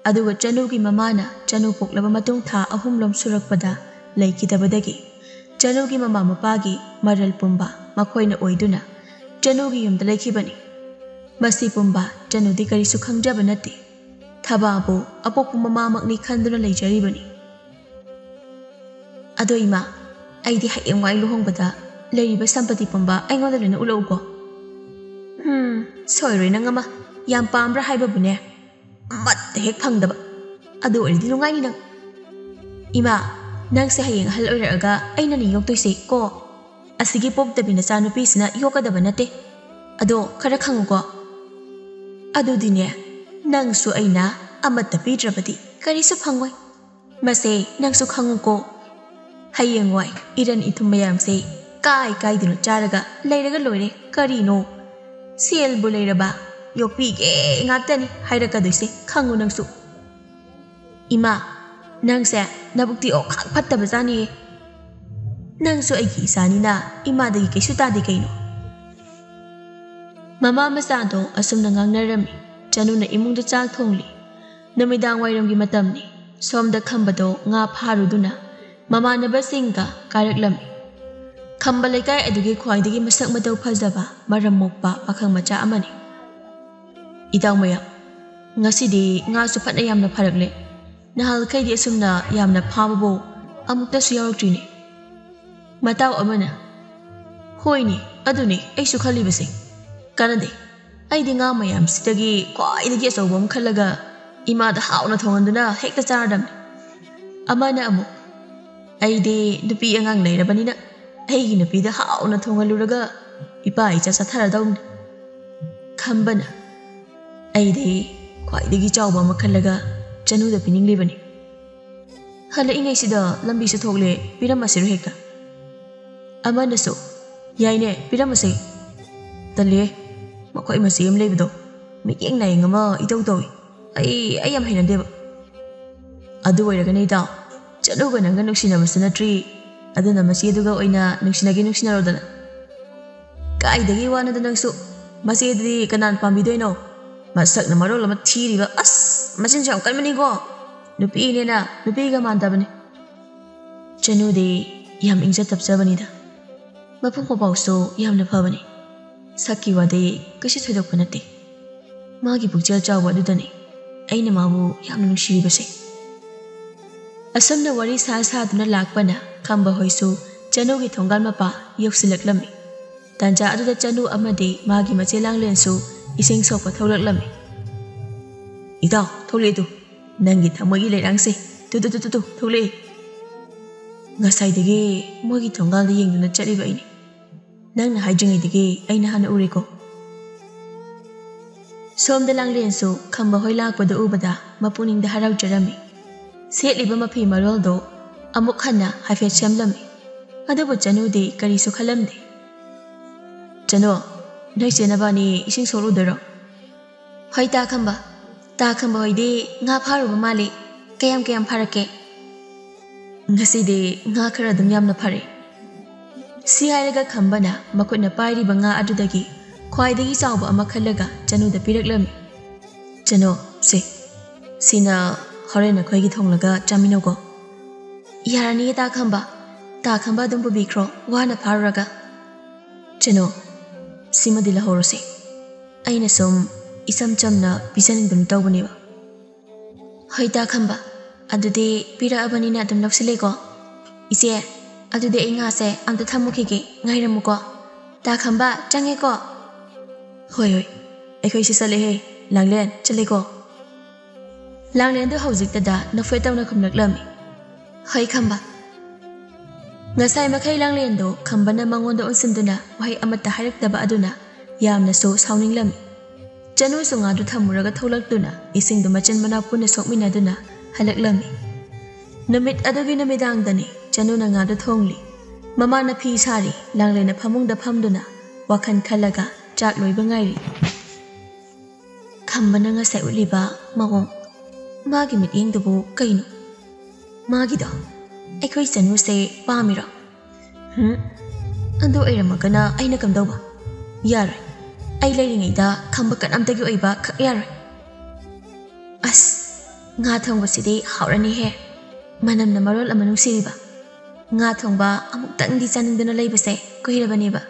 ꯑꯗꯨꯒ ꯆꯅꯨꯒꯤ ꯃꯃꯥꯅ ꯆꯅꯨ ꯄꯣꯛꯂꯕ ꯃꯇꯨꯡ ꯊꯥ ꯑꯍꯨꯝꯂꯣꯝ ꯁꯨꯔꯛꯄꯗ ꯂꯩꯈꯤꯗꯕꯗꯒꯤ ꯆꯅꯨꯒꯤ ꯃꯃꯥ ꯃꯄꯥꯒꯤ ꯃꯔꯜ ꯄꯨꯝꯕ ꯃꯈꯣꯏꯅ ꯑꯣꯏꯗꯨꯅ ꯆꯅꯨꯒꯤ ꯌꯨꯝꯗ ꯂꯩꯈꯤꯕꯅꯤ꯫ ꯃꯁꯤ ꯄꯨꯝꯕ ꯆꯅꯨꯗꯤ ꯀꯔꯤꯁꯨ ꯈꯪꯖꯕ ꯅꯠꯇꯦ꯫ ꯊꯕꯥꯕꯨ ꯑꯄꯣꯛꯄ ꯃꯃꯥꯃꯛꯅꯤ ꯈꯟꯗꯨꯅ ꯂꯩꯖꯔꯤꯕꯅꯤ꯫ "ꯑꯗꯣ ꯏꯃꯥ, ꯑꯩꯗꯤ ꯍꯌꯦꯡꯋꯥꯏ ꯂꯨꯍꯣꯡꯕꯗ ꯂꯩꯔꯤꯕ ꯁꯝꯄꯇꯤ ꯄꯨꯝꯕ ꯑꯩꯉꯣꯟꯗ ꯂꯣꯏꯅ ꯎꯠꯂꯛꯎꯀꯣ꯫" "ꯍꯝ, ꯁꯣꯏꯔꯣꯏ ꯅꯪ ꯑꯃ꯫ ꯌꯥꯝ ꯄꯥꯝꯕ꯭ꯔꯥ ꯍꯥꯏꯕꯕꯨꯅꯦ, ꯑꯃꯠꯇ ꯍꯦꯛ ꯐꯪꯗꯕ꯫ ꯑꯗꯨ ꯑꯣꯏꯔꯗꯤ ꯅꯨꯡꯉꯥꯏꯅꯤ ꯅꯪ꯫" "ꯏꯃꯥ, ꯅꯪꯁꯦ ꯍꯌꯦꯡ ꯑꯍꯜ ꯑꯣꯏꯔꯛꯑꯒ ꯑꯩꯅꯅꯤ ꯌꯣꯛꯇꯣꯏꯁꯦ ꯀꯣ꯫ ꯑꯁꯤꯒꯤ ꯄꯣꯛꯇꯕꯤ ꯅꯆꯥꯅꯨꯄꯤꯁꯤꯅ ꯌꯣꯛꯀꯗꯕ ꯅꯠꯇꯦ꯫ ꯑꯗꯣ ꯈꯔ ꯈꯪꯉꯨꯀꯣ꯫" "ꯑꯗꯨꯗꯤꯅꯦ, ꯅꯪꯁꯨ ꯑꯩꯅ ꯑꯃꯠꯇ ꯄꯤꯗ꯭ꯔꯕꯗꯤ ꯀꯔꯤꯁꯨ ꯐꯪꯉꯣꯏ꯫ ꯃꯁꯦ ꯅꯪꯁꯨ ꯈꯪꯉꯨꯀꯣ꯫ ꯍꯌꯦꯡꯋꯥꯏ ꯏꯔꯟ ꯏꯊꯨꯝ ꯃꯌꯥꯝꯁꯦ ꯀꯥꯏ ꯀꯥꯏꯗꯅꯣ ꯆꯥꯔꯒ ꯂꯩꯔꯒ ꯂꯣꯏꯔꯦ꯫ ꯀꯔꯤꯅꯣ? ꯁꯦꯜꯕꯨ ꯂꯩꯔꯕ ꯌꯣꯛꯄꯤꯒꯦ ꯉꯥꯛꯇꯅꯤ ꯍꯥꯏꯔꯛꯀꯗꯣꯏꯁꯦ, ꯈꯪꯉꯨ ꯅꯪꯁꯨ꯫" "ꯏꯃꯥ, ꯅꯪꯁꯦ ꯅꯕꯨꯛꯇꯤ ꯑꯣꯈꯥꯛ ꯐꯠꯇꯕꯖꯥꯠꯅꯤꯌꯦ꯫ ꯅꯪꯁꯨ ꯑꯩꯒꯤ ꯏꯆꯥꯅꯤꯅ ꯏꯃꯥꯗꯒꯤ ꯀꯩꯁꯨ ꯇꯥꯗꯦ ꯀꯩꯅꯣ?" ꯃꯃꯥ ꯃꯆꯥꯗꯣ ꯑꯁꯨꯝꯅ ꯉꯥꯡꯅꯔꯝꯃꯤ꯫ ꯆꯅꯨꯅ ꯏꯃꯨꯡꯗ ꯆꯥꯛ ꯊꯣꯡꯂꯤ꯫ ꯅꯨꯃꯤꯗꯥꯡ ꯋꯥꯏꯔꯝꯒꯤ ꯃꯇꯝꯅꯤ꯫ ꯁꯣꯝꯗ ꯈꯝꯕꯗꯣ ꯉꯥ ꯐꯥꯔꯨꯗꯨꯅ ꯃꯃꯥꯟꯅꯕꯁꯤꯡꯒ ꯀꯥꯔꯛꯂꯝꯃꯤ꯫ ꯈꯝꯕ ꯂꯩꯀꯥꯏ ꯑꯗꯨꯒꯤ ꯈ꯭ꯋꯥꯏꯗꯒꯤ ꯃꯁꯛ ꯃꯇꯧ ꯐꯖꯕ, ꯃꯔꯝ ꯃꯣꯛꯄ ꯄꯥꯈꯪ ꯃꯆꯥ ꯑꯃꯅꯤ꯫ "ꯏꯇꯥꯎ ꯃꯌꯥꯝ, ꯉꯁꯤꯗꯤ ꯉꯥꯁꯨ ꯐꯅ ꯌꯥꯝꯅ ꯐꯥꯔꯛꯂꯦ꯫ ꯅꯍꯥꯟꯈꯩꯗꯤ ꯑꯁꯨꯝꯅ ꯌꯥꯝꯅ ꯐꯥꯕꯕꯨ ꯑꯃꯨꯛꯇꯁꯨ ꯌꯥꯎꯔꯛꯇ꯭ꯔꯤꯅꯦ꯫" ꯃꯇꯥꯎ ꯑꯃꯅ, "ꯍꯣꯏꯅꯦ, ꯑꯗꯨꯅꯦ ꯑꯩꯁꯨ ꯈꯜꯂꯤꯕꯁꯦ꯫ ꯀꯥꯟꯅꯗꯦ, ꯑꯩꯗꯤ ꯉꯥ ꯃꯌꯥꯝꯁꯤꯗꯒꯤ ꯈ꯭ꯋꯥꯏꯗꯒꯤ ꯑꯆꯧꯕ ꯑꯃ ꯈꯜꯂꯒ ꯏꯃꯥꯗ ꯍꯥꯎꯅ ꯊꯣꯡꯍꯟꯗꯨꯅ ꯍꯦꯛꯇ ꯆꯥꯔꯗꯝꯅꯤ꯫" ꯑꯃꯅ ꯑꯃꯨꯛ, ꯑꯩꯗꯤ ꯅꯨꯄꯤ ꯑꯉꯥꯡ ꯂꯩꯔꯕꯅꯤꯅ ꯑꯩꯒꯤ ꯅꯨꯄꯤꯗ ꯍꯥꯎꯅ ꯊꯣꯡꯍꯜꯂꯨꯔꯒ ꯏꯄꯥ ꯏꯆꯥ ꯆꯥꯊꯔꯗꯧꯅꯤ꯫ ꯈꯝꯕꯅ, "ꯑꯩꯗꯤ ꯈ꯭ꯋꯥꯏꯗꯒꯤ ꯆꯥꯎꯕ ꯑꯃ ꯈꯜꯂꯒ ꯆꯅꯨꯗ ꯄꯤꯅꯤꯡꯂꯤꯕꯅꯤ꯫ ꯍꯜꯂꯛꯏꯉꯩꯁꯤꯗ ꯂꯝꯕꯤꯁꯨ ꯊꯣꯛꯂꯦ, ꯄꯤꯔꯝꯃꯁꯤꯔꯣ ꯍꯦꯛꯇ?" ꯑꯃꯅꯁꯨ, "ꯌꯥꯏꯅꯦ, ꯄꯤꯔꯝꯃꯁꯦ꯫ ꯇꯜꯂꯦ, ꯃꯈꯣꯏ ꯃꯆꯦ ꯑꯃ ꯂꯩꯕꯗꯣ ꯃꯤꯠꯌꯦꯡ ꯅꯥꯌꯦꯡ ꯑꯃ ꯏꯇꯧ ꯇꯧꯏ꯫ ꯑꯩ, ꯑꯩ ꯌꯥꯝ ꯍꯩꯅꯗꯦꯕ꯫ ꯑꯗꯨ ꯑꯣꯏꯔꯒꯅ ꯏꯇꯥꯎ, ꯆꯠꯂꯨꯒ ꯅꯪꯒ ꯅꯨꯡꯁꯤꯅꯕꯁꯨ ꯅꯠꯇ꯭ꯔꯤ, ꯑꯗꯨꯅ ꯃꯆꯦꯗꯨꯒ ꯑꯣꯏꯅ ꯅꯨꯡꯁꯤꯅꯒꯦ ꯅꯨꯡꯁꯤꯅꯔꯣꯗꯅ꯫" "ꯀꯥꯏꯗꯒꯤ ꯋꯥꯅꯣꯗ ꯅꯪꯁꯨ, ꯃꯆꯦꯗꯨꯗꯤ ꯀꯅꯥꯅ ꯄꯥꯝꯕꯤꯗꯣꯏꯅꯣ? ꯃꯁꯛꯅ ꯃꯔꯣꯜ ꯑꯃ ꯊꯤꯔꯤꯕ, ꯑꯁ, ꯃꯆꯤꯟꯁꯨ ꯌꯥꯝ ꯀꯟꯕꯅꯤꯀꯣ꯫ ꯅꯨꯄꯤꯅꯦꯅ ꯅꯨꯄꯤꯒ ꯃꯥꯟꯗꯕꯅꯤ꯫" ꯆꯅꯨꯗꯤ ꯌꯥꯝ ꯏꯪꯖ ꯇꯞꯆꯕꯅꯤꯗ, ꯃꯄꯨꯡ ꯃꯄꯥꯎꯁꯨ ꯌꯥꯝꯅ ꯐꯕꯅꯤ꯫ ꯁꯛꯀꯤ ꯋꯥꯗꯤ ꯀꯩꯁꯨ ꯊꯣꯏꯗꯣꯛꯄ ꯅꯠꯇꯦ꯫ ꯃꯥꯒꯤ ꯄꯨꯛꯆꯦꯜ ꯆꯥꯎꯕ ꯑꯗꯨꯗꯅꯤ ꯑꯩꯅ ꯃꯥꯕꯨ ꯌꯥꯝꯅ ꯅꯨꯡꯁꯤꯔꯤꯕꯁꯦ꯫ ꯑꯁꯨꯝꯅ ꯋꯥꯔꯤ ꯁꯥ ꯁꯥꯗꯨꯅ ꯂꯥꯛꯄꯅ ꯈꯝꯕ ꯍꯣꯏꯁꯨ ꯆꯅꯨꯒꯤ ꯊꯣꯡꯒꯥꯜ ꯃꯄꯥ ꯌꯧꯁꯤꯜꯂꯛꯂꯝꯃꯤ꯫ ꯇꯥꯟꯖꯥ ꯑꯗꯨꯗ ꯆꯅꯨ ꯑꯃꯗꯤ ꯃꯥꯒꯤ ꯃꯆꯦ ꯂꯥꯡꯂꯦꯟꯁꯨ ꯏꯁꯤꯡ ꯁꯣꯛꯄ ꯊꯣꯛꯂꯛꯂꯝꯃꯤ꯫ "ꯏꯇꯥꯎ, ꯊꯣꯛꯂꯛꯑꯦ ꯇꯨ, ꯅꯪꯒꯤ ꯊꯃꯣꯏꯒꯤ ꯂꯩꯔꯥꯡꯁꯦ꯫ ꯇꯨ, ꯇꯨ, ꯇꯨ, ꯇꯨ, ꯇꯨ, ꯊꯣꯛꯂꯛꯑꯦ꯫ ꯉꯁꯥꯏꯗꯒꯤ ꯃꯣꯏꯒꯤ ꯊꯣꯡꯒꯥꯜꯗ ꯌꯦꯡꯗꯨꯅ ꯆꯠꯂꯤꯕ ꯑꯩꯅꯤ꯫ ꯅꯪꯅ ꯍꯥꯏꯗ꯭ꯔꯤꯉꯩꯗꯒꯤ ꯑꯩꯅ ꯍꯥꯟꯅ ꯎꯔꯦꯀꯣ꯫" ꯁꯣꯝꯗ ꯂꯥꯡꯂꯦꯟꯁꯨ ꯈꯝꯕ ꯍꯣꯏ ꯂꯥꯛꯄꯗ ꯎꯕꯗ ꯃꯄꯨꯛꯅꯤꯡꯗ ꯍꯔꯥꯎꯖꯔꯝꯃꯤ꯫ ꯁꯦꯠꯂꯤꯕ ꯃꯐꯤ ꯃꯔꯣꯜꯗꯣ ꯑꯃꯨꯛ ꯍꯟꯅ ꯍꯥꯏꯐꯦꯠ ꯁꯦꯝꯂꯝꯃꯤ꯫ ꯑꯗꯨꯕꯨ ꯆꯅꯨꯗꯤ ꯀꯔꯤꯁꯨ ꯈꯜꯂꯝꯗꯦ꯫ "ꯆꯅꯨ, ꯅꯣꯏ ꯆꯦ ꯅꯕꯥꯅꯤ ꯏꯁꯤꯡ ꯁꯣꯛꯂꯨꯗꯣꯏꯔꯣ?" "ꯍꯣꯏ, ꯇꯥ ꯈꯝꯕ꯫ ꯇꯥ ꯈꯝꯕ ꯍꯣꯏꯗꯤ ꯉꯥ ꯐꯥꯔꯨꯕ ꯃꯥꯜꯂꯤ꯫ ꯀꯌꯥꯝ ꯀꯌꯥꯝ ꯐꯥꯔꯛꯀꯦ?" "ꯉꯁꯤꯗꯤ ꯉꯥ ꯈꯔ ꯑꯗꯨꯝ ꯌꯥꯝꯅ ꯐꯥꯔꯦ꯫" ꯁꯤ ꯍꯥꯏꯔꯒ ꯈꯝꯕꯅ ꯃꯈꯨꯠꯅ ꯄꯥꯏꯔꯤꯕ ꯉꯥ ꯑꯗꯨꯗꯒꯤ ꯈ꯭ꯋꯥꯏꯗꯒꯤ ꯆꯥꯎꯕ ꯑꯃ ꯈꯜꯂꯒ ꯆꯅꯨꯗ ꯄꯤꯔꯛꯂꯝꯃꯤ꯫ "ꯆꯅꯨ, ꯁꯦ, ꯁꯤꯅ ꯍꯣꯔꯦꯟ ꯑꯩꯈꯣꯏꯒꯤ ꯊꯣꯡꯂꯒ ꯆꯥꯃꯤꯟꯅꯧꯀꯣ꯫" "ꯌꯥꯔꯅꯤꯌꯦ ꯇꯥ ꯈꯝꯕ꯫ ꯇꯥ ꯈꯝꯕ ꯑꯗꯨꯝ ꯄꯨꯕꯤꯈ꯭ꯔꯣ, ꯋꯥꯅ ꯐꯥꯔꯨꯔꯒ꯫" "ꯆꯅꯨ, ꯁꯤꯃꯗꯤ ꯂꯧꯍꯧꯔꯣꯁꯦ꯫ ꯑꯩꯅ ꯁꯨꯝ ꯏꯆꯝ ꯆꯝꯅ ꯄꯤꯖꯅꯤꯡꯗꯨꯅ ꯇꯧꯕꯅꯦꯕ꯫" "ꯍꯣꯏ ꯇꯥ ꯈꯝꯕ, ꯑꯗꯨꯗꯤ ꯄꯤꯔꯛꯑꯕꯅꯤꯅ ꯑꯗꯨꯝ ꯂꯧꯁꯤꯜꯂꯦꯀꯣ꯫ ꯏꯆꯦ, ꯑꯗꯨꯗꯤ ꯑꯩ ꯉꯥꯁꯦ ꯑꯝꯇ ꯊꯝꯃꯨꯈꯤꯒꯦ, ꯉꯥꯏꯔꯝꯃꯨꯀꯣ꯫ ꯇꯥ ꯈꯝꯕ, ꯆꯪꯉꯦꯀꯣ꯫" "ꯍꯣꯏ, ꯍꯣꯏ, ꯑꯩꯈꯣꯏꯁꯨ ꯆꯠꯂꯦꯍꯦ꯫ ꯂꯥꯡꯂꯦꯟ, ꯆꯠꯂꯦꯀꯣ꯫" ꯂꯥꯡꯂꯦꯟꯗꯨ ꯍꯧꯖꯤꯛꯇꯗ ꯅꯣꯛꯐꯦꯠ ꯇꯧꯅ ꯈꯨꯝꯂꯛꯂꯝꯃꯤ꯫ "ꯍꯣꯏ ꯈꯝꯕ꯫" ꯉꯁꯥꯏ ꯃꯈꯩ ꯂꯥꯡꯂꯦꯟꯗꯣ ꯈꯝꯕꯅ ꯃꯉꯣꯟꯗ ꯑꯣꯟꯁꯤꯟꯗꯨꯅ ꯋꯥꯍꯩ ꯑꯃꯠꯇ ꯍꯥꯏꯔꯛꯇꯕ ꯑꯗꯨꯅ ꯌꯥꯝꯅꯁꯨ ꯁꯥꯎꯅꯤꯡꯂꯝꯃꯤ꯫ ꯆꯅꯨꯁꯨ ꯉꯥꯗꯨ ꯊꯝꯃꯨꯔꯒ ꯊꯣꯛꯂꯛꯇꯨꯅ ꯏꯁꯤꯡꯗꯨ ꯃꯆꯤꯟ ꯃꯅꯥꯎ ꯄꯨꯟꯅ ꯁꯣꯛꯃꯤꯟꯅꯗꯨꯅ ꯍꯜꯂꯛꯂꯝꯃꯤ꯫ ꯅꯨꯃꯤꯠ ꯑꯗꯨꯒꯤ ꯅꯨꯃꯤꯗꯥꯡꯗꯅꯤ ꯆꯅꯨꯅ ꯉꯥꯗꯨ ꯊꯣꯡꯂꯤ꯫ ꯃꯃꯥꯅ ꯐꯤ ꯁꯥꯔꯤ, ꯂꯥꯡꯂꯦꯟꯅ ꯐꯃꯨꯡꯗ ꯐꯝꯗꯨꯅ ꯋꯥꯈꯜ ꯈꯜꯂꯒ ꯆꯥꯛ ꯂꯣꯏꯕ ꯉꯥꯏꯔꯤ꯫ ꯈꯝꯕꯅ ꯉꯁꯥꯏ ꯎꯠꯂꯤꯕ ꯃꯑꯣꯡ, ꯃꯥꯒꯤ ꯃꯤꯠꯌꯦꯡꯗꯨꯕꯨ ꯀꯩꯅꯣ? ꯃꯥꯒꯤꯗꯣ ꯑꯩꯈꯣꯏ ꯆꯅꯨꯁꯦ ꯄꯥꯝꯃꯤꯔꯣ? ꯍꯨꯝ? ꯑꯗꯨ ꯑꯣꯏꯔꯝꯃꯒꯅ ꯑꯩꯅ ꯀꯝꯗꯧꯕ? ꯌꯥꯔꯣꯏ꯫ ꯑꯩ ꯂꯩꯔꯤꯉꯩꯗ ꯈꯝꯕ ꯀꯅꯥꯝꯇꯒꯤ ꯑꯣꯏꯕ ꯈꯛ ꯌꯥꯔꯣꯏ꯫ ꯑꯁ, ꯉꯥ ꯊꯣꯡꯕꯁꯤꯗꯤ ꯍꯥꯎꯔꯅꯤꯍꯦ꯫ ꯃꯅꯝꯅ ꯃꯔꯣꯜ ꯑꯃ ꯅꯨꯡꯁꯤꯔꯤꯕ꯫ ꯉꯥ ꯊꯣꯡꯕ ꯑꯃꯨꯛꯇꯪꯗꯤ ꯆꯥꯅꯤꯡꯗꯨꯅ ꯂꯩꯕꯁꯦ ꯀꯨꯏꯔꯕꯅꯦꯕ꯫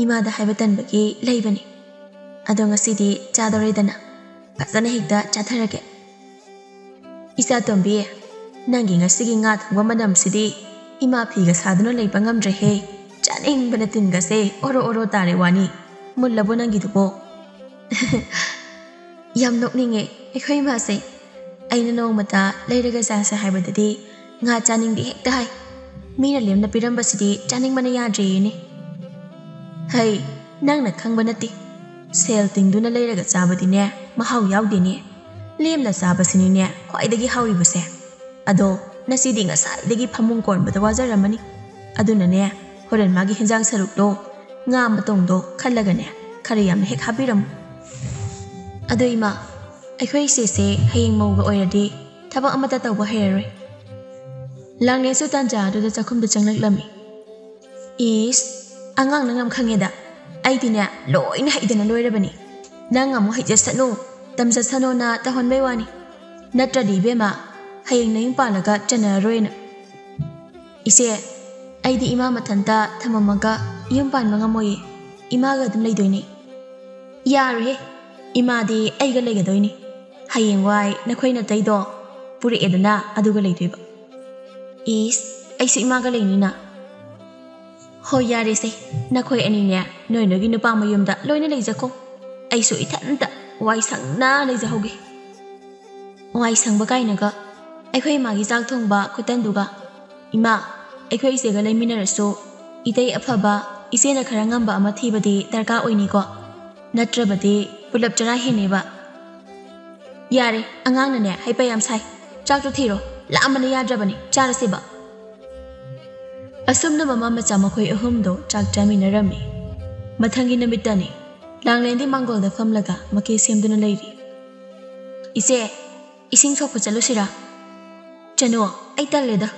ꯏꯃꯥꯗ ꯍꯥꯏꯕ ꯇꯟꯕꯒꯤ ꯂꯩꯕꯅꯤ꯫ ꯑꯗꯣ ꯉꯁꯤꯗꯤ ꯆꯥꯗꯧꯔꯦꯗꯅ꯫ ꯐꯖꯅ ꯍꯦꯛꯇ ꯆꯥꯊꯔꯒꯦ꯫ ꯏꯆꯥ ꯇꯣꯝꯕꯤ, ꯅꯪꯒꯤ ꯉꯁꯤꯒꯤ ꯉꯥ ꯊꯣꯡꯕ ꯃꯅꯝꯁꯤꯗꯤ ꯏꯃꯥ ꯐꯤꯒ ꯁꯥꯗꯨꯅ ꯂꯩꯕ ꯉꯝꯗ꯭ꯔꯦꯍꯦ꯫ ꯆꯥꯅꯤꯡꯕꯅ ꯇꯤꯟꯒꯁꯦ ꯑꯣꯔꯣ ꯑꯣꯔꯣ ꯇꯥꯔꯦ ꯋꯥꯅꯤ꯫ ꯃꯨꯜꯂꯕꯣ ꯅꯪꯒꯤꯗꯨꯕꯣ? ꯌꯥꯝ ꯅꯣꯛꯅꯤꯡꯉꯦ ꯑꯩꯈꯣꯏ ꯏꯃꯥꯁꯦ꯫ ꯑꯩꯅ ꯅꯣꯡꯃꯇ ꯂꯩꯔꯒ ꯆꯥꯁꯦ ꯍꯥꯏꯕꯗꯗꯤ ꯉꯥ ꯆꯥꯅꯤꯡꯗꯦ ꯍꯦꯛꯇ ꯍꯥꯏ꯫ ꯃꯤꯅ ꯂꯦꯝꯅ ꯄꯤꯔꯝꯕꯁꯤꯗꯤ ꯆꯥꯅꯤꯡꯕꯅ ꯌꯥꯗ꯭ꯔꯦꯌꯦꯅꯦ꯫ ꯍꯩ, ꯅꯪꯅ ꯈꯪꯕ ꯅꯠꯇꯦ꯫ ꯁꯦꯜ ꯇꯤꯡꯗꯨꯅ ꯂꯩꯔꯒ ꯆꯥꯕꯗꯤꯅꯦ ꯃꯍꯥꯎ ꯌꯥꯎꯗꯦꯅꯦ꯫ ꯂꯦꯝꯅ ꯆꯥꯕꯁꯤꯅꯤꯅꯦ ꯈ꯭ꯋꯥꯏꯗꯒꯤ ꯍꯥꯎꯔꯤꯕꯁꯦ꯫ ꯑꯗꯣ ꯅꯁꯤꯗꯤ ꯉꯁꯥꯏꯗꯒꯤ ꯐꯃꯨꯡ ꯀꯣꯟꯕꯗ ꯋꯥꯖꯔꯝꯃꯅꯤ꯫ ꯑꯗꯨꯅꯅꯦ, ꯍꯣꯔꯦꯟ ꯃꯥꯒꯤ ꯍꯦꯟꯖꯥꯡ ꯁꯔꯨꯛꯇꯣ, ꯉꯥ ꯃꯇꯣꯡꯗꯣ ꯈꯜꯂꯒꯅꯦ, ꯈꯔ ꯌꯥꯝꯅ ꯍꯦꯛ ꯍꯥꯞꯄꯤꯔꯝꯃꯨ꯫ ꯑꯗꯣ ꯏꯃꯥ, ꯑꯩꯈꯣꯏ ꯏꯆꯦꯁꯦ ꯍꯌꯦꯡ ꯃꯧꯒ ꯑꯣꯏꯔꯗꯤ ꯊꯕꯛ ꯑꯃꯠꯇ ꯇꯧꯕ ꯍꯩꯔꯔꯣꯏ꯫ ꯂꯥꯡꯂꯦꯟꯁꯨ ꯇꯥꯟꯖꯥ ꯑꯗꯨꯗ ꯆꯥꯛꯈꯨꯝꯗ ꯆꯪꯂꯛꯂꯝꯃꯤ꯫ ꯏꯁ, ꯑꯉꯥꯡ ꯅꯪ ꯌꯥꯝ ꯈꯪꯉꯦꯗ꯫ ꯑꯩꯗꯤꯅꯦ, ꯂꯣꯏꯅ ꯍꯩꯗꯅ ꯂꯣꯏꯔꯕꯅꯤ꯫ ꯅꯪ ꯑꯃꯨꯛ ꯍꯩꯖꯁꯅꯨ, ꯇꯝꯖꯁꯅꯨꯅ ꯇꯧꯍꯟꯕꯩ ꯋꯥꯅꯤ꯫ ꯅꯠꯇ꯭ꯔꯗꯤ ꯏꯕꯦꯝꯃ, ꯍꯌꯦꯡ ꯅꯌꯨꯝ ꯄꯥꯜꯂꯒ ꯆꯟꯅꯔꯔꯣꯏꯅ꯫ ꯏꯆꯦ, ꯑꯩꯗꯤ ꯏꯃꯥ ꯃꯊꯟꯇ ꯊꯝꯃꯝꯃꯒ ꯌꯨꯝ ꯄꯥꯟꯕ ꯉꯝꯃꯣꯏꯌꯦ꯫ ꯏꯃꯥꯒ ꯑꯗꯨꯝ ꯂꯩꯗꯣꯏꯅꯦ꯫ ꯌꯥꯔꯣꯏꯍꯦ, ꯏꯃꯥꯗꯤ ꯑꯩꯒ ꯂꯩꯒꯗꯣꯏꯅꯤ꯫ ꯍꯌꯦꯡꯋꯥꯏ ꯅꯈꯣꯏ ꯅꯇꯩꯗꯣ ꯄꯨꯔꯛꯑꯦꯗꯅ, ꯑꯗꯨꯒ ꯂꯩꯗꯣꯏꯕ꯫ ꯏꯁ, ꯑꯩꯁꯨ ꯏꯃꯥꯒ ꯂꯩꯅꯤꯅ꯫ ꯍꯣꯏ, ꯌꯥꯔꯦꯁꯦ, ꯅꯈꯣꯏ ꯑꯅꯤꯅꯦ ꯅꯣꯏ ꯅꯣꯏꯒꯤ ꯅꯨꯄꯥ ꯃꯌꯨꯝꯗ ꯂꯣꯏꯅ ꯂꯩꯖꯈꯣ꯫ ꯑꯩꯁꯨ ꯏꯊꯟꯇ ꯋꯥꯏ ꯁꯪꯅ ꯂꯩꯖꯍꯧꯒꯦ꯫ ꯋꯥꯏ ꯁꯪꯕ ꯀꯥꯏꯅꯒ, ꯑꯩꯈꯣꯏ ꯏꯃꯥꯒꯤ ꯆꯥꯛ ꯊꯣꯡꯕ ꯈꯨꯇꯟꯗꯨꯒ꯫ ꯏꯃꯥ, ꯑꯩꯈꯣꯏ ꯏꯆꯦꯒ ꯂꯩꯃꯤꯟꯅꯔꯁꯨ ꯏꯇꯩ ꯑꯐꯕ, ꯏꯆꯦꯅ ꯈꯔ ꯉꯝꯕ ꯑꯃ ꯊꯤꯕꯗꯤ ꯗꯔꯀꯥꯔ ꯑꯣꯏꯅꯤꯀꯣ꯫ ꯅꯠꯇ꯭ꯔꯕꯗꯤ ꯄꯨꯂꯞ ꯆꯔꯥ ꯍꯦꯟꯅꯦꯕ꯫ ꯌꯥꯔꯦ, ꯑꯉꯥꯡꯅꯅꯦ ꯍꯩꯄꯥ ꯌꯥꯝ ꯁꯥꯏ꯫ ꯆꯥꯛꯇꯣ ꯊꯤꯔꯣ, ꯂꯥꯝꯕꯅ ꯌꯥꯗ꯭ꯔꯕꯅꯤ, ꯆꯥꯔꯁꯦꯕ꯫ ꯑꯁꯨꯝꯅ ꯃꯃꯥ ꯃꯆꯥ ꯃꯈꯣꯏ ꯑꯍꯨꯝꯗꯣ ꯆꯥꯛ ꯆꯥꯃꯤꯟꯅꯔꯝꯃꯤ꯫ ꯃꯊꯪꯒꯤ ꯅꯨꯃꯤꯠꯇꯅꯤ꯫ ꯂꯥꯡꯂꯦꯟꯗꯤ ꯃꯥꯡꯒꯣꯜꯗ ꯐꯝꯂꯒ ꯃꯀꯦ ꯁꯦꯝꯗꯨꯅ ꯂꯩꯔꯤ꯫ "ꯏꯆꯦ, ꯏꯁꯤꯡ ꯁꯣꯛꯄ ꯆꯠꯂꯨꯁꯤꯔꯥ?" "ꯆꯅꯨ, ꯑꯩ ꯇꯜꯂꯦꯗ,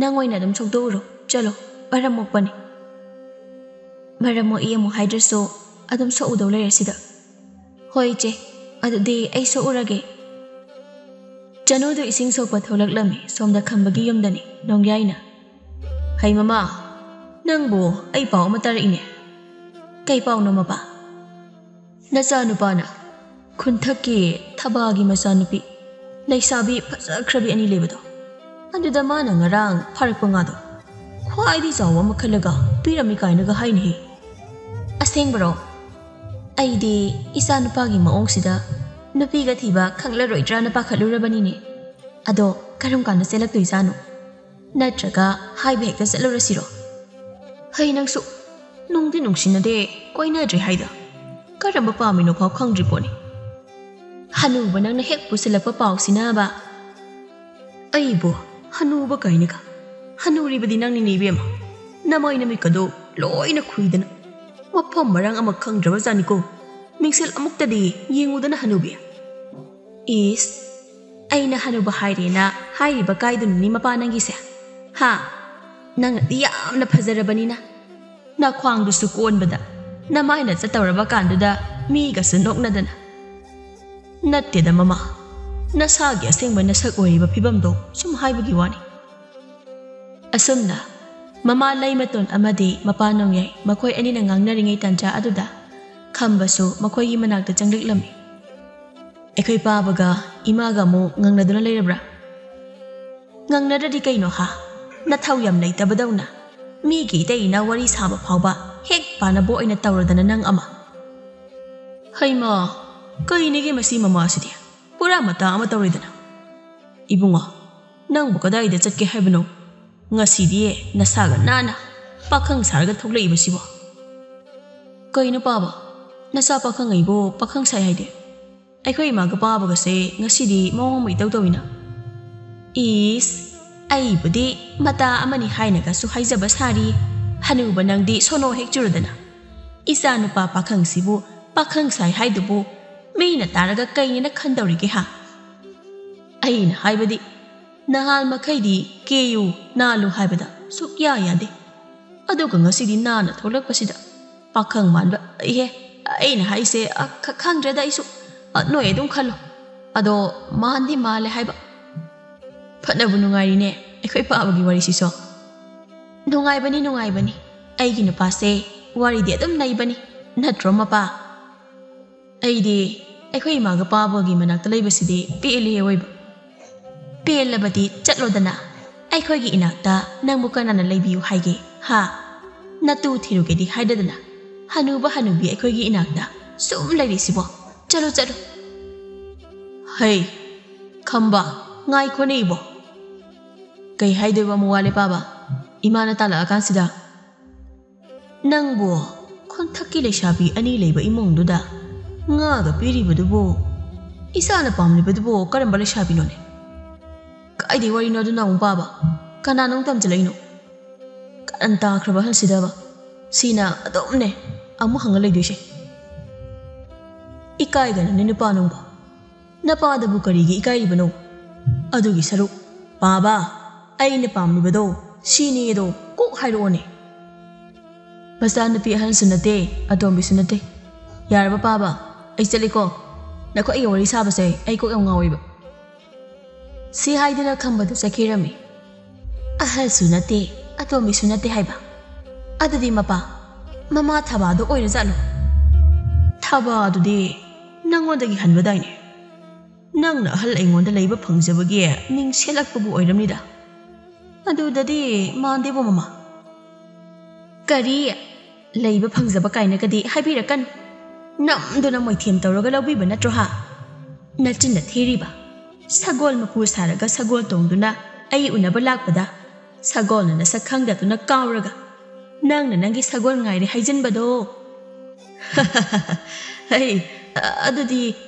ꯅꯪ ꯑꯣꯏꯅ ꯑꯗꯨꯝ ꯁꯣꯛꯇꯣꯛꯎꯔꯣ, ꯆꯠꯂꯣ, ꯃꯔꯝ ꯃꯣꯛꯄꯅꯤ꯫" ꯃꯔꯝ ꯃꯣꯛꯏ ꯑꯃꯨꯛ ꯍꯥꯏꯗ꯭ꯔꯁꯨ ꯑꯗꯨꯝ ꯁꯣꯛꯎꯗꯧ ꯂꯩꯔꯦ ꯁꯤꯗ꯫ "ꯍꯣꯏ ꯏꯆꯦ, ꯑꯗꯨꯗꯤ ꯑꯩ ꯁꯣꯛꯎꯔꯒꯦ꯫" ꯆꯅꯨꯗꯨ ꯏꯁꯤꯡ ꯁꯣꯛꯄ ꯊꯣꯛꯂꯛꯂꯝꯃꯤ꯫ ꯁꯣꯝꯗ ꯈꯝꯕꯒꯤ ꯌꯨꯝꯗꯅꯤ ꯅꯣꯡꯌꯥꯏꯅ꯫ "ꯍꯩ ꯃꯃꯥ, ꯅꯪꯕꯨ ꯑꯩ ꯄꯥꯎ ꯑꯃ ꯇꯥꯔꯛꯏꯅꯦ꯫" "ꯀꯩ ꯄꯥꯎꯅꯣ ꯃꯄꯥ?" "ꯅꯆꯥꯅꯨꯄꯥꯅ ꯈꯨꯟꯊꯛꯀꯤ ꯊꯕꯥꯒꯤ ꯃꯆꯥꯅꯨꯄꯤ ꯂꯩꯁꯥꯕꯤ ꯐꯖꯈ꯭ꯔꯕꯤ ꯑꯅꯤ ꯂꯩꯕꯗꯣ, ꯑꯗꯨꯗ ꯃꯥꯅ ꯉꯔꯥꯡ ꯐꯥꯔꯛꯄ ꯉꯥꯗꯣ ꯈ꯭ꯋꯥꯏꯗꯒꯤ ꯆꯥꯎꯕ ꯑꯃ ꯈꯜꯂꯒ ꯄꯤꯔꯝꯃꯤ ꯀꯥꯏꯅꯒ ꯍꯥꯏꯅꯦ꯫" "ꯑꯁꯦꯡꯕꯔꯣ? ꯑꯩꯗꯤ ꯏꯆꯥꯅꯨꯄꯥꯒꯤ ꯃꯑꯣꯡꯁꯤꯗ ꯅꯨꯄꯤꯒ ꯊꯤꯕ ꯈꯪꯂꯔꯣꯏꯗ꯭ꯔꯥꯅ ꯄꯥꯈꯠꯂꯨꯔꯕꯅꯤꯅꯦ꯫ ꯑꯗꯣ ꯀꯔꯝ ꯀꯥꯟꯗ ꯆꯦꯜꯂꯛꯇꯣꯏꯖꯥꯠꯅꯣ? ꯅꯠꯇ꯭ꯔꯒ ꯍꯥꯏꯕ ꯍꯦꯛꯇ ꯆꯠꯂꯨꯔꯁꯤꯔꯣ?" "ꯍꯩ ꯅꯪꯁꯨ, ꯅꯨꯡꯗꯤ ꯅꯨꯡꯁꯤꯅꯗꯦ, ꯀꯣꯏꯅꯗ꯭ꯔꯤ ꯍꯥꯏꯗ꯫ ꯀꯔꯝꯕ ꯄꯥꯝꯃꯤꯅꯣ ꯐꯥꯎ ꯈꯪꯗ꯭ꯔꯤ ꯄꯣꯠꯅꯤ꯫ ꯍꯅꯨꯕ ꯅꯪꯅ ꯍꯦꯛ ꯄꯨꯁꯤꯜꯂꯛꯄ ꯄꯥꯎꯁꯤꯅꯕ꯫" "ꯑꯩꯕꯨ ꯍꯅꯨꯕ ꯀꯥꯏꯅꯒ? ꯍꯅꯨꯔꯤꯕꯗꯤ ꯅꯪꯅꯤꯅꯦ ꯏꯕꯦꯝꯃ꯫ ꯅꯃꯥꯏ ꯅꯃꯤꯠꯀꯗꯣ ꯂꯣꯏꯅ ꯈꯨꯏꯗꯅ ꯃꯐꯝ ꯃꯔꯥꯡ ꯑꯃ ꯈꯪꯗ꯭ꯔꯕ ꯖꯥꯠꯅꯤꯀꯣ꯫ ꯃꯤꯡꯁꯦꯜ ꯑꯃꯨꯛꯇꯗꯤ ꯌꯦꯡꯉꯨꯗꯅ ꯍꯅꯨꯕꯤ꯫" "ꯏꯁ, ꯑꯩꯅ ꯍꯅꯨꯕ ꯍꯥꯏꯔꯦꯅ ꯍꯥꯏꯔꯤꯕ ꯀꯥꯏꯗꯨꯅꯅꯤ ꯃꯄꯥ ꯅꯪꯒꯤꯁꯦ? ꯍꯥ? ꯅꯪꯅꯗꯤ ꯌꯥꯝꯅ ꯐꯖꯔꯕꯅꯤꯅ, ꯅꯈ꯭ꯋꯥꯡꯗꯨꯁꯨ ꯀꯣꯟꯕꯗ ꯅꯃꯥꯏꯅ ꯆꯠꯇꯧꯔꯕ ꯀꯥꯟꯗꯨꯗ ꯃꯤꯒꯁꯨ ꯅꯣꯛꯅꯗꯅ꯫" "ꯅꯠꯇꯦꯗ ꯃꯃꯥ, ꯅꯁꯥꯒꯤ ꯑꯁꯦꯡꯕ ꯅꯁꯛ ꯑꯣꯏꯔꯤꯕ ꯐꯤꯕꯝꯗꯣ ꯁꯨꯝ ꯍꯥꯏꯕꯒꯤ ꯋꯥꯅꯤ꯫" ꯑꯁꯨꯝꯅ ꯃꯃꯥ ꯂꯩꯃꯇꯣꯟ ꯑꯃꯗꯤ ꯃꯄꯥ ꯅꯣꯡꯌꯥꯏ ꯃꯈꯣꯏ ꯑꯅꯤꯅ ꯉꯥꯡꯅꯔꯤꯉꯩ ꯇꯥꯟꯖꯥ ꯑꯗꯨꯗ ꯈꯝꯕꯁꯨ ꯃꯈꯣꯏꯒꯤ ꯃꯅꯥꯛꯇ ꯆꯪꯂꯛꯂꯝꯃꯤ꯫ "ꯑꯩꯈꯣꯏ ꯄꯥꯕꯒ ꯏꯃꯥꯒ ꯑꯃꯨꯛ ꯉꯪꯅꯗꯨꯅ ꯂꯩꯔꯕ꯭ꯔꯥ?" "ꯉꯪꯅꯗ꯭ꯔꯗꯤ ꯀꯩꯅꯣ ꯍꯥ? ꯅꯊꯧ ꯌꯥꯝ ꯂꯩꯇꯕꯗꯧꯅ꯫ ꯃꯤꯒꯤ ꯏꯇꯩ ꯏꯅꯥꯎ ꯋꯥꯔꯤ ꯁꯥꯕ ꯐꯥꯎꯕ ꯍꯦꯛ ꯄꯥꯅꯕ ꯑꯣꯏꯅ ꯇꯧꯔꯗꯅ ꯅꯪ ꯑꯃ꯫" "ꯍꯩꯃꯥ, ꯀꯩꯅꯦꯒꯦ ꯃꯁꯤ ꯃꯃꯥꯁꯤꯗꯤ? ꯄꯨꯔꯥ ꯃꯇꯥ ꯑꯃ ꯇꯧꯔꯦꯗꯅ꯫ ꯏꯕꯨꯡꯉꯣ, ꯅꯪꯕꯨ ꯀꯗꯥꯏꯗ ꯆꯠꯀꯦ ꯍꯥꯏꯕꯅꯣ?" "ꯉꯁꯤꯗꯤ ꯅꯁꯥꯒ ꯅꯥꯟꯅ ꯄꯥꯈꯪ ꯁꯥꯔꯒ ꯊꯣꯛꯂꯛꯏꯕꯁꯤꯕꯣ?" "ꯀꯩꯅꯣ ꯄꯥꯕ, ꯅꯆꯥ ꯄꯥꯈꯪ ꯑꯩꯕꯨ ꯄꯥꯈꯪ ꯁꯥꯏ ꯍꯥꯏꯗꯤ? ꯑꯩꯈꯣꯏ ꯏꯃꯥꯒ ꯄꯥꯕꯒꯁꯦ ꯉꯁꯤꯗꯤ ꯃꯑꯣꯡ ꯑꯃ ꯏꯇꯧ ꯇꯧꯏꯅ?" "ꯏꯁ, ꯑꯩꯕꯨꯗꯤ ꯃꯇꯥ ꯑꯃꯅꯤ ꯍꯥꯏꯅꯒꯁꯨ ꯍꯥꯏꯖꯕ ꯁꯥꯔꯤ꯫ ꯍꯅꯨꯕ ꯅꯪꯗꯤ ꯁꯣꯅꯣ ꯍꯦꯛ ꯆꯨꯔꯗꯅ꯫ ꯏꯆꯥ ꯅꯨꯄꯥ ꯄꯥꯈꯪꯁꯤꯕꯨ ꯄꯥꯈꯪ ꯁꯥꯏ ꯍꯥꯏꯗꯨꯕꯨ ꯃꯤꯅ ꯇꯥꯔꯒ ꯀꯩꯅꯦꯅ ꯈꯟꯗꯧꯔꯤꯒꯦ ꯍꯥ? ꯑꯩꯅ ꯍꯥꯏꯕꯗꯤ ꯅꯍꯥꯟ ꯃꯈꯩꯗꯤ ꯀꯦꯌꯨ ꯅꯥꯜꯂꯨ ꯍꯥꯏꯕꯗ ꯁꯨꯛꯌꯥ ꯌꯥꯗꯦ꯫ ꯑꯗꯨꯒ ꯉꯁꯤꯗꯤ ꯅꯥꯟꯅ ꯊꯣꯛꯂꯛꯄꯁꯤꯗ ꯄꯥꯈꯪ ꯃꯥꯟꯕ꯫ ꯏꯍꯦ, ꯑꯩꯅ ꯍꯥꯏꯁꯦ, ꯑ, ꯈ-, ꯈꯪꯗ꯭ꯔꯦꯗ ꯑꯩꯁꯨ꯫ ꯑ, ꯅꯣꯏ ꯑꯗꯨꯝ ꯈꯜꯂꯣ꯫ ꯑꯗꯣ ꯃꯥꯟꯗꯤ ꯃꯥꯜꯂꯦ ꯍꯥꯏꯕ꯫ ꯐꯅꯕꯨ ꯅꯨꯡꯉꯥꯏꯔꯤꯅꯦ ꯑꯩꯈꯣꯏ ꯄꯥꯕꯒꯤ ꯋꯥꯔꯤꯁꯤꯁꯨ꯫ ꯅꯨꯡꯉꯥꯏꯕꯅꯤ, ꯅꯨꯡꯉꯥꯏꯕꯅꯤ꯫ ꯑꯩꯒꯤ ꯅꯨꯄꯥꯁꯦ ꯋꯥꯔꯤꯗꯤ ꯑꯗꯨꯝ ꯅꯩꯕꯅꯤ, ꯅꯠꯇ꯭ꯔꯣ ꯃꯄꯥ? ꯑꯩꯗꯤ ꯑꯩꯈꯣꯏ ꯏꯃꯥꯒ ꯄꯥꯕꯒꯤ ꯃꯅꯥꯛꯇ ꯂꯩꯕꯁꯤꯗꯤ ꯄꯦꯜꯂꯦ ꯑꯣꯏꯕ꯫ ꯄꯦꯜꯂꯕꯗꯤ ꯆꯠꯂꯣꯗꯅ꯫ ꯑꯩꯈꯣꯏꯒꯤ ꯏꯅꯥꯛꯇ ꯅꯪꯕꯨ ꯀꯅꯥꯅ ꯂꯩꯕꯤꯌꯨ ꯍꯥꯏꯒꯦ? ꯍꯥ? ꯅꯇꯨ ꯊꯤꯔꯨꯒꯦꯗꯤ ꯍꯥꯏꯗꯗꯅ ꯍꯅꯨꯕ ꯍꯅꯨꯕꯤ ꯑꯩꯈꯣꯏꯒꯤ ꯏꯅꯥꯛꯇ ꯁꯨꯝ ꯂꯩꯔꯤꯁꯤꯕꯣ? ꯆꯠꯂꯣ, ꯆꯠꯂꯣ꯫ ꯍꯩ, ꯈꯝꯕ, ꯉꯥꯏꯈꯣꯅꯦ ꯏꯕꯣ꯫ ꯀꯩ ꯍꯥꯏꯗꯣꯏꯕ ꯑꯃꯨꯛ ꯋꯥꯠꯂꯦ ꯄꯥꯕ? ꯏꯃꯥꯅ ꯇꯥꯜꯂꯛꯑꯀꯥꯟꯁꯤꯗ꯫ ꯅꯪꯕꯨ ꯈꯣꯟꯊꯛꯀꯤ ꯂꯩꯁꯥꯕꯤ ꯑꯅꯤ ꯂꯩꯕ ꯏꯃꯨꯡꯗꯨꯗ ꯉꯥꯒ ꯄꯤꯔꯤꯕꯗꯨꯕꯨ, ꯏꯆꯥꯅ ꯄꯥꯝꯂꯤꯕꯗꯨꯕꯨ ꯀꯔꯝꯕ ꯂꯩꯁꯥꯕꯤꯅꯣꯅꯦ? ꯀꯥꯏꯗꯩ ꯋꯥꯔꯤꯅꯣ ꯑꯗꯨꯅ ꯑꯃꯨꯛ ꯄꯥꯕ? ꯀꯅꯥꯅ ꯑꯃꯨꯛ ꯇꯝꯖꯜꯂꯛꯏꯅꯣ? ꯀꯔꯟ ꯇꯥꯈ꯭ꯔꯕ ꯑꯍꯜꯁꯤꯗꯕ꯫ ꯁꯤꯅ ꯑꯗꯨꯝꯅꯦ ꯑꯃꯨꯛ ꯍꯪꯉ ꯂꯩꯗꯣꯏꯁꯦ꯫ ꯏꯀꯥꯏꯒꯅꯨꯅꯦ ꯅꯨꯄꯥ ꯅꯪꯕꯣ꯫ ꯅꯄꯥꯗꯕꯨ ꯀꯔꯤꯒꯤ ꯏꯀꯥꯏꯔꯤꯕꯅꯣ? ꯑꯗꯨꯒꯤ ꯁꯔꯨꯛ, ꯄꯥꯕ, ꯑꯩꯅ ꯄꯥꯝꯂꯤꯕꯗꯣ ꯁꯤꯅꯦꯗꯣ ꯀꯣꯛ ꯍꯥꯏꯔꯛꯑꯣꯅꯦ꯫ ꯃꯆꯥꯅꯨꯄꯤ ꯑꯍꯟꯁꯨ ꯅꯠꯇꯦ, ꯑꯇꯣꯝꯕꯤꯁꯨ ꯅꯠꯇꯦ꯫ ꯌꯥꯔꯕ ꯄꯥꯕ, ꯑꯩ ꯆꯠꯂꯤꯀꯣ꯫ ꯅꯈꯣꯏ ꯑꯩꯒ ꯋꯥꯔꯤ ꯁꯥꯕꯁꯦ ꯑꯩ ꯀꯣꯛ ꯌꯥꯝ ꯉꯥꯎꯋꯦꯕ꯫ ꯁꯤ ꯍꯥꯏꯗꯨꯅ ꯈꯝꯕꯗꯨ ꯆꯠꯈꯤꯔꯝꯃꯤ꯫ ꯑꯍꯜꯁꯨ ꯅꯠꯇꯦ, ꯑꯇꯣꯝꯕꯤꯁꯨ ꯅꯠꯇꯦ ꯍꯥꯏꯕ꯫ ꯑꯗꯨꯗꯤ ꯃꯄꯥ, ꯃꯃꯥ ꯊꯕꯥꯗꯣ ꯑꯣꯏꯔꯖꯥꯠꯂꯣ? ꯊꯕꯥꯗꯨꯗꯤ ꯅꯪꯉꯣꯟꯗꯒꯤ ꯍꯟꯕꯗꯥꯏꯅꯦ? ꯅꯪꯅ ꯑꯍꯜ ꯑꯩꯉꯣꯟꯗ ꯂꯩꯕ ꯐꯪꯖꯕꯒꯤ ꯅꯤꯡꯁꯤꯡꯂꯛꯄꯕꯨ ꯑꯣꯏꯔꯝꯅꯤꯗ꯫ ꯑꯗꯨꯗꯗꯤ ꯃꯥꯟꯗꯦꯕꯣ ꯃꯃꯥ꯫ ꯀꯔꯤ? ꯂꯩꯕ ꯐꯪꯖꯕ ꯀꯥꯏꯅꯒꯗꯤ ꯍꯥꯏꯕꯤꯔꯛꯀꯅꯨ꯫ ꯅꯝꯗꯨꯅ ꯃꯣꯏꯊꯦꯝ ꯇꯧꯔꯒ ꯂꯧꯕꯤꯕ ꯅꯠꯇ꯭ꯔꯣ ꯍꯥ? ꯅꯆꯤꯟꯅ ꯊꯤꯔꯤꯕ꯫ ꯁꯒꯣꯜ ꯃꯄꯨ ꯁꯥꯔꯒ ꯁꯒꯣꯜ ꯇꯣꯡꯗꯨꯅ ꯑꯩ ꯎꯅꯕ ꯂꯥꯛꯄꯗ ꯁꯒꯣꯜꯅ ꯅꯁꯛ ꯈꯪꯗꯗꯨꯅ ꯀꯥꯎꯔꯒ ꯅꯪꯅ ꯅꯪꯒꯤ ꯁꯒꯣꯜ ꯉꯥꯏꯔꯦ ꯍꯥꯏꯖꯤꯟꯕꯗꯣ꯫ ꯍꯩ, ꯑ- ꯑꯗꯨꯗꯤ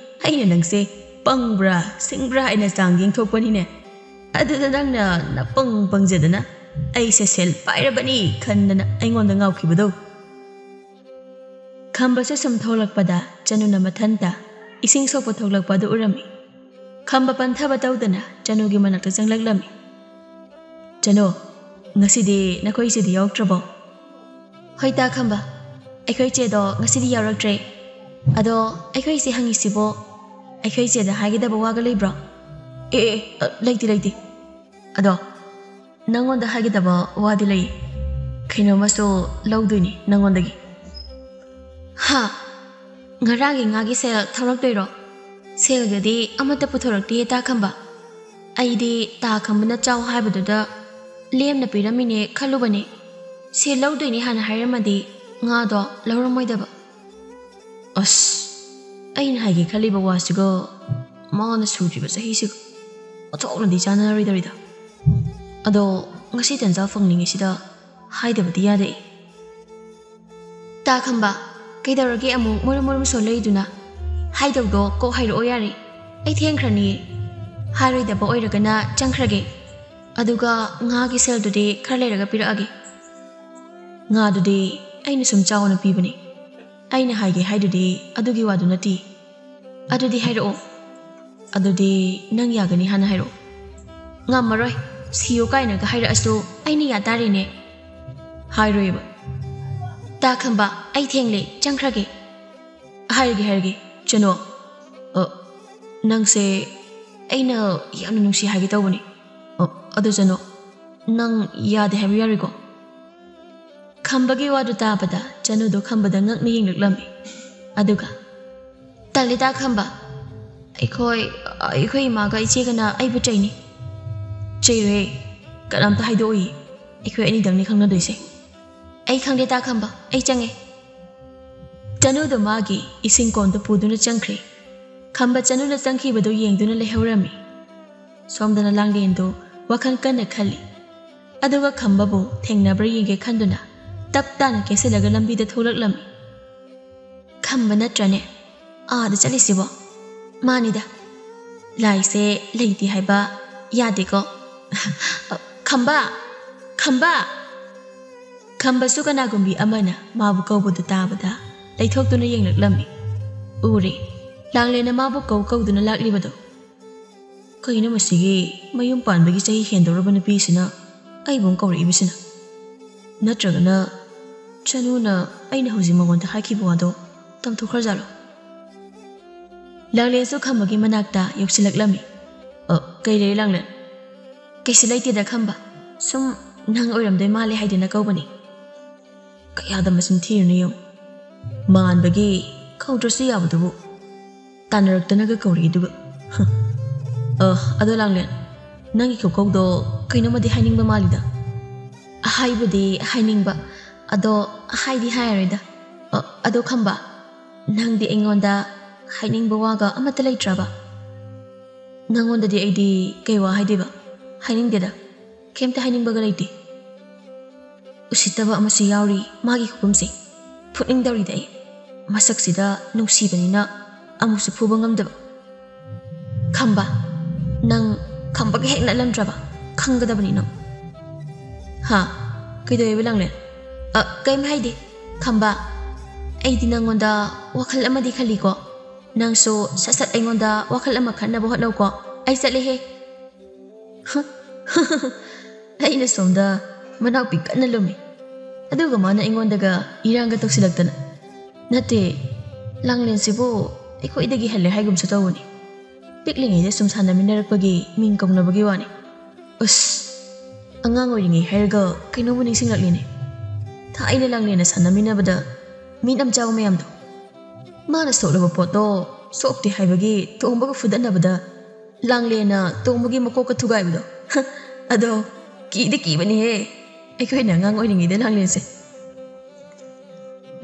ꯑꯩꯅ ꯅꯪꯁꯦ ꯄꯪꯕ꯭ꯔꯥ ꯁꯤꯡꯕ꯭ꯔꯥ ꯍꯥꯏꯅ ꯆꯥꯡ ꯌꯦꯡꯊꯣꯛꯄꯅꯤꯅꯦ꯫ ꯑꯗꯨꯗ ꯅꯪꯅ ꯅꯄꯪ ꯄꯪꯖꯗꯅ ꯑꯩꯁꯦ ꯁꯦꯜ ꯄꯥꯏꯔꯕꯅꯤ ꯈꯟꯗꯅ ꯑꯩꯉꯣꯟꯗ ꯉꯥꯎꯈꯤꯕꯗꯣ꯫ ꯈꯝꯕꯁꯨ ꯁꯨꯝ ꯊꯣꯛꯂꯛꯄꯗ ꯆꯅꯨꯅ ꯃꯊꯟꯇ ꯏꯁꯤꯡ ꯁꯣꯛꯄ ꯊꯣꯛꯂꯛꯄ ꯑꯗꯨ ꯎꯔꯝꯃꯤ꯫ ꯈꯝꯕ ꯄꯟꯊꯕ ꯇꯧꯗꯅ ꯆꯅꯨꯒꯤ ꯃꯅꯥꯛꯇ ꯆꯪꯂꯛꯂꯝꯃꯤ꯫ "ꯆꯅꯨ, ꯉꯁꯤꯗꯤ ꯅꯈꯣꯏ ꯏꯆꯦꯗꯤ ꯌꯥꯎꯔꯛꯇ꯭ꯔꯕꯣ?" "ꯍꯣꯏ ꯇꯥ ꯈꯝꯕ, ꯑꯩꯈꯣꯏ ꯏꯆꯦꯗꯣ ꯉꯁꯤꯗꯤ ꯌꯥꯎꯔꯛꯇ꯭ꯔꯦ꯫ ꯑꯗꯣ ꯑꯩꯈꯣꯏ ꯏꯆꯦ ꯍꯪꯉꯤꯁꯤꯕꯣ ꯑꯩꯈꯣꯏ ꯏꯆꯦꯗ ꯍꯥꯏꯒꯗꯕ ꯋꯥꯒ ꯂꯩꯕ꯭ꯔꯣ?" "ꯑꯦ ꯑꯦ, ꯑ, ꯂꯩꯇꯦ ꯂꯩꯇꯦ꯫ ꯑꯗꯣ ꯅꯪꯉꯣꯟꯗ ꯍꯥꯏꯒꯗꯕ ꯋꯥꯗꯤ ꯂꯩ꯫ ꯀꯩꯅꯣꯝꯃꯁꯨ ꯂꯧꯗꯣꯏꯅꯤ ꯅꯪꯉꯣꯟꯗꯒꯤ꯫" "ꯍꯥ? ꯉꯔꯥꯡꯒꯤ ꯉꯥꯒꯤ ꯁꯦꯜ ꯊꯧꯔꯛꯇꯣꯏꯔꯣ? ꯁꯦꯜꯒꯗꯤ ꯑꯃꯠꯇ ꯄꯨꯊꯣꯔꯛꯇꯦ ꯇꯥ ꯈꯝꯕ꯫ ꯑꯩꯗꯤ ꯇꯥ ꯈꯝꯕꯅ ꯆꯥꯎ ꯍꯥꯏꯕꯗꯨꯗ ꯂꯦꯝꯅ ꯄꯤꯔꯝꯃꯤꯅꯦ ꯈꯜꯂꯨꯕꯅꯦ꯫ ꯁꯦꯜ ꯂꯧꯗꯣꯏꯅꯤ ꯍꯥꯟꯅ ꯍꯥꯏꯔꯝꯃꯗꯤ ꯉꯥꯗꯣ ꯂꯧꯔꯝꯃꯣꯏꯗꯕ꯫" ꯑꯁ, ꯑꯩꯅ ꯍꯥꯏꯒꯦ ꯈꯜꯂꯤꯕ ꯋꯥꯁꯤꯒ ꯃꯥꯅ ꯁꯨꯗ꯭ꯔꯤꯕ ꯆꯍꯤꯁꯤꯒ ꯑꯣꯟꯊꯣꯛꯅꯗꯤ ꯆꯥꯟꯅꯔꯣꯏꯗꯧꯔꯤꯗ꯫ ꯑꯗꯣ ꯉꯁꯤ ꯇꯟꯖꯥ ꯐꯪꯂꯤꯉꯩꯁꯤꯗ ꯍꯥꯏꯗꯕꯗꯤ ꯌꯥꯗꯦ꯫ "ꯇꯥ ꯈꯝꯕ, ꯀꯩꯗꯧꯔꯒꯦ ꯑꯃꯨꯛ ꯃꯨꯔꯨꯝ ꯃꯨꯔꯨꯝ ꯁꯣꯜꯂꯛꯏꯗꯨꯅ? ꯍꯥꯏꯗꯧꯗꯣ ꯀꯣꯛ ꯍꯥꯏꯔꯛꯑꯣ ꯌꯥꯔꯦ꯫ ꯑꯩ ꯊꯦꯡꯈ꯭ꯔꯅꯤꯌꯦ꯫ ꯍꯥꯏꯔꯣꯏꯗꯕ ꯑꯣꯏꯔꯒꯅ ꯆꯪꯈ꯭ꯔꯒꯦ꯫ ꯑꯗꯨꯒ ꯉꯥꯒꯤ ꯁꯦꯜꯗꯨꯗꯤ ꯈꯔ ꯂꯩꯔꯒ ꯄꯤꯔꯛꯑꯒꯦ꯫" "ꯉꯥꯗꯨꯗꯤ ꯑꯩꯅ ꯁꯨꯝ ꯆꯥꯎꯅ ꯄꯤꯕꯅꯤ꯫ ꯑꯩꯅ ꯍꯥꯏꯒꯦ ꯍꯥꯏꯗꯨꯗꯤ ꯑꯗꯨꯒꯤ ꯋꯥꯗꯨ ꯅꯠꯇꯦ꯫" "ꯑꯗꯨꯗꯤ ꯍꯥꯏꯔꯛꯑꯣ꯫" "ꯑꯗꯨꯗꯤ ꯅꯪ ꯌꯥꯒꯅꯤ ꯍꯥꯟꯅ ꯍꯥꯏꯔꯛꯑꯣ꯫" "ꯉꯝꯃꯔꯣꯏ꯫ ꯁꯤꯌꯣ ꯀꯥꯏꯅꯒ ꯍꯥꯏꯔꯛꯑꯁꯨ ꯑꯩꯅ ꯌꯥ ꯇꯥꯔꯦꯅꯦ꯫" "ꯍꯥꯏꯔꯣꯏꯕ꯫" "ꯇꯥ ꯈꯝꯕ, ꯑꯩ ꯊꯦꯡꯂꯦ, ꯆꯪꯈ꯭ꯔꯒꯦ꯫" "ꯍꯥꯏꯔꯒꯦ, ꯍꯥꯏꯔꯒꯦ, ꯆꯅꯣ꯫ ꯑ, ꯅꯪꯁꯦ ꯑꯩꯅ ꯌꯥꯝꯅ ꯅꯨꯡꯁꯤ ꯍꯥꯏꯒꯦ ꯇꯧꯕꯅꯤ꯫ ꯑ, ꯑꯗꯨ ꯆꯅꯣ, ꯅꯪ ꯌꯥꯗꯦ ꯍꯥꯏꯕ ꯌꯥꯔꯣꯏꯀꯣ?" ꯈꯝꯕꯒꯤ ꯋꯥꯗꯨ ꯇꯥꯕꯗ ꯆꯅꯨꯗꯣ ꯈꯝꯕꯗ ꯉꯛꯅ ꯌꯦꯡꯂꯛꯂꯝꯃꯤ꯫ ꯑꯗꯨꯒ, "ꯇꯜꯂꯤꯗ ꯈꯝꯕ, ꯑꯩꯈꯣꯏ, ꯑꯩꯈꯣꯏ ꯏꯃꯥꯒ ꯏꯆꯦꯒꯅ ꯑꯩꯕꯨ ꯆꯩꯅꯤ꯫" "ꯆꯩꯔꯣꯏꯍꯦ, ꯀꯅꯥꯝꯇ ꯍꯥꯏꯗꯣꯛꯑꯣꯏ꯫ ꯑꯩꯈꯣꯏ ꯑꯅꯤꯗꯪꯅꯤ ꯈꯪꯅꯗꯣꯏꯁꯦ꯫" "ꯑꯩ ꯈꯪꯗꯦ ꯇꯥ ꯈꯝꯕ, ꯑꯩ ꯆꯪꯉꯦ꯫" ꯆꯅꯨꯗꯣ ꯃꯥꯒꯤ ꯏꯁꯤꯡ ꯀꯣꯟꯗꯨ ꯄꯨꯗꯨꯅ ꯆꯪꯈ꯭ꯔꯦ꯫ ꯈꯝꯕ ꯆꯅꯨꯅ ꯆꯪꯈꯤꯕꯗꯨ ꯌꯦꯡꯗꯨꯅ ꯂꯩꯍꯧꯔꯝꯃꯤ꯫ ꯁꯣꯝꯗꯅ ꯂꯥꯡꯂꯦꯟꯗꯨ ꯋꯥꯈꯜ ꯀꯟꯅ ꯈꯜꯂꯤ꯫ ꯑꯗꯨꯒ ꯈꯝꯕꯕꯨ ꯊꯦꯡꯅꯕ꯭ꯔꯥ ꯌꯦꯡꯒꯦ ꯈꯟꯗꯨꯅ ꯇꯞ ꯇꯥꯅ ꯀꯦꯁꯤꯜꯂꯒ ꯂꯝꯕꯤꯗ ꯊꯣꯛꯂꯛꯂꯝꯃꯤ꯫ "ꯈꯝꯕ ꯅꯠꯇ꯭ꯔꯅꯦ ꯑꯥꯗ ꯆꯠꯂꯤꯁꯤꯕꯣ?" "ꯃꯥꯅꯤꯗ꯫ ꯂꯥꯏꯁꯦ ꯂꯩꯇꯦ ꯍꯥꯏꯕ ꯌꯥꯗꯦꯀꯣ꯫ ꯈꯝꯕ! ꯈꯝꯕ!" ꯈꯝꯕꯁꯨ ꯀꯅꯥꯒꯨꯝꯕꯤ ꯑꯃꯅ ꯃꯥꯕꯨ ꯀꯧꯕꯗꯨ ꯇꯥꯕꯗ ꯂꯩꯊꯣꯛꯇꯨꯅ ꯌꯦꯡꯂꯛꯂꯝꯃꯤ꯫ ꯎꯔꯦ, ꯂꯥꯡꯂꯦꯟꯅ ꯃꯥꯕꯨ ꯀꯧ ꯀꯧꯗꯨꯅ ꯂꯥꯛꯂꯤꯕꯗꯣ꯫ "ꯀꯩꯅꯣ ꯃꯁꯤꯒꯤ ꯃꯌꯨꯝ ꯄꯥꯟꯕꯒꯤ ꯆꯍꯤ ꯍꯦꯟꯗꯧꯔꯕ ꯅꯨꯄꯤꯁꯤꯅ ꯑꯩꯕꯨ ꯑꯃꯨꯛ ꯀꯧꯔꯛꯏꯕꯁꯤꯅ? ꯅꯠꯇ꯭ꯔꯒꯅ ꯆꯅꯨꯅ ꯑꯩꯅ ꯍꯧꯖꯤꯛ ꯃꯉꯣꯟꯗ ꯍꯥꯏꯈꯤꯕ ꯋꯥꯗꯣ ꯇꯝꯊꯣꯛꯈ꯭ꯔꯖꯥꯠꯂꯣ?" ꯂꯥꯡꯂꯦꯟꯁꯨ ꯈꯝꯕꯒꯤ ꯃꯅꯥꯛꯇ ꯌꯧꯁꯤꯜꯂꯛꯂꯝꯃꯤ꯫ "ꯑ, ꯀꯩ ꯂꯩꯔꯦ ꯂꯥꯡꯂꯦꯟ?" "ꯀꯩꯁꯨ ꯂꯩꯇꯦꯗ ꯈꯝꯕ, ꯁꯨꯝ ꯅꯪ ꯑꯣꯏꯔꯝꯗꯣꯏ ꯃꯥꯜꯂꯦ ꯍꯥꯏꯗꯅ ꯀꯧꯕꯅꯤ꯫ ꯀꯌꯥꯗ ꯃꯆꯤꯟ ꯊꯤꯔꯤꯅꯣ ꯌꯦꯡꯉꯨ꯫ ꯃꯥꯟꯕꯒꯤ ꯀꯧꯗ꯭ꯔꯁꯨ ꯌꯥꯕꯗꯨꯕꯨ ꯇꯥꯟꯅꯔꯛꯇꯅꯒ ꯀꯧꯔꯛꯏꯗꯨꯒ꯫ ꯑ, ꯑꯗꯣ ꯂꯥꯡꯂꯦꯟ, ꯅꯪꯒꯤ ꯈꯨꯀꯧꯗꯣ ꯀꯩꯅꯣꯝꯃꯗꯤ ꯍꯥꯏꯅꯤꯡꯕ ꯃꯥꯜꯂꯤꯗ?" "ꯑꯍꯥꯏꯕꯨꯗꯤ ꯍꯥꯏꯅꯤꯡꯕ, ꯑꯗꯣ ꯍꯥꯏꯗꯤ ꯍꯥꯏꯔꯔꯣꯏꯗ꯫ ꯑ, ꯑꯗꯣ ꯈꯝꯕ, ꯅꯪꯗꯤ ꯑꯩꯉꯣꯟꯗ ꯍꯥꯏꯅꯤꯡꯕ ꯋꯥꯒ ꯑꯃꯠꯇ ꯂꯩꯇ꯭ꯔꯕ?" "ꯅꯪꯉꯣꯟꯗꯗꯤ ꯑꯩꯗꯤ ꯀꯩ ꯋꯥ ꯍꯥꯏꯗꯣꯏꯕ? ꯍꯥꯏꯅꯤꯡꯗꯦꯗ꯫ ꯀꯩꯝꯇ ꯍꯥꯏꯅꯤꯡꯕꯒ ꯂꯩꯇꯦ꯫ ꯎꯁꯤꯠꯇꯕ ꯑꯃꯁꯨ ꯌꯥꯎꯔꯤ ꯃꯥꯒꯤ ꯈꯨꯈꯨꯝꯁꯦ꯫ ꯐꯨꯠꯅꯤꯡꯗꯧꯔꯤꯗ ꯑꯩ꯫ ꯃꯁꯛꯁꯤꯗ ꯅꯨꯡꯁꯤꯕꯅꯤꯅ ꯑꯃꯨꯛꯁꯨ ꯐꯨꯕ ꯉꯝꯗꯕ꯫ ꯈꯝꯕ, ꯅꯪ ꯈꯝꯕꯒ ꯍꯦꯛ ꯅꯠꯂꯝꯗ꯭ꯔꯕ? ꯈꯪꯒꯗꯕꯅꯤ ꯅꯪ꯫" "ꯍꯥ? ꯀꯩꯗꯧꯋꯦꯕ ꯂꯥꯡꯂꯦꯟ?" "ꯑ, ꯀꯩꯝ ꯍꯥꯏꯗꯦ꯫ ꯈꯝꯕ, ꯑꯩꯗꯤ ꯅꯪꯉꯣꯟꯗ ꯋꯥꯈꯜ ꯑꯃꯗꯤ ꯈꯜꯂꯤꯀꯣ꯫ ꯅꯪꯁꯨ ꯁꯠ ꯁꯠ ꯑꯩꯉꯣꯟꯗ ꯋꯥꯈꯜ ꯑꯃ ꯈꯟꯅꯕ ꯍꯣꯠꯅꯧꯀꯣ꯫ ꯑꯩ ꯆꯠꯂꯦꯍꯦ꯫" ꯑꯩꯅ ꯁꯣꯝꯗ ꯃꯅꯥꯎꯄꯤ ꯀꯟꯅ ꯂꯨꯝꯃꯤ, ꯑꯗꯨꯒ ꯃꯥꯅ ꯑꯩꯉꯣꯟꯗꯒ ꯏꯔꯥꯡꯒ ꯇꯧꯁꯤꯜꯂꯛꯇꯅ꯫ ꯅꯠꯇꯦ, ꯂꯥꯡꯂꯦꯟꯁꯤꯕꯨ ꯑꯩꯈꯣꯏꯗꯒꯤ ꯍꯜꯂꯦ ꯍꯥꯏꯒꯨꯝꯁꯨ ꯇꯧꯕꯅꯤ꯫ ꯄꯤꯛꯂꯤꯉꯩꯗ ꯁꯨꯝ ꯁꯥꯟꯅꯃꯤꯟꯅꯔꯛꯄꯒꯤ ꯃꯤꯡ ꯀꯧꯅꯕꯒꯤ ꯋꯥꯅꯤ꯫ ꯑꯁ, ꯑꯉꯥꯡ ꯑꯣꯏꯔꯤꯉꯩ ꯍꯥꯏꯔꯒ ꯀꯩꯅꯣꯝꯕꯨ ꯅꯤꯡꯁꯤꯡꯂꯛꯂꯤꯅꯦ꯫ ꯊꯥꯏꯅ ꯂꯥꯡꯂꯦꯟꯅ ꯁꯥꯟꯅꯃꯤꯟꯅꯕꯗ ꯃꯤꯠ ꯌꯥꯝ ꯆꯥꯕ ꯃꯌꯥꯝꯗꯣ꯫ ꯃꯥꯅ ꯁꯣꯛꯂꯕ ꯄꯣꯠꯇꯣ ꯁꯣꯛꯇꯦ ꯍꯥꯏꯕꯒꯤ ꯊꯣꯝꯕꯒ ꯐꯨꯗꯠꯅꯕꯗ ꯂꯥꯡꯂꯦꯟꯅ ꯇꯣꯝꯕꯒꯤ ꯃꯀꯣꯛꯀ ꯊꯨꯒꯥꯏꯕꯗꯣ꯫ ꯑꯗꯣ ꯀꯤꯗꯤ ꯀꯤꯕꯅꯤꯍꯦ, ꯑꯩꯈꯣꯏꯅ ꯑꯉꯥꯡ ꯑꯣꯏꯔꯤꯉꯩꯗ ꯂꯥꯡꯂꯦꯟꯁꯦ꯫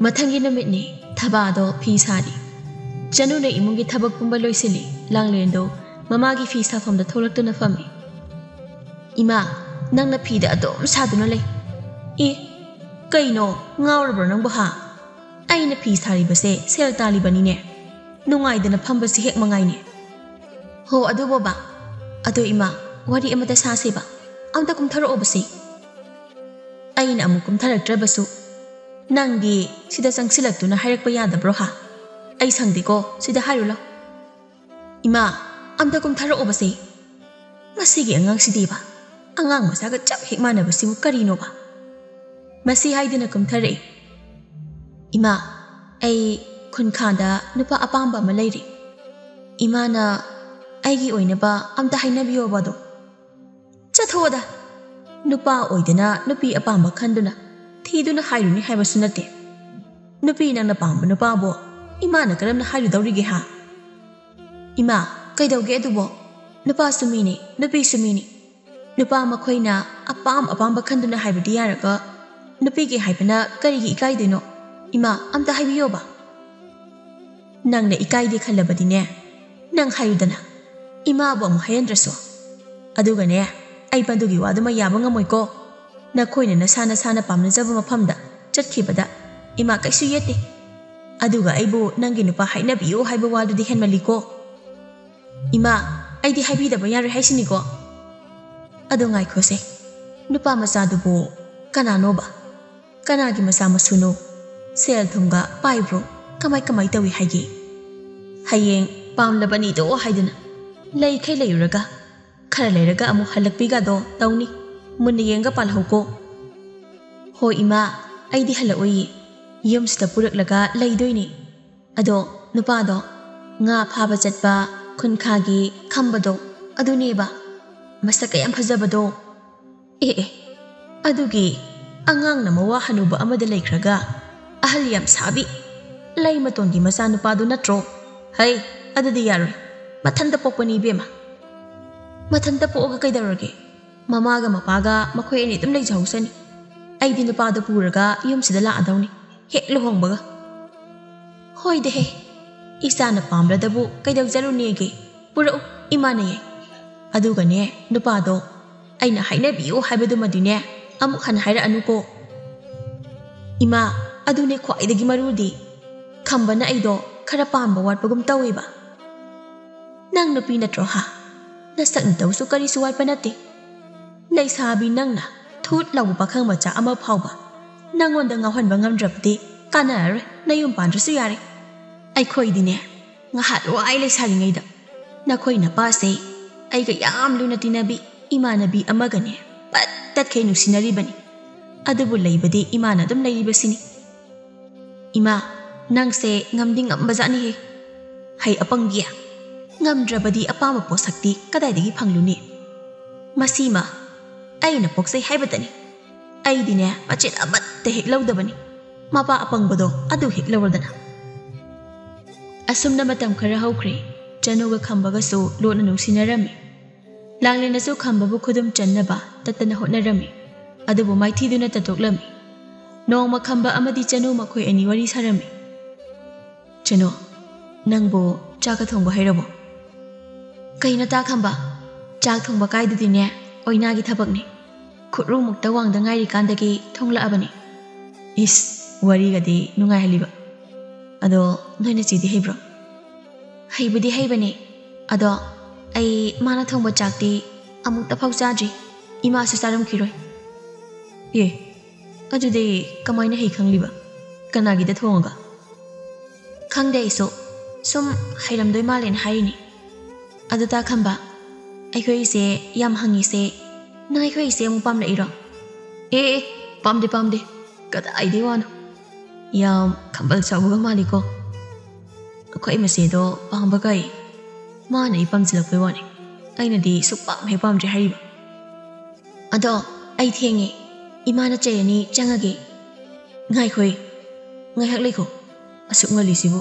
ꯃꯊꯪꯒꯤ ꯅꯨꯃꯤꯠꯅꯤ꯫ ꯊꯕꯥꯗꯣ ꯐꯤ ꯁꯥꯔꯤ꯫ ꯆꯅꯨꯅ ꯏꯃꯨꯡꯒꯤ ꯊꯕꯛ ꯄꯨꯝꯕ ꯂꯣꯏꯁꯤꯜꯂꯤ꯫ ꯂꯥꯡꯂꯦꯟꯗꯣ ꯃꯃꯥꯒꯤ ꯐꯤ ꯁꯥꯐꯝꯗ ꯊꯣꯛꯂꯛꯇꯨꯅ ꯐꯝꯃꯤ꯫ "ꯏꯃꯥ, ꯅꯪꯅ ꯐꯤꯗ ꯑꯗꯨꯝ ꯁꯥꯗꯨꯅ ꯂꯩ꯫ ꯑꯦ, ꯀꯩꯅꯣ, ꯉꯥꯎꯔꯕ꯭ꯔꯣ ꯅꯪꯕꯨ ꯍꯥ? ꯑꯩꯅ ꯐꯤ ꯁꯥꯔꯤꯕꯁꯦ ꯁꯦꯜ ꯇꯥꯜꯂꯤꯕꯅꯤꯅꯦ꯫ ꯅꯨꯡꯉꯥꯏꯗꯅ ꯐꯝꯕꯁꯤ ꯍꯦꯛ ꯃꯉꯥꯏꯅꯦ꯫ ꯍꯣ ꯑꯗꯨꯕꯣꯕ꯫ ꯑꯗꯣ ꯏꯃꯥ, ꯋꯥꯔꯤ ꯑꯃꯇ ꯁꯥꯁꯦꯕ꯫ ꯑꯝꯇ ꯀꯨꯝꯊꯔꯛꯑꯣꯕꯁꯦ꯫ ꯑꯩꯅ ꯑꯃꯨꯛ ꯀꯨꯝꯊꯔꯛꯇ꯭ꯔꯕꯁꯨ, ꯅꯪꯗꯤ ꯁꯤꯗ ꯆꯪꯁꯤꯜꯂꯛꯇꯨꯅ ꯍꯥꯏꯔꯛꯄ ꯌꯥꯗꯕ꯭ꯔꯣ ꯍꯥ? ꯑꯩ ꯁꯪꯗꯦꯀꯣ, ꯁꯤꯗ ꯍꯥꯏꯔꯨ ꯂꯥꯎ꯫ ꯏꯃꯥ, ꯑꯝꯇ ꯀꯨꯝꯊꯔꯛꯑꯣꯕꯁꯦ꯫ ꯃꯁꯤꯒꯤ ꯑꯉꯥꯡꯁꯤꯗꯤꯕ, ꯑꯉꯥꯡ ꯃꯆꯥꯒ ꯆꯞ ꯍꯦꯛ ꯃꯥꯟꯅꯕꯁꯤꯕꯨ ꯀꯔꯤꯅꯣꯕ? ꯃꯁꯤ ꯍꯥꯏꯗꯨꯅ ꯀꯨꯝꯊꯔꯛꯏ꯫ ꯏꯃꯥ, ꯑꯩ ꯈꯨꯟꯈꯥꯗ ꯅꯨꯄꯥ ꯑꯄꯥꯝꯕ ꯑꯃ ꯂꯩꯔꯦ꯫ ꯏꯃꯥꯅ ꯑꯩꯒꯤ ꯑꯣꯏꯅꯕ ꯑꯝꯇ ꯍꯥꯏꯅꯕꯤꯌꯣꯕ ꯑꯗꯣ꯫ ꯆꯠꯊꯣꯛꯑꯣꯗ꯫ ꯅꯨꯄꯥ ꯑꯣꯏꯗꯅ ꯅꯨꯄꯤ ꯑꯄꯥꯝꯕ ꯈꯟꯗꯨꯅ ꯊꯤꯗꯨꯅ ꯍꯥꯏꯔꯨꯅꯤ ꯍꯥꯏꯕꯁꯨ ꯅꯠꯇꯦ꯫ ꯅꯨꯄꯤ ꯅꯪꯅ ꯄꯥꯝꯕ ꯅꯨꯄꯥꯕꯨ ꯏꯃꯥꯅ ꯀꯔꯝꯅ ꯍꯥꯏꯔꯨꯗꯧꯔꯤꯒꯦ ꯍꯥ? ꯏꯃꯥ, ꯀꯩꯗꯧꯒꯦ ꯑꯗꯨꯕꯣ? ꯅꯨꯄꯥꯁꯨ ꯃꯤꯅꯤ, ꯅꯨꯄꯤꯁꯨ ꯃꯤꯅꯤ꯫ ꯅꯨꯄꯥ ꯃꯈꯣꯏꯅ ꯑꯄꯥꯝ ꯑꯄꯥꯝꯕ ꯈꯟꯗꯨꯅ ꯍꯥꯏꯕꯗꯤ ꯌꯥꯔꯒ, ꯅꯨꯄꯤꯒꯤ ꯍꯥꯏꯕꯅ ꯀꯔꯤꯒꯤ ꯏꯀꯥꯏꯗꯣꯏꯅꯣ? ꯏꯃꯥ, ꯑꯝꯇ ꯍꯥꯏꯕꯤꯌꯣꯕ꯫ ꯅꯪꯅ ꯏꯀꯥꯏꯗꯦ ꯈꯜꯂꯕꯗꯤꯅꯦ, ꯅꯪ ꯍꯥꯏꯌꯨꯗꯅ꯫ ꯏꯃꯥꯕꯨ ꯑꯃꯨꯛ ꯍꯥꯏꯍꯟꯗ꯭ꯔꯁꯨ꯫ ꯑꯗꯨꯒꯅꯦ, ꯑꯩ ꯃꯗꯨꯒꯤ ꯋꯥꯗꯨꯃ ꯌꯥꯕ ꯉꯝꯃꯣꯏꯀꯣ꯫ ꯅꯈꯣꯏꯅ ꯅꯁꯥ ꯅꯁꯥꯅ ꯄꯥꯝꯅꯖꯕ ꯃꯐꯝꯗ ꯆꯠꯈꯤꯕꯗ ꯏꯃꯥ ꯀꯩꯁꯨ ꯌꯦꯠꯇꯦ꯫ ꯑꯗꯨꯒ ꯑꯩꯕꯨ ꯅꯪꯒꯤ ꯅꯨꯄꯥ ꯍꯥꯏꯅꯕꯤꯌꯨ ꯍꯥꯏꯕ ꯋꯥꯗꯨꯗꯤ ꯍꯦꯟꯃꯜꯂꯤꯀꯣ꯫ ꯏꯃꯥ, ꯑꯩꯗꯤ ꯍꯥꯏꯕꯤꯗꯕ ꯌꯥꯔꯣꯏ ꯍꯥꯏꯁꯤꯅꯤꯀꯣ꯫ ꯑꯗꯣ ꯉꯥꯏꯈꯣꯁꯦ, ꯅꯨꯄꯥ ꯃꯆꯥꯗꯨꯕꯨ ꯀꯅꯥꯅꯣꯕ? ꯀꯅꯥꯒꯤ ꯃꯆꯥ ꯃꯁꯨꯅꯣ? ꯁꯦꯜ ꯊꯨꯝꯒ ꯄꯥꯏꯕ꯭ꯔꯣ? ꯀꯃꯥꯏ ꯀꯃꯥꯏ ꯇꯧꯏ ꯍꯥꯏꯒꯦ? ꯍꯌꯦꯡ ꯄꯥꯝꯂꯕꯅꯤꯗꯣ ꯍꯥꯏꯗꯨꯅ ꯂꯩꯈꯩ ꯂꯩꯔꯨꯔꯒ ꯈꯔ ꯂꯩꯔꯒ ꯑꯃꯨꯛ ꯍꯜꯂꯛꯄꯤꯒꯗꯣ ꯇꯧꯅꯤ꯫ ꯃꯨꯟꯅ ꯌꯦꯡꯒ ꯄꯥꯜꯍꯧꯀꯣ꯫ ꯍꯣꯏ ꯏꯃꯥ, ꯑꯩꯗꯤ ꯍꯜꯂꯛꯑꯣꯏꯌꯦ꯫ ꯌꯨꯝꯁꯤꯗ ꯄꯨꯔꯛꯂꯒ ꯂꯩꯗꯣꯏꯅꯦ꯫ ꯑꯗꯣ ꯅꯨꯄꯥꯗꯣ ꯉꯥ ꯐꯥꯕ ꯆꯠꯄ ꯈꯨꯟꯈꯥꯒꯤ ꯈꯝꯕꯗꯣ ꯑꯗꯨꯅꯦꯕ꯫ ꯃꯁꯛꯀ ꯌꯥꯝ ꯐꯖꯕꯗꯣ꯫ ꯑꯦ ꯑꯦ, ꯑꯗꯨꯒꯤ ꯑꯉꯥꯡꯅ ꯃꯋꯥ ꯍꯅꯨꯕ ꯑꯃꯗ ꯂꯩꯈ꯭ꯔꯒ ꯑꯍꯜ ꯌꯥꯝ ꯁꯥꯕꯤ ꯂꯩ ꯃꯇꯣꯟꯒꯤ ꯃꯆꯥꯅꯨꯄꯥꯗꯨ ꯅꯠꯇ꯭ꯔꯣ? ꯍꯩ, ꯑꯗꯨꯗꯤ ꯌꯥꯔꯣꯏ꯫ ꯃꯊꯟꯇ ꯄꯣꯛꯄꯅꯤ ꯏꯕꯦꯝꯃ꯫ ꯃꯊꯟꯇ ꯄꯣꯛꯑꯒ ꯀꯩꯗꯧꯔꯒꯦ? ꯃꯃꯥꯒ ꯃꯄꯥꯒ ꯃꯈꯣꯏ ꯑꯅꯤ ꯑꯗꯨꯝ ꯂꯩꯖꯍꯧꯁꯅꯤ꯫ ꯑꯩꯗꯤ ꯅꯨꯄꯥꯗꯣ ꯄꯨꯔꯒ ꯌꯨꯝꯁꯤꯗ ꯂꯥꯛꯑꯗꯧꯅꯤ, ꯍꯦꯛ ꯂꯨꯍꯣꯡꯕꯒ꯫ ꯍꯣꯏꯗꯍꯦ, ꯏꯆꯥꯅ ꯄꯥꯝꯂꯗꯕꯨ ꯀꯩꯗꯧꯖꯔꯨꯅꯦꯒꯦ? ꯄꯨꯔꯛꯎ, ꯏꯃꯥꯅ ꯌꯥꯏ꯫ ꯑꯗꯨꯒꯅꯦ, ꯅꯨꯄꯥꯗꯣ ꯑꯩꯅ ꯍꯥꯏꯅꯕꯤꯌꯨ ꯍꯥꯏꯕꯗꯨꯃꯗꯤꯅꯦ, ꯑꯃꯨꯛ ꯍꯟꯅ ꯍꯥꯏꯔꯛꯑꯅꯨꯀꯣ꯫ ꯏꯃꯥ, ꯑꯗꯨꯅꯦ ꯈ꯭ꯋꯥꯏꯗꯒꯤ ꯃꯔꯨꯗꯤ꯫ ꯈꯝꯕꯅ ꯑꯩꯗꯣ ꯈꯔ ꯄꯥꯝꯕ ꯋꯥꯠꯄꯒꯨꯝ ꯇꯧꯋꯦꯕ꯫ ꯅꯪ ꯅꯨꯄꯤ ꯅꯠꯇ꯭ꯔꯣ ꯍꯥ? ꯅꯁꯛ ꯅꯇꯧꯁꯨ ꯀꯔꯤꯁꯨ ꯋꯥꯠꯄ ꯅꯠꯇꯦ꯫ ꯂꯩꯁꯥꯕꯤ ꯅꯪꯅ ꯊꯨꯠ ꯂꯥꯎꯕ ꯄꯥꯈꯪ ꯃꯆꯥ ꯑꯃ ꯐꯥꯎꯕ ꯅꯪꯉꯣꯟꯗ ꯉꯥꯎꯍꯟꯕ ꯉꯝꯗ꯭ꯔꯕꯗꯤ ꯀꯥꯟꯅꯔꯔꯣꯏ, ꯅꯌꯨꯝ ꯄꯥꯟꯗ꯭ꯔꯁꯨ ꯌꯥꯔꯦ꯫ ꯑꯩꯈꯣꯏꯗꯤꯅꯦ, ꯉꯍꯥꯟꯋꯥꯏ ꯂꯩꯁꯥꯔꯤꯉꯩꯗ ꯅꯈꯣꯏ ꯅꯄꯥꯁꯦ ꯑꯩꯒ ꯌꯥꯝ ꯂꯨꯅ ꯇꯤꯟꯅꯕꯤ ꯏꯃꯥꯟꯅꯕꯤ ꯑꯃꯒꯅꯦ ꯄꯠ ꯇꯠꯈꯩ ꯅꯨꯡꯁꯤꯅꯔꯤꯕꯅꯤ꯫ ꯑꯗꯨꯕꯨ ꯂꯩꯕꯗꯤ ꯏꯃꯥꯅ ꯑꯗꯨꯝ ꯂꯩꯔꯤꯕꯁꯤꯅꯤ꯫ ꯏꯃꯥ, ꯅꯪꯁꯦ ꯉꯝꯗꯤ ꯉꯝꯕꯖꯥꯠꯅꯤꯍꯦ꯫ ꯍꯩ ꯑꯄꯪꯕꯤ, ꯉꯝꯗ꯭ꯔꯕꯗꯤ ꯑꯄꯥꯝꯕ ꯄꯣꯠꯁꯛꯇꯤ ꯀꯗꯥꯏꯗꯒꯤ ꯐꯪꯂꯨꯅꯤ? ꯃꯁꯤꯃ ꯑꯩꯅ ꯄꯣꯛꯆꯩ ꯍꯥꯏꯕꯇꯅꯤ꯫ ꯑꯩꯗꯤꯅꯦ, ꯃꯆꯦꯠ ꯑꯃꯠꯇ ꯍꯦꯛ ꯂꯧꯗꯕꯅꯤ꯫ ꯃꯄꯥ ꯑꯄꯪꯕꯗꯣ ꯑꯗꯨ ꯍꯦꯛ ꯂꯧꯔꯗꯅ꯫ ꯑꯁꯨꯝꯅ ꯃꯇꯝ ꯈꯔ ꯍꯧꯈ꯭ꯔꯦ꯫ ꯆꯅꯨꯒ ꯈꯝꯕꯒꯁꯨ ꯂꯣꯟꯅ ꯅꯨꯡꯁꯤꯅꯔꯝꯃꯤ꯫ ꯂꯥꯡꯂꯦꯟꯅꯁꯨ ꯈꯝꯕꯕꯨ ꯈꯨꯗꯨꯝ ꯆꯟꯅꯕ ꯇꯠꯇꯅ ꯍꯣꯠꯅꯔꯝꯃꯤ꯫ ꯑꯗꯨꯕꯨ ꯃꯥꯏꯊꯤꯗꯨꯅ ꯇꯠꯇꯣꯛꯂꯝꯃꯤ꯫ ꯅꯣꯡꯃ ꯈꯝꯕ ꯑꯃꯗꯤ ꯆꯅꯨ ꯃꯈꯣꯏ ꯑꯅꯤ ꯋꯥꯔꯤ ꯁꯥꯔꯝꯃꯤ꯫ "ꯆꯅꯨ, ꯅꯪꯕꯨ ꯆꯥꯛꯀ ꯊꯣꯡꯕ ꯍꯩꯔꯕꯣ?" "ꯀꯩꯅꯣ ꯇꯥ ꯈꯝꯕ, ꯆꯥꯛ ꯊꯣꯡꯕ ꯀꯥꯏꯗꯨꯗꯤꯅꯦ ꯑꯣꯏꯅꯥꯒꯤ ꯊꯕꯛꯅꯤ꯫ ꯈꯨꯠꯔꯨꯃꯨꯛꯇ ꯋꯥꯡꯗ ꯉꯥꯏꯔꯤꯀꯥꯟꯗꯒꯤ ꯊꯣꯡꯂꯛꯑꯕꯅꯤ꯫" "ꯏꯁ, ꯋꯥꯔꯤꯒꯗꯤ ꯅꯨꯡꯉꯥꯏꯍꯜꯂꯤꯕ꯫ ꯑꯗꯣ ꯅꯣꯏ ꯅꯆꯦꯗꯤ ꯍꯩꯕ꯭ꯔꯣ?" "ꯍꯩꯕꯨꯗꯤ ꯍꯩꯕꯅꯦ, ꯑꯗꯣ ꯑꯩ ꯃꯥꯅ ꯊꯣꯡꯕ ꯆꯥꯛꯇꯤ ꯑꯃꯨꯛꯇ ꯐꯥꯎ ꯆꯥꯗ꯭ꯔꯤ꯫ ꯏꯃꯥꯁꯨ ꯆꯥꯔꯝꯈꯤꯔꯣꯏ꯫" "ꯑꯦ, ꯑꯗꯨꯗꯤ ꯀꯃꯥꯏꯅ ꯍꯩ ꯈꯪꯂꯤꯕ? ꯀꯅꯥꯒꯤꯗ ꯊꯣꯡꯉꯒ?" "ꯈꯪꯗꯦ ꯑꯩꯁꯨ, ꯁꯨꯝ ꯍꯩꯔꯝꯗꯣꯏ ꯃꯥꯜꯂꯦꯅ ꯍꯥꯏꯔꯤꯅꯤ꯫ ꯑꯗꯨ ꯇꯥ ꯈꯝꯕ, ꯑꯩꯈꯣꯏ ꯏꯆꯦ ꯌꯥꯝ ꯍꯪꯉꯤꯁꯦ, ꯅꯪ ꯑꯩꯈꯣꯏ ꯏꯆꯦ ꯑꯃꯨꯛ ꯄꯥꯝꯂꯛꯏꯔꯣ?" "ꯑꯦ, ꯑꯦ, ꯄꯥꯝꯗꯦ, ꯄꯥꯝꯗꯦ꯫ ꯀꯗꯥꯏꯗꯩ ꯋꯥꯅꯣ? ꯌꯥꯝ ꯈꯝꯕꯜ ꯆꯥꯎꯕꯒ ꯃꯥꯜꯂꯤꯀꯣ꯫ ꯑꯩꯈꯣꯏ ꯃꯆꯦꯗꯣ ꯄꯥꯝꯕ ꯀꯥꯏ꯫ ꯃꯥꯅ ꯑꯩ ꯄꯥꯝꯁꯤꯜꯂꯛꯄꯩ ꯋꯥꯅꯤ꯫ ꯑꯩꯅꯗꯤ ꯁꯨꯛꯄꯥꯝ ꯍꯦꯛ ꯄꯥꯝꯗ꯭ꯔꯦ ꯍꯥꯏꯔꯤꯕ꯫ ꯑꯗꯣ ꯑꯩ ꯊꯦꯡꯉꯦ꯫ ꯏꯃꯥꯅ ꯆꯩꯔꯅꯤ, ꯆꯪꯉꯒꯦ꯫" "ꯉꯥꯏꯈꯣꯏ, ꯉꯥꯏꯍꯥꯛ ꯂꯩꯈꯣ꯫ ꯑꯁꯨꯛ ꯉꯜꯂꯤꯁꯤꯕꯨ꯫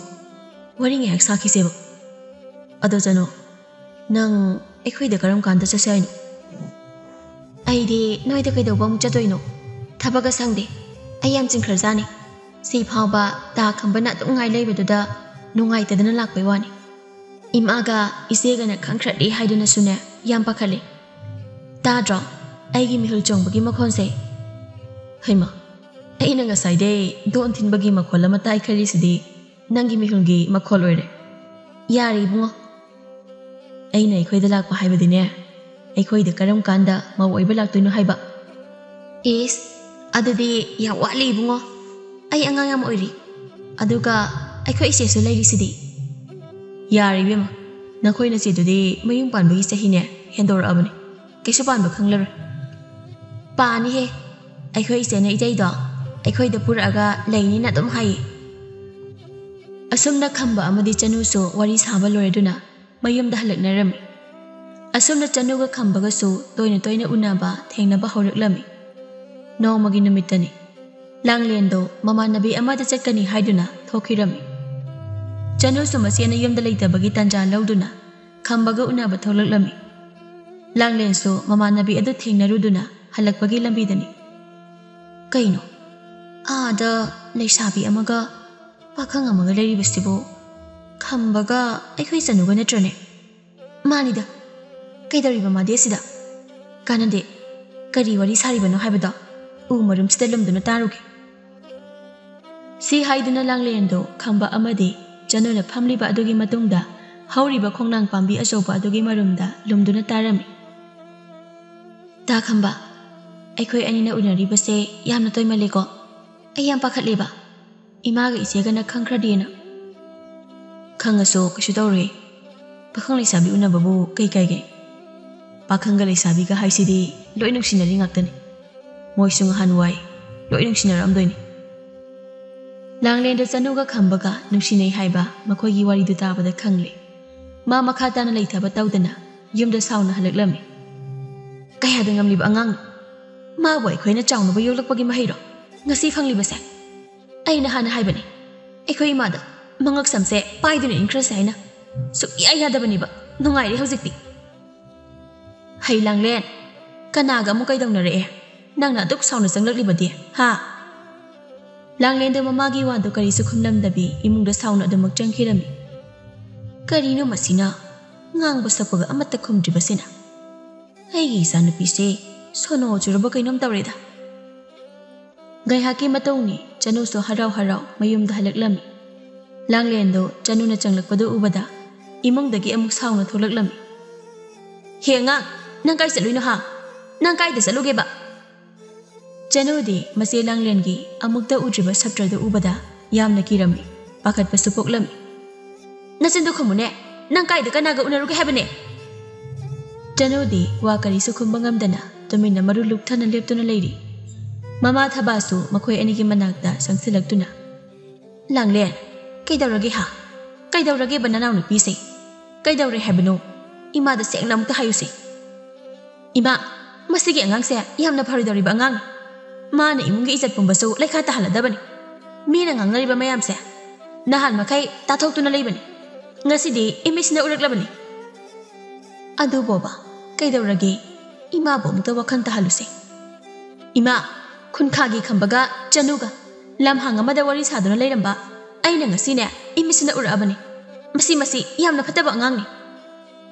ꯋꯥꯔꯤ ꯉꯥꯏꯍꯥꯛ ꯁꯥꯈꯤꯁꯦꯕ꯫ ꯑꯗꯣ ꯆꯅꯨ, ꯅꯪ ꯑꯩꯈꯣꯏꯗ ꯀꯔꯝ ꯀꯥꯟꯗ ꯆꯠꯁꯦ ꯍꯥꯏꯅꯣ?" "ꯑꯩꯗꯤ ꯅꯣꯏꯗ ꯀꯩꯗꯧꯕ ꯑꯃꯨꯛ ꯆꯠꯇꯣꯏꯅꯣ? ꯊꯕꯛꯀ ꯁꯪꯗꯦ꯫ ꯑꯩ ꯌꯥꯝ ꯆꯤꯟꯈ꯭ꯔꯖꯥꯠꯅꯤ꯫ ꯁꯤ ꯐꯥꯎꯕ ꯇꯥ ꯈꯝꯕꯅ ꯑꯗꯨꯝ ꯉꯥꯏ ꯂꯩꯕꯗꯨꯗ ꯅꯨꯡꯉꯥꯏꯇꯗꯅ ꯂꯥꯛꯄꯩ ꯋꯥꯅꯤ꯫ ꯏꯃꯥꯒ ꯏꯆꯦꯒꯅ ꯈꯪꯈ꯭ꯔꯗꯤ ꯍꯥꯏꯗꯨꯅꯁꯨꯅꯦ ꯌꯥꯝ ꯄꯥꯈꯠꯂꯤ꯫" ꯇꯥꯗ꯭ꯔꯣ ꯑꯩꯒꯤ ꯃꯤꯍꯨꯜ ꯆꯣꯡꯕꯒꯤ ꯃꯈꯣꯟꯁꯦ? ꯍꯩꯃ, ꯑꯩꯅ ꯉꯁꯥꯏꯗꯩ ꯗꯣꯟ ꯊꯤꯟꯕꯒꯤ ꯃꯈꯣꯜ ꯑꯃ ꯇꯥꯏ ꯈꯜꯂꯤꯁꯤꯗꯤ ꯅꯪꯒꯤ ꯃꯤꯍꯨꯜꯒꯤ ꯃꯈꯣꯜ ꯑꯣꯏꯔꯦ꯫ ꯌꯥꯔꯦ ꯏꯕꯨꯡꯉꯣ, ꯑꯩꯅ ꯑꯩꯈꯣꯏꯗ ꯂꯥꯛꯄ ꯍꯥꯏꯕꯗꯤꯅꯦ, ꯑꯩꯈꯣꯏꯗ ꯀꯔꯝ ꯀꯥꯟꯗ ꯃꯧ ꯑꯣꯏꯕ ꯂꯥꯛꯇꯣꯏꯅꯣ ꯍꯥꯏꯕ꯫ ꯏꯁ, ꯑꯗꯨꯗꯤ ꯌꯥꯝ ꯋꯥꯠꯂꯤ ꯏꯕꯨꯡꯉꯣ꯫ ꯑꯩ ꯑꯉꯥꯡ ꯌꯥꯝ ꯑꯣꯏꯔꯤ꯫ ꯑꯗꯨꯒ ꯑꯩꯈꯣꯏ ꯏꯆꯦꯁꯨ ꯂꯩꯔꯤꯁꯤꯗꯤ꯫ ꯌꯥꯔꯦ ꯏꯕꯦꯝꯃ, ꯅꯈꯣꯏ ꯅꯆꯦꯗꯨꯗꯤ ꯃꯌꯨꯝ ꯄꯥꯟꯕꯒꯤ ꯆꯍꯤꯅꯦ ꯍꯦꯟꯗꯣꯔꯛꯑꯕꯅꯦ꯫ ꯀꯩꯁꯨ ꯄꯥꯟꯕ ꯈꯪꯂꯔꯣꯏ꯫ ꯄꯥꯅꯤꯍꯦ, ꯑꯩꯈꯣꯏ ꯏꯆꯦꯅ ꯏꯇꯩꯗꯣ ꯑꯩꯈꯣꯏꯗ ꯄꯨꯔꯛꯑꯒ ꯂꯩꯅꯤꯅ ꯑꯗꯨꯝ ꯍꯥꯏꯌꯦ꯫ ꯑꯁꯨꯝꯅ ꯈꯝꯕ ꯑꯃꯗꯤ ꯆꯅꯨꯁꯨ ꯋꯥꯔꯤ ꯁꯥꯕ ꯂꯣꯏꯔꯗꯨꯅ ꯃꯌꯨꯝꯗ ꯍꯜꯂꯛꯅꯔꯝꯃꯤ꯫ ꯑꯁꯨꯝꯅ ꯆꯅꯨꯒ ꯈꯝꯕꯒꯁꯨ ꯇꯣꯏꯅ ꯇꯣꯏꯅ ꯎꯅꯕ ꯊꯦꯡꯅꯕ ꯍꯧꯔꯛꯂꯝꯃꯤ꯫ ꯅꯣꯡꯃꯒꯤ ꯅꯨꯃꯤꯠꯇꯅꯤ꯫ ꯂꯥꯡꯂꯦꯟꯗꯣ ꯃꯃꯥꯟꯅꯕꯤ ꯑꯃꯗ ꯆꯠꯀꯅꯤ ꯍꯥꯏꯗꯨꯅ ꯊꯣꯛꯈꯤꯔꯝꯃꯤ꯫ ꯆꯅꯨꯁꯨ ꯃꯆꯦꯅ ꯌꯨꯝꯗ ꯂꯩꯇꯕꯒꯤ ꯇꯥꯟꯖꯥ ꯂꯧꯗꯨꯅ ꯈꯝꯕꯒ ꯎꯅꯕ ꯊꯣꯛꯂꯛꯂꯝꯃꯤ꯫ ꯂꯥꯡꯂꯦꯟꯁꯨ ꯃꯃꯥꯟꯅꯕꯤ ꯑꯗꯨ ꯊꯦꯡꯅꯔꯨꯗꯨꯅ ꯍꯜꯂꯛꯄꯒꯤ ꯂꯝꯕꯤꯗꯅꯤ꯫ ꯀꯩꯅꯣ, ꯑꯥꯗ ꯂꯩꯁꯥꯕꯤ ꯑꯃꯒ ꯄꯥꯈꯪ ꯑꯃꯒ ꯂꯩꯔꯤꯕꯁꯤꯕꯨ ꯈꯝꯕꯒ ꯑꯩꯈꯣꯏ ꯆꯅꯨꯒ ꯅꯠꯇ꯭ꯔꯅꯦ? ꯃꯥꯅꯤꯗ, ꯀꯩꯗꯧꯔꯤꯕ ꯃꯥꯗꯤ ꯑꯁꯤꯗ? ꯀꯥꯟꯅꯗꯦ, ꯀꯔꯤ ꯋꯥꯔꯤ ꯁꯥꯔꯤꯕꯅꯣ ꯍꯥꯏꯕꯗꯣ ꯎ ꯃꯔꯨꯝꯁꯤꯗ ꯂꯨꯝꯗꯨꯅ ꯇꯥꯔꯨꯒꯦ꯫ ꯁꯤ ꯍꯥꯏꯗꯨꯅ ꯂꯥꯡꯂꯦꯟꯗꯨ ꯈꯝꯕ ꯑꯃꯗꯤ ꯆꯅꯨꯅ ꯐꯝꯂꯤꯕ ꯑꯗꯨꯒꯤ ꯃꯇꯨꯡꯗ ꯍꯧꯔꯤꯕ ꯈꯣꯡꯅꯥꯡ ꯄꯥꯝꯕꯤ ꯑꯆꯧꯕ ꯑꯗꯨꯒꯤ ꯃꯔꯨꯝꯗ ꯂꯨꯝꯗꯨꯅ ꯇꯥꯔꯝꯃꯤ꯫ ꯇꯥ ꯈꯝꯕ, ꯑꯩꯈꯣꯏ ꯑꯅꯤꯅ ꯎꯅꯔꯤꯕꯁꯦ ꯌꯥꯝꯅ ꯇꯣꯏꯃꯜꯂꯦꯀꯣ꯫ ꯑꯩ ꯌꯥꯝ ꯄꯥꯈꯠꯂꯦꯕ꯫ ꯏꯃꯥꯒ ꯏꯆꯦꯒꯅ ꯈꯪꯈ꯭ꯔꯗꯤꯅ꯫ ꯈꯪꯉꯁꯨ ꯀꯩꯁꯨ ꯇꯧꯔꯣꯏ꯫ ꯄꯥꯈꯪ ꯂꯩꯁꯥꯕꯤ ꯎꯅꯕꯕꯨ ꯀꯩ ꯀꯥꯏꯒꯦ? ꯄꯥꯈꯪꯒ ꯂꯩꯁꯥꯕꯤꯒ ꯍꯥꯏꯁꯤꯗꯤ ꯂꯣꯏ ꯅꯨꯡꯁꯤꯅꯔꯤ ꯉꯥꯛꯇꯅꯤ꯫ ꯃꯣꯏꯁꯨ ꯉꯍꯥꯟꯋꯥꯏ ꯂꯣꯏ ꯅꯨꯡꯁꯤꯅꯔꯛꯑꯝꯗꯣꯏꯅꯤ꯫ ꯂꯥꯡꯂꯦꯟꯗ ꯆꯅꯨꯒ ꯈꯝꯕꯒ ꯅꯨꯡꯁꯤꯅꯩ ꯍꯥꯏꯕ ꯃꯈꯣꯏꯒꯤ ꯋꯥꯔꯤꯗꯨ ꯇꯥꯕꯗ ꯈꯪꯂꯦ꯫ ꯃꯥ ꯃꯈꯥ ꯇꯥꯅ ꯂꯩꯊꯕ ꯇꯧꯗꯅ ꯌꯨꯝꯗ ꯁꯥꯎꯅ ꯍꯜꯂꯛꯂꯝꯃꯤ꯫ ꯀꯌꯥꯗ ꯉꯝꯂꯤꯕ ꯑꯉꯥꯡꯅꯣ? ꯃꯥꯕꯨ ꯑꯩꯈꯣꯏꯅ ꯆꯥꯎꯅꯕ ꯌꯣꯛꯂꯛꯄꯒꯤ ꯃꯍꯩꯔꯣ ꯉꯁꯤ ꯐꯪꯂꯤꯕꯁꯦ? ꯑꯩꯅ ꯍꯥꯟꯅ ꯍꯥꯏꯕꯅꯤ, ꯑꯩꯈꯣꯏ ꯏꯃꯥꯗ ꯃꯉꯛ ꯁꯝꯁꯦ ꯄꯥꯏꯗꯨꯅ ꯏꯟꯈ꯭ꯔꯁꯦ ꯍꯥꯏꯅ꯫ ꯁꯨꯛꯌꯥ ꯌꯥꯗꯕꯅꯦꯕ꯫ ꯅꯨꯡꯉꯥꯏꯔꯦ ꯍꯧꯖꯤꯛꯇꯤ꯫ ꯍꯩ ꯂꯥꯡꯂꯦꯟ, ꯀꯅꯥꯒ ꯑꯃꯨꯛ ꯀꯩꯗꯧꯅꯔꯛꯑꯦ? ꯅꯪꯅ ꯑꯗꯨꯛ ꯁꯥꯎꯅ ꯆꯪꯂꯛꯂꯤꯕꯗꯤ, ꯍꯥ? ꯂꯥꯡꯂꯦꯟꯗ ꯃꯃꯥꯒꯤ ꯋꯥꯗꯨ ꯀꯔꯤꯁꯨ ꯈꯨꯝꯂꯝꯗꯕꯤ ꯏꯃꯨꯡꯗ ꯁꯥꯎꯅ ꯑꯗꯨꯃꯛ ꯆꯪꯈꯤꯔꯝꯃꯤ꯫ ꯀꯔꯤꯅꯣ ꯃꯁꯤꯅ? ꯉꯥꯡꯕ ꯁꯛꯄꯒ ꯑꯃꯠꯇ ꯈꯨꯝꯗ꯭ꯔꯤꯕꯁꯤꯅ? "ꯑꯩꯒꯤ ꯏꯆꯥꯅꯨꯄꯤꯁꯦ ꯁꯣꯅꯣ ꯆꯨꯔꯕ ꯀꯩꯅꯣꯝ ꯇꯧꯔꯦꯗ"꯫ ꯉꯥꯏꯍꯥꯛꯀꯤ ꯃꯇꯨꯡꯅꯤ, ꯆꯅꯨꯁꯨ ꯍꯔꯥꯎ ꯍꯔꯥꯎ ꯃꯌꯨꯝꯗ ꯍꯜꯂꯛꯂꯝꯃꯤ꯫ ꯂꯥꯡꯂꯦꯟꯗꯣ ꯆꯅꯨꯅ ꯆꯪꯂꯛꯄꯗꯨ ꯎꯕꯗ ꯏꯃꯨꯡꯗꯒꯤ ꯑꯃꯨꯛ ꯁꯥꯎꯅ ꯊꯣꯛꯂꯛꯂꯝꯃꯤ꯫ "ꯍꯦ ꯑꯉꯥꯡ, ꯅꯪ ꯀꯥꯏ ꯆꯠꯂꯨꯏꯅꯣ ꯍꯥ? ꯅꯪ ꯀꯥꯏꯗ ꯆꯠꯂꯨꯒꯦꯕ?" ꯆꯅꯨꯗꯤ ꯃꯆꯦ ꯂꯥꯡꯂꯦꯟꯒꯤ ꯑꯃꯨꯛꯇ ꯎꯗ꯭ꯔꯤꯕ ꯁꯛꯇ꯭ꯔꯗꯨ ꯎꯕꯗ ꯌꯥꯝꯅ ꯀꯤꯔꯝꯃꯤ, ꯄꯥꯈꯠꯄꯁꯨ ꯄꯣꯛꯂꯝꯃꯤ꯫ "ꯅꯆꯤꯟꯗꯨ ꯈꯨꯝꯃꯨꯅꯦ, ꯅꯪ ꯀꯥꯏꯗ ꯀꯅꯥꯒ ꯎꯅꯔꯨꯒꯦ ꯍꯥꯏꯕꯅꯦ?" ꯆꯅꯨꯗꯤ ꯋꯥ ꯀꯔꯤꯁꯨ ꯈꯨꯝꯕ ꯉꯝꯗꯅ ꯇꯨꯃꯤꯟꯅ ꯃꯔꯨ ꯂꯨꯛꯊꯅ ꯂꯦꯞꯇꯨꯅ ꯂꯩꯔꯤ꯫ ꯃꯃꯥ ꯊꯕꯥꯁꯨ ꯃꯈꯣꯏ ꯑꯅꯤꯒꯤ ꯃꯅꯥꯛꯇ ꯆꯪꯁꯤꯜꯂꯛꯇꯨꯅ, "ꯂꯥꯡꯂꯦꯟ, ꯀꯩꯗꯧꯔꯒꯦ ꯍꯥ? ꯀꯩꯗꯧꯔꯒꯦꯕ ꯅꯅꯥꯎꯅꯨꯄꯤꯁꯦ? ꯀꯩꯗꯧꯔꯦ ꯍꯥꯏꯕꯅꯣ? ꯏꯃꯥꯗ ꯁꯦꯡꯅ ꯑꯃꯨꯛꯇ ꯍꯥꯏꯌꯨꯁꯦ"꯫ "ꯏꯃꯥ, ꯃꯁꯤꯒꯤ ꯑꯉꯥꯡꯁꯦ ꯌꯥꯝꯅ ꯐꯔꯣꯏꯗꯧꯔꯤꯕ ꯑꯉꯥꯡꯅꯤ꯫ ꯃꯥꯅ ꯏꯃꯨꯡꯒꯤ ꯏꯖꯠ ꯄꯨꯝꯕꯁꯨ ꯂꯩꯈꯥ ꯇꯥꯍꯜꯂꯗꯕꯅꯤ꯫ ꯃꯤꯅ ꯉꯥꯡꯅꯔꯤꯕ ꯃꯌꯥꯝꯁꯦ ꯅꯍꯥꯟ ꯃꯈꯩ ꯇꯥꯊꯣꯛꯇꯨꯅ ꯂꯩꯕꯅꯤ꯫ ꯉꯁꯤꯗꯤ ꯏꯃꯤꯠꯁꯤꯅ ꯎꯔꯛꯂꯕꯅꯤ"꯫ "ꯑꯗꯨ ꯕꯣꯕꯥ, ꯀꯩꯗꯧꯔꯒꯦ? ꯏꯃꯥꯕꯨ ꯑꯃꯨꯛꯇ ꯋꯥꯈꯜ ꯇꯥꯍꯜꯂꯨꯁꯦ"꯫ "ꯏꯃꯥ, ꯈꯨꯟꯈꯥꯒꯤ ꯈꯝꯕꯒ ꯆꯅꯨꯒ ꯂꯝꯍꯥꯡ ꯑꯃꯗ ꯋꯥꯔꯤ ꯁꯥꯗꯨꯅ ꯂꯩꯔꯝꯕ ꯑꯩꯅ ꯉꯁꯤꯅꯦ ꯏꯃꯤꯠꯁꯤꯅ ꯎꯔꯛꯑꯕꯅꯤ꯫ ꯃꯁꯤ, ꯃꯁꯤ ꯌꯥꯝꯅ ꯐꯠꯇꯕ ꯑꯉꯥꯡꯅꯤ"꯫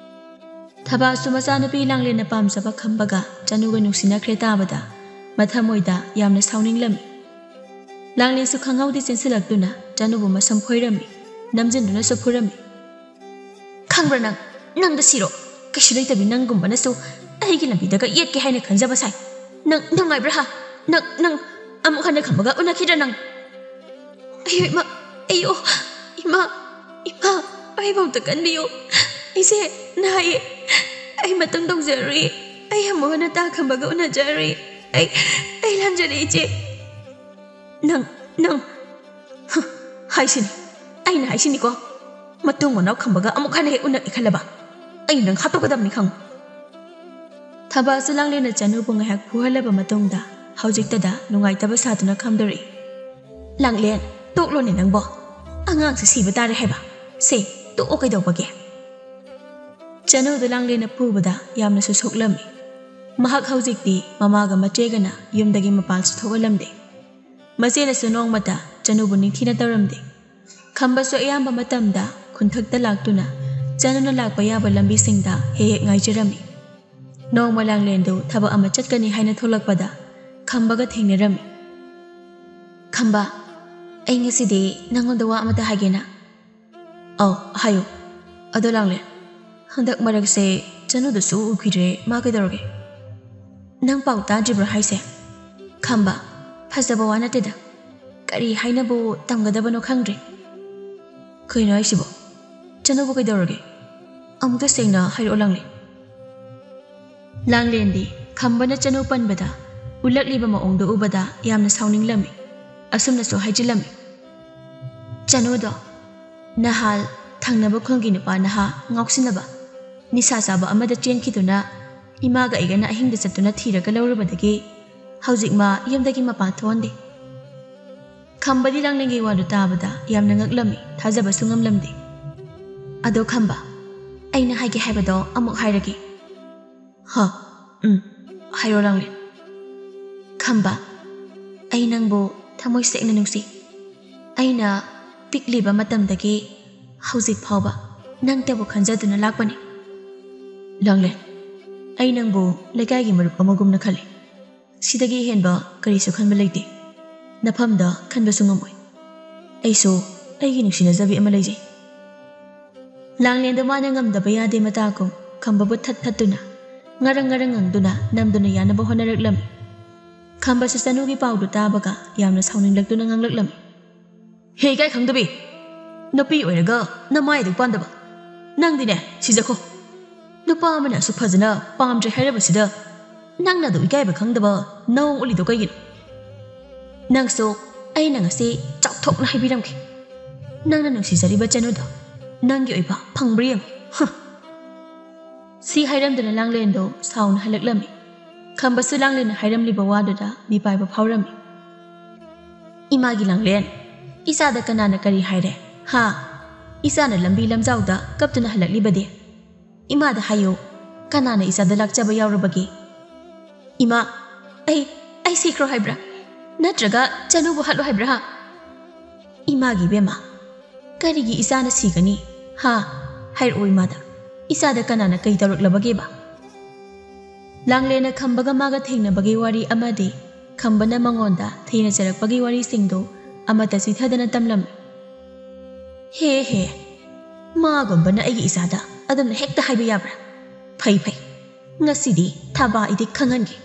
ꯊꯕꯥꯁꯨ ꯃꯆꯥꯅꯨꯄꯤ ꯂꯥꯡꯂꯦꯟꯅ ꯄꯥꯝꯖꯕ ꯈꯝꯕꯒ ꯆꯅꯨꯒ ꯅꯨꯡꯁꯤꯅꯈ꯭ꯔꯦ ꯇꯥꯕꯗ ꯃꯊꯃꯣꯏꯗ ꯌꯥꯝꯅ ꯁꯥꯎꯅꯤꯡꯂꯝꯃꯤ꯫ ꯂꯥꯡꯂꯦꯟꯁꯨ ꯈꯪꯍꯧꯗꯦ ꯆꯦꯟꯁꯤꯜꯂꯛꯇꯨꯅ ꯆꯅꯨꯕꯨ ꯃꯁꯝ ꯈꯣꯏꯔꯝꯃꯤ, ꯅꯝꯖꯤꯟꯗꯨꯅꯁꯨ ꯐꯨꯔꯝꯃꯤ꯫ "ꯈꯪꯕ꯭ꯔꯥ ꯅꯪ? ꯅꯪꯗ ꯁꯤꯔꯣ? ꯀꯩꯁꯨ ꯂꯩꯇꯕꯤ ꯅꯪꯒꯨꯝꯕꯅꯁꯨ ꯑꯩꯒꯤ ꯂꯝꯕꯤꯗꯒ ꯌꯦꯠꯀꯦ ꯍꯥꯏꯅ ꯈꯟꯖꯕ ꯁꯥꯏ꯫ ꯅꯪ ꯅꯨꯡꯉꯥꯏꯕ꯭ꯔꯥ ꯍꯥ? ꯅꯪ, ꯅꯪ ꯑꯃꯨꯛ ꯍꯟꯅ ꯈꯝꯕꯒ ꯎꯅꯈꯤꯗ꯭ꯔꯥ ꯅꯪ?" "ꯑꯌꯣ ꯏꯃꯥ, ꯑꯌꯣ, ꯏꯃꯥ, ꯏꯃꯥ, ꯑꯩꯕꯨ ꯑꯝꯇ ꯀꯟꯕꯤꯌꯨ꯫ ꯏꯆꯦ, ꯅꯥꯏꯌꯦ꯫ ꯑꯩ ꯃꯇꯨꯡ ꯇꯧꯖꯔꯨꯏ꯫ ꯑꯩ ꯑꯃꯨꯛ ꯍꯟꯅ ꯇꯥ ꯈꯝꯕꯒ ꯎꯅꯖꯔꯨꯏ꯫ ꯑꯩ, ꯑꯩ ꯂꯥꯟꯖꯔꯦ ꯏꯆꯦ"꯫ "ꯅꯪ, ꯅꯪ, ꯍ, ꯍꯥꯏꯁꯤꯅꯤ, ꯑꯩꯅ ꯍꯥꯏꯁꯤꯅꯤꯀꯣ꯫ ꯃꯇꯨꯡ ꯃꯅꯥꯎ ꯈꯝꯕꯒ ꯑꯃꯨꯛ ꯍꯟꯅ ꯍꯦꯛ ꯎꯅꯒꯦ ꯈꯜꯂꯕ ꯑꯩ ꯅꯪ ꯍꯥꯠꯇꯣꯛꯀꯗꯕꯅꯤ ꯈꯪꯉꯨ"꯫ ꯊꯕꯥꯁꯨ ꯂꯥꯡꯂꯦꯟꯅ ꯆꯅꯨꯕꯨ ꯉꯥꯏꯍꯥꯛ ꯐꯨꯍꯜꯂꯕ ꯃꯇꯨꯡꯗ ꯍꯧꯖꯤꯛꯇꯗ ꯅꯨꯡꯉꯥꯏꯇꯕ ꯁꯥꯗꯨꯅ ꯈꯝꯗꯣꯔꯛꯏ꯫ "ꯂꯥꯡꯂꯦꯟ, ꯇꯣꯛꯂꯣꯅꯦ ꯅꯪꯕꯣ꯫ ꯑꯉꯥꯡꯁꯦ ꯁꯤꯕ ꯇꯥꯔꯦ ꯍꯥꯏꯕ꯫ ꯁꯦ, ꯇꯣꯛꯑꯣ ꯀꯩꯗꯧꯕꯒꯦ?" ꯆꯅꯨꯗꯨ ꯂꯥꯡꯂꯦꯟꯅ ꯐꯨꯕꯗ ꯌꯥꯝꯅꯁꯨ ꯁꯣꯛꯂꯝꯃꯤ꯫ ꯃꯍꯥꯛ ꯍꯧꯖꯤꯛꯇꯤ ꯃꯃꯥꯒ ꯃꯆꯦꯒꯅ ꯌꯨꯝꯗꯒꯤ ꯃꯄꯥꯟꯁꯨ ꯊꯣꯛꯍꯜꯂꯝꯗꯦ꯫ ꯃꯆꯦꯅꯁꯨ ꯅꯣꯡꯃꯇ ꯆꯅꯨꯕꯨ ꯅꯤꯡꯊꯤꯅ ꯇꯧꯔꯝꯗꯦ꯫ ꯈꯝꯕꯁꯨ ꯑꯌꯥꯝꯕ ꯃꯇꯝꯗ ꯈꯨꯟꯊꯛꯇ ꯂꯥꯛꯇꯨꯅ ꯆꯅꯨꯅ ꯂꯥꯛꯄ ꯌꯥꯕ ꯂꯝꯕꯤꯁꯤꯡꯗ ꯍꯦꯛ ꯍꯦꯛ ꯉꯥꯏꯖꯔꯝꯃꯤ꯫ ꯅꯣꯡꯃ ꯂꯥꯡꯂꯦꯟꯗꯨ ꯊꯕꯛ ꯑꯃ ꯆꯠꯀꯅꯤ ꯍꯥꯏꯅ ꯊꯣꯛꯂꯛꯄꯗ ꯈꯝꯕꯒ ꯊꯦꯡꯅꯔꯝꯃꯤ꯫ "ꯈꯝꯕ, ꯑꯩ ꯉꯁꯤꯗꯤ ꯅꯪꯉꯣꯟꯗ ꯋꯥ ꯑꯃꯇ ꯍꯥꯏꯒꯦꯅ꯫" "ꯑꯧ, ꯍꯥꯏꯌꯨ꯫ ꯑꯗꯣ ꯂꯥꯡꯂꯦꯟ, ꯍꯟꯗꯛ ꯃꯔꯛꯁꯦ ꯆꯅꯨꯗꯨꯁꯨ ꯎꯈꯤꯗ꯭ꯔꯦ, ꯃꯥ ꯀꯩꯗꯧꯔꯒꯦ? ꯅꯪ ꯄꯥꯎ ꯇꯥꯗ꯭ꯔꯤꯕ꯭ꯔꯣ ꯍꯥꯏꯁꯦ? ꯈꯝꯕ, ꯐꯖꯕ ꯋꯥ ꯅꯠꯇꯦꯗ꯫ ꯀꯔꯤ ꯍꯥꯏꯅꯕꯨ ꯇꯝꯒꯗꯕꯅꯣ ꯈꯪꯗ꯭ꯔꯦ꯫" "ꯀꯩꯅꯣ ꯍꯥꯏꯁꯤꯕꯣ? ꯆꯅꯨꯕꯨ ꯀꯩꯗꯧꯔꯒꯦ? ꯑꯃꯨꯛꯇ ꯁꯦꯡꯅ ꯍꯥꯏꯔꯛꯑꯣ ꯂꯥꯡꯂꯦꯟ꯫" ꯂꯥꯡꯂꯦꯟꯗꯤ ꯈꯝꯕꯅ ꯆꯅꯨ ꯄꯟꯕꯗ ꯎꯠꯂꯛꯂꯤꯕ ꯃꯑꯣꯡꯗꯨ ꯎꯕꯗ ꯌꯥꯝꯅ ꯁꯥꯎꯅꯤꯡꯂꯝꯃꯤ꯫ ꯑꯁꯨꯝꯅꯁꯨ ꯍꯥꯏꯖꯤꯜꯂꯝꯃꯤ, "ꯆꯅꯨꯗꯣ ꯅꯍꯥꯜ ꯊꯪꯅꯕ ꯈꯨꯜꯒꯤ ꯅꯨꯄꯥ ꯅꯍꯥ ꯉꯥꯎꯁꯤꯟꯅꯕ, ꯅꯤꯁꯥ ꯆꯥꯕ ꯑꯃꯗ ꯆꯦꯟꯈꯤꯗꯨꯅ ꯏꯃꯥꯒ ꯑꯩꯒꯅ ꯑꯍꯤꯡꯗ ꯆꯠꯇꯨꯅ ꯊꯤꯔꯒ ꯂꯧꯔꯨꯕꯗꯒꯤ ꯍꯧꯖꯤꯛ ꯃꯥ ꯌꯨꯝꯗꯒꯤ ꯃꯄꯥꯟ ꯊꯣꯛꯍꯟꯗꯦ꯫" ꯈꯝꯕꯗꯤ ꯂꯥꯡꯂꯦꯟꯒꯤ ꯋꯥꯗꯨ ꯇꯥꯕꯗ ꯌꯥꯝꯅ ꯉꯛꯂꯝꯃꯤ, ꯊꯥꯖꯕꯁꯨ ꯉꯝꯂꯝꯗꯦ꯫ "ꯑꯗꯣ ꯈꯝꯕ, ꯑꯩꯅ ꯍꯥꯏꯒꯦ ꯍꯥꯏꯕꯗꯣ ꯑꯃꯨꯛ ꯍꯥꯏꯔꯒꯦ꯫" "ꯍ, ꯎꯝ, ꯍꯥꯏꯔꯣ ꯂꯥꯡꯂꯦꯟ꯫" "ꯈꯝꯕ, ꯑꯩ ꯅꯪꯕꯨ ꯊꯃꯣꯏ ꯁꯦꯡꯅ ꯅꯨꯡꯁꯤ꯫ ꯑꯩꯅ ꯄꯤꯛꯂꯤꯕ ꯃꯇꯝꯗꯒꯤ ꯍꯧꯖꯤꯛ ꯐꯥꯎꯕ ꯅꯪꯇꯕꯨ ꯈꯟꯖꯗꯨꯅ ꯂꯥꯛꯄꯅꯤ꯫" "ꯂꯥꯡꯂꯦꯟ, ꯑꯩ ꯅꯪꯕꯨ ꯂꯩꯀꯥꯏꯒꯤ ꯃꯔꯨꯞ ꯑꯃꯒꯨꯝꯅ ꯈꯜꯂꯤ꯫ ꯁꯤꯗꯒꯤ ꯍꯦꯟꯕ ꯀꯔꯤꯁꯨ ꯈꯟꯕ ꯂꯩꯇꯦ꯫ ꯅꯐꯝꯗ ꯈꯟꯕꯁꯨ ꯉꯝꯃꯣꯏ꯫ ꯑꯩꯁꯨ ꯑꯩꯒꯤ ꯅꯨꯡꯁꯤꯅꯖꯕꯤ ꯑꯃ ꯂꯩꯖꯩ꯫" ꯂꯥꯡꯂꯦꯟꯗꯣ ꯃꯥꯅ ꯉꯝꯗꯕ ꯌꯥꯗꯦ ꯃꯇꯥꯒꯨꯝ ꯈꯝꯕꯕꯨ ꯊꯠ ꯊꯠꯇꯨꯅ ꯉꯔꯪ ꯉꯔꯪ ꯉꯪꯗꯨꯅ ꯅꯝꯗꯨꯅ ꯌꯥꯅꯕ ꯍꯣꯠꯅꯔꯛꯂꯝꯃꯤ꯫ ꯈꯝꯕꯁꯨ ꯆꯅꯨꯒꯤ ꯄꯥꯎꯗꯨ ꯇꯥꯕꯒ ꯌꯥꯝꯅ ꯁꯥꯎꯅꯤꯡꯂꯛꯇꯨꯅ ꯉꯥꯡꯂꯛꯂꯝꯃꯤ꯫ "ꯍꯦ, ꯏꯀꯥꯏ ꯈꯪꯗꯕꯤ! ꯅꯨꯄꯤ ꯑꯣꯏꯔꯒ ꯅꯃꯥꯏ ꯑꯗꯨ ꯄꯥꯟꯗꯕ! ꯅꯪꯗꯤꯅꯦ, ꯁꯤꯖꯈꯣ! ꯅꯨꯄꯥ ꯑꯃꯅ ꯑꯁꯨꯛ ꯐꯖꯅ ꯄꯥꯝꯗ꯭ꯔꯦ ꯍꯥꯏꯔꯕꯁꯤꯗ ꯅꯪꯅ ꯑꯗꯨ ꯏꯀꯥꯏꯕ ꯈꯪꯗꯕ ꯅꯑꯣꯡ ꯎꯠꯂꯤꯗꯣ ꯀꯩꯒꯤꯅꯣ? ꯅꯪꯁꯨ ꯑꯩꯅ ꯉꯁꯤ ꯆꯥꯎꯊꯣꯛꯅ ꯍꯥꯏꯕꯤꯔꯝꯒꯦ꯫ ꯅꯪꯅ ꯅꯨꯡꯁꯤꯖꯔꯤꯕ ꯆꯅꯨꯗꯣ ꯅꯪꯒꯤ ꯑꯣꯏꯕ ꯐꯪꯕ꯭ꯔꯥ ꯌꯦꯡꯉꯨ꯫" ꯍ! ꯁꯤ ꯍꯥꯏꯔꯝꯗꯨꯅ ꯂꯥꯡꯂꯦꯟꯗꯣ ꯁꯥꯎꯅ ꯍꯜꯂꯛꯂꯝꯃꯤ꯫ ꯈꯝꯕꯁꯨ ꯂꯥꯡꯂꯦꯟꯅ ꯍꯥꯏꯔꯝꯂꯤꯕ ꯋꯥꯗꯨꯗ ꯃꯤꯄꯥꯏꯕ ꯐꯥꯎꯔꯝꯃꯤ꯫ "ꯏꯃꯥꯒꯤ ꯂꯥꯡꯂꯦꯟ, ꯏꯆꯥꯗ ꯀꯅꯥꯅ ꯀꯔꯤ ꯍꯥꯏꯔꯦ? ꯍꯥ? ꯏꯆꯥꯅ ꯂꯝꯕꯤ ꯂꯝꯖꯥꯎꯗ ꯀꯞꯇꯨꯅ ꯍꯜꯂꯛꯂꯤꯕꯗꯤ? ꯏꯃꯥꯗ ꯍꯥꯏꯌꯨ, ꯀꯅꯥꯅ ꯏꯆꯥꯗ ꯂꯥꯛꯆꯕ ꯌꯥꯎꯔꯕꯒꯦ? ꯏꯃꯥ, ꯑꯩ, ꯑꯩ ꯁꯤꯈ꯭ꯔꯣ ꯍꯥꯏꯕ꯭ꯔꯥ? ꯅꯠꯇ꯭ꯔꯒ ꯆꯅꯨꯕꯨ ꯍꯥꯠꯂꯣ ꯍꯥꯏꯕ꯭ꯔꯥ? ꯍꯥ? ꯏꯃꯥꯒꯤ ꯏꯕꯦꯝꯃ, ꯀꯔꯤꯒꯤ ꯏꯆꯥꯅ ꯁꯤꯒꯅꯤ? ꯍꯥ? ꯍꯥꯏꯔꯛꯑꯣ ꯏꯃꯥꯗ, ꯏꯆꯥꯗ ꯀꯅꯥꯅ ꯀꯩ ꯇꯧꯔꯛꯂꯕꯒꯦꯕ?" ꯂꯥꯡꯂꯦꯟꯅ ꯈꯝꯕꯒ ꯃꯥꯒ ꯊꯦꯡꯅꯕꯒꯤ ꯋꯥꯔꯤ ꯑꯃꯗꯤ ꯈꯝꯕꯅ ꯃꯉꯣꯟꯗ ꯊꯦꯡꯅꯖꯔꯛꯄꯒꯤ ꯋꯥꯔꯤꯁꯤꯡꯗꯨ ꯑꯃꯠꯇ ꯆꯤꯊꯗꯅ ꯇꯝꯂꯝꯃꯤ꯫ "ꯍꯦ ꯍꯦ, ꯃꯥꯒꯨꯝꯕꯅ ꯑꯩꯒꯤ ꯏꯆꯥꯗ ꯑꯗꯨꯝꯅ ꯍꯦꯛꯇ ꯍꯥꯏꯕ ꯌꯥꯕ꯭ꯔꯥ? ꯐꯩ ꯐꯩ, ꯉꯁꯤꯗꯤ ꯊꯕꯥ ꯏꯗꯤ ꯈꯪꯍꯟꯒꯦ꯫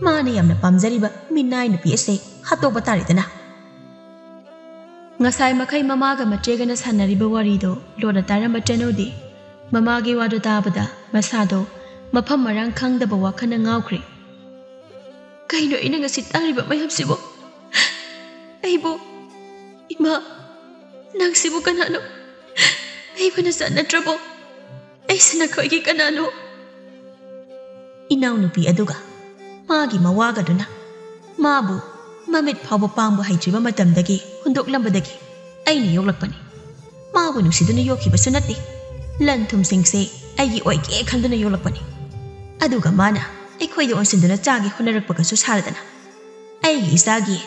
ꯃꯥꯅ ꯌꯥꯝꯅ ꯄꯥꯝꯖꯔꯤꯕ ꯃꯤꯅꯥꯏ ꯅꯨꯄꯤ ꯑꯁꯦ ꯍꯥꯠꯇꯣꯛꯄ ꯇꯥꯔꯦꯗꯅ꯫" ꯉꯁꯥꯏ ꯃꯈꯩ ꯃꯃꯥꯒ ꯃꯆꯦꯒꯅ ꯁꯥꯟꯅꯔꯤꯕ ꯋꯥꯔꯤꯗꯣ ꯂꯣꯟꯅ ꯇꯥꯔꯝꯕ ꯆꯅꯨꯗꯤ ꯃꯃꯥꯒꯤ ꯋꯥꯗꯣ ꯇꯥꯕꯗ ꯃꯁꯥꯗꯣ ꯃꯐꯝ ꯃꯔꯥꯡ ꯈꯪꯗꯕ ꯋꯥꯈꯜꯅ ꯉꯥꯎꯈ꯭ꯔꯦ꯫ "ꯀꯩꯅꯣ ꯑꯩꯅ ꯉꯁꯤ ꯇꯥꯔꯤꯕ ꯃꯌꯥꯝꯁꯤꯕꯨ? ꯑꯩꯕꯨ, ꯏꯃꯥ, ꯅꯪꯁꯤꯕꯨ ꯀꯅꯥꯅꯣ? ꯑꯩꯕꯨ ꯅꯆꯥ ꯅꯠꯇ꯭ꯔꯕꯣ? ꯑꯩꯁꯦ ꯅꯈꯣꯏꯒꯤ ꯀꯅꯥꯅꯣ?" ꯏꯅꯥꯎꯅꯨꯄꯤ ꯑꯗꯨꯒ ꯃꯥꯒꯤ ꯃꯋꯥꯒꯗꯨꯅ ꯃꯥꯕꯨ ꯃꯃꯤꯠ ꯐꯥꯎꯕ ꯄꯥꯡꯕ ꯍꯩꯇ꯭ꯔꯤꯕ ꯃꯇꯝꯗꯒꯤ ꯍꯨꯟꯗꯣꯛꯂꯝꯕꯗꯒꯤ ꯑꯩꯅ ꯌꯣꯛꯂꯛꯄꯅꯤ꯫ ꯃꯥꯕꯨ ꯅꯨꯡꯁꯤꯗꯨꯅ ꯌꯣꯛꯈꯤꯕꯁꯨ ꯅꯠꯇꯦ꯫ ꯂꯟ ꯊꯨꯝꯁꯤꯡꯁꯦ ꯑꯩꯒꯤ ꯑꯣꯏꯒꯦ ꯈꯟꯗꯨꯅ ꯌꯣꯛꯂꯛꯄꯅꯤ꯫ ꯑꯗꯨꯒ ꯃꯥꯅ ꯑꯩꯈꯣꯏꯗ ꯑꯣꯟꯁꯤꯟꯗꯨꯅ ꯆꯥꯒꯦ ꯍꯣꯠꯅꯔꯛꯄꯒꯁꯨ ꯁꯥꯔꯗꯅ꯫ ꯑꯩꯒꯤ ꯏꯆꯥꯒꯤ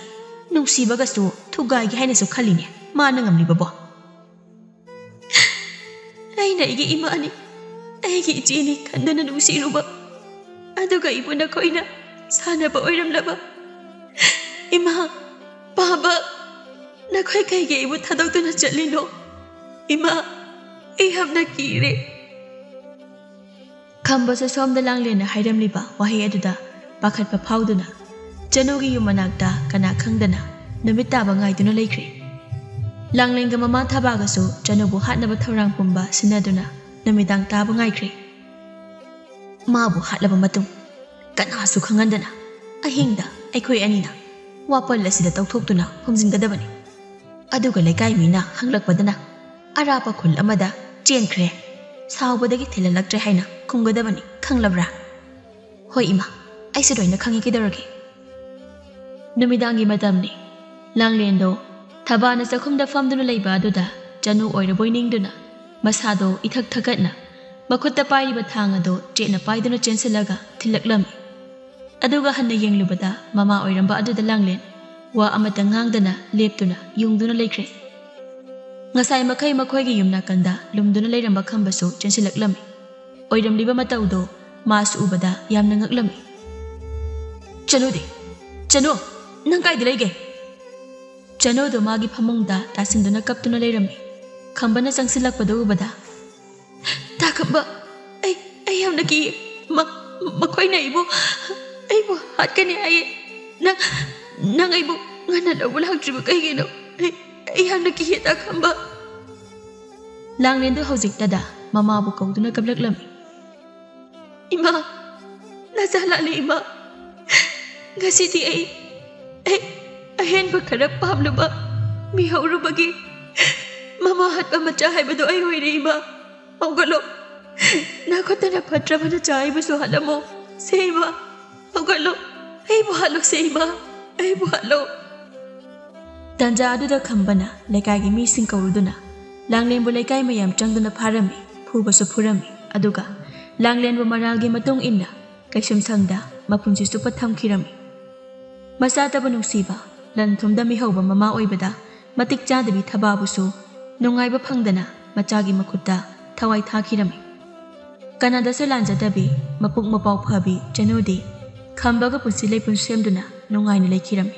ꯅꯨꯡꯁꯤꯕꯒꯁꯨ ꯊꯨꯒꯥꯏꯒꯦ ꯍꯥꯏꯅꯁꯨ ꯈꯜꯂꯤꯅꯦ ꯃꯥꯅ ꯉꯝꯂꯤꯕꯕꯣ꯫ ꯑꯩꯅ ꯑꯩꯒꯤ ꯏꯃꯥꯅꯤ, ꯑꯩꯒꯤ ꯏꯆꯦꯅꯤ ꯈꯟꯗꯨꯅ ꯅꯨꯡꯁꯤꯔꯨꯕ, ꯑꯗꯨꯒ ꯑꯩꯕꯨ ꯅꯈꯣꯏꯅ ꯁꯥꯟꯅꯕ ꯑꯣꯏꯔꯝꯂꯕ꯫ ꯏꯃꯥ, ꯄꯥꯕ, ꯅꯈꯣꯏ ꯀꯩꯒꯤ ꯑꯩꯕꯨ ꯊꯥꯗꯣꯛꯇꯨꯅ ꯆꯠꯂꯤꯅꯣ? ꯏꯃꯥ, ꯑꯩ ꯌꯥꯝꯅ ꯀꯤꯔꯦ꯫ ꯈꯝꯕꯁꯨ ꯁꯣꯝꯗ ꯂꯥꯡꯂꯦꯟꯅ ꯍꯥꯏꯔꯝꯂꯤꯕ ꯋꯥꯍꯩ ꯑꯗꯨꯗ ꯄꯥꯈꯠꯄ ꯐꯥꯎꯗꯨꯅ ꯆꯅꯨꯒꯤ ꯌꯨꯝ ꯃꯅꯥꯛꯇ ꯀꯅꯥ ꯈꯪꯗꯅ ꯅꯨꯃꯤꯠ ꯇꯥꯕ ꯉꯥꯏꯗꯨꯅ ꯂꯩꯈ꯭ꯔꯦ꯫ ꯂꯥꯡꯂꯦꯟꯒ ꯃꯃꯥ ꯊꯕꯥꯒꯁꯨ ꯆꯅꯨꯕꯨ ꯍꯥꯠꯅꯕ ꯊꯧꯔꯥꯡ ꯄꯨꯝꯕ ꯁꯤꯟꯅꯗꯨꯅ ꯅꯨꯃꯤꯗꯥꯡ ꯇꯥꯕ ꯉꯥꯏꯈ꯭ꯔꯦ꯫ ꯃꯥꯕꯨ ꯍꯥꯠꯂꯕ ꯃꯇꯨꯡ ꯀꯅꯥꯁꯨ ꯈꯪꯍꯟꯗꯅ ꯑꯍꯤꯡꯗ ꯑꯩꯈꯣꯏ ꯑꯅꯤꯅ ꯋꯥꯄꯜ ꯑꯁꯤꯗ ꯇꯧꯊꯣꯛꯇꯨꯅ ꯐꯨꯝꯖꯤꯟꯒꯗꯕꯅꯤ꯫ ꯑꯗꯨꯒ ꯂꯩꯀꯥꯏ ꯃꯤꯅ ꯍꯪꯂꯛꯄꯗꯅ ꯑꯔꯥꯞꯄ ꯈꯨꯜ ꯑꯃꯗ ꯆꯦꯟꯈ꯭ꯔꯦ, ꯁꯥꯎꯕꯗꯒꯤ ꯊꯤꯜꯍꯜꯂꯛꯇ꯭ꯔꯦ ꯍꯥꯏꯅ ꯈꯨꯝꯒꯗꯕꯅꯤ, ꯈꯪꯂꯕ꯭ꯔꯥ? ꯍꯣꯏ ꯏꯃꯥ, ꯑꯩꯁꯨ ꯂꯣꯏꯅ ꯈꯪꯉꯤ, ꯀꯩꯗꯧꯔꯒꯦ? ꯅꯨꯃꯤꯗꯥꯡꯒꯤ ꯃꯇꯝꯅꯤ꯫ ꯂꯥꯡꯂꯦꯟꯗꯣ ꯊꯕꯥꯅ ꯆꯥꯛꯈꯨꯝꯗ ꯐꯝꯗꯨꯅ ꯂꯩꯕ ꯑꯗꯨꯗ ꯆꯅꯨ ꯑꯣꯏꯔꯕꯣꯏ ꯅꯤꯡꯗꯨꯅ ꯃꯁꯥꯗꯣ ꯏꯊꯛ ꯊꯛꯀꯠꯅ ꯃꯈꯨꯠꯇ ꯄꯥꯏꯔꯤꯕ ꯊꯥꯡ ꯑꯗꯨ ꯆꯦꯠꯅ ꯄꯥꯏꯗꯨꯅ ꯆꯦꯟꯁꯤꯜꯂꯒ ꯊꯤꯜꯂꯛꯂꯝꯃꯤ꯫ ꯑꯗꯨꯒ ꯍꯟꯅ ꯌꯦꯡꯂꯨꯕꯗ ꯃꯃꯥ ꯑꯣꯏꯔꯝꯕ ꯑꯗꯨꯗ ꯂꯥꯡꯂꯦꯟ ꯋꯥ ꯑꯃꯠꯇ ꯉꯥꯡꯗꯅ ꯂꯦꯞꯇꯨꯅ ꯌꯨꯡꯗꯨꯅ ꯂꯩꯈ꯭ꯔꯦ꯫ ꯉꯁꯥꯏ ꯃꯈꯩ ꯃꯈꯣꯏꯒꯤ ꯌꯨꯝ ꯅꯥꯀꯟꯗ ꯂꯨꯝꯗꯨꯅ ꯂꯩꯔꯝꯕ ꯈꯝꯕꯁꯨ ꯆꯦꯟꯁꯤꯜꯂꯛꯂꯝꯃꯤ꯫ ꯑꯣꯏꯔꯝꯂꯤꯕ ꯃꯇꯧꯗꯣ ꯃꯥꯁꯨ ꯎꯕꯗ ꯌꯥꯝꯅ ꯉꯛꯂꯝꯃꯤ꯫ "ꯆꯅꯨꯗꯤ, ꯆꯅꯨ, ꯅꯪ ꯀꯥꯏꯗ ꯂꯩꯒꯦ?" ꯆꯅꯨꯗꯣ ꯃꯥꯒꯤ ꯐꯃꯨꯡꯗ ꯇꯥꯁꯤꯟꯗꯨꯅ ꯀꯞꯇꯨꯅ ꯂꯩꯔꯝꯃꯤ꯫ ꯈꯝꯕꯅ ꯆꯪꯁꯤꯜꯂꯛꯄꯗꯨ ꯎꯕꯗ, "ꯇꯥ ꯈꯝꯕ, ꯑꯩ, ꯑꯩ ꯌꯥꯝꯅ ꯀꯤꯌꯦ꯫ ꯃ-, ꯃꯈꯣꯏꯅ ꯑꯩꯕꯨ, ꯑꯩꯕꯨ ꯍꯥꯠꯀꯅꯤ ꯍꯥꯏꯌꯦ꯫ ꯅꯪ, ꯅꯪ ꯑꯩꯕꯨ ꯉꯟꯅ ꯂꯧꯕ ꯂꯥꯛꯇ꯭ꯔꯤꯕ ꯀꯩꯒꯤꯅꯣ? ꯑꯩ, ꯑꯩ ꯌꯥꯝꯅ ꯀꯤꯌꯦ, ꯇꯥ ꯈꯝꯕ꯫" ꯂꯥꯡꯂꯦꯟꯗꯨ ꯍꯧꯖꯤꯛꯇꯗ ꯃꯃꯥꯕꯨ ꯀꯧꯗꯨꯅ ꯀꯞꯂꯛꯂꯝꯃꯤ꯫ "ꯏꯃꯥ, ꯅꯆꯥ ꯂꯥꯛꯂꯦ ꯏꯃꯥ꯫ ꯉꯁꯤꯗꯤ ꯑꯩ, ꯑꯩ ꯑꯍꯦꯟꯕ ꯈꯔ ꯄꯥꯝꯂꯨꯕ ꯃꯤꯍꯧꯔꯨꯕꯒꯤ ꯃꯃꯥ ꯍꯥꯠꯄ ꯃꯆꯥ ꯍꯥꯏꯕꯗꯣ ꯑꯩ ꯑꯣꯏꯔꯦ ꯏꯃꯥ꯫ ꯍꯧꯒꯠꯂꯣ꯫ ꯅꯈꯨꯠꯇꯅ ꯐꯠꯇ꯭ꯔꯕ ꯅꯆꯥ ꯑꯩꯕꯨꯁꯨ ꯍꯥꯠꯂꯝꯃꯣ꯫ ꯁꯦ ꯏꯃꯥ, ꯍꯧꯒꯠꯂꯣ꯫ ꯑꯩꯕꯨ ꯍꯥꯠꯂꯣ ꯁꯦ ꯏꯃꯥ, ꯑꯩꯕꯨ ꯍꯥꯠꯂꯣ꯫" ꯇꯥꯟꯖꯥ ꯑꯗꯨꯗ ꯈꯝꯕꯅ ꯂꯩꯀꯥꯏꯒꯤ ꯃꯤꯁꯤꯡ ꯀꯧꯔꯨꯗꯨꯅ ꯂꯥꯡꯂꯦꯟꯕꯨ ꯂꯩꯀꯥꯏ ꯃꯌꯥꯝ ꯆꯪꯗꯨꯅ ꯐꯥꯔꯝꯃꯤ, ꯐꯨꯕꯁꯨ ꯐꯨꯔꯝꯃꯤ꯫ ꯑꯗꯨꯒ ꯂꯥꯡꯂꯦꯟꯕꯨ ꯃꯔꯥꯜꯒꯤ ꯃꯇꯨꯡ ꯏꯟꯅ ꯀꯩꯁꯨꯝꯁꯪꯗ ꯃꯄꯨꯟꯁꯤ ꯆꯨꯞꯄ ꯊꯝꯈꯤꯔꯝꯃꯤ꯫ ꯃꯆꯥꯇꯕꯨ ꯅꯨꯡꯁꯤꯕ, ꯂꯟ ꯊꯨꯝꯗ ꯃꯤꯍꯧꯕ ꯃꯃꯥ ꯑꯣꯏꯕꯗ ꯃꯇꯤꯛ ꯆꯥꯗꯕꯤ ꯊꯕꯥꯕꯨꯁꯨ ꯅꯨꯡꯉꯥꯏꯕ ꯐꯪꯗꯅ ꯃꯆꯥꯒꯤ ꯃꯈꯨꯠꯇ ꯊꯋꯥꯏ ꯊꯥꯈꯤꯔꯝꯃꯤ꯫ ꯀꯅꯥꯗꯁꯨ ꯂꯥꯟꯖꯗꯕꯤ, ꯃꯄꯨꯛ ꯃꯄꯥꯎ ꯐꯕꯤ ꯆꯅꯨꯗꯤ ꯈꯝꯕꯒ ꯄꯨꯟꯁꯤ ꯂꯩꯄꯨꯟ ꯁꯦꯝꯗꯨꯅ ꯅꯨꯡꯉꯥꯏꯅ ꯂꯩꯈꯤꯔꯝꯃꯤ꯫